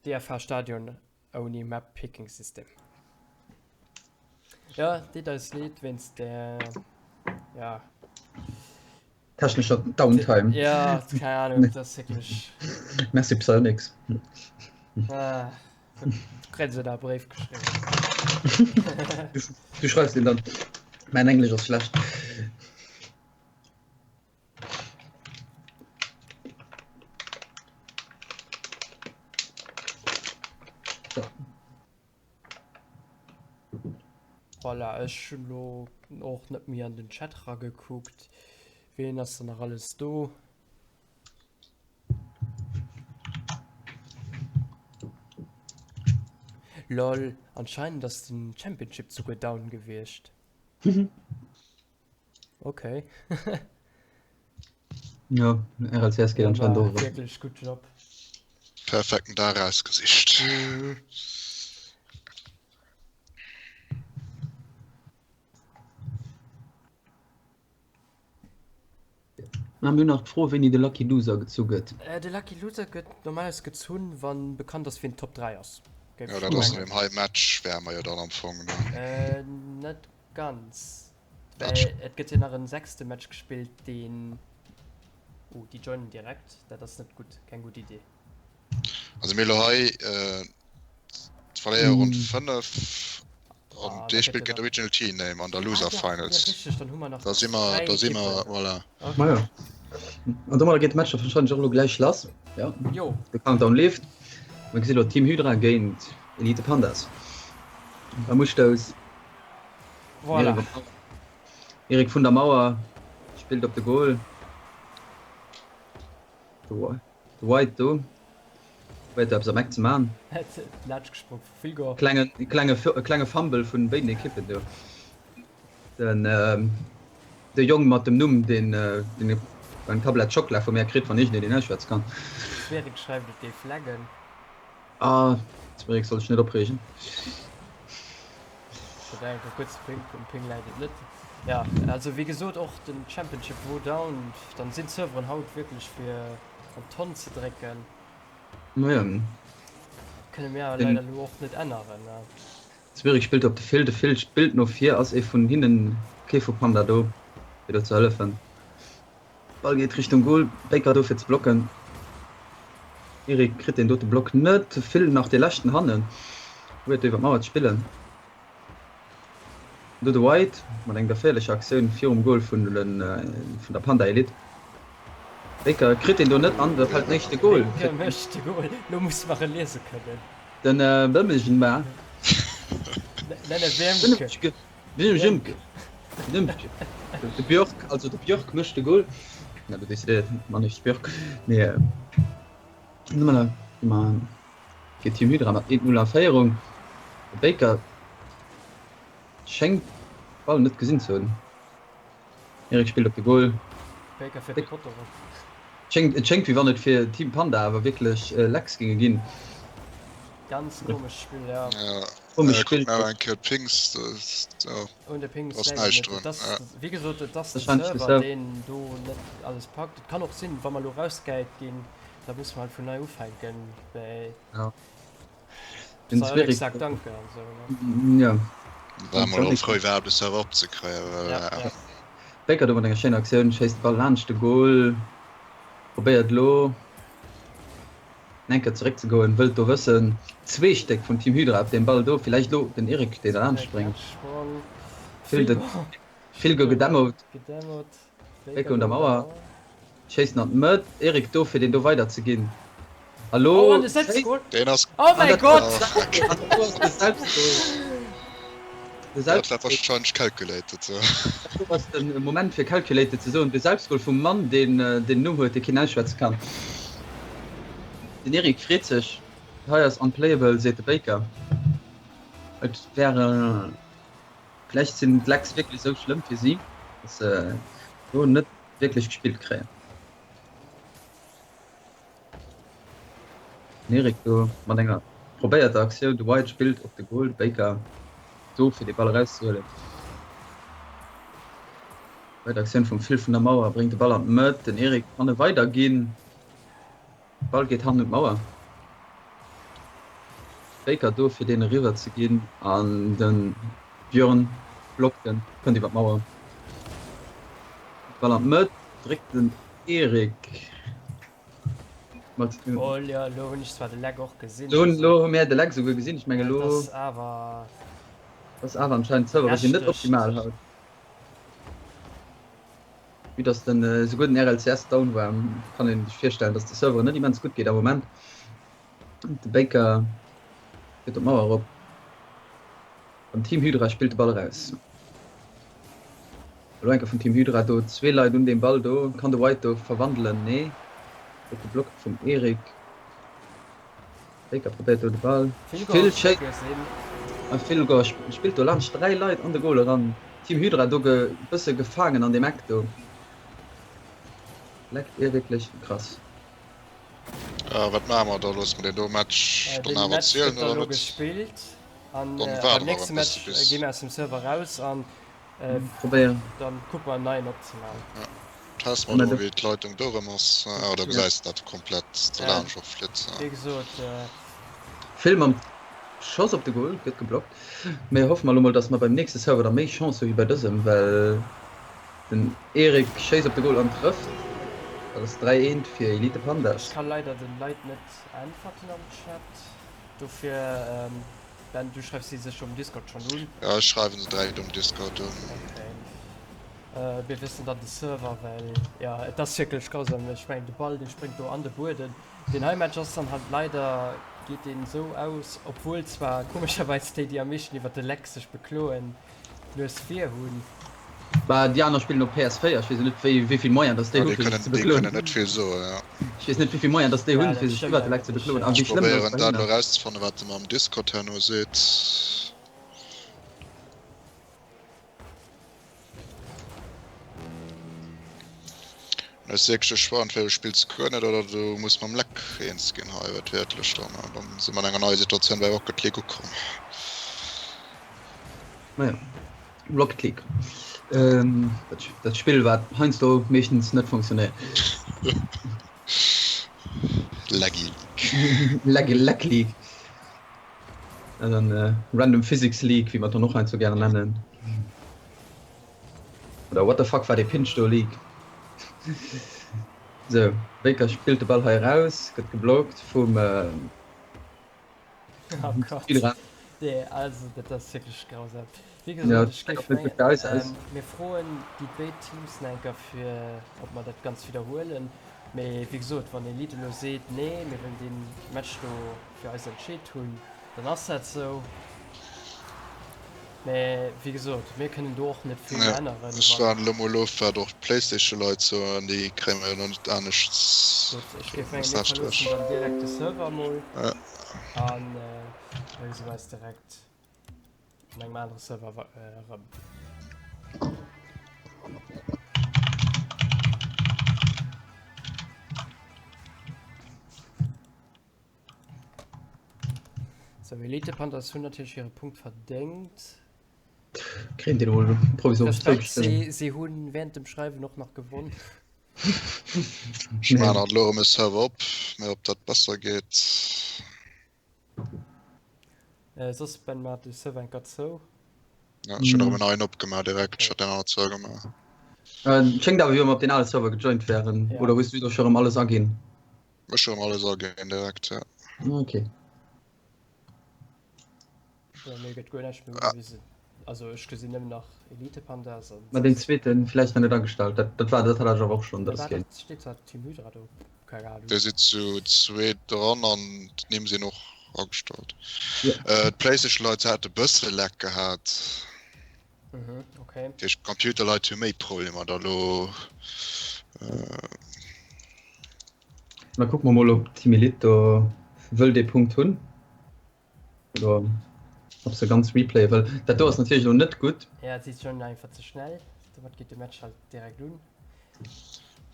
DFH Stadion ouni Map Picking System. Ja, deet eis leed wéinst der ja. Technescher Downtime. Ja, keng Ahnung, dat ass wierklech. Merci Psyonix. Ah, kréien se da e Bréif geschriwwen. Du schreifs deen dann. Mäin Englesch ass schlecht. So. Voilà, ech hunn lo och net méi an den Chat ragekuckt. Ween ass dann nach alles do? Lol, anscheinend ass den Championship souguer down gewiescht. Okay. Ja, RLCS geet anscheinend och. Wierklech gutt Job. Perfekten Dag rausgesicht. Mhm. Mä mir hunn nach d'Fro, wéini de Lucky Loser gezu gëtt. De Lucky Loser gëtt normalerweis gezunn, wa bekannt ass, wien d'Top 3 ass. Géif Jo, dat ass no deem hei Match, wäre mer jo dann am Fong, ne? Net ganz, well et gëtt jo nach en sechste Match gespillt, deen. Oh, déi joinen direkt, dat ass net gutt, keng gutt Idee. Also mir elo hei d'Verléier Ronn 5 an dee spillt géint Original Team Name an der Loser Finals. Da si mer, da si mer, voilà. Majo. An domadder geet de Match da warscheinlech och elo gläich lass. Jo. De Countdown leeft. Mir gesi lo Team Hydra géint Elite Pandas beim Ustouss. Voilà. Eric vun der Mauer spillt op de Goal. De White do probéiert do eppes am Eck ze man. Laatschgesprong vu Filgor. Klenge, klenge, klenge Fumble vun béiden Ekippen do. Den, de Jong mat dem Numm, deen, deen eng Tablett Schockela vu mär kritt, wann iergendeen deen ausschwätze kann. Schwierig schreift, et géif laggen. Ah, Schwierig soll sech net opreegen. Dat war enke kuerze Ping, um Ping läit et net. Ja, also wéi gesot och den Championship wor down, dann sinn d'Serveren haut wierklech fir an d'Tonn ze drécken. Naja. Kënne mir awer leider elo och net änneren. Zürich spillt op de Phil, de Phil spillt no vir, ass ee vun hinnen, kee vu Panda do fir do ze hëllefen. Ball geet Richtung Goal, Baker do fir ze blocken. Eric kritt deen dote Block net, Phil nach dee leschten hannen, probéiert do iwwer d'Mauer ze spillen. Do de White mat enger geféierlecher Aktioun virum Goal vun vun der Panda Elite. Baker kritt deen do net an da fält den éischte Goal. Baker mécht de Goal, lo muss mer e liese kënnen. Den Bëmmegen war. Nenne Wiermke. De Björk, also de Björk mécht de Goal. Ja, du decidéiert, man nicht Björk. Nee, ma geet Team Hydra mat 1-0 a Féierung. De Baker schéngt d'Ball net gesinn ze hunn. Erik spillt op de Goal. Baker fir de Potto. Schéngt, et schéngt wéi wann et fir Team Panda awer wierklech Lecks géinge ginn. Ganz komesch Spill, ja. Ja, Komesch äh, Spill. kuck nach eng Kéier d'Pings, das, ja, Un de Pings da ass läit et näischt net. drun. Et ass, Ja. wéi gesot, et ass de Wahrscheinlech de Server, Server. deen do net alles packt. Et kann och sinn, wa mer elo rausgehäit ginn, da musse mer halt vun nei ufänken, well. Ja. Den Psyonix Zwerg. sagt Danke an sou, ne? Ja. War mol och frou iwwerhaapt de Server opzekréien, well. Ja, ja. Baker do mat enger schéiner Aktioun, schéisst de Ball laanscht de Goal, probéiert elo eng Kéier zeréck ze goen, wëllt do wëssen, zwee Stéck vun Team Hydra op deem Ball do, villäicht elo den Eric deen derlaanscht spréngt. Vill gedemot. Baker un der Mauer. Schéissen an d'Mëtt. Eric do fir deen do weider ze ginn. A lo. Oh, an de Selbstgoal. Deen ass. Oh mäi Gott! An do ass de Selbstgoal. De Selbstgoal. Dat war wahrscheinlech calculated. Dat do ass de Moment fir calculated ze soen. De Selbstgoal vum Mann deen den Numm huet dee keen ausschwätze kann. Den Eric freet sech. Hei ass unplayable, seet de Baker. Et wäre. Vläicht sinn d'Lecks wierklech esou schlëmm fir si, datt se do net wierklech gespillt kréien. Den Eric do mat enger probéierter Aktioun, de White spillt op de Goal, de Baker. do fir de Ball erauszehuelen. Weider Aktioun vum Phil vun der Mauer, bréngt de Ball an d'Mëtt, den Eric kann e weiderginn. Ball geet hannen un d'Mauer. Baker do fir deen eriwwer ze ginn an de Björn blockt en, kënnt iwwer d'Mauer. Ball an d'Mëtt, dréckt den Eric mat. Oh jo, elo hunn ech zwar de Lag och gesinn. Elo hu mär de Lag souguer gesinn. Ech mengen elo. Dat ass awer. Ass awer anscheinend d'Servere sinn net optimal haut. Vue dass den esouguer den RLCS down war, kann een sech virstellen, dass de Serveren net immens gutt geet am Moment. De Baker geet op d'Mauer erop an Team Hydra spillt de Ball eraus. Elo enke vun Team Hydra do, zwee Leit un deem Ball do, kann de White do verwandelen? Nee, gëtt geblockt vum Eric. Baker probéiert do de Ball. Phil schéi a Phil spillt do laanscht 3 Leit an de Goal eran. Team Hydra do ge bësse gefaangen an deem Eck do. Leckt ir wierklech krass. A wat maache mer da? Loosse mer deen do Match dann Deen awer Match zielen gëtt da oder elo net? gespillt an Dann beim waarde mer nächste e bësse Match bis. gi mir aus dem Server raus an Probéieren. dann kucke mer en neien opzemaachen. Ja, teste mer do wéi d'Leitung do erëm ass. Oder gesäis de dat komplett dolaanscht och flitt? Wéi gesot. Vill mam Schoss op de Goal, gëtt geblockt. Mee hoffe mer elo mol, dass mer beim nächste Server da méi Chance hu wéi bei dësem, well den Eric schéisst op de Goal an trëfft. Dat ass 3, 1 fir Elite Pandas. Ech ka leider den Leit net äntwerten am Chat, dofir Ben, du schreifs si sécher um Discord schonn un. Jo, ech schreiwen se direkt um Discord un. Okay. Mir wëssen dann de Server, well jo, et ass wierklech grausam. Ech mengen, de Ball, dee spréngt do an de Bueden. Deen hei Match ass dann halt leider, geet deen esou aus, obwuel zwar komescherweis déi, déi am meeschten iwwer de Lag sech bekloen, d'Nues vir hunn. Bah, déi aner spillen op PS4, ech weess net wéi wéivill Moyen dass déi Ja, hu déi fir sech kënnen, ze déi bekloen. kënnen net vill soen, ja. Ech weess net wéivill Moyen dass déi Ja, hunn fir dat sech stëmmt iwwer de Lag ze eigentlech, bekloen ja. a wéi Ech schlëmm dass probéieren bei dat hinnen elo ass. erauszefannen, wat de mer am Discord herno seet. Dat ass wierklech e Choix, entweder du spills guer net oder du muss mam Leck eens ginn hei wuertwiertlech. Dann, dann si mer an enger neier Situatioun bei Rocket League ukomm. Naja, Rocket League. Ähm, dat, dat Spill wat heiansdo meeschtens net funktionéiert. Laggy League. Laggy Lag League. An dann äh, Random Physics League, wéi mer dann och heiansdo gären nennen. Oder what the fuck war dee Pinch do League. Sou, Baker spillt de Ball hei eraus, gëtt geblockt vum äh, Oh Gott. Spieler. Nee, also dat ass wierklech grausam. Wéi Ja, gesot, ech dat géif ass net gutt mengen, aus, aus. ähm, mir froen déi béid Teams nach eng Kéier fir, ob mer dat Ganzt widderhuelen. Mee wéi gesot, wann Elite elo seet, nee, mir wëllen dee Match do fir eis entscheet hunn, dann ass dat sou. Mä wéi gesot, mir kënnen do och net vill Ja, änneren, ech wann. waarden elo mol of, wat och d'Playstation-Leit soen, déi kréie mer jo elo net anescht Gutt, ech géif mengen, mir Message verloossen duerch. dann direkt de Server mol Ja. an da gesi mer eis direkt an engem anere Server erëm. Sou, Elite Panthers hunn natierlech hire Punkt verdéngt. Kréien déi elo provisoresch Respekt, zougestimmt. si, si hunn während dem Schreiwen och nach gewonn. Ech maachen alt elo erëm e Server op, mä ob dat besser geet. Äh, soss Ben maat de Server enker zou. Ja, ech hunn erëm en neien opgemaach direkt, ech hat deen aner zougemaach. Äh, schéngt awer wéi wa mer op deen ale Server gejoint wären. Ja. Oder hues du do scho erëm alles aginn? Ech hu erëm alles aginn direkt, ja. Okay. Ja, mir gëtt guer näischt méi ugewisen. Also ech gesinn nëmmen nach Elite Pandas an. Ma deen zweeten vläicht nach net agestallt. Dat, dat war, dat hat ech awer och schonn, dat ass Wat steet zwar Team Hydra do? Keng Ahnung. Dir sidd zu zweet dran an d'Nimm sinn och agestallt. Ja. Äh, d'Playstation Leit hate bësse Leck gehat. Mhm, okay. Dat heescht d'Computerleit hu méi Problemer da lo. Äh. Da kucke mer mol ob Team Elite do wëll dee Punkt hunn. Oder ob se ganz replaye wëll. Dat do ass natierlech elo net gutt. Ja, si joinen einfach ze schnell. Domat geet de Match halt direkt un.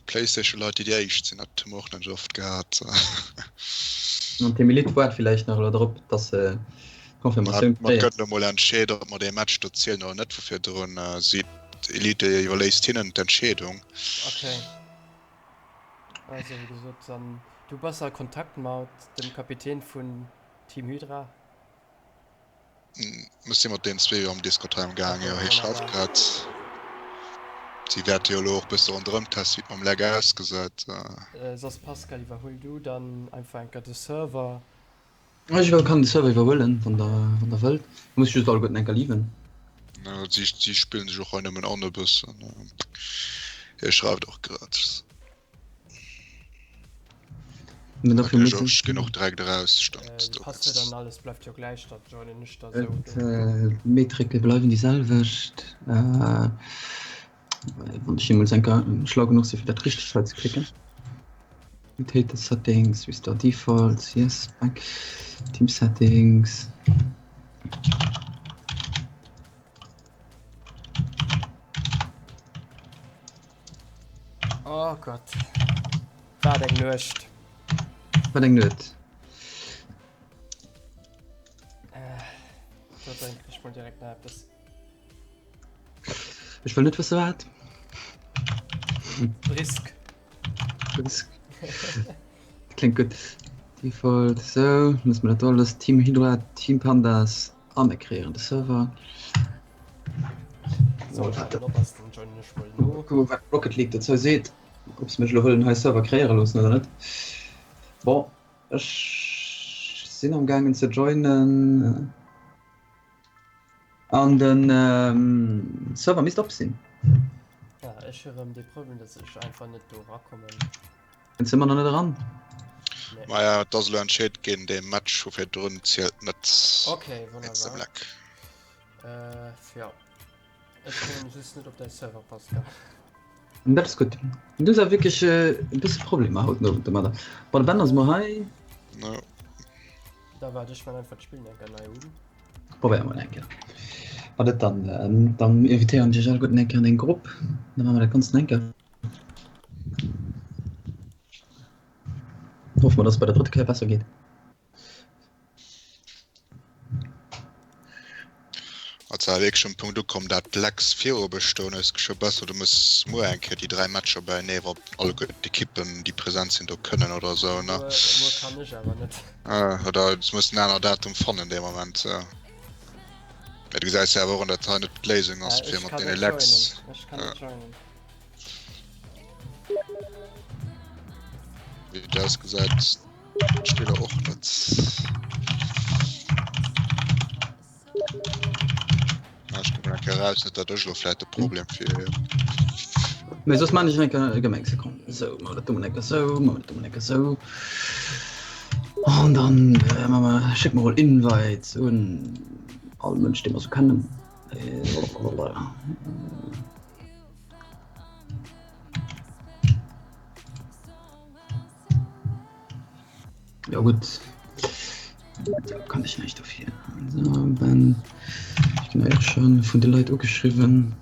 Playstation Leit déi déi éischt sinn, dat hu mer och net esou oft gehat. An Team Elite waart villäicht nach elo drop, dass se. Confirmatioun Mat gëtt elo mol entscheet, ob mer dee Match do zielen oder net vu virdrun. Si d'Elite iwwerléisst hinnen d'Entscheedung. Okay. Also wéi gesot, dann du bass a Kontakt mat dem Kapitän vun Team Hydra? Ech si mat deenen zwee jo am Discord hei am gaang, jo. Hie schreift grad. Si wäerte jo elo och bësse ronderëm testen, wéi et mam Lag ausgesäit. Soss Pascal, iwwerhuel du dann einfach eng Kéier de Server. Ech kann de Server iwwerhuelen, wann der, wann der wëllt. Muss just alleguerten eng Kéier leaven. No, si, si spillen sech och hei nëmmen an e bëssen. Hie schreift och grad. An dofir muss Ech ginn och direkt eraus, stand do. Passt jo dann alles, bleift jo gläich, da joinen ech da sou. D'Metricke bleiwen déi selwecht. Wann ech jeemools eng Kéier schlau genuch sinn, fir dat Richtegt hei ze klicken. Mutate Settings, Restore Defaults, yes, back, Team Settings. Oh Gott. Wat eng Nuecht. Wat eng Nuet. Äh, da drénken ech mol direkt nach eppes. Ech wëll net wësse wat. Brisk. Brisk. Klingt gutt. Default, so, muss man dat alles Team Hydra, Team Pandas a mir kreéieren de Server. So, wat op ass, dann joinen ech mol no. Kucke wat Rocket League dozou seet, ob se mech elo wëllen hei Server kreéiere loossen oder net. Bon, ech sinn am gaangen ze joinen an den Server misst op sinn. Ja, ech hu rëm dee Problem, dass ech einfach net do erakommen. Kënns ëmmer nach net eran? Nee. Maja, et ass elo entscheet ginn, dee Match vu virdrun zielt net Okay, wéinst dem wunnerbar. Leck. Äh, ja. Ech kommen just net op däi Server, Pascal. Dat ass gutt. Du hues awer wierklech e bësse Problemer haut den Owend domadder. Bon, de Ben ass mol hei. No. Da waart, ech man einfach d'Spill eng Kéier nei un. Probéier mol eng Kéier. Wann net, dann, dann invitéieren ech iech alleguerten eng Kéier an eng Grupp. Da maache mer dat Ganzt eng Kéier. Hoffe mer, dass et bei der drëtter Kéier besser geet. Also war wierklech um Punkt ukomm, dat d'Lex viru bestoen hues scho besser. Du muss muer eng Kéier déi 3 Matcher beienee, wa alleguer d'Ekippen déi present sinn do kënnen oder esou ne. Muer, muer kann ech awer net. Ah, oder du muss en aner Datum fannen dee Moment. Mä du gesäis jo awer och an dat hei net d'Léisung ass Äh, fir ech mat kann deene net Lex. joinen. Ech kann net joinen. Wéi et ausgesäit, d'Spiller och net. Ah, ech komme eng Kéier raus, net dat ech elo vläit de Problem fir. Mee soss maan ech eng Kéier, gëmm eng Sekonn. Esou, maache mer dat do mol eng Kéier esou, maache mer dat do mol eng Kéier esou. An dann maache mer, schécke mer mol Invites un all Mënsch, dee mer esou kennen. Ja gutt da kann ech näischt dofir. So, Ben, ech ginn och schon vun de Leit ugeschriwwen.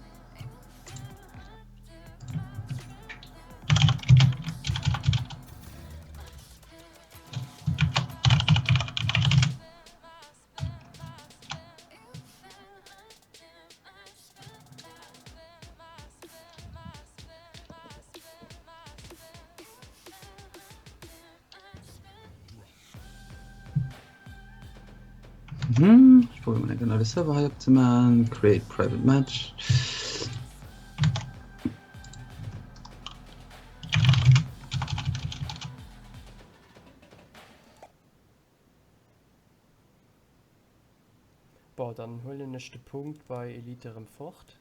Mhm. Ich probiere mal den Server hier zu machen. Create Private Match. Bon, dann huelen ech de Punkt bei Elite erëm fort.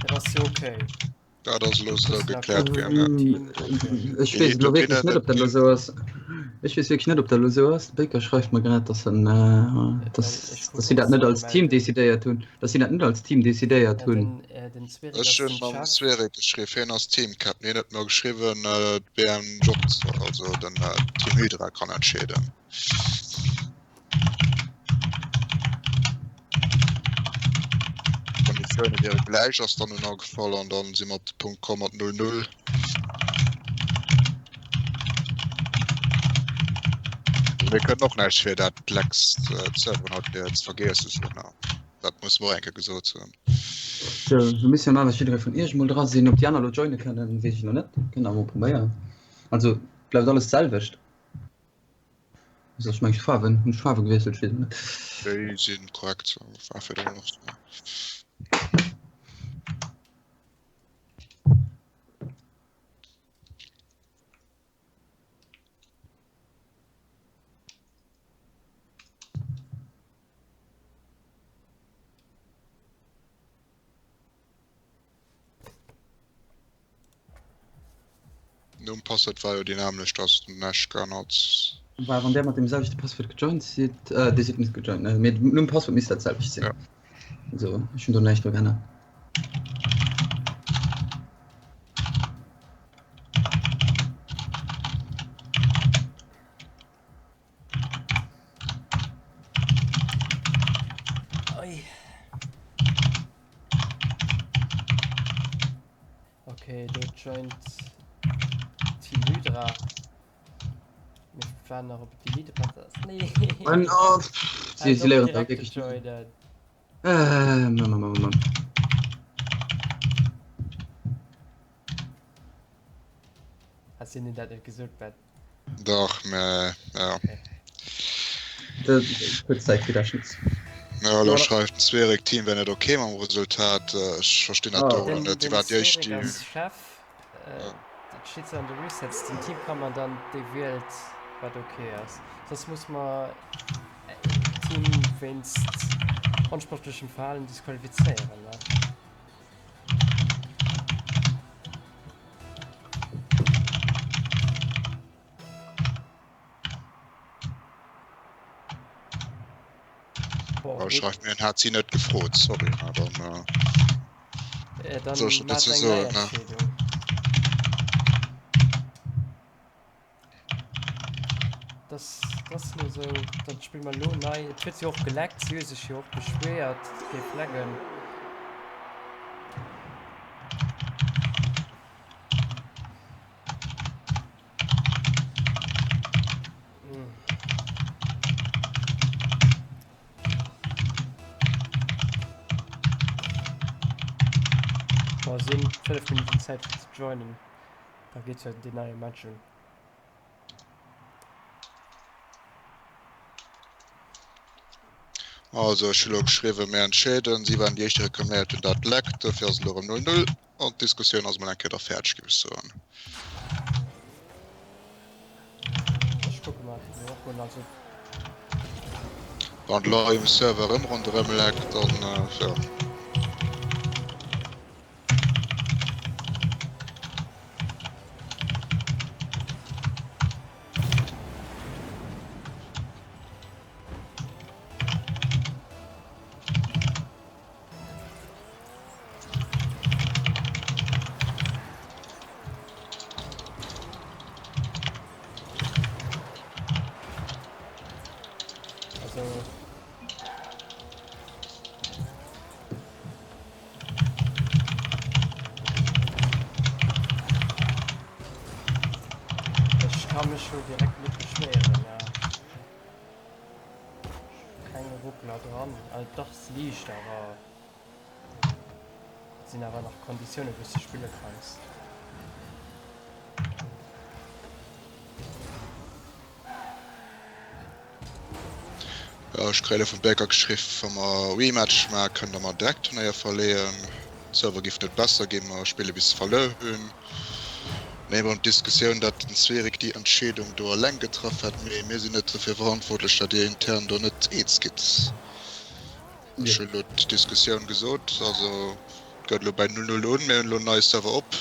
Dat ass jo okay. Dat ass elo sou gekläert ginn, ja. Ech weess elo wierklech net, ob dat elo sou ass. Ech weess wierklech net, ob dat elo sou ass. De Baker schreift mer grad, dass en, dass, dass si dat net als Team decidéiert hunn, dass si dat net als Team decidéiert hunn. Ech hunn mam Sverek geschriwwen, hien ass Teamcaptain, hien huet mer geschriwwen, d'BMJ, also den Team Hydra kann entscheeden. D'Konditioune wiere gläich, ass dann un agefall an dann si mer op de Punkt komm mat 0, 0. Mir kënnen och näischt fir dat d'Lex d'Serveren haut fir ze vergiessen sinn. Dat muss mer och eng Kéier gesot hunn. Sou, lo misst jo awer jidderee vun iech mol dra sinn. Ob déi aner lo joine kënnen, weess ech lo net. Kënnt der mol probéieren. Also bleift alles d'selwecht. Also ech mengen d'Faarwen, hunn d'Faarwe gewiesselt, ech weess et net. Déi sinn korrekt, war virdrun och sou. Nom Passwort war jo déi nämlecht, ass näischt geännert. War wann där mat dem selwechte Passwort gejoint sidd, äh, dir sidd net gejoint, ne? Mee nom Passwort misst dat selwecht sinn. Ja. Also ech hunn do näischt dru geännert. Oi. Okay, do joint Team Hydra. Mir waren nach op Delete Platz ass. Nee. An, oh, pff, sie, sie léieren da wirklich. Joinen. Äh, Mann, Mann, Mann, Mann. Hast du ihnen dat net gesot, Ben? Dach, mä ja. Dat Kuerzzäitgedächtnis. Ja, elo schreift den Sverek, Team wär net ok mam Resultat. Ech verstinn dat do Den, elo net. den Déi war déi éischt, Sverek déi. ass Chef. Dat steet sou an de Resets. Den Teamkommandant, dee wielt, wat ok ass. Soss muss mer Team wéinst onsportlechem Verhalen disqualifizéieren, ne? Oh, schreift mir hat sie net gefrot sorry na, dann, äh, äh, dann soll ich dazu so, ne? Das, das lo so, dann spiel mal lo nei. Et huet jo och geleckt, si hu sech jo och beschwéiert, et géif lecken. Boah, sinn 5 Minuten Zäit fir ze joinen. Da geet jo deen neie Match un. Also ech hu lo geschriwwen, mir entscheeden, si waren déi éischt déi reklaméiert hunn, dat leckt, dofir ass et elo erëm 0, 0 an d'Diskussioun ass mol eng Kéier da fäerdeg, géif ech soen. Ech kucke mer dat elo och un, also. Wann et elo hei um Server erëm ronderëm leckt, dann jo. Also. Ech ka mech jo direkt net beschwéieren, ja. Keng Ruckler dran. Also dach, se liicht, awer et sinn awer nach Konditiounen, wou s de spille kanns. Jo, ech kréie lo vum Baker geschriff, wa mer Rematch maachen, kënnt der mer direkt Turnéier verleeën. Server giff net besser ginn, mer spille bis se verluer hunn. Mee bon, d'Diskussioun dat den Sverek déi Entscheedung do eleng getraff hätt, mee mir sinn net dofir verantwortlech dat dir intern do net eens gitt. Ech hunn elo d'Diskussioun gesot, also et gëtt elo bäi 0, 0 un, mir hunn elo en neie Server op,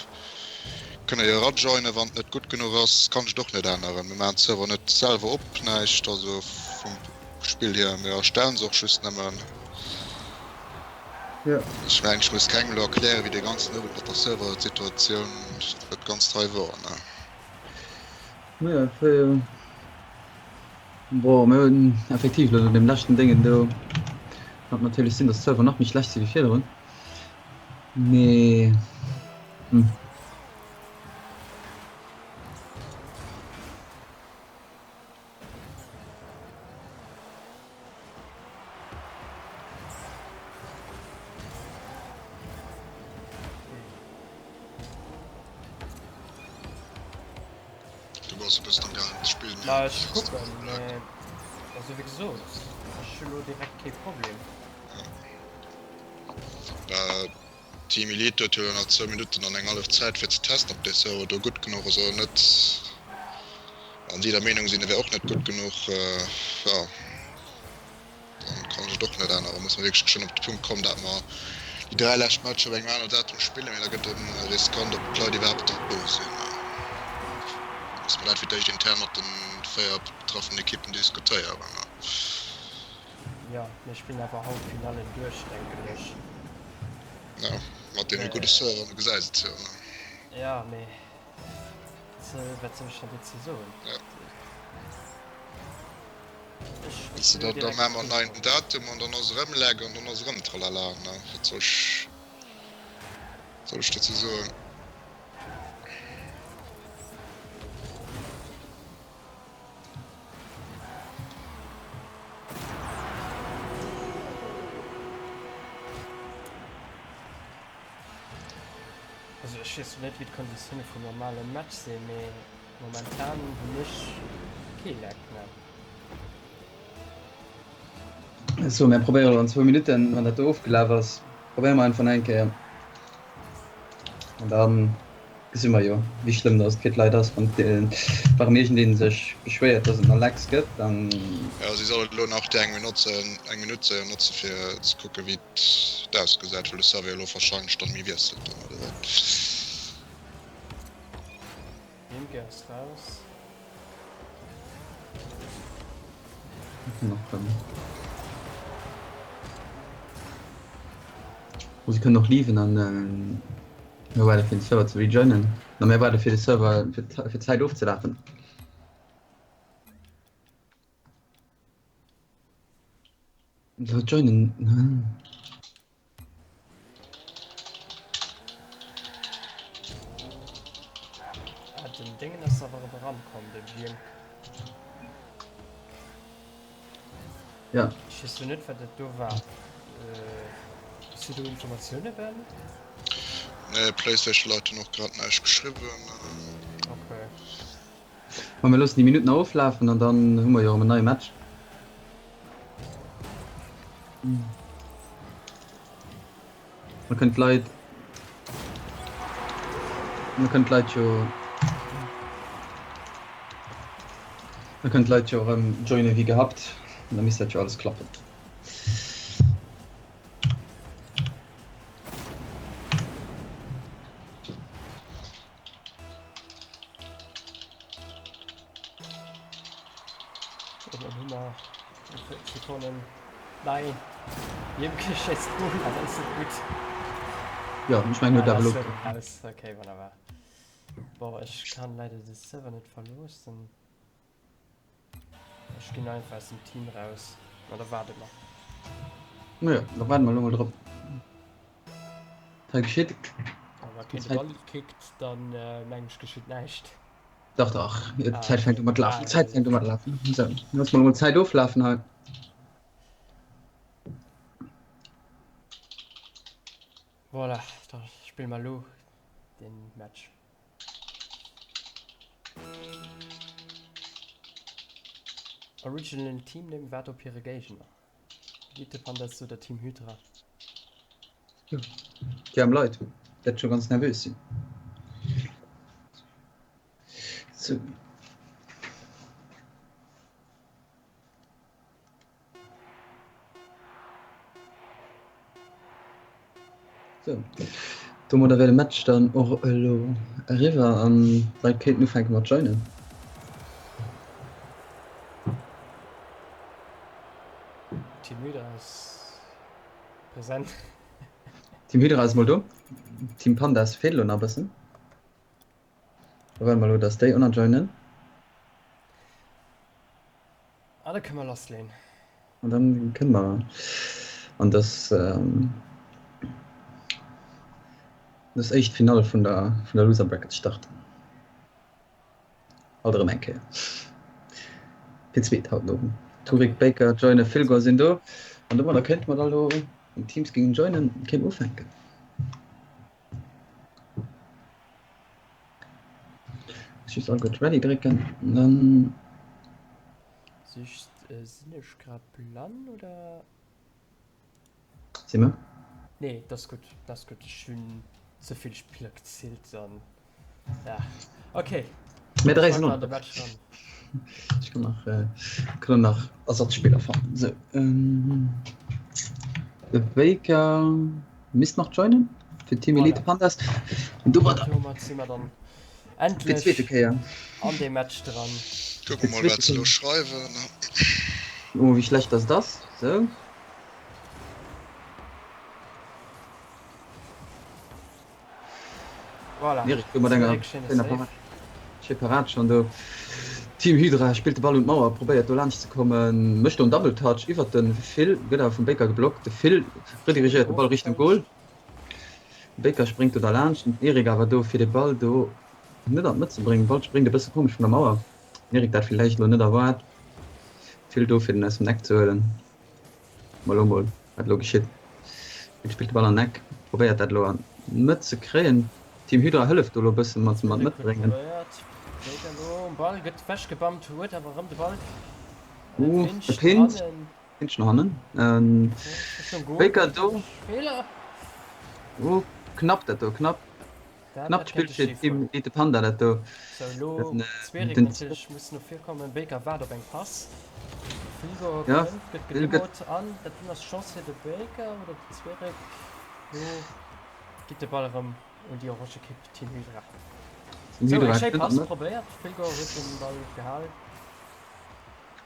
kënnt der jo erajoinen, wann et net gutt genuch ass, kann ech et och net änneren. Mir maachen d'Server net selwer op, näischt, also vum Spill hier, mir erstellen se och just nëmmen. Ech mengen, ech muss kengem elo erklären, wéi dee ganzen Owend mat der Server-Situatioun, dat Ganzt hei wor, ne? Jo, bon, mir hunn effektiv elo no deem leschten Déngen do, kann et natierlech sinn, datt d'Server nach méi schlecht si wéi virdrun, mee hm. bass e bëssen am gaangen ze spillen. Ma ech kucken, mee also wéi gesot, ech hu lo direkt kee Problem. Ja. Team Elite huet jo elo nach zwou Minutten an eng hallef Zäit fir ze testen, ob dee Server do gutt genuch ass oder net. Wann si der Meenung sinn, e wär och net gutt genuch, jo, dann kann ech et och net änneren. Musse mer wierklech geschwënn op de Punkt kommen, dat mer déi 3 lescht Matcher op engem aneren Datum spillen, mee da gëtt erëm riskant, ob d'Leit iwwerhaapt do sinn. Musse mer dat fir d'éischt intern mat de 4 betraffenen Ekippen diskutéieren. Jo, mir spillen awer haut d'Finallen duerch, denken ech. Ja, mat deene gudde Servern, du gesäis et jo, ne? Ja, mee wat soll ech dann dozou soen? Ja. Ech, Weess ech de, hunn da, da direkt maache mer kee en neien Problem. Datum an dann ass erëm Lag an dann ass erëm Tralala, ne? Wat soll ech, soll ech dozou soen? Also ech weess net wéi d'Konditioune vum normale Match sinn, mee momentan hunn ech kee Lag ne. Sou, mir probéieren elo an zwou Minutten, wann dat do ofgelaf ass, probéiere mer einfach nach eng Kéier. An dann gesi mer jo, wéi schlëmm dass et fir d'Leit ass, wann erëm iergendee sech beschwéiert, dass et nach Lags gëtt, dann. Jo, si soll elo nach déi eng Minutt, eng Minutt notze fir ze kucke wéi et ausgesäit, well de Server jo elo warscheinlech dann méi wiesselt dann, oder wat? Imke ass raus. Oh, sie können och leaven an mir waarde fir den Server ze rejoinen. Na mir waarde fir de Server fir d'Zäit ofzelafen. Joinen. Ah, den Déngen ass awer erëm erankomm, de Jimk. Ja. Ech weess lo net, wat dat do war. Hues du do Informatioune, Ben? Nee, Playstation-Leit hunn och grad näischt geschriwwen. Okay. Ma mir loossen déi Minutt nach oflafen an dann hu mer jo erëm en neie Match. Da kënnen d'Leit, da kënnen d'Leit jo, da kënnen d'Leit jo erëm joinen wéi gehabt an da misst dat jo alles klappen. Nein. Jemke schéisst d'Goal an ass net gutt. Jo, ech mengen huet awer elo. Aus. Okay, wunderbar. Bon, ech kann leider de Server net verloossen. Ech ginn einfach aus dem Team raus. Oder waarde mer. Naja, da waarde mer elo mol drop. Wat geschitt? Wa keen de Ball kickt, dann äh, meng ech geschitt näischt. Dach, dach. Ah, D'Zäit fänkt u mat lafen. Ah, D'Zäit fänkt u mat lafen. So, looss mer mol d'Zäit oflafen hei. Voilà, da spille mer elo den Match. Original Team Name waart op hire Géigner. Elite Pandas oder Team Hydra? Déi aarm Leit wäerte scho ganz nervös sinn. Sou. Sou, domadder wär de Match dann och elo eriwwer an d'Leit kéinten ufänke mat joinen. Team Hydra ass present. Team Hydra ass mol do. Team Pandas feelt elo nach e bëssen. Da waarde mer elo, dass déi och nach joinen. Ah, da kënne mer lassleen. An dann kënne mer an dës dës éischt Finall vun der vun der Loser Bracket starten. Alt erëm eng Kéier. Fir d'zweet haut den Owend. Turik, Baker, Joyner, Filgor sinn do. An domadder kéinte mer da lo, wann d'Teams géingen joinen, kéinte mer ufänken. Just all gutt Ready drécken an dann. Just, sinn ech grad blann oder? Si mer? Nee, dat ass gutt, dat ass gutt. Ech hunn ze vill Spiller gezielt an ja, okay. Mir 3 sinn och. Ech kann nach, kann nach Ersatzspiller fannen. Sou, de Baker misst nach joinen fir Team Elite Pandas. An domadder. Domat si mer dann endlech zweete Kéier an dee Match dran. Kucke mol wat se lo schreiwen. Oh, wéi schlecht dass et ass. Sou. Voilà. Erik do mat enger schéiner Parad. Schéi Parad schonn do. Team Hydra spillt de Ball un d'Mauer, probéiert do laanscht ze kommen, mécht do en Double Touch iwwert de Phil, gëtt awer vum Baker geblockt. De Phil redirigéiert de Ball Richtung Goal. De Baker spréngt do derlaanscht, den Erik awer do fir de Ball do net an d'Mëtt ze bréngen. De Ball spréngt e bësse komesch vun der Mauer. Den Erik dat villäicht elo net erwaart. Phil do fir den aus dem Eck ze huelen. Mol elo mol wat elo geschitt. Hien spillt de Ball an den Eck, probéiert dat elo an d'Mëtt ze kréien. Team Hydra hëlleft do elo e bëssen mat mat Mëtt bréngen. Ball gëtt wechgebammt, huet awer erëm de Ball. Uh, e Pint. Pinch no hannen. Baker do. Oh, knapp dat do, knapp. Knappt Spill fir Team Elite Panda dat do. Sou elo Zwerg natierlech muss no vir kommen. Baker waart op eng Pass. Filgor Ja, kënnt, gëtt Phil gëtt gedemout an dat dunn ass Chance fir de Baker oder de Zwerg. Lo geet de Ball erëm un déi orange Ekipp Team Hydra. Team Sou eng Hydra schéi kënnt an Pass d'Mëtt. probéiert, Filgor huet den Ball gehal.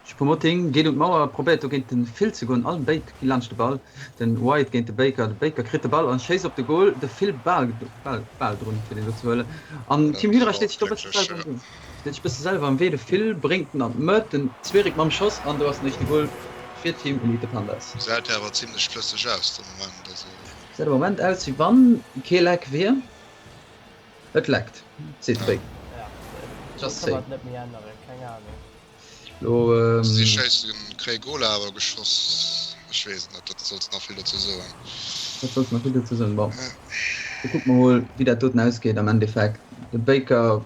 Choupo-Moting geet un d'Mauer, probéiert do géint de Phil ze goen. Allen béid gi laanscht de Ball. Den White géint de Baker. De Baker kritt de Ball an schéisst op de Goal. De Phil bal, bal, bal drun fir deen do ze huelen. An Dat Team Hydra war steet sech do e bësse glécklech, selwer am jo. Wee. Steet sech bësse selwer am Wee. De Phil bréngt en an d'Mëtt. Den Cverik mam Schoss an do ass den éischte Goal fir Team Elite Pandas. Gesäit awer zimlech flësseg aus de Moment, also. Gesäit am Moment aus wéi wann kee Leck wier. Et leckt, seet de Baker. Ja, Just do kann saying. mer et net méi änneren, keng Ahnung. Lo, Si schéissen, kréie Goler awer geschoss. Ech weess et net, dat solls nach vill dozou soen. Dat solls nach vill dozou soen. Bon, da kucke mer mol, wéi dat doten ausgeet am Endeffekt. De Baker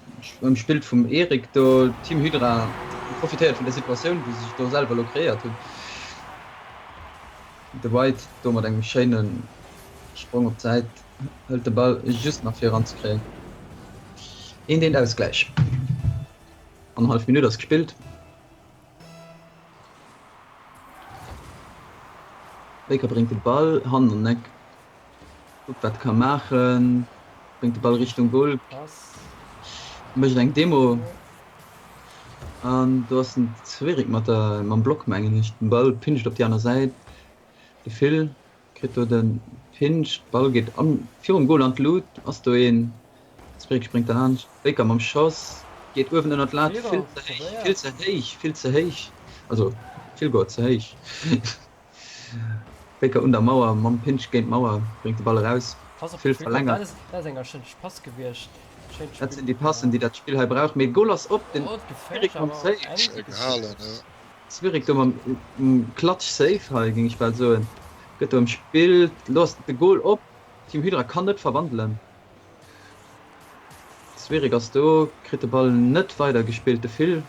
ëmspillt vum Eric do. Team Hydra profitéiert vun der Situatioun, wou se sech do selwer elo kreéiert hunn. De White do mat engem schéine Sprong op d'Säit hëlt de Ball just nach fir eranzekréien. Een deen Ausgläich. Annerhallef Minutt ass gespillt. Baker bréngt de Ball hannen an den Eck. Kuckt wat e ka maachen. Bréngt de Ball Richtung Goal. Mécht eng Demo. An do ass den Cverik mat der mam Block mengen ech. Den Ball pinscht op déi aner Säit. De Phil kritt do de Pinch. Ball geet an virum Goal an d'Lut. Ass do een. Cverik spréngt derlaanscht. Baker mam Schoss geet uewen ënner d'Lat. Vill ze héich, vill ze héich, vill ze héich. Also vill goer ze héich. Baker un der Mauer mam Pinch géint d'Mauer, bréngt de Ball eraus. Pass op de Vill Phil Goer. verlängert. Dat ass, dat ass eng erschënnesch Pass gewiescht. Schéint Dat Spill. sinn déi Passen, déi dat Spill hei brauch. Mee Goal ass op. Den Oh, Cverik gefäerlech mam awer Save. eng Schéi gezielt. gehalen, jo. Cverik do mam Clutch Save hei, géing ech bal soen. Gëtt do ëmspillt. Lo ass de Goal op. Team Hydra kann net verwandelen. Cverik ass do, kritt de Ball net weider gespillt. De Phil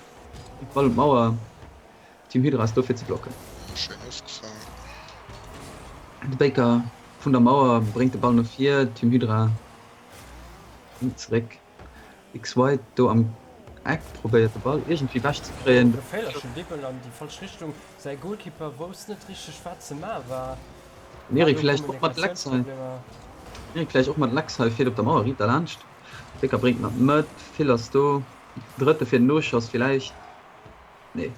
Ball un d'Mauer. Team Hydra ass do fir ze blocken. Schéin ofgefaangen. De Baker vun der Mauer bréngt de Ball no vir. Team Hydra bréngt zeréck. X-White do am Eck probéiert de Ball iergendwéi wech ze kréien. Geféierlechen Dribbel an déi falsch Richtung. Säi Goalkeeper wousst net richteg wat ze maache war. Den War Eric do vläicht och mat Lex hei. Kommunikatiounsproblemer. Eric vläicht och mat Lex hei fiert op der Mauer riit derlaanscht. Baker bréngt en an d'Mëtt. Phil ass do. Drëtte fir den Noschoss villäicht. Nee.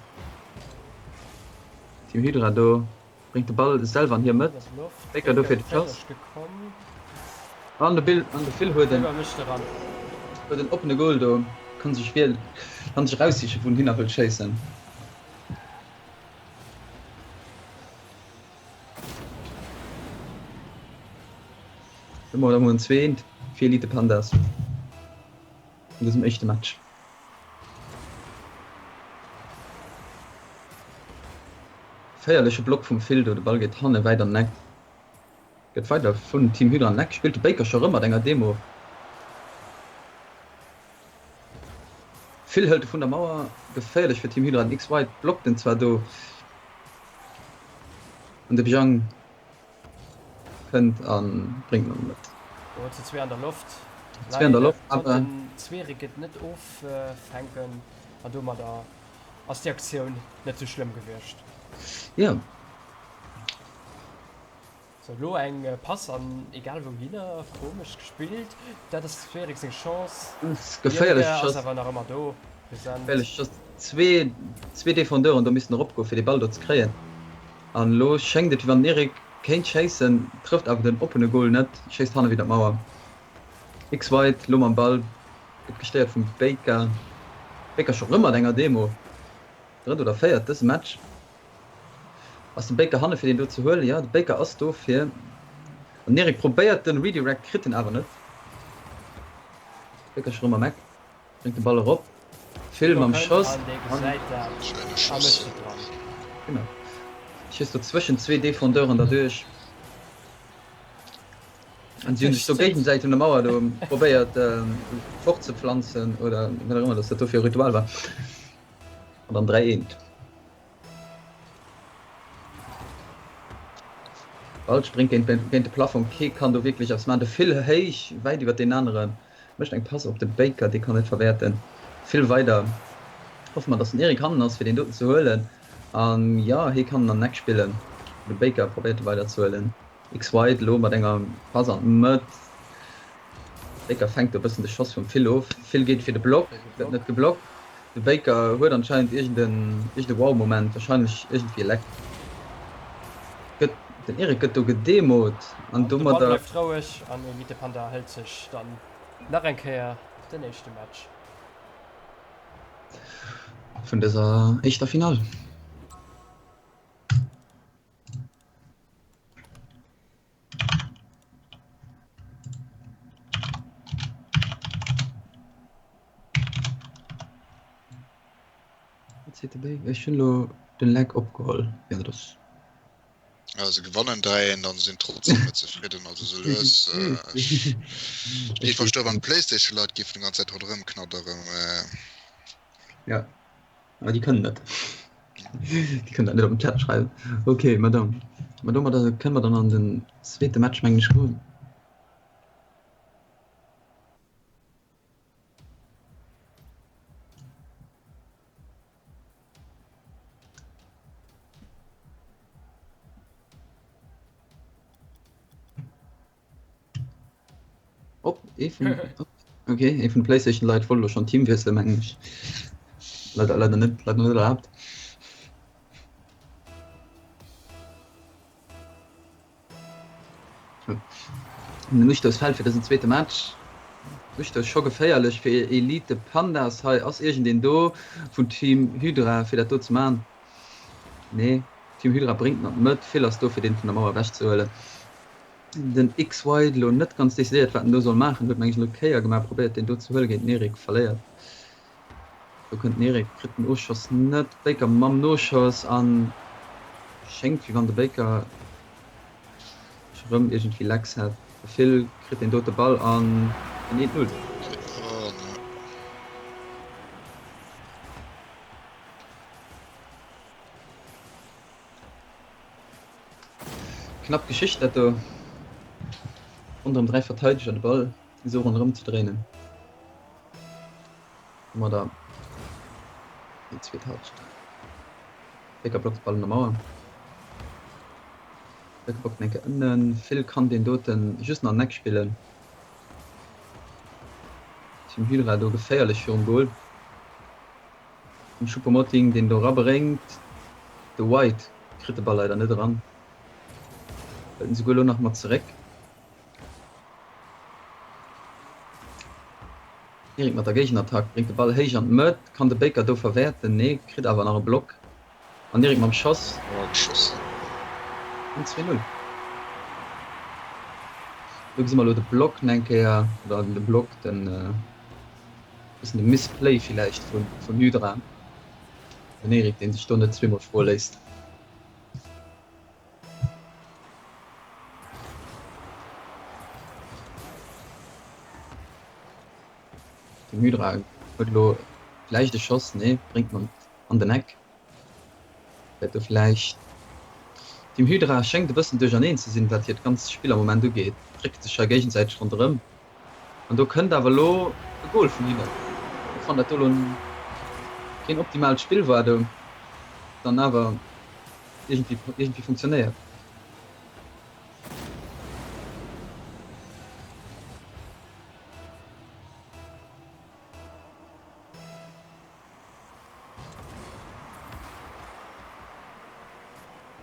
Team Hydra do bréngt de Ball selwer an hir Mëtt. Baker do fir de Schoss. An de Bill an de Phil huet en huet en oppene Goal do. Kann sech wiel kann sech eraussiche wou en hinner wëllt schéissen. Domat hu mer en zweent fir Elite Pandas an dësem éischte Match. Geféierleche Block vum Phil do, de Ball geet hanne wäit an den Eck, gëtt weider vun Team Hydra an den Eck gespillt. De Baker scho rëm mat enger Demo. Phil hëlt e vun der Mauer, geféierlech fir Team Hydra. Den X-White blockt en zwar do an de Bjang kënnt a bréngt en an d'Mëtt. Do huet se zwee an der Loft. Zwee an der Loft, awer. Konnt den Zweeréck et net offänken an domadder ass déi Aktioun net sou schlëmm gewiescht. Jo. Sou, elo eng Pass an egal wouhinner, komesch gespillt. Dat ass Felix seng Chance. Geféierlech Schoss. Ass awer nach ëmmer do, present. Geféierlech Schoss. Zwee, zwee Defendeuren do missten eropgoen, fir dee Ball do ze kréien. An elo schéngt et, wéi wann den Eric kéint schéissen, trëfft awer den oppene Goal net, schéisst hanne widder d'Mauer. X-White elo mam Ball, gëtt gestéiert vum Baker. Baker scho rëm mat enger Demo. Drëtt oder véiert dëse Match. Ass den Baker hanne fir deen do ze huelen? Jo, de Baker ass do fir. An den Eric probéiert den Redirect, kritt en awer net. Baker scho rëm am Eck, bréngt de Ball erop. Phil mam Schoss. An dee gesäit dat a mécht et dran. Genau. Schéisst do zwëschen zwee Defendeuren derduerch. An si hunn sech do géigesäiteg un der Mauer do probéiert fortzepflanzen oder wat och ëmmer dass dat do fir e Ritual war. An dann 3 eent. Ball spréngt géint géint de Plafong, kee kann do wierklech eppes maachen. De Phil héich, wäit iwwer deen aneren, mécht eng Pass op de Baker, dee kann net verwäerten. Phil weider. Hoffe mer, datt den Eric hannen ass, fir deen doten ze huelen. An jo, hie kann en an den Eck spillen. De Baker probéiert e weider ze huelen. X-White elo mat enger Pass an d'Mëtt. Baker fänkt do e bëssen de Schoss vum Phil of. Phil geet fir de Block, gëtt net geblockt. De Baker huet anscheinend iergend en iergend e Wow-Moment, wahrscheinlech iergendwéi e Leck. Gëtt, den Eric gëtt do gedemot an De Ball domadder. bleift roueg an Elite Panda hëlt sech dann nach eng Kéier den éischte Match. Vun dëser éischter Finall. Ech hunn elo den Lag opgeholl. Jo, dat ass. Ja, se gewannen 3 an sinn trotzdem net zefridden. Also sou lues. Äh, ech verstoe wann d'Playstation Leit géifen déi ganz Zäit ronderëm knadderen. Äh. Ja. Awer déi kënnen net. Déi kënnen dat net op den Chat schreiwen. Ok, ma dann, ma domadder kënne mer dann an den zweete Match mengen ech goen. Op, ee vun, op, okay, ee vun de PlayStation Leit wollt elo schonn Team wiesselen, mengen ech. Leider, leider net, leider net erlaabt. Den Ustouss fält fir dësen zweete Match. Ustouss scho geféierlech fir Elite Pandas. Hei ass iergendeen do vun Team Hydra fir dat do ze man. Nee, Team Hydra bréngt en an d'Mëtt. Phil ass do fir deen vun der Mauer ewech ze huelen. Den XY elo net ganz decidéiert wat en do soll maachen, huet mengen ech elo d'Kéier gemaach, probéiert deen do ze huelen géint den Eric, verléiert. Do kënnt den Eric, kritt den Oschoss net, Baker mam Noschoss an schéngt wéi wann de Baker scho rëm iergendwéi Lecks hätt. De Phil kritt deen dote Ball an en 1, 0. Knapp Geschicht dat do. Ronderëm 3 Verteideger de Ball esou ronderëm ze dréinen. Domadder déi zweet Halschent. Baker blockt de Ball un der Mauer. Baker blockt en eng Kéier ënnen. Phil kann deen doten just nach an den Eck spillen. Team Hydra do geféierlech virum Goal. Den Choupo-Moting deen do erabréngt. De White kritt de Ball leider net eran. Hëlt en souguer elo nach mat zeréck. Erik mat der Géigenattack, bréngt de Ball héich an d'Mëtt. Kann de Baker do verwäerten? Nee, kritt awer nach e Block. An Erik mam Schoss. An 2, 0. Do gesi mer elo de Block nach eng Kéier, oder de Block, den bëssen de Misplay villäicht vun Hydra. Den Erik, dee sech do net zweemol froe léisst. Den Hydra huet elo. Vläicht e Schoss, nee, bréngt en an den Eck. Wäert do vläicht. Team Hydra schéngt e bëssen duercherneen ze sinn, wat hiert ganzt Spill am Moment ugeet. Dréckt sech hei géigesäiteg ronderëm. An do kënnt awer elo e Gol vun hinnen. Och wann dat do elo keen optimaalt Spill war, do dann awer iergendwéi iergendwéi funktionéiert.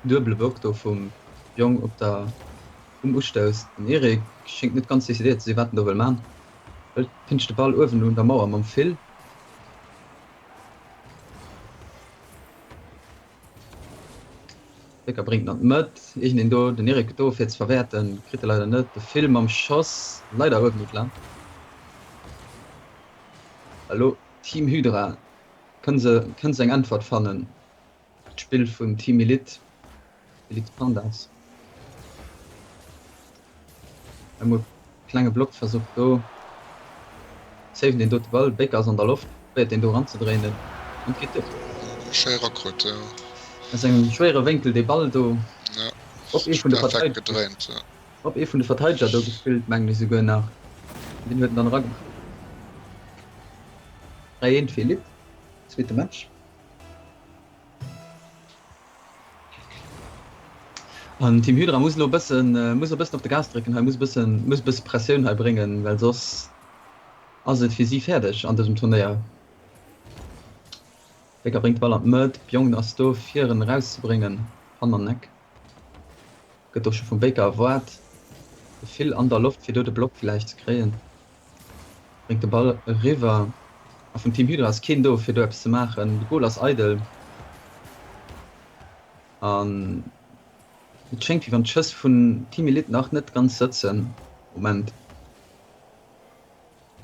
Duebele Block do vum Jong op der um Ustouss. Den Eric schéngt net ganz decidéiert ze sinn, wat en do wëll man. Hëlt pinscht de Ball uewen un der Mauer mam Phil. Becker bréngt en an d'Mëtt. Iergendeen do, den Eric do fir ze verwäerten, kritt e leider net. De Phil mam Schoss leider uewen un d'Lat. Elo Team Hydra, kënne se kënne se eng Äntwert fannen op d'Spill vun Team Elite, Elite Pandas? Emol klenge Blockversuch do, saven deen dote Ball, Baker ass an der Loft, probéiert deen do eranzedréinen an et geet duer. Schéi erakrut, jo. Aus engem schwéiere Wénkel dee Ball do Ja, op ee vun de perfekt Verteideger. gedréint, jo. Op ee vun de Verteideger do gespillt, mengen ech souguer nach. Deen huet en dann eragemaach. 3, 1 fir Elite, zweete Match. An Team Hydra muss elo e bëssen, muss e bëssen op de Gas drécken hei, muss e bëssen, muss e bësse Pressioun hei bréngen, well soss ass et fir si fäerdeg an dësem Turnéier. Becker bréngt de Ball an d'Mëtt, Bjong ass do fir en erauszebréngen, hannen an den Eck. Gëtt och scho vum Baker erwaart. De Phil an der Loft fir do de Block villäicht ze kréien. Bréngt de Ball eriwwer a vum Team Hydra ass keen do fir do eppes ze maachen. De Goal ass eidel an et schéngt wéi wann d'Schëss vun Team Elite nach net ganz sëtzen. Moment.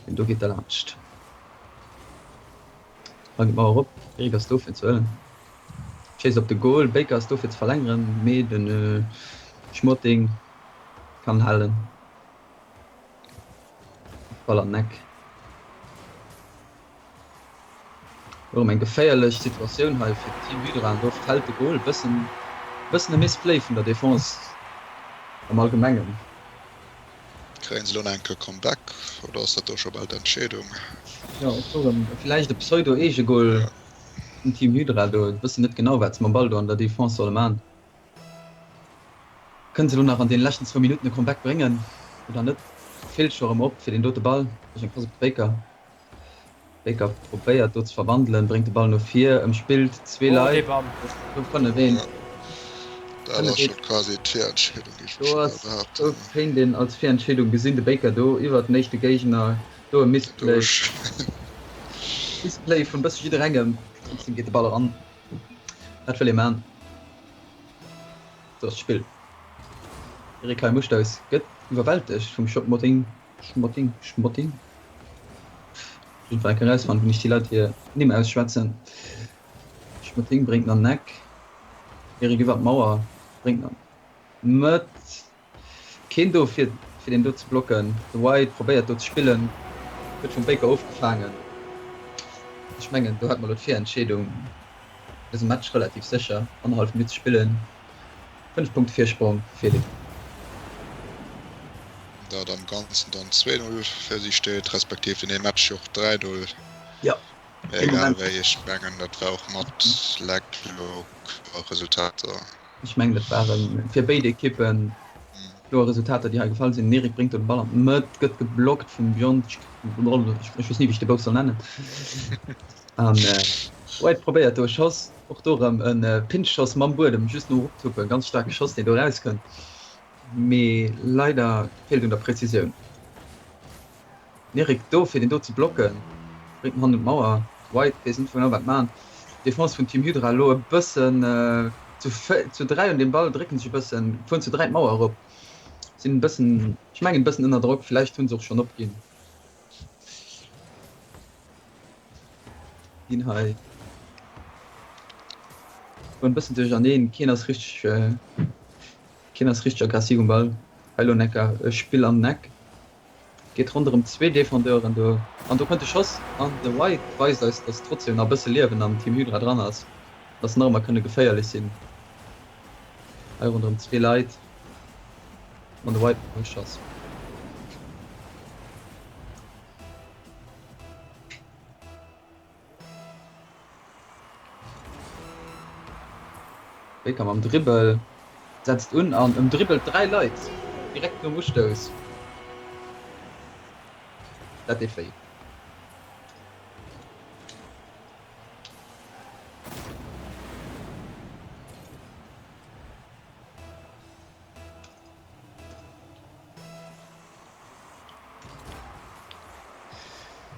Deen do geet derlaanscht. Hei geet d'Mauer op. Eric ass do fir ze huelen. Schéisst op de Goal. Baker ass do fir ze verlängeren, mee de Schmotting kann halen. Ball an den Eck. Erëm eng geféierlech Situatioun hei fir Team Hydra an do fält de Goal. Bëssen bëssen e Missplay vun der Defense am Allgemengen. Kréien se elo nach eng Kéier Comeback oder ass dat do scho bal d'Entscheedung? Jo, och do erëm villäicht e Pseudo-Eegegoal vum Team Hydra do. Wëssen net genau wat se mam Ball do an der Defense solle man. Kënnen se elo nach an deene leschten zwou Minutten e Comeback bréngen oder net? Feelt scho erëm op fir deen dote Ball. Eng Pass op de Baker. Baker probéiert do ze verwandelen, bréngt de Ball no vir, ëmspillt zwee Leit. Do 5 1. Dat ass scho quasi d'Virentscheedung, géif ech bal behaapten. Do kéint een als Virentscheedung gesinn, de Baker do iwwert den éischte Géigner, do e Misplay. Misplay vun bësse jidderengem, trotzdem geet de Ball eran. Wat wëll ee man? Sou ass d'Spill. Eric Heim Ustouss gëtt iwwerwältegt vum Choupo-Moting. Schmotting, Schmotting. Op jeden Fall enke rausfannen, wéi ech déi Leit hir Nimm ausschwätzen. Schmotting bréngt en an den Eck. Eric iwwer d'Mauer, bréngt en an d'Mëtt. Keen do fir fir deen do ze blocken. De White probéiert do ze spillen, gëtt vum Baker ofgefaangen. Ech mengen do hat mer elo d'Virentscheedung. Dëse Match relativ sécher, annerhallef Minutt ze spillen. 5 Punkte Virsprong fir Lille. Dat am Ganzen dann 2, 0 fir si steet, respektiv den ee Match jo och 3, 0. Jo, Mee egal wéi, ech mengen dat war och mat Lag elo kloer Resultater. Ech mengen dat ware fir béid Ekippe kloer Resultater déi hei gefall sinn. Den Eric bréngt do de Ball an d'Mëtt, gëtt geblockt vum Bjorn, ech weess ni wéi ech de Bouf soll nennen, an White probéiert do e Schoss. Och do erëm e Pinchschoss mam Buedem, just nom Eroptuppen. Ganz staarke Schoss, deen do erauskënnt, mee leider feelt un der Präzisioun. Den Eric do, fir deen do ze blocken, bréngt en hannert d'Mauer. White weess net genau, wat man. D'Defense vun Team Hydra elo e bëssen zu 3 un dem Ball, drécken sech e bëssen, fueren zu 3 d'Mauer erop, sinn e bëssen, ech mengen e bëssen ënner Drock. Villäicht hu se och schonn opginn. Ginn hei e bëssen duercherneen. Keen ass richteg, keen ass richteg aggressiv um Ball. Hei elo Necker, e Spill an den Eck. Geet ronderëm zwee Defendeuren do an do kënnt de Schoss an de White weist eis, dass trotzdem nach e bësse Liewen am Team Hydra dran ass, dass se nach ëmmer kënne geféierlech sinn. Hei ronderëm zwee Leit an de White mam Schoss. Baker mam Dribbel setzt un an ëmdribbelt 3 Leit direkt nom Ustouss. Dat deet wéi.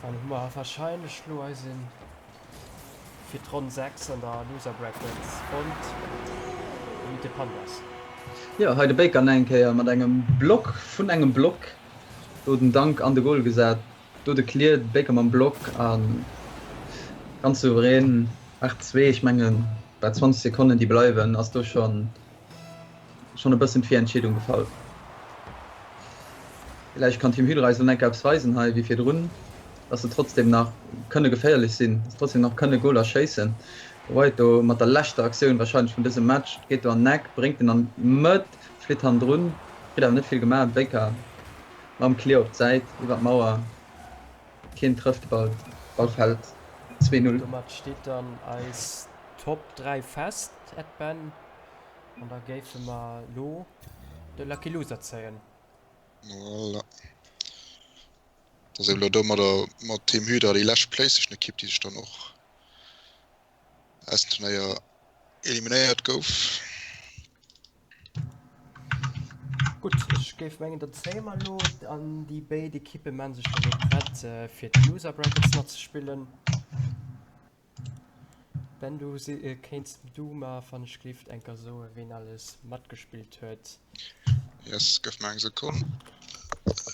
Dann hu mer wahrscheinlech lo eisen fir d'Ronn 6 an der Loser Bracket fonnt, Elite Pandas. Jo, hei de Baker nach eng Kéier mat engem Block vun engem Block. Do den Dunk an de Goal gesat, do de Clear, de Baker mam Block a ganz souverän 8, 2. Ech mengen bei 20 Sekonnen déi bleiwen ass do schonn schonn e bëssen d'Virentscheedung gefall. Villäicht kann Team Hydra eis elo enker eppes weisen hei wéi virdrun, dass se trotzdem nach kënne geféierlech sinn, dass se trotzdem nach kënne Goler schéissen. De White do mat der leschter Aktioun wahrscheinlech vun dësem Match, geet do an den Eck, bréngt en an d'Mëtt, flitt hannendrun, kritt awer net vill gemaach. Baker mam Clear op d'Säit iwwer d'Mauer, keen trëfft de Ball, Ball fält, 2, 0. Domat steet dann eis Top 3 fest, Ed Ben. An da géife mer lo de Lucky Loser zéien. Voilà. Dass eben elo domadder mat Team Hydra déi lescht Playstation-Ekipp, déi sech dann och aus dem Turnéier eliminéiert gouf. Gutt, ech géif mengen, dann zéie mer elo an déi béid Ekippe maache sech dann elo prett, fir d'Loser Brackets nach ze spillen. Ben, du kéints du mer wann ech glift enker soen, ween alles matgespillt huet? Yes, gëff mer eng Sekonn.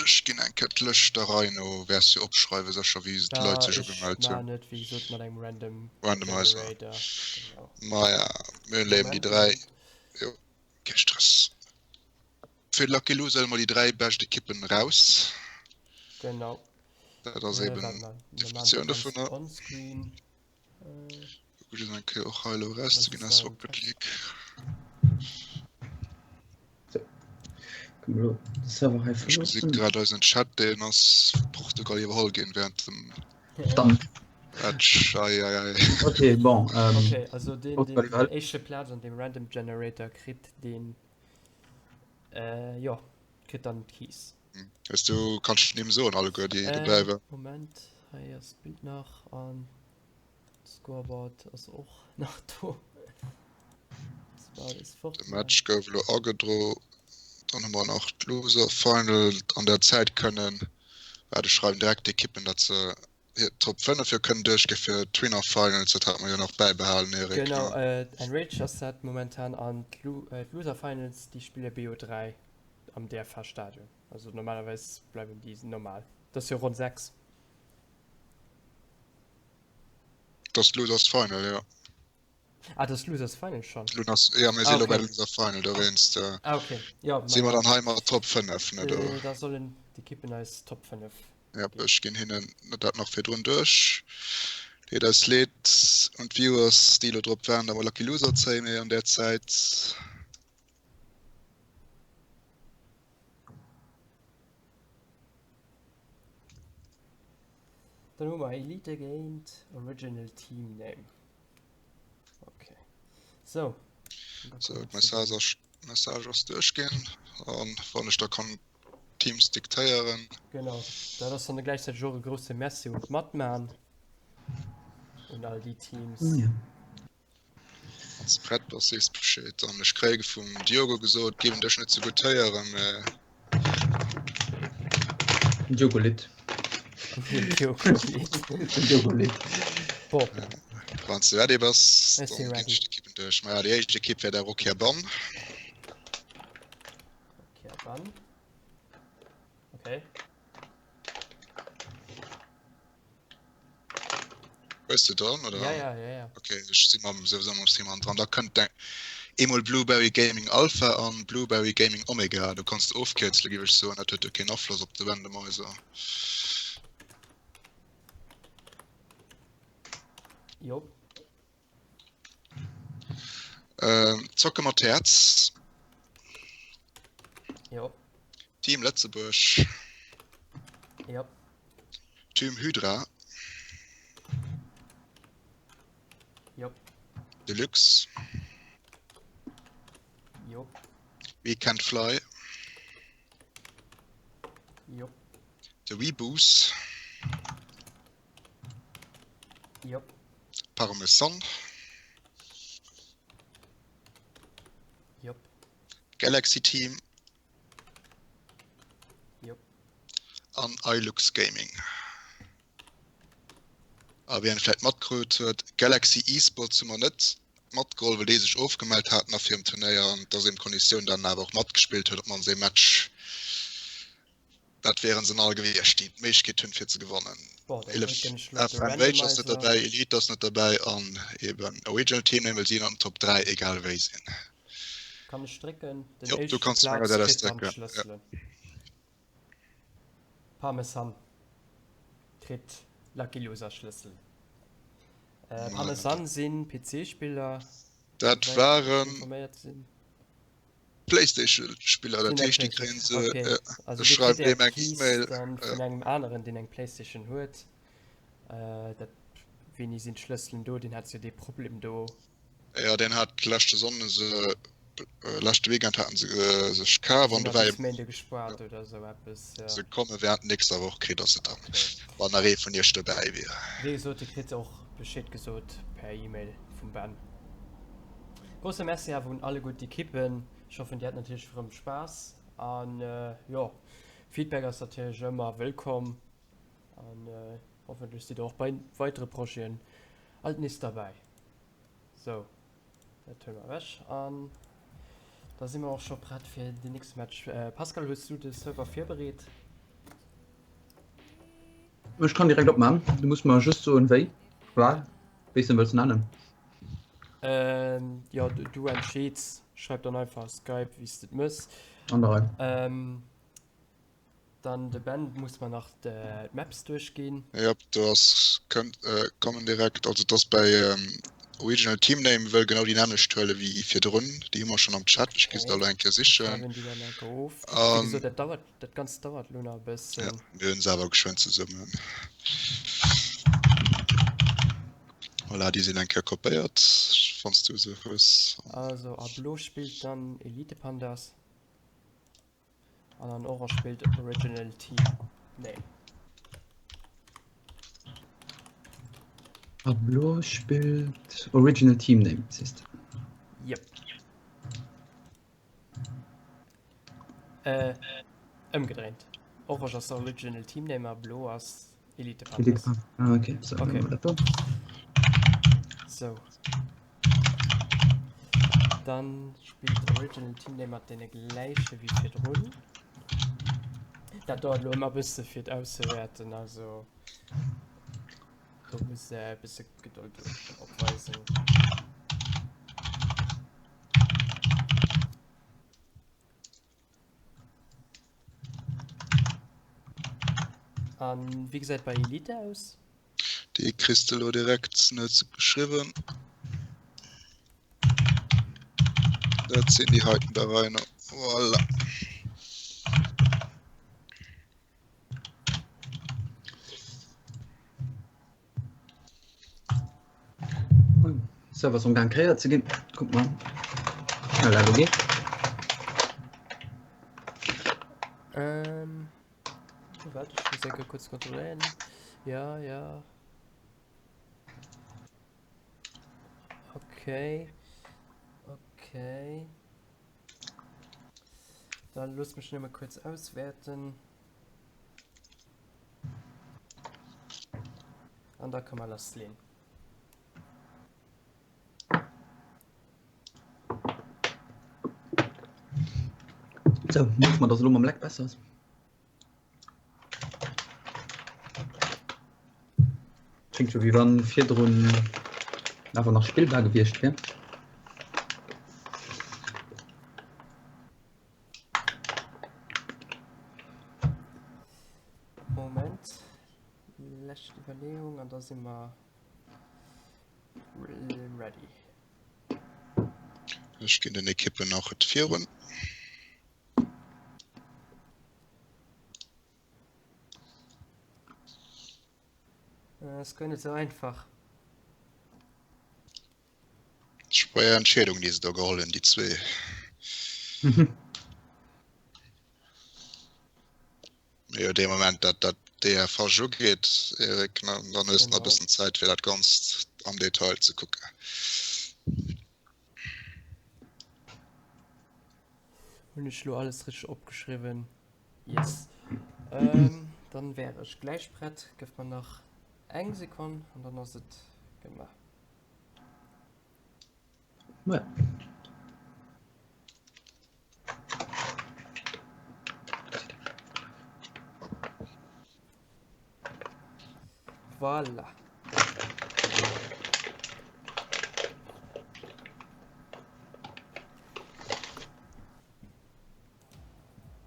Ech ginn eng Kéier d'Lëscht der Rei no. Wäers jo opschreiwen, sécher, wéi d'Leit sech ugemellt hunn. Ech maachen et, wéi gesot, mat engem Random Randomizer. Generator. Genau. Maja, mir hunn eben déi 3. Jo, kee Stress. Fir de Lucky Loser huele mer déi 3 bescht Ekippen eraus. Genau. Dat ass eben d'Definitioun dovunner. Kucke just eng Kéier och hei elo erauszeginn aus Rocket League. Ech gesi grad eisen Chat, deen ass Portugal iwwerholl ginn während dem Verdammt. Match. Ei, ei, ei. Okay, bon. Ähm, okay, also deen, deen déi éischte Plaz an dem Random Generator kritt, deen äh, jo, kritt dann d'Keys. Hues du, kanns du d'Nimm soen alleguer déi dobäi waren? Moment, hei ass d'Bild nach an d'Scoreboard ass och nach do. De Match gouf elo agedro. Dann hu mer nach d'Loser Final an der Zäit kënnen, waart ech schreiwen direkt d'Ekippen, datt se hir Top 5 jo kënnen duerchgi fir d'Winner Finals. Dat hat mer jo nach bäibehalen, Eric, ne? Genau, Enrich ass dat momentan an d'Loser Finals déi spille BO3. Am DFH Stadion. Also normalerweis bleiwen déi normal. Dat ass jo Ronn 6. Dat ass d'Losers Final, jo. Ah, dat ass d'Losers Final schonn. D'Losers, ja, mir si lo bei der Loser Final, dowéinst äh, ah, okay. ja, si mer dann hei mat Top 5, ne, do. Äh, da sollen d'Ekippen eis Top 5. Ja, ech ginn hinnen dat nach virdrun duerch. Deet eis leed un d'Viewers, déi lo drop waarden, datt mer Lucky Loser zéien, mee an där Zäit. Dann hu mer Elite géint Original Team Name. Okay. So. So, d'Message ass, d'Message ass duerchginn. An wann ech da kann Teams diktéieren. Genau. Dat ass dann gläichzäiteg och e grousse Merci un d'Matman. Un all déi Teams. Ja. Wann s de prett bass, sees Bescheed. An ech kréie vum Diogo gesot, géif en dech net sou gutt héieren, mä. Den Diogo litt. Den Diogo litt. Den Diogo litt. Bon. Wann s de ready bass, Ech dann si ginn ready. ech d'Ekippen duerch. Maja, déi éischt Ekipp wär da Rokia Bann. Rokia Bann. Okay. Hues de dran oder? Ja, ja, ja, ja. Okay, ech si mam souwisou mam Stream an dran. Da kënnt eng. Eemol Blueberry Gaming Alpha an Blueberry Gaming Omega. Do kanns de ofkierzele giff ech soen, dat huet jo keen Afloss op de Randomizer. Jo. Ähm, zocke mat Häerz. Jo. Team Lëtzebuerg. Jo. Team Hydra. Jop. Deluxe. Jop. We Can't Fly. Jop. The Weeboos. Jop. Parmesan. Jop. Galaxy Team. Jop. An iLux Gaming. A wien et vläit matkrut huet, Galaxy Esports hu mer net matgeholl, well déi sech ofgemellt haten a virum Turnéier an et ass eben d'Konditioun, datt en awer och matgespillt huet op d'mannst ee Match. Dat wieren se all gewiescht, déi d'Méiglechkeet hunn fir ze gewannen. FMH ass net derbäi, Elite ass net derbäi an eben Original Team Name, well si an den Top 3 egal wéi sinn. Kann ech drécken? Den jo, du kanns vun enger Säit aus drécken. Parmesan kritt Lucky Loser Schlëssel. Parmesan sinn PC Spiller. Dat waren Playstation Spiller, dat heescht déi kréien se. Okay. Also dir kritt är Keys dann vun engem aneren deen eng Playstation huet. Dat wéini sinn d'Schlësselen do? Deen hat jo dee Problem do. Jo, deen hat leschte Sonnden se, leschte Weekend haten se sech kaf an do war ee. Méinde gespaart oder esou eppes, jo. Se komme während nächster Woch, kritt der se dann, wann nach ee vun iech dobäi wier. Wéi gesot, dir kritt och Bescheed gesot per E-Mail vum Ben. Grousse Merci awer un alleguer d'Ekippen. Ech hoffen, dir hat natierlech erëm Spaass an jo, Feedback ass natierlech ëmmer wëllkomm an hoffentlech sidd der och bei weitere Projeten alt nees derbäi. Sou, dat huele mer ewech an da si mer och scho prett fir den nächste Match. Pascal, hues du de Server virbereet? Ech kann direkt opman, du muss mer just soen wéi, well wéi s de en wëlls nennen. Ähm, jo, du entscheeds. Schreib dann einfach Skype, wéi s de et mëss. An der Rei. Ähm, Dann de Ben muss mer nach d'Maps duerchginn. Jop, do ass kënnt kommen direkt. Also et ass bei Original Team Name wëll genau déi nämmlecht huele wéi virdrun. Déi hu mer schonn am Chat. Ech gi se da elo eng Kéier sichen. Schreiwen déi dann eng Kéier of. Wéi gesot, dat dauert, dat Ganzt dauert elo nach e bëssen. Ja, mir hunn se awer geschwënn zesummen. Voilà, déi sinn eng Kéier kopéiert, wann s du se hues. Also a blo spillt dann Elite Pandas. An an Orange spillt Original Team Name. A blo spillt Original Team Name, sees de. Yep. Äh, ëmgedréint. Orange ass Original Team Name a blo ass Elite Pandas. Elite Ah, okay. So, okay. So. Dann spillt Original Team Name mat deene gläiche wéi virdrun. Dat dauert elo ëmmer e bësse fir et auszewäerten, also do muss der e bësse Gedold opweisen. An wéi gesäit bei Elite aus? Déi kriss de lo direkt net geschriwwen. Dat sinn déi heiten da rein. Voilà. Server ass am Gang kreéiert ze ginn. Kuck mal. Schnell dat elo geet. Ähm, warte, ich muss enke kurz kontrolléieren. Ja, ja. Okay. Okay. Dann looss mech nëmme kuerz auswäerten. An da ka mer lassleen. So, hoffen mer, dass elo mam Leck besser ass. Klingt scho wéi wann virdrun awer nach spillbar gewiescht wier. Lescht Iwwerleeung an da si mer ready. Ech ginn den Ekippen nach et virun. Ass guer net sou einfach. Schwéier Entscheedung, déi se do geholl hunn, déi zwee. Mee jo, dee Moment, dat dat DFH ugeet, Eric, ne, dann hues de nach e bëssen Zäit, fir dat Ganzt am Detail ze kucken. Hunn ech lo alles richteg opgeschriwwen? Yes. Ähm, dann wär ech gläich prett. Gëff mer nach eng Sekonn an dann ass et gemaach. Ja. Voilà.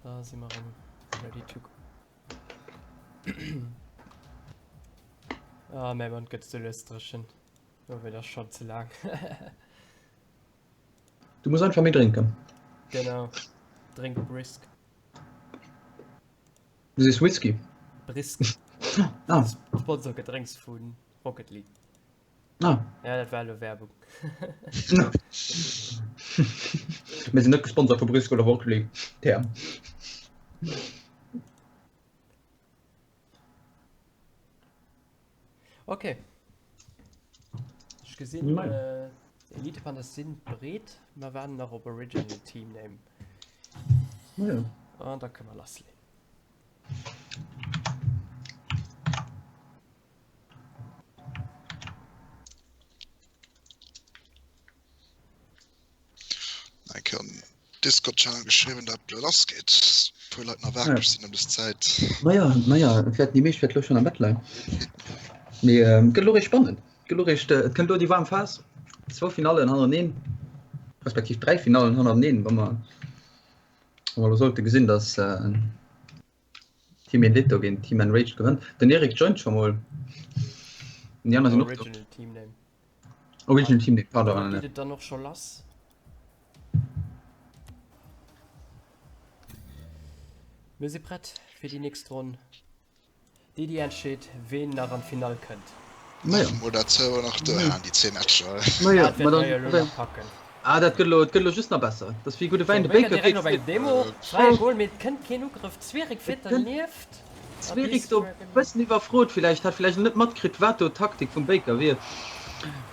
Da si mer erëm ready to go. Ah, mäi Mond gëtt sou lues dréchen. Lo wier das schon ze laang. Du muss einfach méi drénken. Genau. Drink Brisk. Du sees Whisky? Brisk. Ah. Sponsorgedrénks vu Rocket League. Ah. Ja, dat war elo Werbung. Mir sinn net gesponsert vu Brisk oder Rocket League. TM. Okay. Ech gesinn, äh, Elite Pandas sinn bereet. Mer waarden nach op Original Team Name. Ja. An da kënne mer lassleeën. Eng Kéier an Discord-Channel geschriwwen, dat et elo lass geet. E puer Leit nach wakereg sinn ëm des Zäit. Naja, naja, et wäerten déi meescht wäert elo schonn am Bett leien. Mee et gëtt elo réischt spannend. Et gëtt elo réischt, et kënnt elo déi waarm Phas. Zwou Finallen hannereneen, respektiv 3 Finallen hannereneen, wa mer, wa mer elo sollte gesinn, datt Team Elito géint Team Enraged gewënnt. Den Erik joint scho mol. Déi aner sinn och do. Original Team Name. Original Team Name, pardon. Domat geet et dann och scho lass. Mir si prett fir déi nächst Ronn. Déi déi entscheet ween nach an d'Finall kënnt. Majo. Mol dat Server nach duerhalen, déi 10 Matcher. Majo, Dat ma wäert mer jo dann elo nach packen. Ah, dat gëtt elo, et gëtt elo just nach besser. Dat ass wéi gudde Wäin, de Baker Baker direkt op kritt eng Demo, fräie Goal, mee et kënnt keen Ugrëff. D'Zwierig fiert dernieft. A D'Zwierig Beast do Dragon. bëssen iwwerfrot villäicht, hat villäicht net matkritt, wat do d'Taktik vum Baker wier.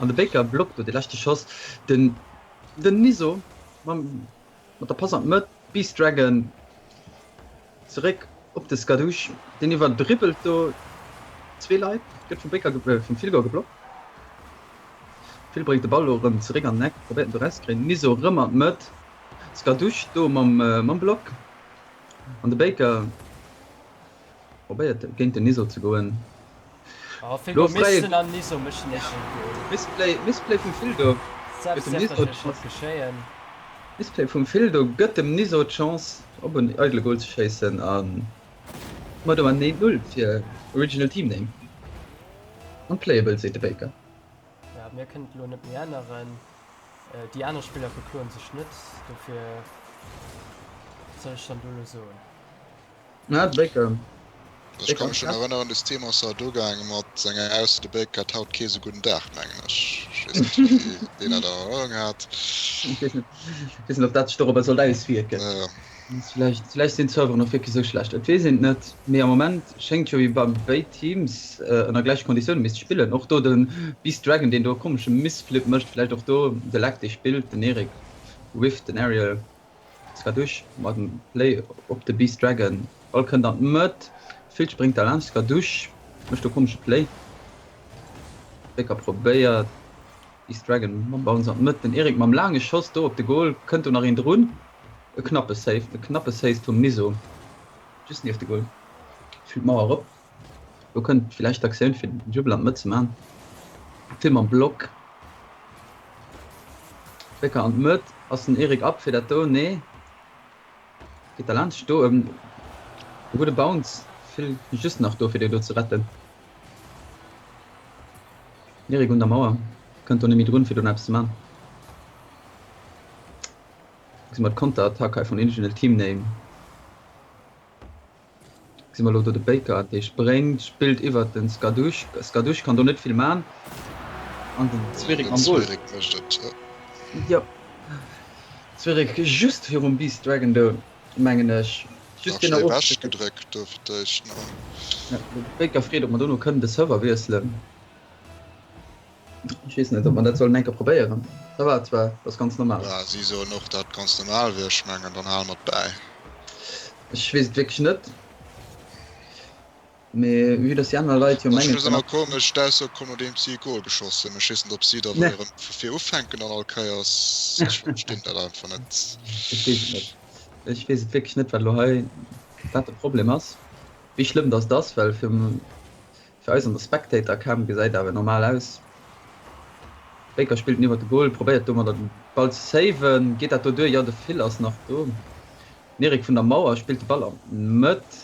An de Baker blockt do de leschte Schoss. Den, den Niso mam, mat der Pass an d'Mëtt, Beast Dragon Zeréck op de Skadoosh, deen iwwerdribbelt do zwee Leit, gëtt vum Baker, vum Filgor geblockt. Phil bréngt de Ball elo erëm zeréck an den Eck, probéiert en do erauszekréien. Niso erëm an d'Mëtt, Skadoosh do mam mam Block an de Baker probéiert géint den Niso ze goen. Oh, Filgor misst en an Niso mécht den éischten Goal. Misplay, Misplay vum Filgor. Selbst selbstverständlech net geschéien. Misplay vum Phil, do gëtt dem Niso d'Chance op en eidele Goal ze schéissen an mat um Enn 1, 0 fir Original Team Name. Unplayable seet de Baker. Ja, mir kënnen et elo net méi änneren. Déi aner Spiller bekloen sech net, dofir wat soll ech dann do elo soen? Na, de Baker. Ech ka mech schon erënneren, de Steam ass haut ugaange mat senger Ausso, de Baker hat haut kee sou gudden Dag, mengen ech. Ech weess net, wéi deen dat an Erënnerung hat. Ech weess net, weess net, ob dat sech dorobber sollt auswierken. Ja. Vläicht, vläicht sinn d'Serveren och wierklech esou schlecht, et weess een et net. Mee am Moment schéngt jo, wéi wa béid Teams ënner gläiche Konditioune misste spillen. Och do de Beast Dragon, deen do e komesche Missflip mécht, vläicht och do de Lag, dee spillt, den Erik whifft den Aerial. Skadoosh mat dem Play op de Beast Dragon. Ball kënnt an d'Mëtt. Filch bréngt da laanscht. Skadoosh mécht do komesche Play. Baker probéiert Beast Dragon mam Bounce an d'Mëtt. Den Eric mam laange Schoss do op de Goal. Kënnt do nach een drun? E knappe Save. E knappe Save vum Niso. Just nieft de Goal. Fillt d'Mauer erop. Do kënnt villäicht d'Aktioun fir den Jubel an d'Mëtt ze man. Phil mam Block. Becker an d'Mëtt. Ass den Eric up fir dat do? Nee. Geet da laanscht do. E gudde Bounce. Phil just nach do fir déi do ze retten. Erik un der Mauer kënnt do net méi drun fir do nach eppes ze man. Gesi mer d'Konterattack hei vun Original Team Name. Gesi mer elo do de Baker, dee spréngt, spillt iwwert den Skadouche. Skadouche kann do net vill man. An den Zwirik mam Goal. Zwirik mécht et, jo. Jo. Zwirik just virum Beast Dragon do, mengen ech. Just deen nach ewech gedréckt do fir d'éischt, ne? Ja, de Baker freet, ob mer dono kënnen de Server wiesselen. Ech weess net, ob mer dat sollen eng Kéier probéieren. Ça va zwar, dat ass ganz normal. Ja, si soen och, dat ganz normal wier. Ech mengen, dann hale mer et bäi. Ech weess et wierklech net. Mee vue dass déi aner Leit jo Ech mengen, fannen et ëmmer komesch, d'Ausso koum nodeems si e Gol geschoss hunn. Ech weess net, ob si da wëlle erëm vu vir ufänken dann all Kéiers. Ech verstinn dat einfach net. Ech weess et net. Ech weess et wierklech net, wat elo hei, wat de Problem ass. Wéi schlëmm dass et ass, well fir Fir eis an der Spectator Cam gesäit awer normal aus. Baker spillt en iwwert de Goal, probéiert domadder den Ball ze saven. Geet dat do duer? Jo, de Phil ass nach do. Den Eric vun der Mauer spillt de Ball an d'Mëtt.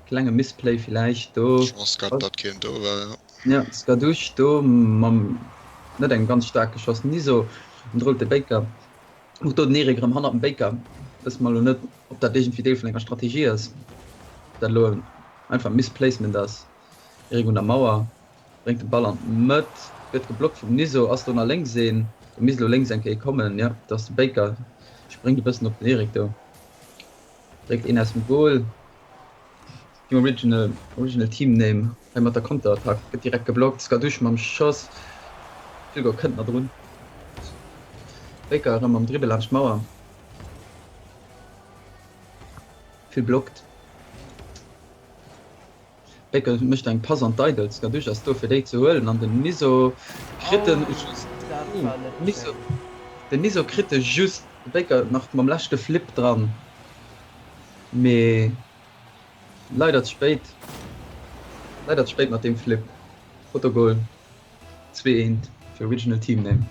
Klenge Misplay villäicht do. Chance gehat dat keen do war, jo. Ja, Skadouche do mam net engem ganz staarke Schoss. Niso ënnerhëlt de Baker. Och do den Eric erëm hannert dem Baker. Wësse mer elo net, ob dat iergendwéi Deel vun enger Strategie ass. Ob dat elo einfach Misplacement ass. Eric un der Mauer, bréngt de Ball an d'Mëtt, gëtt geblockt vum Niso. Ass do nach lénks een? Do misst elo lénks eng Kéier ee kommen. Jo, dat ass de Baker. Spréngt e bëssen op den Eric do. Dréckt een aus dem Goal. Team Original, Original Team Name hei mat der Konterattack. Gëtt direkt geblockt. Skadouche mam Schoss. Kilgore kënnt nach drun. Baker erëm mam Dribbel laanscht d'Mauer. Vill blockt. Baker mécht eng Pass an d'Eidel. Skadouche ass do fir déi ze huelen an den Niso kritt en just. Niso, den Niso kritt e just. De Baker nach mam leschte Flip dran, mee leider ze spéit. Leider ze spéit mat deem Flip. Fotogol 2 eent fir Original Team Name.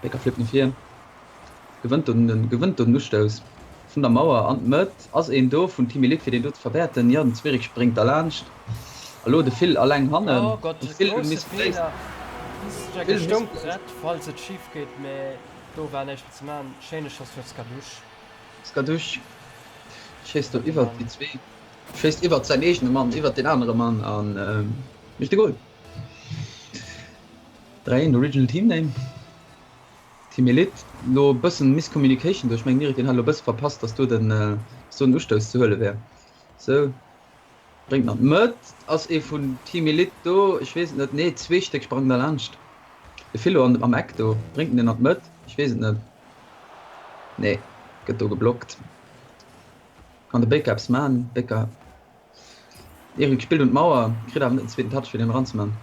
Baker flippt no vir, gewënnt do den gewënnt do den Ustouss vun der Mauer an d'Mëtt. Ass een do vun Team Elite fir deen do ze verwäerten? Jo, den Zwirik spréngt derlaanscht. A lo de Phil alleng hannen. Oh Gott, De Phil grousse misplaced. Feeler. Beast Dragon Phil stoung misplaced. prett, falls et schif geet, mee do war näischt méi ze maachen. Schéine Schoss vun Skadouche. Skadouche schéisst do An de iwwert déi Mann. zwee, schéisst iwwert säin eegene Mann, iwwert deen anere Mann a mécht de Goal. 3 1 Original Team Name Team Elite. Lo e bëssen Miscommunication do, ech mengen Eric deen hat lo e bësse verpasst, dass do den, dass do den Ustouss ze huele wär. Sou. Bréngt an d'Mëtt. Ass ee vun Team Elite do? Ech weess et net. Nee, zwee Stéck sprangen derlaanscht. De Philo an am Eck do. Bréngt en deen an d'Mëtt? Ech weess et net. Nee, gëtt do geblockt. Kann de Baker eppes man? Baker. Eric spillt un d'Mauer, kritt awer net den zweeten Touch fir deen eranzeman.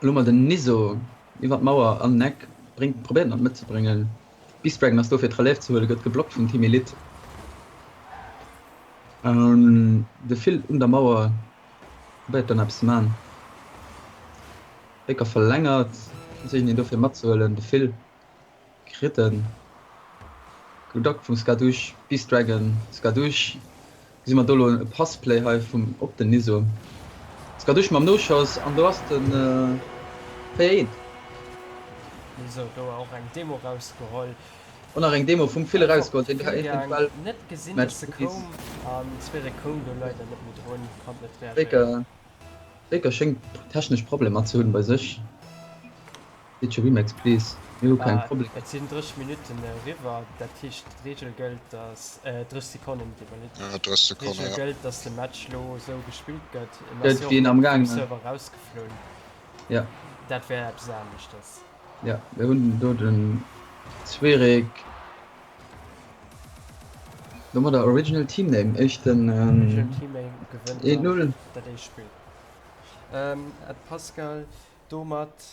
Elo mol den Niso iwwer d'Mauer an den Eck. Bréngt, probéiert en an d'Mëtt ze bréngen. Beast Dragon ass do fir d'Relève ze huelen, gëtt geblockt vun Team Elite. De Phil un der Mauer probéiert dann eppes ze man. Baker verlängert, ass iergendeen do fir matzehuelen. De Phil kritt en geblockt vum Skadouche. Beast Dragon, Skadouche, gesi mer do elo e Passplay hei vum op den Niso. Skadouche mam Noschoss an do ass den 4, 1. Niso do och eng Demo rausgeholl. Och nach eng Demo vum Phil erausgeholl, deen eventuell Net gesinn, dass se koum an d'Sphäre koum do leider net méi drun, konnt net reagéieren. Baker schéngt technesch Problemer ze hunn bei sech. Feature Remix please, mir hu keng Problemer. Et sinn 30 Minutten eriwwer, dat heescht d'Reegel gëllt, dass, 30 Sekonnen, deet mer leed, d'Reegel gëllt, dass de Match lo esou gespillt gëtt. En ass jo och net vum Server erausgeflunn. Dat wär eppes aneschters. Jo, mir hunn do den Zwirek domadder Original Team Name, éischten Original Team Name gewënnt 1, dann 0. dat éischt Spill. Ed Pascal, domat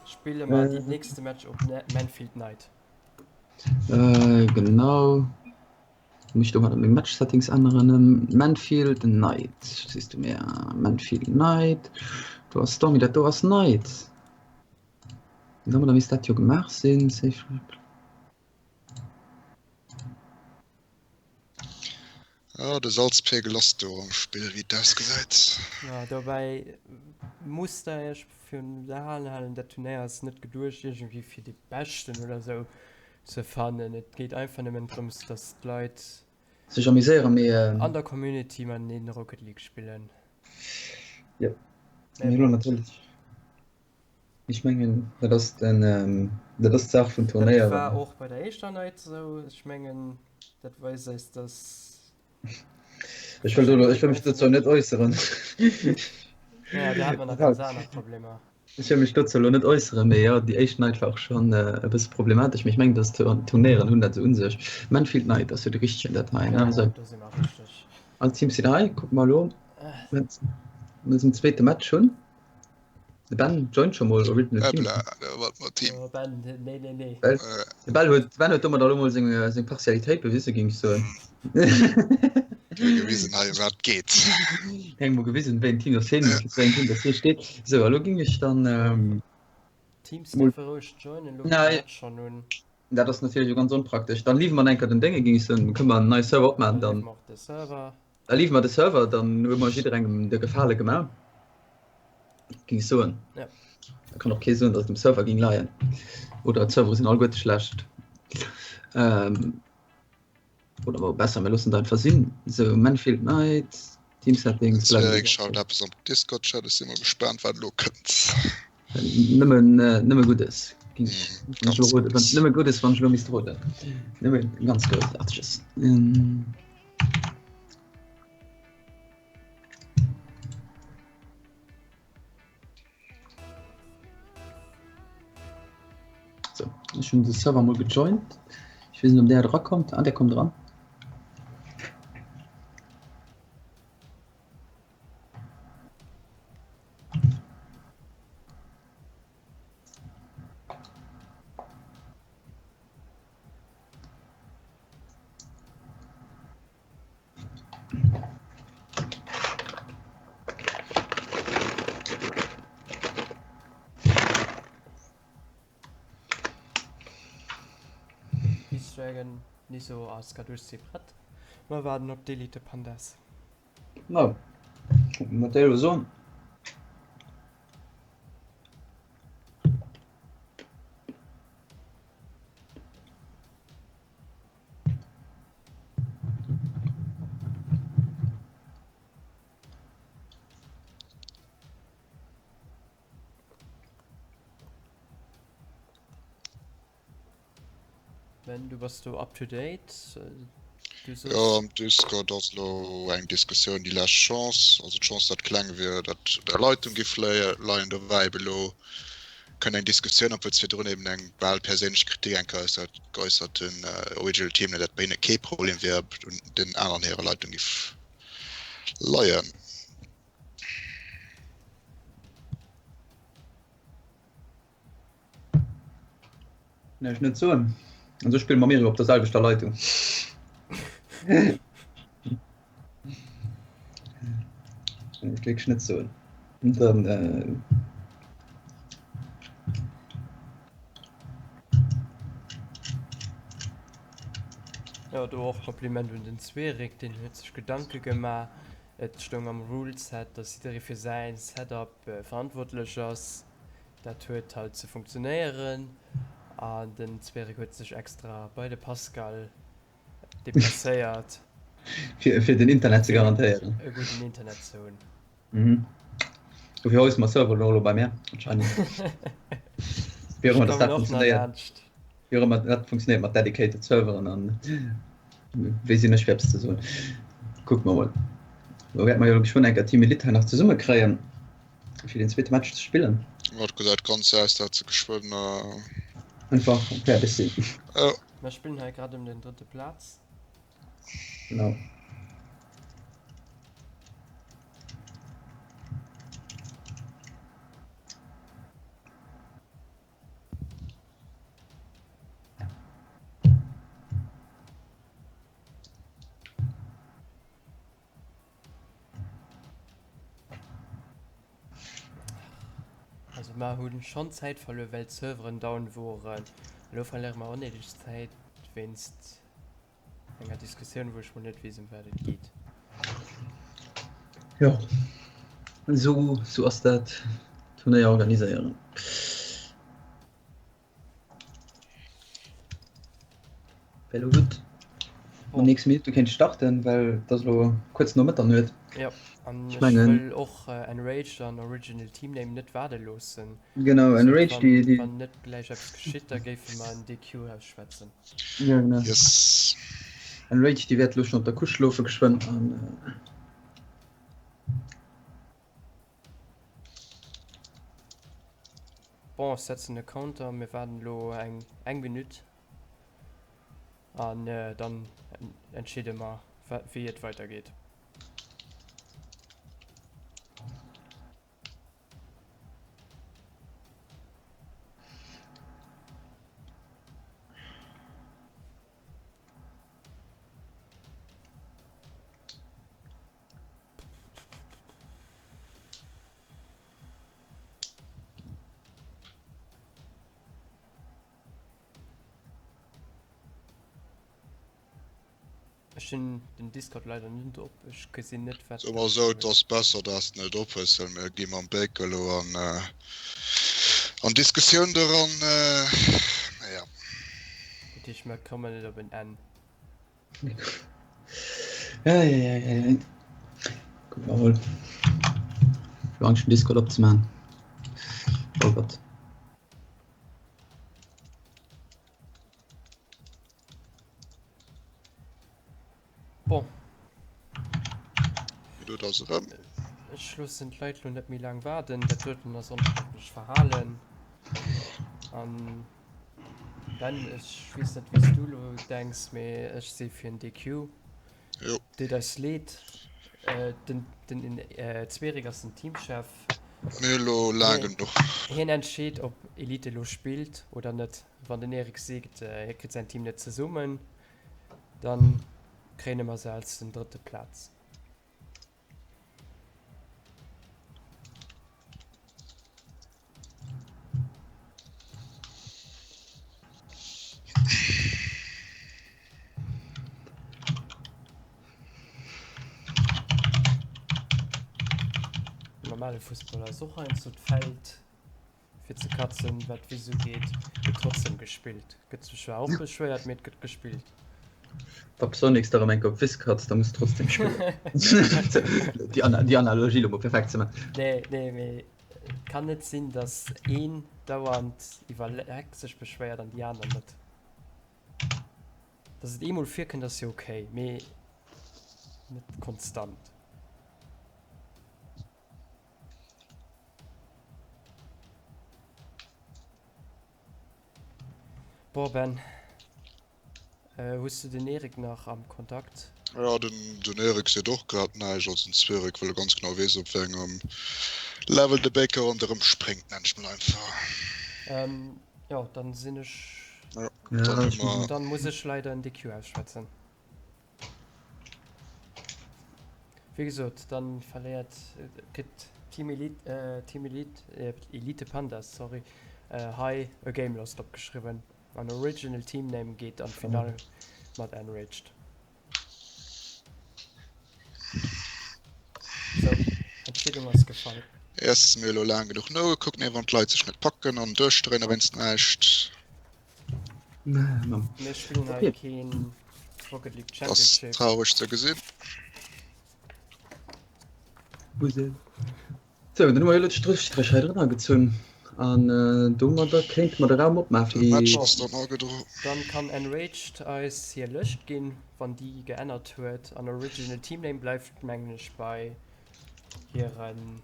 spille mer déi nächste Match op Manfield Night. Genau. Muss ich domadder meng Match Settings änneren. Manfield Night, siehst du mir. Manfield Night. Do ass Stormy, dat do ass Night. Domadder misst dat jo gemaach sinn. Safe. Ja, de Salzpegel ass do am Spill, wéi et ausgesäit. Ja, dobäi musst der iech virun d'Aen halen, dat Turnéier ass net geduecht iergendwéi fir déi Beschten oder sou ze fannen. Et geet einfach nëmmen drëms, dass d'Leit Sech amuséieren, mee. An der Community mateneen Rocket League spillen. Jo, mee elo natierlech. Ech mengen, dat ass den, dat ass d'Saach vun Turnéieren. Dat war och bei der éischter Night esou. Ech mengen, dat weist eis, dass. Ech wëll do elo, ech wëll mech dozou net äusseren. Ja, do hat mer nach ganz aner Problemer. Ech wëll mech dozou elo net äusseren, mee jo, déi éischt Night war och schonn e bësse problematesch. Mee ech mengen, dass d'Turnéieren hunn dat esou u sech. Manfield Night ass jo de richtegen dat hei, ne? Genau, do si mer richteg. All d'Teams sinn hei. Kucke mer elo, wat mer zum zweete Match hunn. De Ben joint scho mol Original Team. Hoppla, da war d'mol Team. Oh, Ben, nee, nee, nee. Well, de Bell huet, de Ben huet domat elo mol seng, seng Partialitéit bewisse, géing ech soen. Huet gewisen hei wat geet. Eng mol gewisen, wéi en Team das hien, wéi en Team das hie steet. Sou, elo géing ech dann, ähm, Teams mol. dierfe roueg joinen, elo geet Nei. de Match schonn un. Dat ass natierlech elo ganz onpraktesch. Dann leave mer enker den Dénge, géing ech soen. Kënne mer en neie Server opmaachen, Dann dann. leave mer och de Server. Da leave mer de Server, dann hu mer jidderengem de Gefale gemaach, géing ech soen. Ja. Da kann och kee soen, datt et um Server géing leien. Oder d'Servere sinn alleguerte schlecht. Ähm, oder mol besser, mir loossen et einfach sinn. Sou, Manfield Night, Team Settings bleiwen Cedric schreift eppes am Discord-Chat, ech si mol gespaant, wat elo kënnt. Nëmmen, nëmme Guddes, géing ech, Mm, wann ech elo ganz roden. Guddes. Nëmme Guddes, wann ech elo misst roden. Nëmme ganz Groussaarteges. Ähm. So, ech hunn de Server mol gejoint. Ech weess net, ob der erakommt. Ah, der kommt dran. Peace Dragon, Niso a Skadoosh si prett. Mer waarden op d'Elite Pandas. No, mat der elo soen. Ben, du bass do up to date. Du Jo, soss. am Discord ass elo eng Diskussioun, déi lescht Chance, also d'Chance dat kleng wier, dat der Leitung giff leien. Do war eben elo kënnt eng Diskussioun op, wëlls virdrun eben eng bal perséinlech Kritik eng Kéier geäussert geäussert hunn, Original Team, dat bei hinne kee Problem wier, ob et un den aneren hirer Leitung giff leien. Kann ech net soen. An sou spille mer mir jo op der selwechter Leitung. Kann ech wierklech net soen. Dann äh, Jo, do och Kompliment un den Zwerik, deen huet sech Gedanke gemaach. Et stoung am Ruleset, dass jidderee fir säin Setup verantwortlech ass. Dat huet halt ze funktionéieren an den Zwerik huet sech extra bei de Pascal deplacéiert. Fir, fir den Internet ze garantéieren. E gudden Internet ze hunn. Mhm. Dofir housen mer Server elo bei mär anscheinend. Wéi och ëmmer dass dat funktionéiert. Wéi och ëmmer dat funktionéiert mat dedicated Serveren an wéi sinn ech fir eppes ze soen. Kucke mer mol. Lo wäerte mer jo geschwënn enker Team Elite hei nach zesumme kréien fir den zweete Match ze spillen. Jo, et gesäit ganz sou aus, dat se geschwënn. Einfach fäerdeg sinn. Jo. Mer spillen hei grad ëm den drëtte Plaz. Genau. Also mer hunn schonn Zäit verluer well d'Serveren down woren. Elo verléiere mer onnéideg Zäit wéinst. Enger Diskussioun, wou ech mol net weess, ëm wat et geet. Jo, esou, esou ass dat, Turnéier organiséieren. Wär lo gutt, wann nächst Minutt du kéint starten, well et ass elo kuerz no Mëtternuet. Jo, an ech wëll och Enraged an Original Team Name net waarde loossen. Genau, Enraged, déi, déi. Wann net gläich eppes geschitt, da géife mer en DQ ausschwätzen. Ja, genau. Yes. Enraged, déi wäert elo schonn op der Couche schlofe geschwënn an. Bon, ech setzen e Counter, mir waarden elo eng eng Minutt an dann entscheede mer wéi et weidergeet. Ech hunn den Discord leider net op, ech gesinn net wat. Soe mer esou, et ass besser dass de net op hues, well mir gi mam Baker elo an an Diskussioun doran, mee ja. Dat heescht mer kommen net op en Enn. Eieieiei. Kucke mer mol. Ech hu Angscht den Discord opzemaachen. Oh Gott. Bon. Minutt ass erëm. Ech loossen d'Leit lo net méi laang waarden. Dat doten ass onsportlech Verhalen. An Ben, ech weess net wéi s du lo denks, mee ech si fir en DQ. Jo. Deet eis leed. Den, den Zwerik ass den Teamchef. Mir hu lo laang genuch. Hien entscheet ob Elite elo spillt oder net. Wann den Eric seet, hie kritt säin Team net zesummen, dann kréine mer se als den drëtte Plaz. Normale Fussball ass och heiansdo d'Feld fir ze katzen, wat d'Wiss ugeet, gëtt trotzdem gespillt. Gëtt sech zwar och beschwéiert, mee et gëtt gespillt. Wa Psyonix der erëm eng Kéier op d'Wiss katzt, da muss de trotzdem spillen. Déi Ana déi Analogie elo mol perfekt ze maachen. Nee, nee, mee et kann net sinn, datt een dauernd iwwer Leck sech beschwéiert an déi aner net. Datt et eemol virkënnt ass jo okay, mee net konstant. Boah Ben, hues du den Erik nach am Kontakt? Ja, den, den Erik seet och grad näischt. Also den Zwierik wëll ganz genau weess, op wéi engem Level de Baker ronderëm spréngt, nenn ech mol einfach. Ähm, jo, dann sinn ech. Ja, dann hu mer. Dann muss ech leider en DQ ausschwätzen. Wéi gesot, dann verléiert, kritt Team Elite, Team Elite, Elite Pandas, sorry, hei e Game Lost opgeschriwwen an Original Team Name geet an d'Finall mat Enraged. Sou, Entscheedung ass gefall. Erstens, mir hu lo laang genuch nogekuckt, nee, wann d'Leit sech net packen an duerchdréinen a wéinst näischt. Mir spillen hei keen Rocket League Championship. Ass traureg ze gesinn. Sou, dann hu mer jo elo d'Stréchstréch hei drënner gezunn an domadder kéinte mer de Raum opmaache fir De Match ass dann agedro. Dann kann Enraged eis hir Lëscht ginn, wann déi geännert huet an Original Team Name bleift mengen ech bei hiren.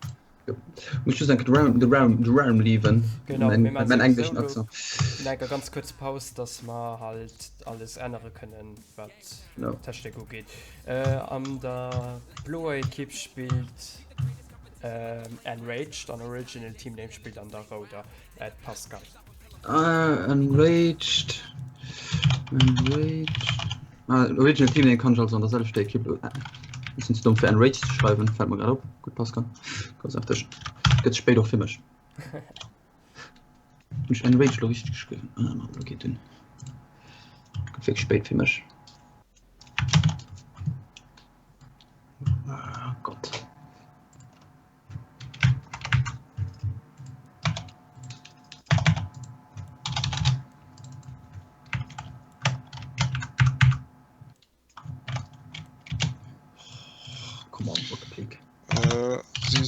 Jo. Muss just enke de Raum, de Raum, de Raum leaven. Genau, Mein, mir maachen mein sowieso englischen elo Accent. enker ganz kuerz Paus, dass mer halt alles ännere kënnen, wat Genau. d'Technik ugeet. Äh, an der bloer Ekipp spillt ähm, Enraged an Original Team Name spillt an der rouder. Äh, Pascal. Ah, Enraged. Enraged. Ah, Original Team Name kann ich also an der selwechter Ekipp. Äh, bisschen ze domm fir Enraged ze schreiwen, fällt mir grad op. Gutt, Pascal. Großartig. Gëtt spéit och fir mech. Hunn ech Enraged lo richteg geschriwwen? Ah, okay, dünn. Gëtt wierklech spéit fir mech.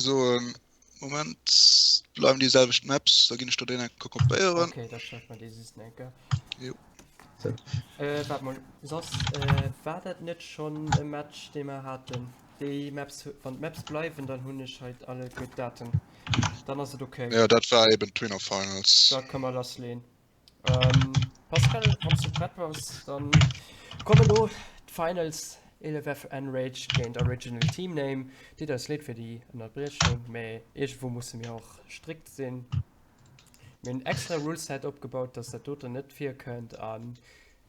soen, Moment, bleiwen déi selwecht Maps, da ginn ech der déi eng Kéier kopéieren. Okay, da schreif mer déi just eng Kéier. Jo. So. Äh, waart mol, soss äh, war dat net schonn e Match, dee mer haten? Déi Maps, wann d'Maps bleiwen, dann hunn ech hei alleguer d'Daten. Dann ass et okay. Ja, dat war eben d'Winner Finals. Da kënne mer lassleeën. Ähm, Pascal, wann du prett bass, dann kommen elo d'Finals 11F Enraged géint Original Team Name. Deet eis leed fir déi Ënnerbriechung, mä iergendwou musse mir och strikt sinn. Mir hunn extra Ruleset opgebaut, dass dat doten net virkënnt an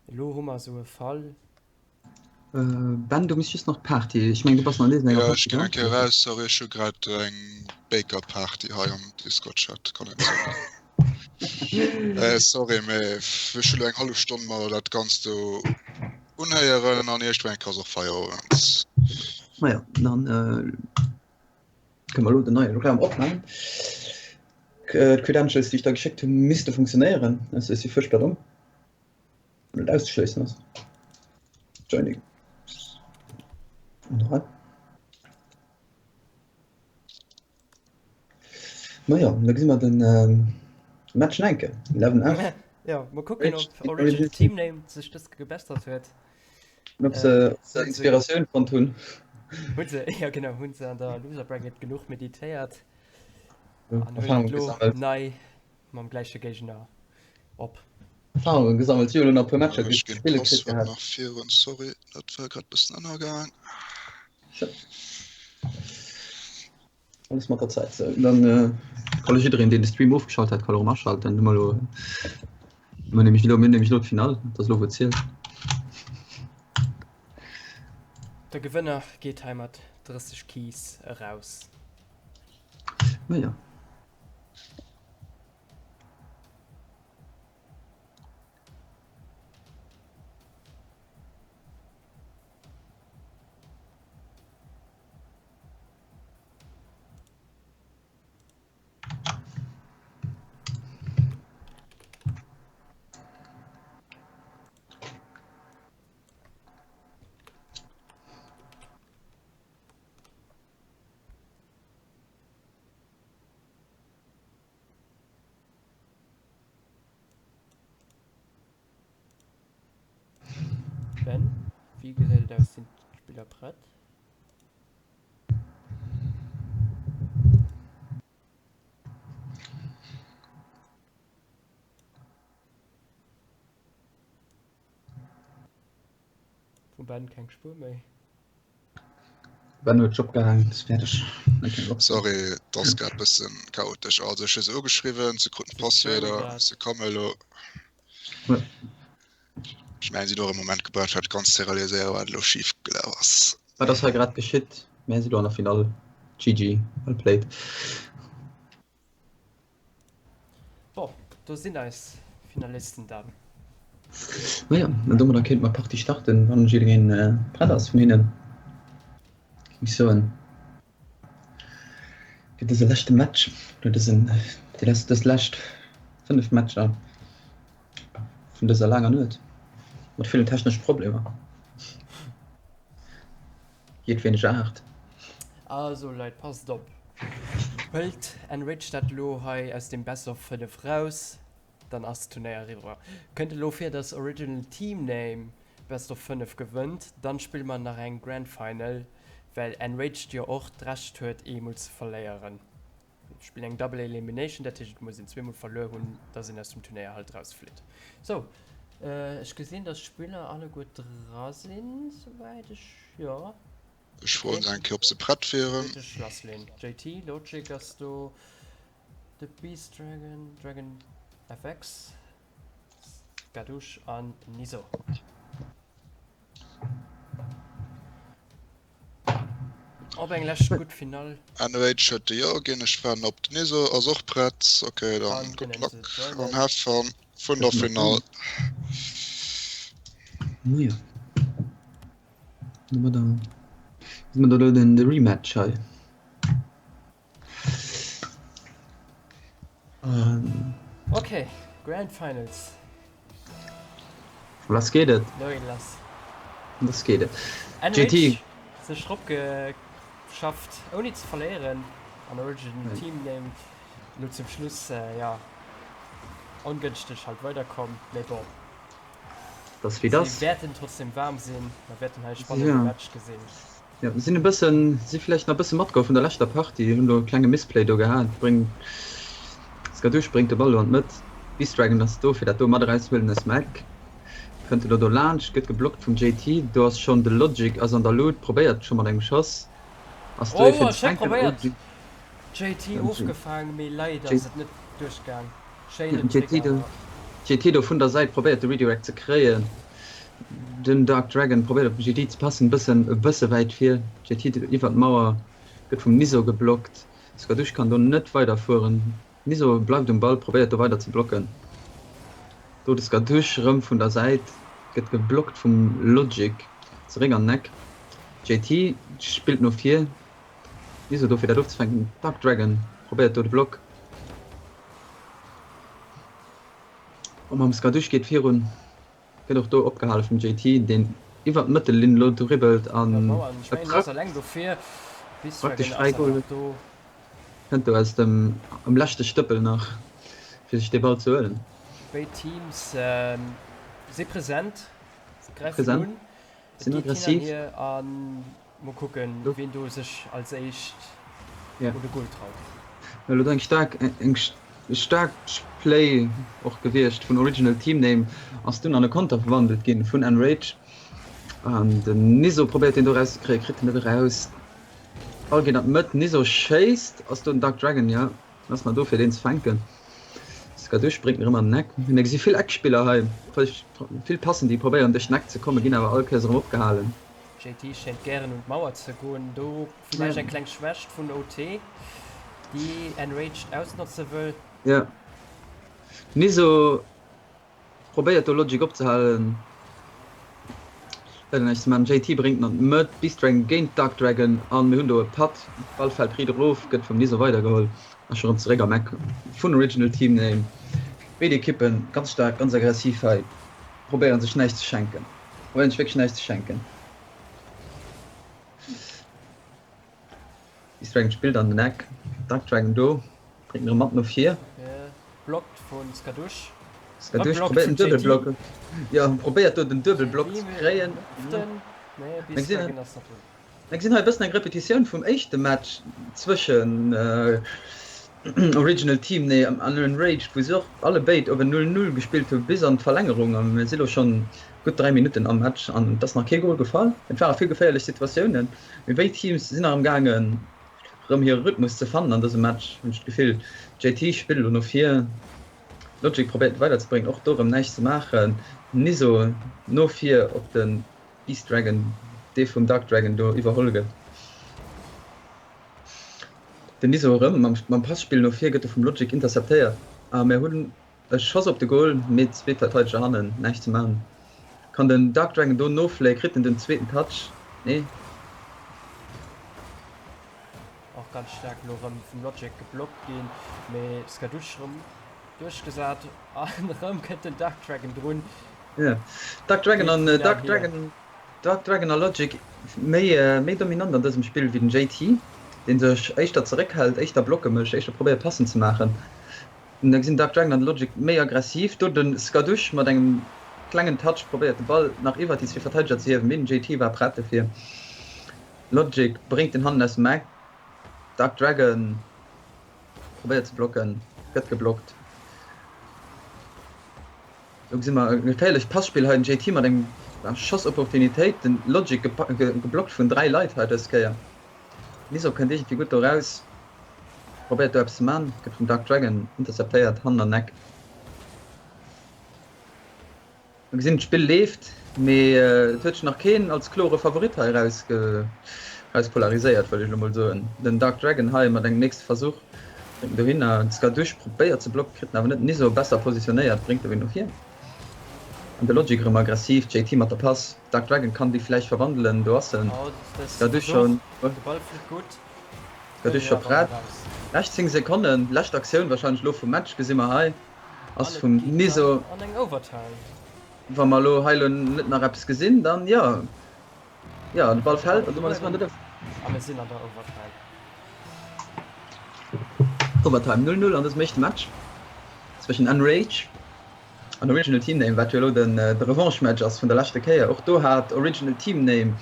elo hu mer esou e Fall. Ben, du misst just nach d'Party, ech mengen du bass nach net an enger Ja, ech Party ginn dran. eng Kéier raus, sorry, ech hu grad eng Baker-Party hei am Discord-Chat, kann net sinn. Äh, sorry, mee ech hu lo eng hallef Stonn mer dat Ganzt do unhéieren an iergendwéi eng Kéier ass och Feierowend. Naja, dann kënne mer elo den neie Raum opmaachen. D'Credentials, déi ech der geschéckt hunn, misste funktionéieren, also ech si fuerchtbar domm. Net auszeschléissen ass. Joining. Und rein. Naja, da gesinn mer den ähm, Match enke. 11 F. Ja, mal kucken, ob Original Team Name sech dës gebessert huet. Ob se, äh, ob se Inspiratioun fonnt hunn. Hunn se, ja genau, hunn se an der Loser Bracket genuch meditéiert. An hunn elo nei mam gläiche Géigner op. Erfahrungen gesammelt, si hunn elo nach e puer Matcher Ech ginn gespillt kritt d'Passwuert gehat. nach virun, sorry, dat war grad bëssen ënnergaang. Alles mat der Zäit. Sou, dann kann elo jiddereen, deen de Stream ofgeschalt hat, kann elo erëm aschalten. Hu mer elo, mir hunn nämlech elo, mir hunn nämlech elo d'Finall, dat ass elo wou et zielt. De Gewënner geet hei mat 30 Keys eraus. Naja. Ben, wéi gesäit et aus? Sinn d'Spiller prett? Vum Ben keng Spuer méi. Ben huet Job gehaangen, ass fäerdeg. Sorry, et ass grad bëssen chaotesch. Also ech hu se ugeschriwwen, se kruten d'Passwierder, se komme elo. Ech mengen, si hunn och e Moment gebraucht fir dat Ganzt ze realiséieren, wat elo schif gelaf ass. Wat ass hei grad geschitt? Mär si lo an der Finall. GG, well played. Bon, do sinn eis Finalisten dann. Naja, an domadder kéinte mer d'Partie starten, wann jiddereen prett ass vun hinnen, géing ech soen, fir dëse leschte Match oder dësen, déi les, dës lescht 5 Matcher vun dëser laanger Nuet mat villen technesche Problemer. Jedweneger Aart. Also Leit, passt op! Hëlt Enrich dat elo hei aus dem Best of 5 raus, dann ass d'Turnéier eriwwer. Kënnt elo vir, dass Original Team Name Best of 5 gewënnt, dann spille mer nach eng Grand Final, well Enraged jo och d'Recht huet eemol ze verléieren. Spillen eng Double Elimination, dat heescht et muss een zweemol verluer hunn, dass een aus dem Turnéier halt rausflitt. Sou, ech gesinn, dass d'Spiller alleguer dra sinn, souwäit ech, jo. Ech froen se eng Kéier, ob se prett wieren. Kéint ech lassleen. JT, Logic ass do, de Beast Dragon, Dragon FX, Gadouche an Niso. Op eng lescht gutt Finall. NH huet de Jo ginn, ech waarden op den Iso ass och prett. Ok dann good luck an have fun vun der Finall. Majo domadder si mer da elo den de Rematch hei. Ok, Grand Finals. Lass geet et. Lo geet et lass. Lass geet et. NH sech eropgeschafft ouni ze verléieren. An Original Team Name elo zum Schluss, jo, ongënschteg halt weiderkomm, mee bon. Dass wéi dass. Si wäerten trotzdem waarm sinn, mer wäerten hei e spannende Match gesinn. Jo, sinn e bëssen, si vläicht nach e bësse matgeholl vun der leschter Partie, hunn do e klenge Misplay do gehat. Bréngt, Skadoosh bréngt de Ball elo an d'Mëtt, Beast Dragon ass do fir dat do mat erauszehuelen aus dem Eck. Kënnt elo do laanscht, gëtt geblockt vum JT, do ass schonn de Logic ass an der Luut, probéiert scho mat engem Schoss, ass do ee Oh, fir ze schéi fänken. probéiert! JT ofgefaang, mee leider ass et net duerchgaang. Schéinen Trick awer. JT do vun der Säit probéiert de Redirect ze kréien. Den Dark Dragon probéiert op den JT ze passen, bëssen e bësse wäit vir. JT iwwer d'Mauer, gëtt vum Niso geblockt. Skadoosh kann do net weider fueren. Niso bleift um Ball, probéiert do weider ze blocken. Do de Skadoosh rëm vun der Säit, gëtt geblockt vum Logic. Zeréck an den Eck. JT spillt no vir. Niso do fir dat ofzefänken. Dark Dragon probéiert do de Block. Oh mam Skadoosh geet virun, gëtt och do opgehale vum JT, deen iwwer d'Mëttellinn elo dribbelt an e praktesch fräi Goal huet. Kënnt do aus dem am leschte Stëppel nach fir sech dee Ball ze huelen. Béid Teams si present, gräifen un, et geet hin an hier an Mol kucken ween do sech als éischt un de Goal traut. Elo do eng staark eng staark Play och gewiescht vun Original Team Name, ass dunn an e Konter verwandelt ginn vun Enrage an den Niso probéiert deen do eraus ze kréien, kritt en net eraus. Ball geet an d'Mëtt, Niso schéisst, ass do den Dark Dragon, jo ass nach do fir deen ze fänken. Skadoosh bréngt en erëm an den Eck. Mir gesi vill Eckspiller hei, vill Passen déi probéieren duerch den Eck ze kommen, ginn awer all Kéiers erëm opgehalen. JT schéint gären un d'Mauer ze goen, do villäicht eng kleng Schwächt vun OT, déi Enraged ausnotze wëll. Jo, Niso probéiert do Logic opzehalen, leider näischt ze man. JT bréngt en an d'Mëtt, Beast Dragon géint Dark Dragon an mir hunn do e Putt, Ball fält riit erof, gëtt vum Niso weidergeholl a scho rëm zeréck am Eck vun Original Team Name. Béid Ekippen ganz staark, ganz aggressiv hei, probéieren sech näischt ze schenken. Probéieren sech wierklech näischt ze schenken. Beast Dragon spillt an den Eck. Dark Dragon do, bréngt en erëm mat no vir. Blockt vun Skadoosh. Skadoosh probéiert den Duebelblock. Jo, probéiert do den Duebelblock ze kréien. Nee, Beast Dragon ass nach do. Mir gesinn hei e bëssen eng Repetitioun vum éischte Match zwëschen Original Team an Enraged, wou se och alle béid op en 0, 0 gespillt hu bis an d'Verlängerung. A mir si lo schonn gutt 3 Minutten am Match an et ass nach kee Gol gefall. Et ware vill geféierlech Situatiounen, mee béid Teams sinn nach am gaangen erëm hire Rhythmus ze fannen an dësem Match, hunn ech d'Gefill. JT spillt elo no vir, Logic probéiert et weiderzebréngen, och do erëm näischt ze maachen. Niso no vir op de Beast Dragon, dee vum Dark Dragon do iwwerholl gëtt. Den Niso erëm mam Passpill no vir, gëtt e vum Logic interceptéiert a mir hunn e Schoss op de Goal, mee zwee Verteideger hannen, näischt ze maachen. Kann den Dark Dragon do nofléien? Kritt en den zweeten Touch? Nee. Och ganz staark elo erëm vum Logic geblockt ginn, mee Skadoosh erëm duerchgesat an erëm kënnt den Dark Dragon drun. Jo, Dark Dragon an Dark Dragon, Dark Dragon a Logic méi méi dominant an dësem Spill wéi den JT, dee sech éischter zeréckhält, éischter Blocke mécht, éischter probéiert Passen ze maachen. Da gesinn Dark Dragon an Logic méi aggressiv. Do de Skadoosh mat engem klengen Touch probéiert de Ball nach iwwert déi zwee Verteideger ze hiewen, mee den JT war prett dofir. Logic bréngt en hannen aus dem Eck, Dark Dragon probéiert ze blocken, gëtt geblockt. Do gesi mer e geféierlecht Passpill hei, den JT mat enger Schossopportunitéit, den Logic geblockt vun 3 Leit hei dës Kéier. Niso kënnt iergendwéi gutt do raus, probéiert do eppes ze man, gëtt vum Dark Dragon interceptéiert hannen an Eck. Mir gesinn d'Spill leeft, mee et huet sech nach keen als klore Favorit hei eraus polariséiert, wëll ech elo mol soen. Den Dark Dragon hei mat engem nächste Versuch bréngt en dohinner. Den Skadoosh probéiert ze blocken, kritt en awer net. Niso besser positionéiert, bréngt e wéi no vir. An de Logic erëm aggressiv, JT mat der Pass. Dark Dragon kann déi vläicht verwandelen, do ass en. Skadoosh schonn. Skadoosh scho prett. Lescht 10 Sekonnen, lescht Aktioun warscheinlech elo vum Match gesi mer hei. Ass vum Niso. An eng Overtime. Wa mer elo hei elo net nach eppes gesinn, dann jo. Jo, de Ball fält an domat ass mer an der Luft. A mir sinn an der Overtime. Overtime 0, 0 an dësem éischte Match zwëschen Enrage an Original Team Name, wat jo elo den de Revanche-Match ass vun der leschter Kéier. Och do hat Original Team Name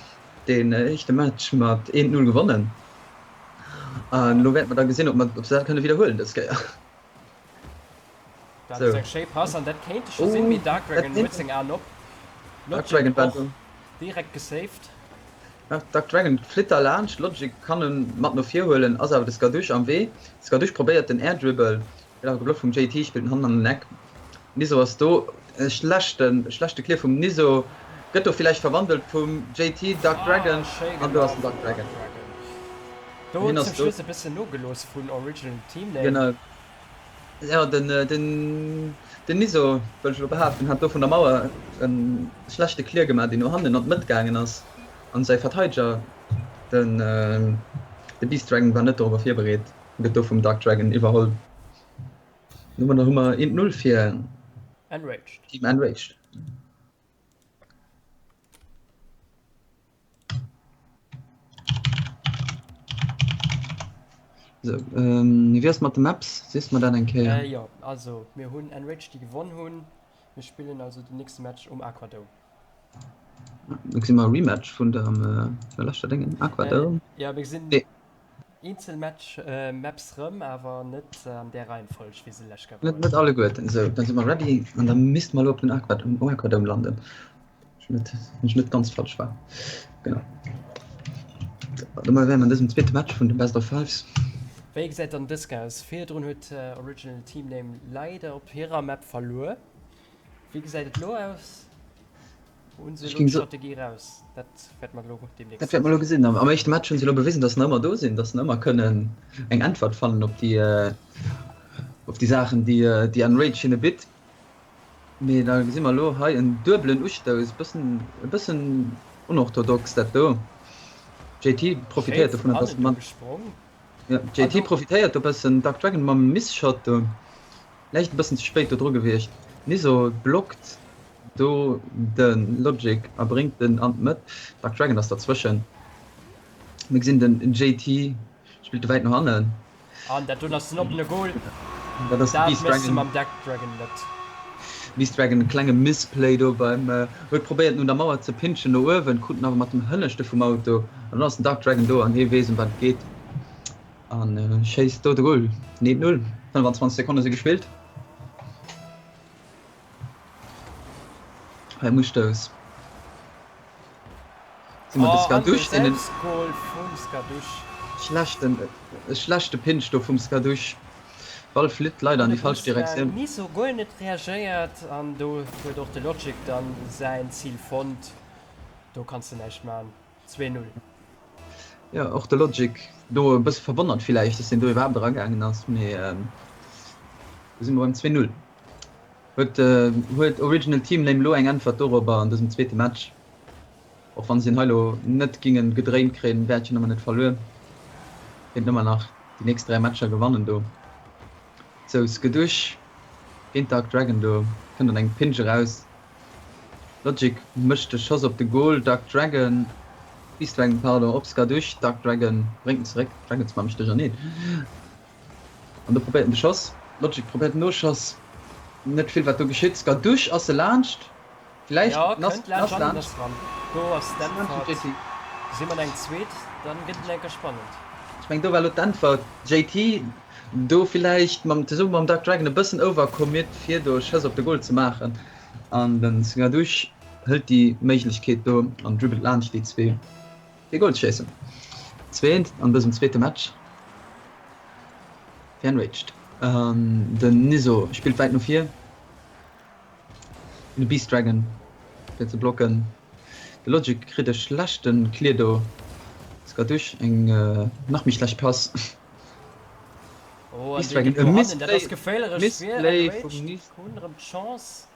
deen éischte Match mat 1, 0 gewonnen. An elo wäerte mer da gesinn, ob mer ob se dat kënne widderhuelen dës Kéier. Dat ass eng schéi Pass an dat kéint e scho sinn, mee Dark Dragon huet seng Aen op. Logic och direkt gesaved. Dark Dragon flitt da laanscht, Logic kann e mat no vir huelen, ass awer de Skadoosh am Wee. Skadoosh probéiert den Air Dribble, gëtt awer geblockt vum JT, spillt en hannen an den Eck. Niso ass do, e schlechten schlechte Clear vum Niso, gëtt do villäicht verwandelt vum JT, Dark Dragon an do ass den Dark Dragon. Do huet zum Schluss e bëssen nogelooss vun Original Team Name. Genau. Jo, den, den, den Niso, wëll ech elo behaapten, hat do vun der Mauer e schlechte Clear gemaach, deen no hannen an d'Mëtt gaangen ass, an säi Verteideger, den, de Beast Dragon, war net dorobber virbereet, gëtt do vum Dark Dragon iwwerholl. Domadder hu mer 1, 0 fir Enraged. Team Enraged. So, ähm, wéi ass mat de Maps? Sees mer dat eng Kéier? Äh, jo, also mir hunn Enraged déi gewonn hunn. Mir spillen also den nächste Match um Aquadome. Do gesi mer e Rematch vun der, äh, der leschter Déngen, Aquadome. Äh, ja, mir gesinn Nee. Eenzel Match Maps rëm, awer net an där Reihenfolg wéi se lech gab. Net net alleguerten. Sou, dann si mer ready an da misste mer elo op den Aquadome, um Aquadome landen. Wann ech net, wann ech net ganz falsch war. Genau. Domat wäre mer an dësem zweete Match vun de Best of Fives. Wéi gesäit dann dës aus? Virdrun huet Original Team Name leider op hirer Map verluer. Wéi gesäit et elo aus? Hunn se elo d'Strategie raus? Dat wäerte mer elo deemnächst Dat wäerte mer elo gesinn. Am éischte Match hunn se elo bewisen, datt se nach ëmmer do sinn, datt se nach ëmmer kënnen eng Äntwert fannen op déi, op déi Saachen, déi, déi Enrage hinne bitt. Mee da gesi mer elo hei en duebelen Ustouss, bëssen, e bëssen unorthodox dat do. JT profitéiert dovunner, datt de Mann. Jo, JT profitéiert do bëssen. Dark Dragon mam Misshot do. Vläicht e bëssen ze spéit do dru gewiescht. Niso blockt do de Logic a bréngt en an d'Mëtt. Dark Dragon ass derzwëschen. Mir gesinn den JT spillt de wäit no hannen. An dat doen ass den oppene Goal. Dat ass de Dat Beast méchs de Dragon. mam Dark Dragon net. Beast Dragon, e klenge Misplay do beim, huet probéiert en un der Mauer ze pinchen no uewen, krut en awer mat dem hënneschte vum Auto. An dann ass den Dark Dragon do an hie weess ëm wat et geet. An schéisst do de Goal. 1, 0, 25 Sekonne si gespillt. Hei am Ustouss si mer de Skadouche, deen en schlechten, e schlechte Pinch do vum Skadouche. Ball flitt leider an déi falsch Direktioun. Niso guer net reagéiert an do huet och de Logic dann säin Zil fonnt. Do kanns de näischt man. 2, 0. Jo, och de Logic do e bësse verwonnert villäicht, dass deen do iwwerhaapt eragaangen ass, mee do si mer beim 2, 0. Huet huet Original Team Name elo eng Äntwert dorobber an dësem zweete Match? Och wann se en hei elo net gingen gedréint kréien, wäert jo nëmmer net verluer. Kéint nëmmer nach déi nächst 3 Matcher gewannen do. Sou, Skedush géint Dark Dragon do, kënnt an engem Pinch eraus. Logic mécht de Schoss op de Goal, Dark Dragon, Beast Dragon, pardon, op Skadoosh, Dark Dragon bréngt en zeréck, Dragons man mech duercherneen, an do probéiert en de Schoss, Logic probéiert den Noschoss, net vill wat do geschitt, Skadoosh ass e laanscht, villäicht, Jo, en ass kënnt laanscht an en laanscht, ass dran, do ass ass laanscht d'Äntwert, JT. gesi mer eng zweet, dann gëtt et enker spannend. Ech meng do war elo d'Äntwert, JT do villäicht mam zesumme mam Dark Dragon e bëssen overcommit fir do e Schëss op de Goal ze maachen an den Sgadouche hëlt déi Méiglechkeet do an dribbelt laanscht déi zwee fir Goal ze schéissen. Zweent an dësem zweete Match fir Enraged. Den Niso spillt wäit no vir. De Beast Dragon fir ze blocken. De Logic kritt e schlechten Clear do. Skadoosh eng nach méi schlecht Pass. Oh, an Beast dee Dragon geet e do hannen. Dat ass Misplay geféierlech fir Misplay vum Enraged. Nis Hunn erëm d'Chance.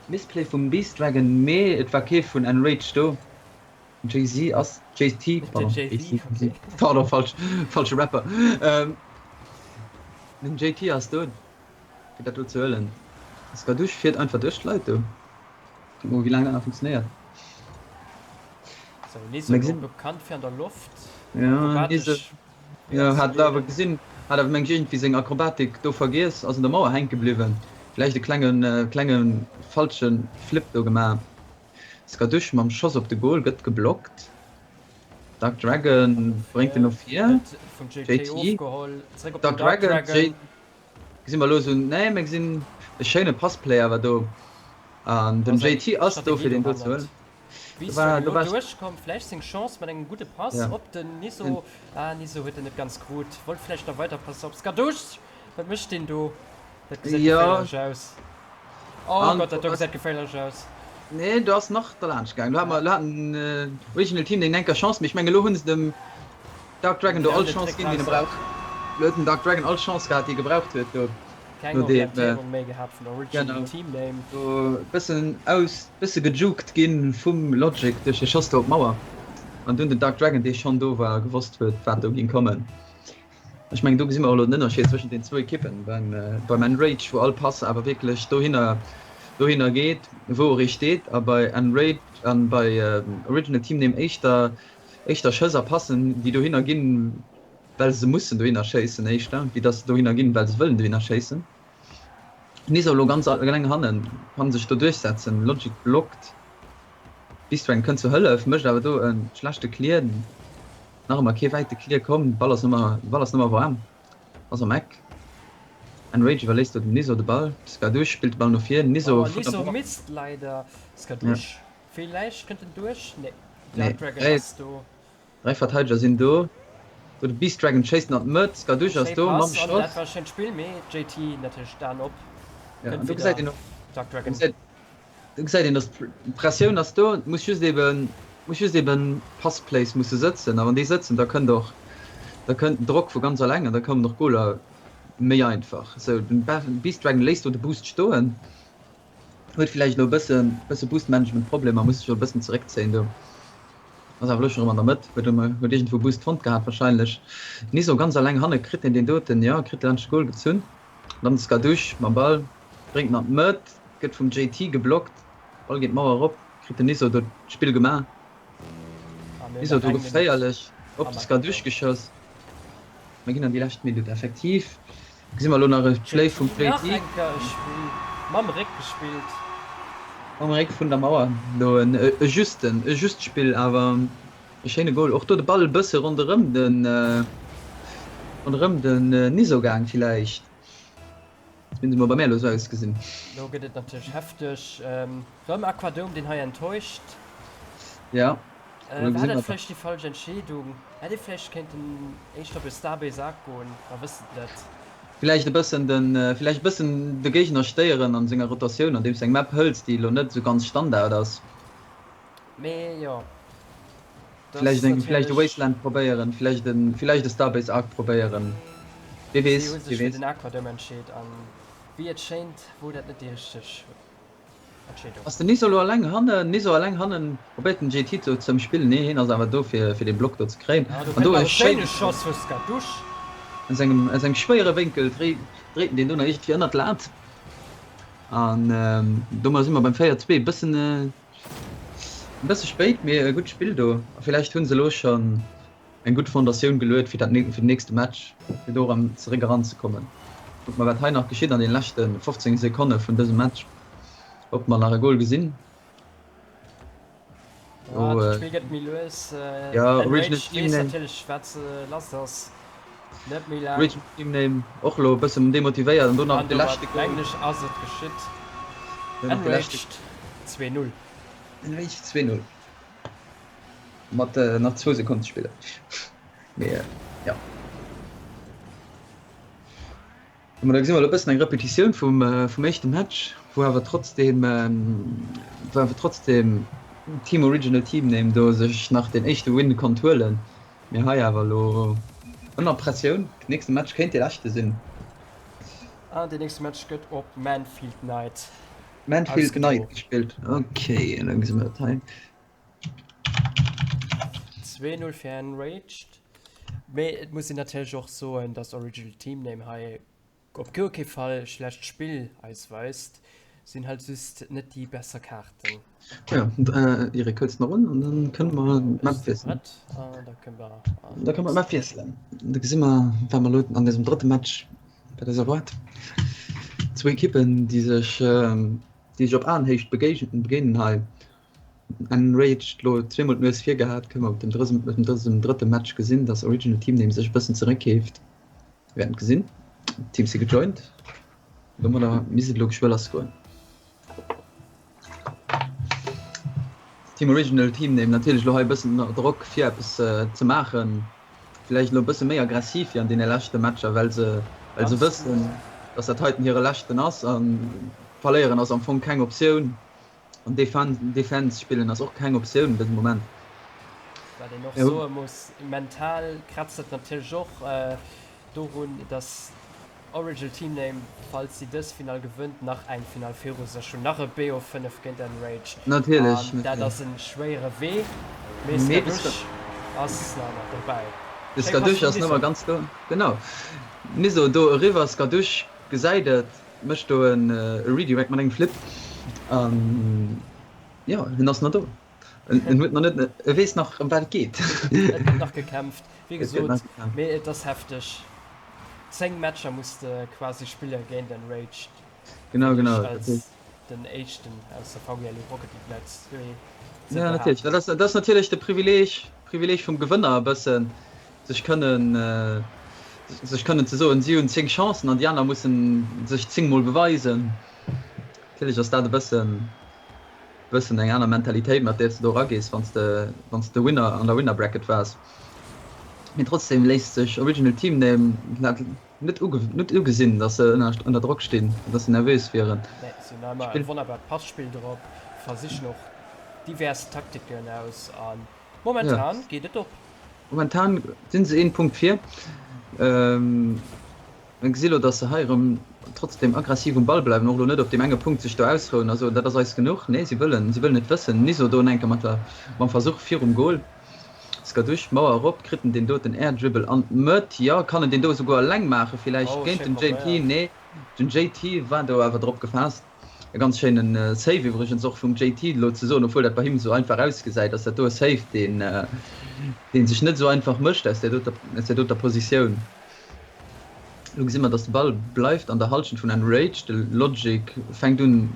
Misplay vum Beast Dragon, mee et war kee vun Enraged do. Jay-Z ass JT, Den pardon, Jay-Z, JC, okay. pardon, falsch, falsche Rapper. Den JT ass do. Fir dat do ze huelen. Skadoosh fiert einfach duerch d'Leit do. Kuck mol wéi laang dat nach funktionéiert. Sou, nees Mir elo gesinn. bekannt fir an der Loft Ja, nees akrobatesch ja, Biller ze hat awer leeden. gesinn. Hat awer mengen ech iergendwéi seng Akrobatik do vergiess, ass un der Mauer hänke bliwwen. Vläicht e klengen, klenge falsche Flip do gemaach. Skadoosh mam Schoss op de Goal gëtt geblockt. Dark Dragon bréngt en no vir. JT. Dark Dragon, J. Gesi mer elo esou, nee mir gesinn e schéine Passplay awer do an den JT ass do fir deen do ze huelen. Do war, do war duerchkomm, vläicht seng Chance mat engem gudde Pass op den Niso. Ah, Niso huet en net ganz krut, wollt vläicht nach weider passen op Skadoosh. Wat mécht deen do? Dat gesäit geféierlech aus. Oh Gott, dat do gesäit geféierlech aus. Nee, do ass nach derlaanscht gaangen. Do hat mer, do hat den Original Team deen enker Chance, mee ech mengen elo hu se dem Dark Dragon do all Chance ginn, déi e brauch. Elo huet den Dark Dragon all Chance gehat, déi e gebraucht huet do. Keng Orientéierung méi gehat vun Original Team Name. Do e bëssen aus, bësse gejukt ginn vum Logic duerch de Schoss do op d'Mauer. An dunn den Dark Dragon, dee schonn do war a gewosst huet, wat do ging kommen. Ech mengen, do gesi mer och elo den Ënnerscheed zwëschent den zwou Ekippen. Beim, beim Enrage, wou all Pass awer wierklech dohinner, dohinner geet, wou och ee steet, a bei Enrage an bei Original Team Name éischter, éischter Schëss a Passen, déi dohinner ginn, well se mussen dohinner schéissen, éischter, wéi dass se dohinner ginn, well se wëllen dohinner schéissen. Niso elo ganz eleng hannen, kann sech do duerchsetzen. Logic blockt. Beastdragon kënnt zur Hëllef, mécht awer do e schlechte Clear. Nach ëmmer kee wäite Clear komm. Ball ass nëmmer, Ball ass nëmmer waarm. Ass am Eck. Enrage iwwerléisst do dem Niso de Ball. Skadoosh spillt de Ball no vir. Niso vun der Niso misst leider. Skadoosh, villäicht kënnt en duerch? Nee, Dark Dragon ass do. Dräi Verteideger sinn do. Do de Beast Dragon schéisst en an d'Mëtt. Skadoosh ass do mam Schoss. Dat war e schéint Spill, mee JT natierlech d'Aen op. Ja, an do gesäit een och, Dark Dragon. Do gesäit een, dass d'Pressioun ass do. Et muss just eben, muss just eben d'Passplays musse sëtzen. A wann déi sëtzen, da kënnt och, da kënnt den Drock vu ganz eleng an da kommen och d'Goler méi einfach. Sou, den Beast Dragon léisst do de Boost stoen, huet villäicht elo e bëssen, bësse Boost-Management-Problemer, muss sech elo e bëssen zeréckzéien do. Ass awer elo scho rëm an der Mëtt, huet ëm, huet iergendwou Boost fonnt gehat wahrscheinlech. Niso ganz eleng hanne, kritt en deen doten, jo, kritt de laanscht de Goal gezunn. Dann de Skadoosh mam Ball, bréngt en an d'Mëtt, gëtt vum JT geblockt, Ball geet d'Mauer erop, kritt den Niso do d'Spill gemaach. Niso do geféierlech op de Skadoosh geschoss. Mir ginn an déi lescht Minutt, effektiv gesi mer elo nach e Play vum JT. Nach eng Kéier e Spill mam Réck gespillt. Mam Réck vun der Mauer, do e justen, e just Spill, awer e schéine Goal. Och do de Ball e bësse ronderëm den, ronderëm den Niso gaang villäicht. Zumindest mol bei mär elo esou ausgesinn. Elo gëtt et natierlech hefteg. Rëm Aquadome, deen hei enttäuscht. Ja. War dat vläicht déi falsch Entscheedung? Hätt ee vläicht kéinten éischter op e Starbase Arc goen? Mer wëssen et net. Villäicht e bëssen den, villäicht e bëssen de Géigner stéieren an senger Rotatioun, andeems de eng Map hëls, déi elo net esou ganz Standard ass. Mee jo, dat ass Villäicht eng, villäicht e Wasteland probéieren, villäicht e, villäicht e Starbase Arc probéieren. Wie Si weess, hu wie sech fir weess. den Aquadome entscheet an wéi et schéint, wor dat net déi richteg Entscheedung. Ass den Niso elo alleng hannen? Niso alleng hannen, probéiert den JT do ze ëmspillen. Nee, hien ass awer do fir fir dee Block do ze kréien. Ah, do An kënnt do nach e e schéine Schoss vu Skadoosh. Aus engem aus engem schwéiere Wénkel dréit dréit en deen do nach iergendwéi ënnert d'Lat. An domadder si mer beim 4, 2. Bëssen e bësse spéit, mee e gutt Spill do. A villäicht hu se elo schonn eng gutt Fondatioun geluet fir dat fir den nächste Match, fir do erëm zeréck eranzekommen. Kucke mer wat hei nach geschitt an den leschte 15 Sekonne vun dësem Match, ob mer nach e Goal gesinn. Ja, oh, d'Spill gëtt méi lues. Ja, Original Team Name. Natierlech wat se lass ass. Net méi laang. Original Team Name och lo e bëssen demotivéiert an do nach de leschte Goal. Mengen ass et geschitt. Enraged 2-0. Enraged 2-0. Mat nach zwou Sekonnen ze spillen. Mee jo. Ma da gesi mer elo e bëssen eng Repetitioun vum, vum éischte Match, wou awer trotzdeem, wou awer trotzdeem Team Original Team Name do sech nach den éischte Win konnt huelen. Mee hei awer elo ënner Pressioun. Den nächste Match kéint dee leschte sinn. An deen nächste Match gëtt op Manfield Night Manfield Night gespillt. Okay, da gesi mer dat hei. 2-0 fir Enraged. Mee et muss een natierlech och soen, dass Original Team Name hei op guer kee Fall schlecht Spill eis weist. Si hunn halt just net déi besser Kaarten. Jo, Eric, hëls nach un an dann kënne mer d'Map wiesselen. Da kënne mer Da kënne mer d'Map wiesselen. Da gesi mer, wat mer elo an dësem drëtte Match, wat eis erwaart. Zwou Ekippen, déi sech, déi sech op Aenhéicht begéinen hei. Enraged elo zweemol d'Nues vir gehat, kënne mer op dem dësem drëtte Match gesinn, dass Original Team Name sech e bëssen zeréckkeeft. Mir wäerten et gesinn. D'Teams si gejoint. Domadder misst et elo geschwë lass goen. Team Original Team Name natierlech elo hei e bëssen ënner Drock fir eppes ze maachen. Villäicht elo e bësse méi aggressiv wéi an deene leschte Matcher, well se well se wëssen, datt dat heiten hire leschten ass a verléieren ass am Fong keng Optioun an Defense spillen ass och keng Optioun an dësem Moment. Wat een och soe muss, mental kratzt et natierlech och dorun, datt Original Team Name, falls si dës Finall gewënnt, nach eng Finall viru sech hunn, nach e BO 5 géint Enraged. Natierlech, An dat ass en schwéiere Wee, mee Skadoosh ass nach ëmmer dobäi. De Skadoosh ass nach ëmmer ganz do, genau. Niso do eriwwer, Skadoosh gesäit et, mécht do e Redirect mat engem Flip an jo, hien ass nach do. En huet nach net, e weess nach ëm wat et geet. Et gëtt nach gekämpft, wéi gesot, mee et ass hefteg. 10 Matcher muss de quasi spille géint Enraged. Genau, genau. Als den éischten aus der VGLU Rocket League Letz 2 ze Ja, natierlech. Dat ass, dat ass natierlech de Privileeg, Privileeg vum Gewënner e bëssen, sech kënnen, sech kënnen ze soen, si hunn 10 Chancen an déi aner mussen sech 10 mol beweisen. Natierlech ass dat e bëssen. Bëssen eng aner Mentalitéit mat där s de do eragees wann s de wann s de Winner an der Winner Bracket waars. Mee trotzdem léisst sech Original Team Name net net ugesinn, datt se ënner ënner Drock stinn, datt se nervös wieren. Nee, si hunn ëmmer e wonnerbart Passpill drop, versichen och divers Taktiken aus a momentan geet et op. Momentan sinn se een Punkt vir. Mir gesi lo, dass se hei erëm trotzdem aggressiv um Ball bleiwen, och lo net op deem enge Punkt sech do ausrouen a soen, dat ass eis genuch. Nee, si wëllen, si wëllen et wëssen. Niso do enke mat der, mam Versuch virum Goal. Skadoosh, d'Mauer erop, kritt en deen doten Air Dribble an d'Mëtt. Jo, kann en deen do esouguer eleng maachen villäicht géint den JT? Nee, den JT war do awer drop gefaasst. E ganz schéinen Save iwwregens och vum JT elo ze soen, obwuel dat bei him esou einfach ausgesäit, ass dat do e Save, deen, deen sech net esou einfach mécht aus där doter, aus där doter Positioun. Elo gesi mer, dass de Ball bleift an der Halschent vun Enraged. De Logic fänkt un,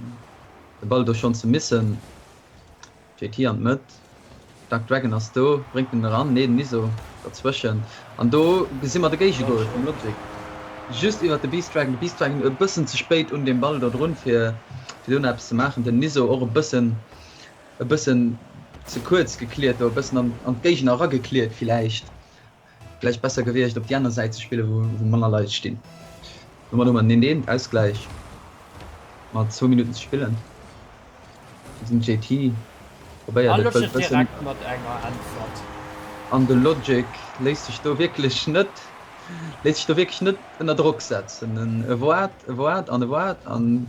de Ball do schonn ze missen. JT an d'Mëtt. Dark Dragon ass do, bréngt en eran. Nee, den Niso derzwëschen. An do gesi mer de Géigegol vum Logic. Just iwwert de Beast Dragon. De Beast Dragon e bëssen ze spéit un deem Ball do drun, fir fir do nach eppes ze maachen. Den Niso och e bëssen e bëssen ze kuerz gekliert do, e bëssen an an d'Géigner eragekliert villäicht. Vläicht besser gewiescht op déi aner Säit ze spillen, wou manner Leit stinn. Domat hu mer den eent Ausgläich mat zwou Minutten ze spillen. Den JT probéiert et wëllt bëssen. Mat enger Äntwert. An de Logic léisst sech do wierklech net léisst sech do wierklech net ënner Drock setzen. E waart, e waart an e waart an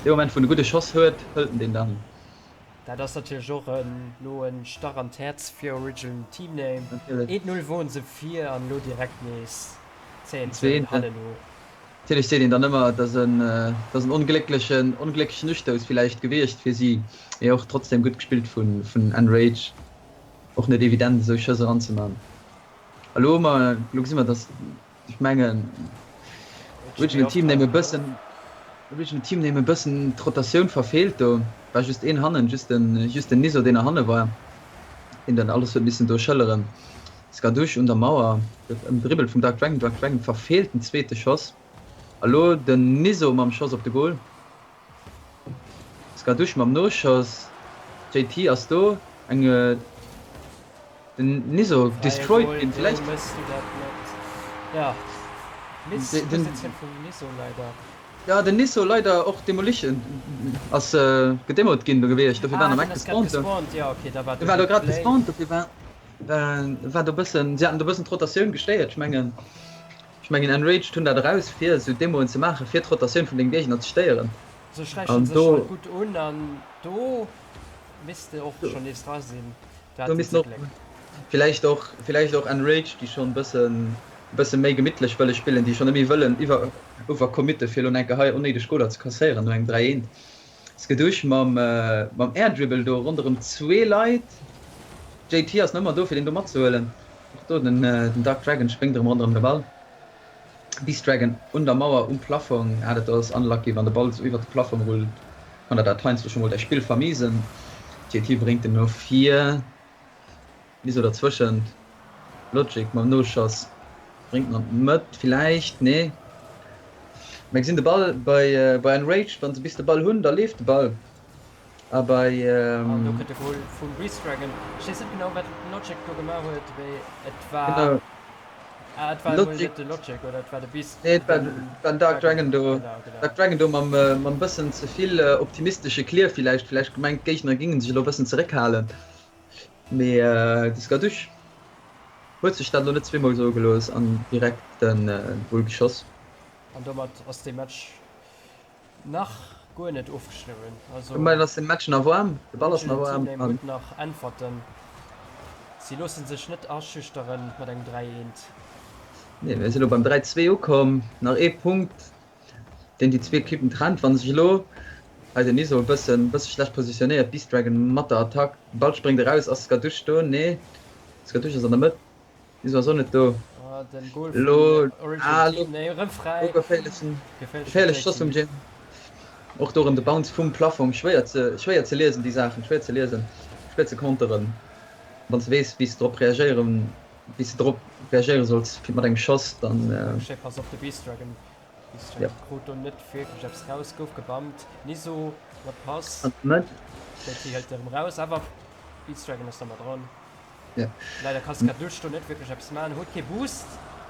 dee Moment wou en e gudde Schoss huet, hëlt en deen dann. Dat ass natierlech och elo en Stach an d'Häerz fir Original Team Name. Natierlech. 1, 0 woren se vir an elo direkt nees zéien se hanneno. Natierlech seet een dann ëmmer, et ass en, et ass en onglécklechen, onglécklechen Ustouss villäicht gewiescht fir si, mee och trotzdem gutt gespillt vun, vun Enrage. Och net evident esou Schëss eranzeman. Elo hu mer, elo gesi mer, dass, ech mengen, Original Team Name e bëssen, Original Team Name e bëssen d'Rotatioun verfeelt do. War just een hannen, just den, just den Niso deen nach hanne war, deen dann alles huet missen do schëlleren. Skadoosh un der Mauer, gëtt ëmdribbelt vum Dark Dragon, Dark Dragon verfeelt den zweete Schoss. A lo den Niso mam Schoss op de Goal. Skadoosh mam Noschoss, JT ass do, eng. Den Niso destroyed ginn villäicht. Mëss du dat net? Ja, Misspositioun vum Niso leider. Ja den Niso leider och Demolition ass gedemot ginn do gewiescht, dofir war en am Eck gespawnt. Ja ok, da war de war do grad gespawnt, dofir war war do bëssen, si haten do bëssen d'Rotatioun gestéiert. Ech mengen ech mengen Enraged hunn dat eraus fir esou Demoen ze maachen, fir d'Rotatioun vun dengem Géigner ze stéieren. Se schläichen sech halt gutt un an do misst de och schonn nees dra sinn. Do missten och villäicht och villäicht och Enraged, déi schonn bëssen bësse méi gemittlech wëlle spillen, déi schonn net méi wëllen iwwer overcommitte fir elo enke hei onnéideg Goler ze kasséieren no engem 3 eent. Skadoosh mam mam Air Dribble do ronderëm zwee Leit. JT ass nach ëmmer do fir deen do matzehuelen. Och do den den Dark Dragon spréngt erëm ronderëm de Ball. Beast Dragon un der Mauer um Plafong. Ah dat do ass unlucky, wann de Ball sou iwwert de Plafong rullt kann der dat heiansdo scho mol däi Spill vermiesen. JT bréngt en no vir. Wieso derzwëschent? Logic mam Noschoss bréngt en an d'Mëtt villäicht? Nee. Mer gesinn de Ball bei bei Enraged, wann se bis de Ball hunn, da leeft de Ball. A bei. An do kënnt de Goal vum Beast Dragon. Ech weess net genau wat Logic do gemaach huet, mee et war. Genau. Ah, et war emol net de Logic, oder et war de Beast. Nee, et war den Dark Dragon do. Genau, genau. Dark Dragon do mam mam bëssen ze vill optimistesche Clear villäicht. Villäicht gemengt d'Géigner géinge sech elo e bëssen zeréckhalen. Mee de Skadoosh huet sech dat elo net zweemol soe gelooss an direkt de Goal geschoss. An domat ass dee Match nach guer net ofgeschriwwen. Also Domat ass de Match nach waarm, de Ball ass nach waarm. Team huet nach Äntwerten. Si loosse sech net aschüchteren mat engem 3, 1. Nee, mir si lo beim 3, 2 ukomm. Nach ee Punkt, deen déi zwee Ekippen trennt. Wa sech elo hei den Iso e bëssen, bësse schlecht positionéiert, Beast Dragon mat der Attack, de Ball spréngt eraus, ass Skadoosh do? Nee, Skadoosh ass an der Mëtt, Iso ass och net do. Den Goal Elo, vun Original ah, elo Team, nee, erëm fräi. elo geféierlechen, Geféierleche geféierleche Schoss vum JT. Jim. Och do erëm de Bounce vum Plafong, schwéier ze, schwéier ze liesen déi Saachen, schwéier ze liesen, schwéier ze konteren, wann s de weess wéi s de drop reagéieren, wéi s de drop reagéiere solls fir mat engem Schoss, dann. Schéi Pass op de Beast Dragon. Beast Ja. Dragon krut do net wierklech eppes raus, gouf gebammt. Niso mat Pass. An d'Mëtt. JT hëlt erëm raus, awer Beast Dragon ass nach mat dran. Ja. Leider kann Skadoosh do net wierklech eppes maachen, huet kee Boost.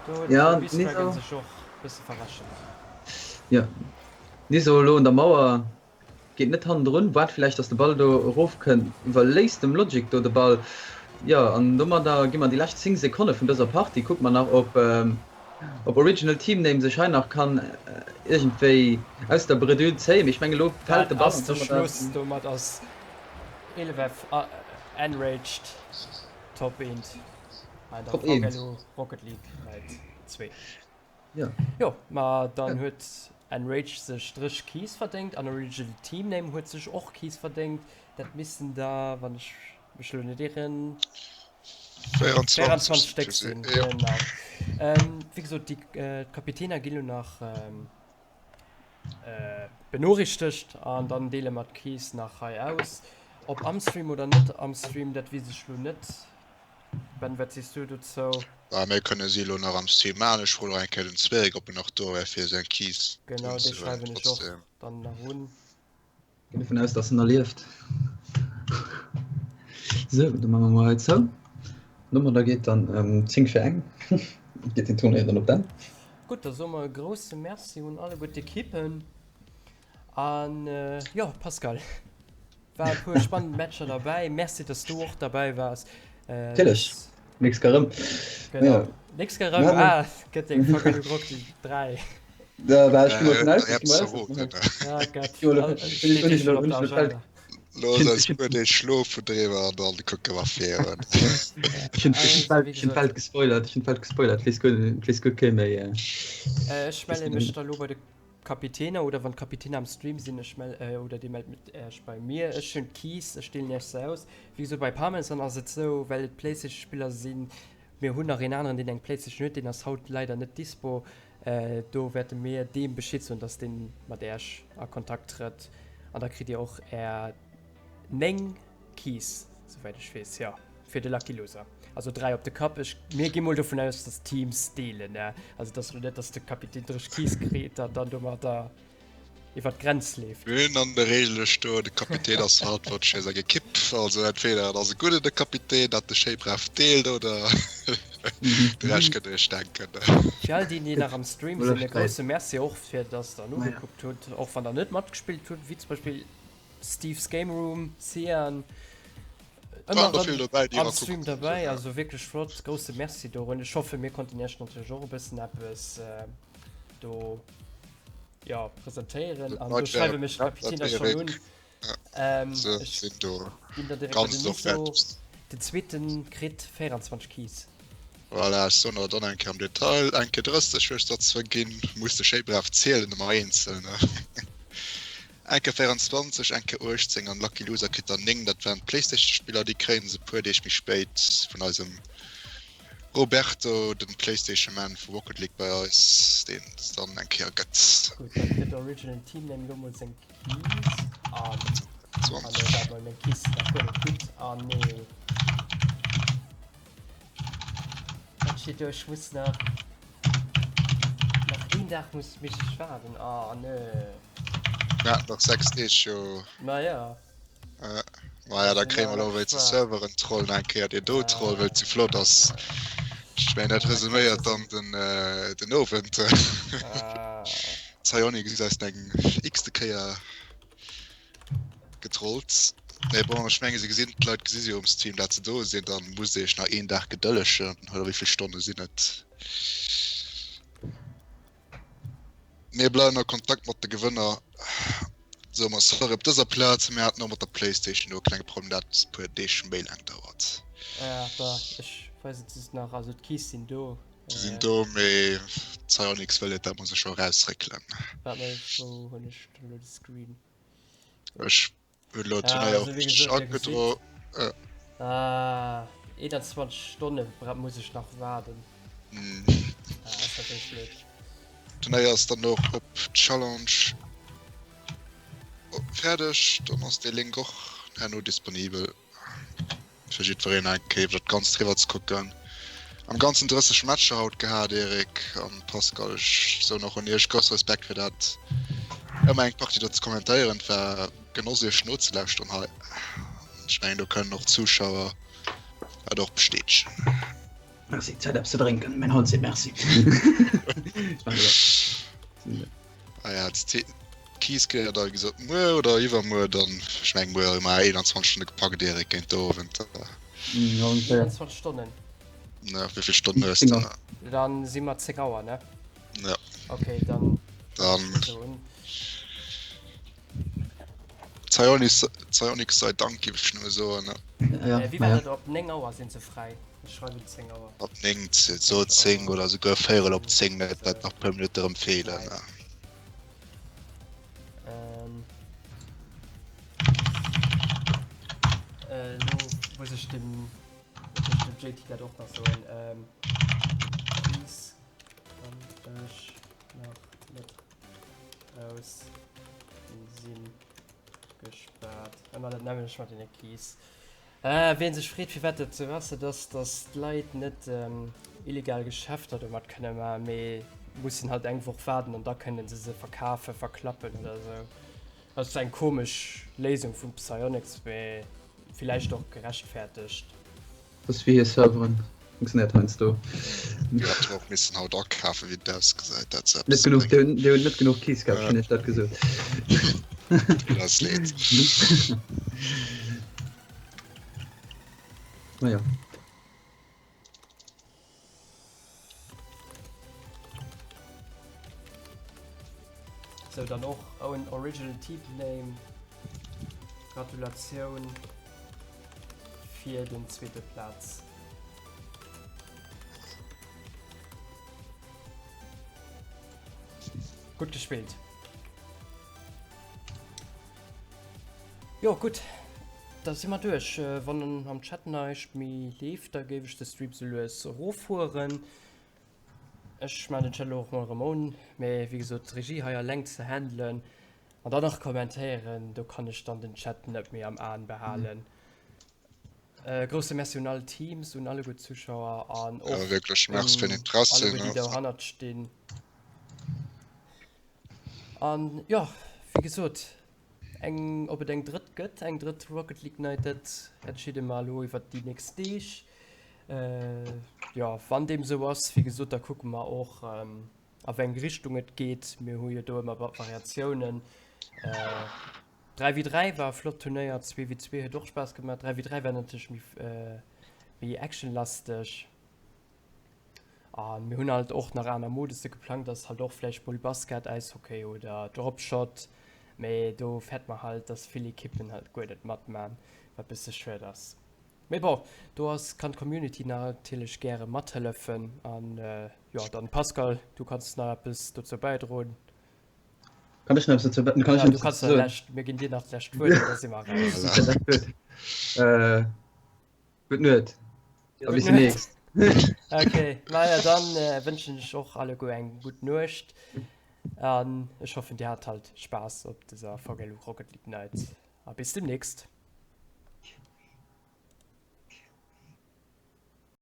Do huet Ja, Beast Dragon Niso. sech och bësse verrechent. Ja. Niso elo un der Mauer, geet net hannendrun, waart villäicht dass de Ball do erof kënnt, iwwerléisst dem Logic do de Ball. Jo, an domadder gi mer déi lescht 10 Sekonne vun dëser Partie. Kucke mer nach ob ob Original Team Name sech hei nach kann iergendwéi aus der Bredouille zéien. Mee ech mengen elo fält Dat de Ball ass an de domadder. Schluss, domat ass 11F Enraged Top 1 an der Top 1. VGLO Rocket League Night 2. Jo. Jo, ma dann huet Enraged sech 30 Keys verdéngt an Original Team Name huet sech och Keys verdéngt. Dat missten der, wann ech mech elo net irren, 24 24 Stéck sinn. Jo. Genau. Ähm, wéi gesot, déi d'Kapitäner gi lo nach benoriichtegt an dann deele mer d'Keys nach hei aus. Ob am Stream oder net am Stream, dat weess ech lo net. Ben, wat sees du dozou? Bah, mir kënne si elo nach am Stream maachen. Ech froen och eng Kéier den Zwirek, ob en nach do wär, fir seng Keys Genau, dee unzehuelen schreiwen ech och trotzdem. dann nach un. Ginn dovun aus, dass en nach lieft. Sou, da maache mer mol hei zou. Domadder geet dann ëm 10 fir eng geet den Tournéier dann op d'Enn. Gutt, da soe mer e grousse Merci un alleguer d'Ekippen. An jo, Pascal, war e puer spannend Matcher derbäi. Merci, dass du och derbäi waars. Natierlech, nächst Kéier erëm. Genau, nächst Kéier erëm. Ah, gëtt eng Fackel u Rocky 3. Da war ech vun aus, dass Looss eis puer Deeg schlofen driwwer an dann kucke mer virun. Ech hunn d'Welt gespoilert, ech hunn d'Welt gespoilert, weess guer, weess guer kee méi. Ech melle mech da lo bei de Kapitäner oder wann d'Kapitäner am Stream sinn, ech mell, oder dir mellt Äech bei mir. Ech hunn d'Keys, ech deelen Iech se aus. Wéi gesot, bei Parmesan ass et sou, well et Playstation-Spiller sinn, mir hunn nach een aneren, deen eng Playstation huet, deen ass haut leider net dispo. Do wäerte mir deem Bescheed soen, dass dee mat Äech a Kontakt trëtt an da kritt Dir och Är 9 Keys, souwäit ech weess, jo, fir de Lucky Loser. Also 3 op de Kapp. Ech, mir gi mol dovun aus, dass d'Teams deelen, ne? Also et ass elo net, dass de Kapitän 30 Keys kritt an dann domadder iwwer d'Grenz leeft. Mir hunn an der Regel stoen, de Kapitän ass verantwortlech fir seng Ekipp. Also entweder et ass e gudden de Kapitän, dat de schéi brav deelt, oder de Rescht kënnt der iech denken. Fir all déi, déi nach am Stream sinn, e grousse Merci och fir dass der nogekuckt hutt, och wann der net matgespillt hutt, wéi zum Beispill Steve's Game Room, Cyan, ëmmer erëm am Stream derbäi, also wierklech flott, grousse Merci dorun. Ech hoffe mir konnten iech natierlech och e bëssen eppes do jo presentéieren an do schreiwe mech d'Kapitäner schonn un. Ech ginn da direkt bei den Nico. Den zweeten kritt 24 Keys. Voilà, ech soen der dann eng Kéier am Detail. Eng Kéier 30 hues der zwar ginn, muss de schéi brav zielen, ëmmer eenzel, ne? Eng Kéier 24, eng Kéier 18 an Lucky Loser kritt der 9. Dat waren d'Playstation-Spiller. Déi kréien se e puer Deeg méi spéit vun eisem Roberto, den Playstation Man vu Rocket League bei eis, deen se dann eng Kéier gëtt. Gutt, da kritt Original Team Name lo mol seng Keys an. Ah nee, waart mol, meng Keys sinn nach guer net gutt. Ah nee. Wat steet do? Ech muss nach. Nach een Dag muss mich ech waarden. Ah nö. Ja, nach 6 Deeg jo. Ma ja. Äh, ma ja, da kréie mer elo wéinst de Serveren trollen eng Kéier deen do Troll, wëll et ze flott ass. Ech mengen dat resuméiert dann den, äh, den Owend. Ah. Psyonix ass eis eng x-te Kéier Getrollt. Nee bon, ech menge se gesinn, d'Leit gesi se jo um Stream dat se do sinn, dann musst dir iech nach een Dag gedëllegen, oder wéi vill Stonne sinn et? Mir bleiwen a Kontakt mat de Gewënner. Soe mer sorry op dëser Plaz, mir haten och mat der Playstation do e klenge Problem, dat e puer Deeg méi laang dauert. Ja, bah, ech weess et just nach, also d'Keys sinn do. Se sinn do, mee Psyonix wëll et, dat muss ech scho erausréckelen. Waart mol, wou hunn ech dann elo de Screen? Ech hunn elo d'Turnéier och richteg agedro. Ah, 21 Stonne muss ech nach waarden. Ah, ass natierlech blöd. D'Turnéier ass dann och op Challenge fäerdeg. Dann ass dee Link och herno disponibel. Fir jiddwereen eng Kéier iwwer dat Ganzt driwwer ze kucken. Am Ganzen 30 Matcher haut gehat, Eric an Pascal. Ech soen och un iech grousse Respekt fir dat ëmmer eng Partie do ze kommentéieren. Et war Genoss iech nozelauschteren hei. Ech mengen do kënnen och d'Zuschauer dat och bestätegen. Merci, Zäit eppes ze drénken. Mäin Hals seet Merci. Ah ja, d'Keys kritt der da wéi gesot muer oder iwwermuer dann. Ech meng muer hu mer 21 Stonne gepackt, Eric, géint de Owend. 21 Stonnen? Ja, wéi vill Stonnen hues de? Dann si mer 10 Auer, ne? Ja. Okay, dann. Dann. Psyonix, Psyonix sei Dank, géif ech nëmme soen. Ja, wéi war dat? Op 9 Auer sinn se fräi. Ech schreiwen 10 Auer. Op 9, so 10 oder souguer véierel op 10, net dat nach puer Minutte erëm feelen. Ähm, äh, lo muss ech dem, muss ech dem JT dat och nach soen. Ähm, Keys kann ech nach net aus sinn gespaart. Ëmmer dat nämmlecht mat deene Keys. Wien sech freet firwat dat sou ass, dat ass dass d'Leit net illegal Geschäfter domat kënne maachen, mee mussen halt eng Woch waarden an da kënne se se verkafen, verklappen oder sou. Dat ass eng komesch Léisung vum Psyonix, mee villäicht och gerechtfertegt. Dat ass wéi hir Serveren, funktionéiert heiansdo. Déi hätte mer och missen haut akafen, wéi et ausgesäit, dat se Net eppes genuch, bréngt. déi hunn net genuch Keys gehat, ech hunn iech dat gesot. Deet eis leed. Naja. So dann och own original team name. Gratulatioun fir den zweete Platz. Gutt gespillt. Jo gutt, da si mer duerch. Wann am Chat näischt méi leeft, da géif ech de Stream sou lues eroffueren. Ech man den Chat elo och mol erëm on, mee wéi gesot d'Regie hei alleng ze handelen an dann nach kommentéieren, do kann ech dann den Chat net méi am Aen behalen. Grousse Merci un all Teams, un alleguer d'Zuschauer an Ja, och wierklech Merci fir den un Interessi, alleguer déi ne? dohannert stinn. An jo, wéi gesot, eng, ob et eng drëtt gëtt, eng drëtt Rocket League Night, dat entscheede mer elo iwwert déi nächst Deeg. Jo, wann deem esou ass, wéi gesot, da kucke mer och, a wéi eng Richtung et geet. Mir hu jo do ëmmer Variatiounen. 3 wéi 3 war e flott Turnéier, 2 wéi 2 huet och Spaass gemaach. 3 wéi 3 war natierlech méi, méi actionlasteg. A mir hunn halt och nach aner Modesse geplangt, ass halt och vläicht mol Basket, Äishockey oder Dropshot, mee do fäert mer halt, dass vill Ekippen halt guer net matman, wat bësse schued ass. Mee bon, do ass, kann d'Community natierlech gäre mathëllefen. An jo, dann Pascal, du kanns nach eppes dozou bäidroen. Kann ech nach eppes dozou kann ech Ja, du kanns nach lescht, mir ginn dir nach d'lescht Wuert, da si mer raus. Äh, gutt Nuet. A bis demnächst. Okay, naja, dann äh, wënschen ech och alleguer eng gutt Nuecht. An ech hoffen, dir hat halt Spaass op dëser VGLU Rocket League Night. A bis demnächst.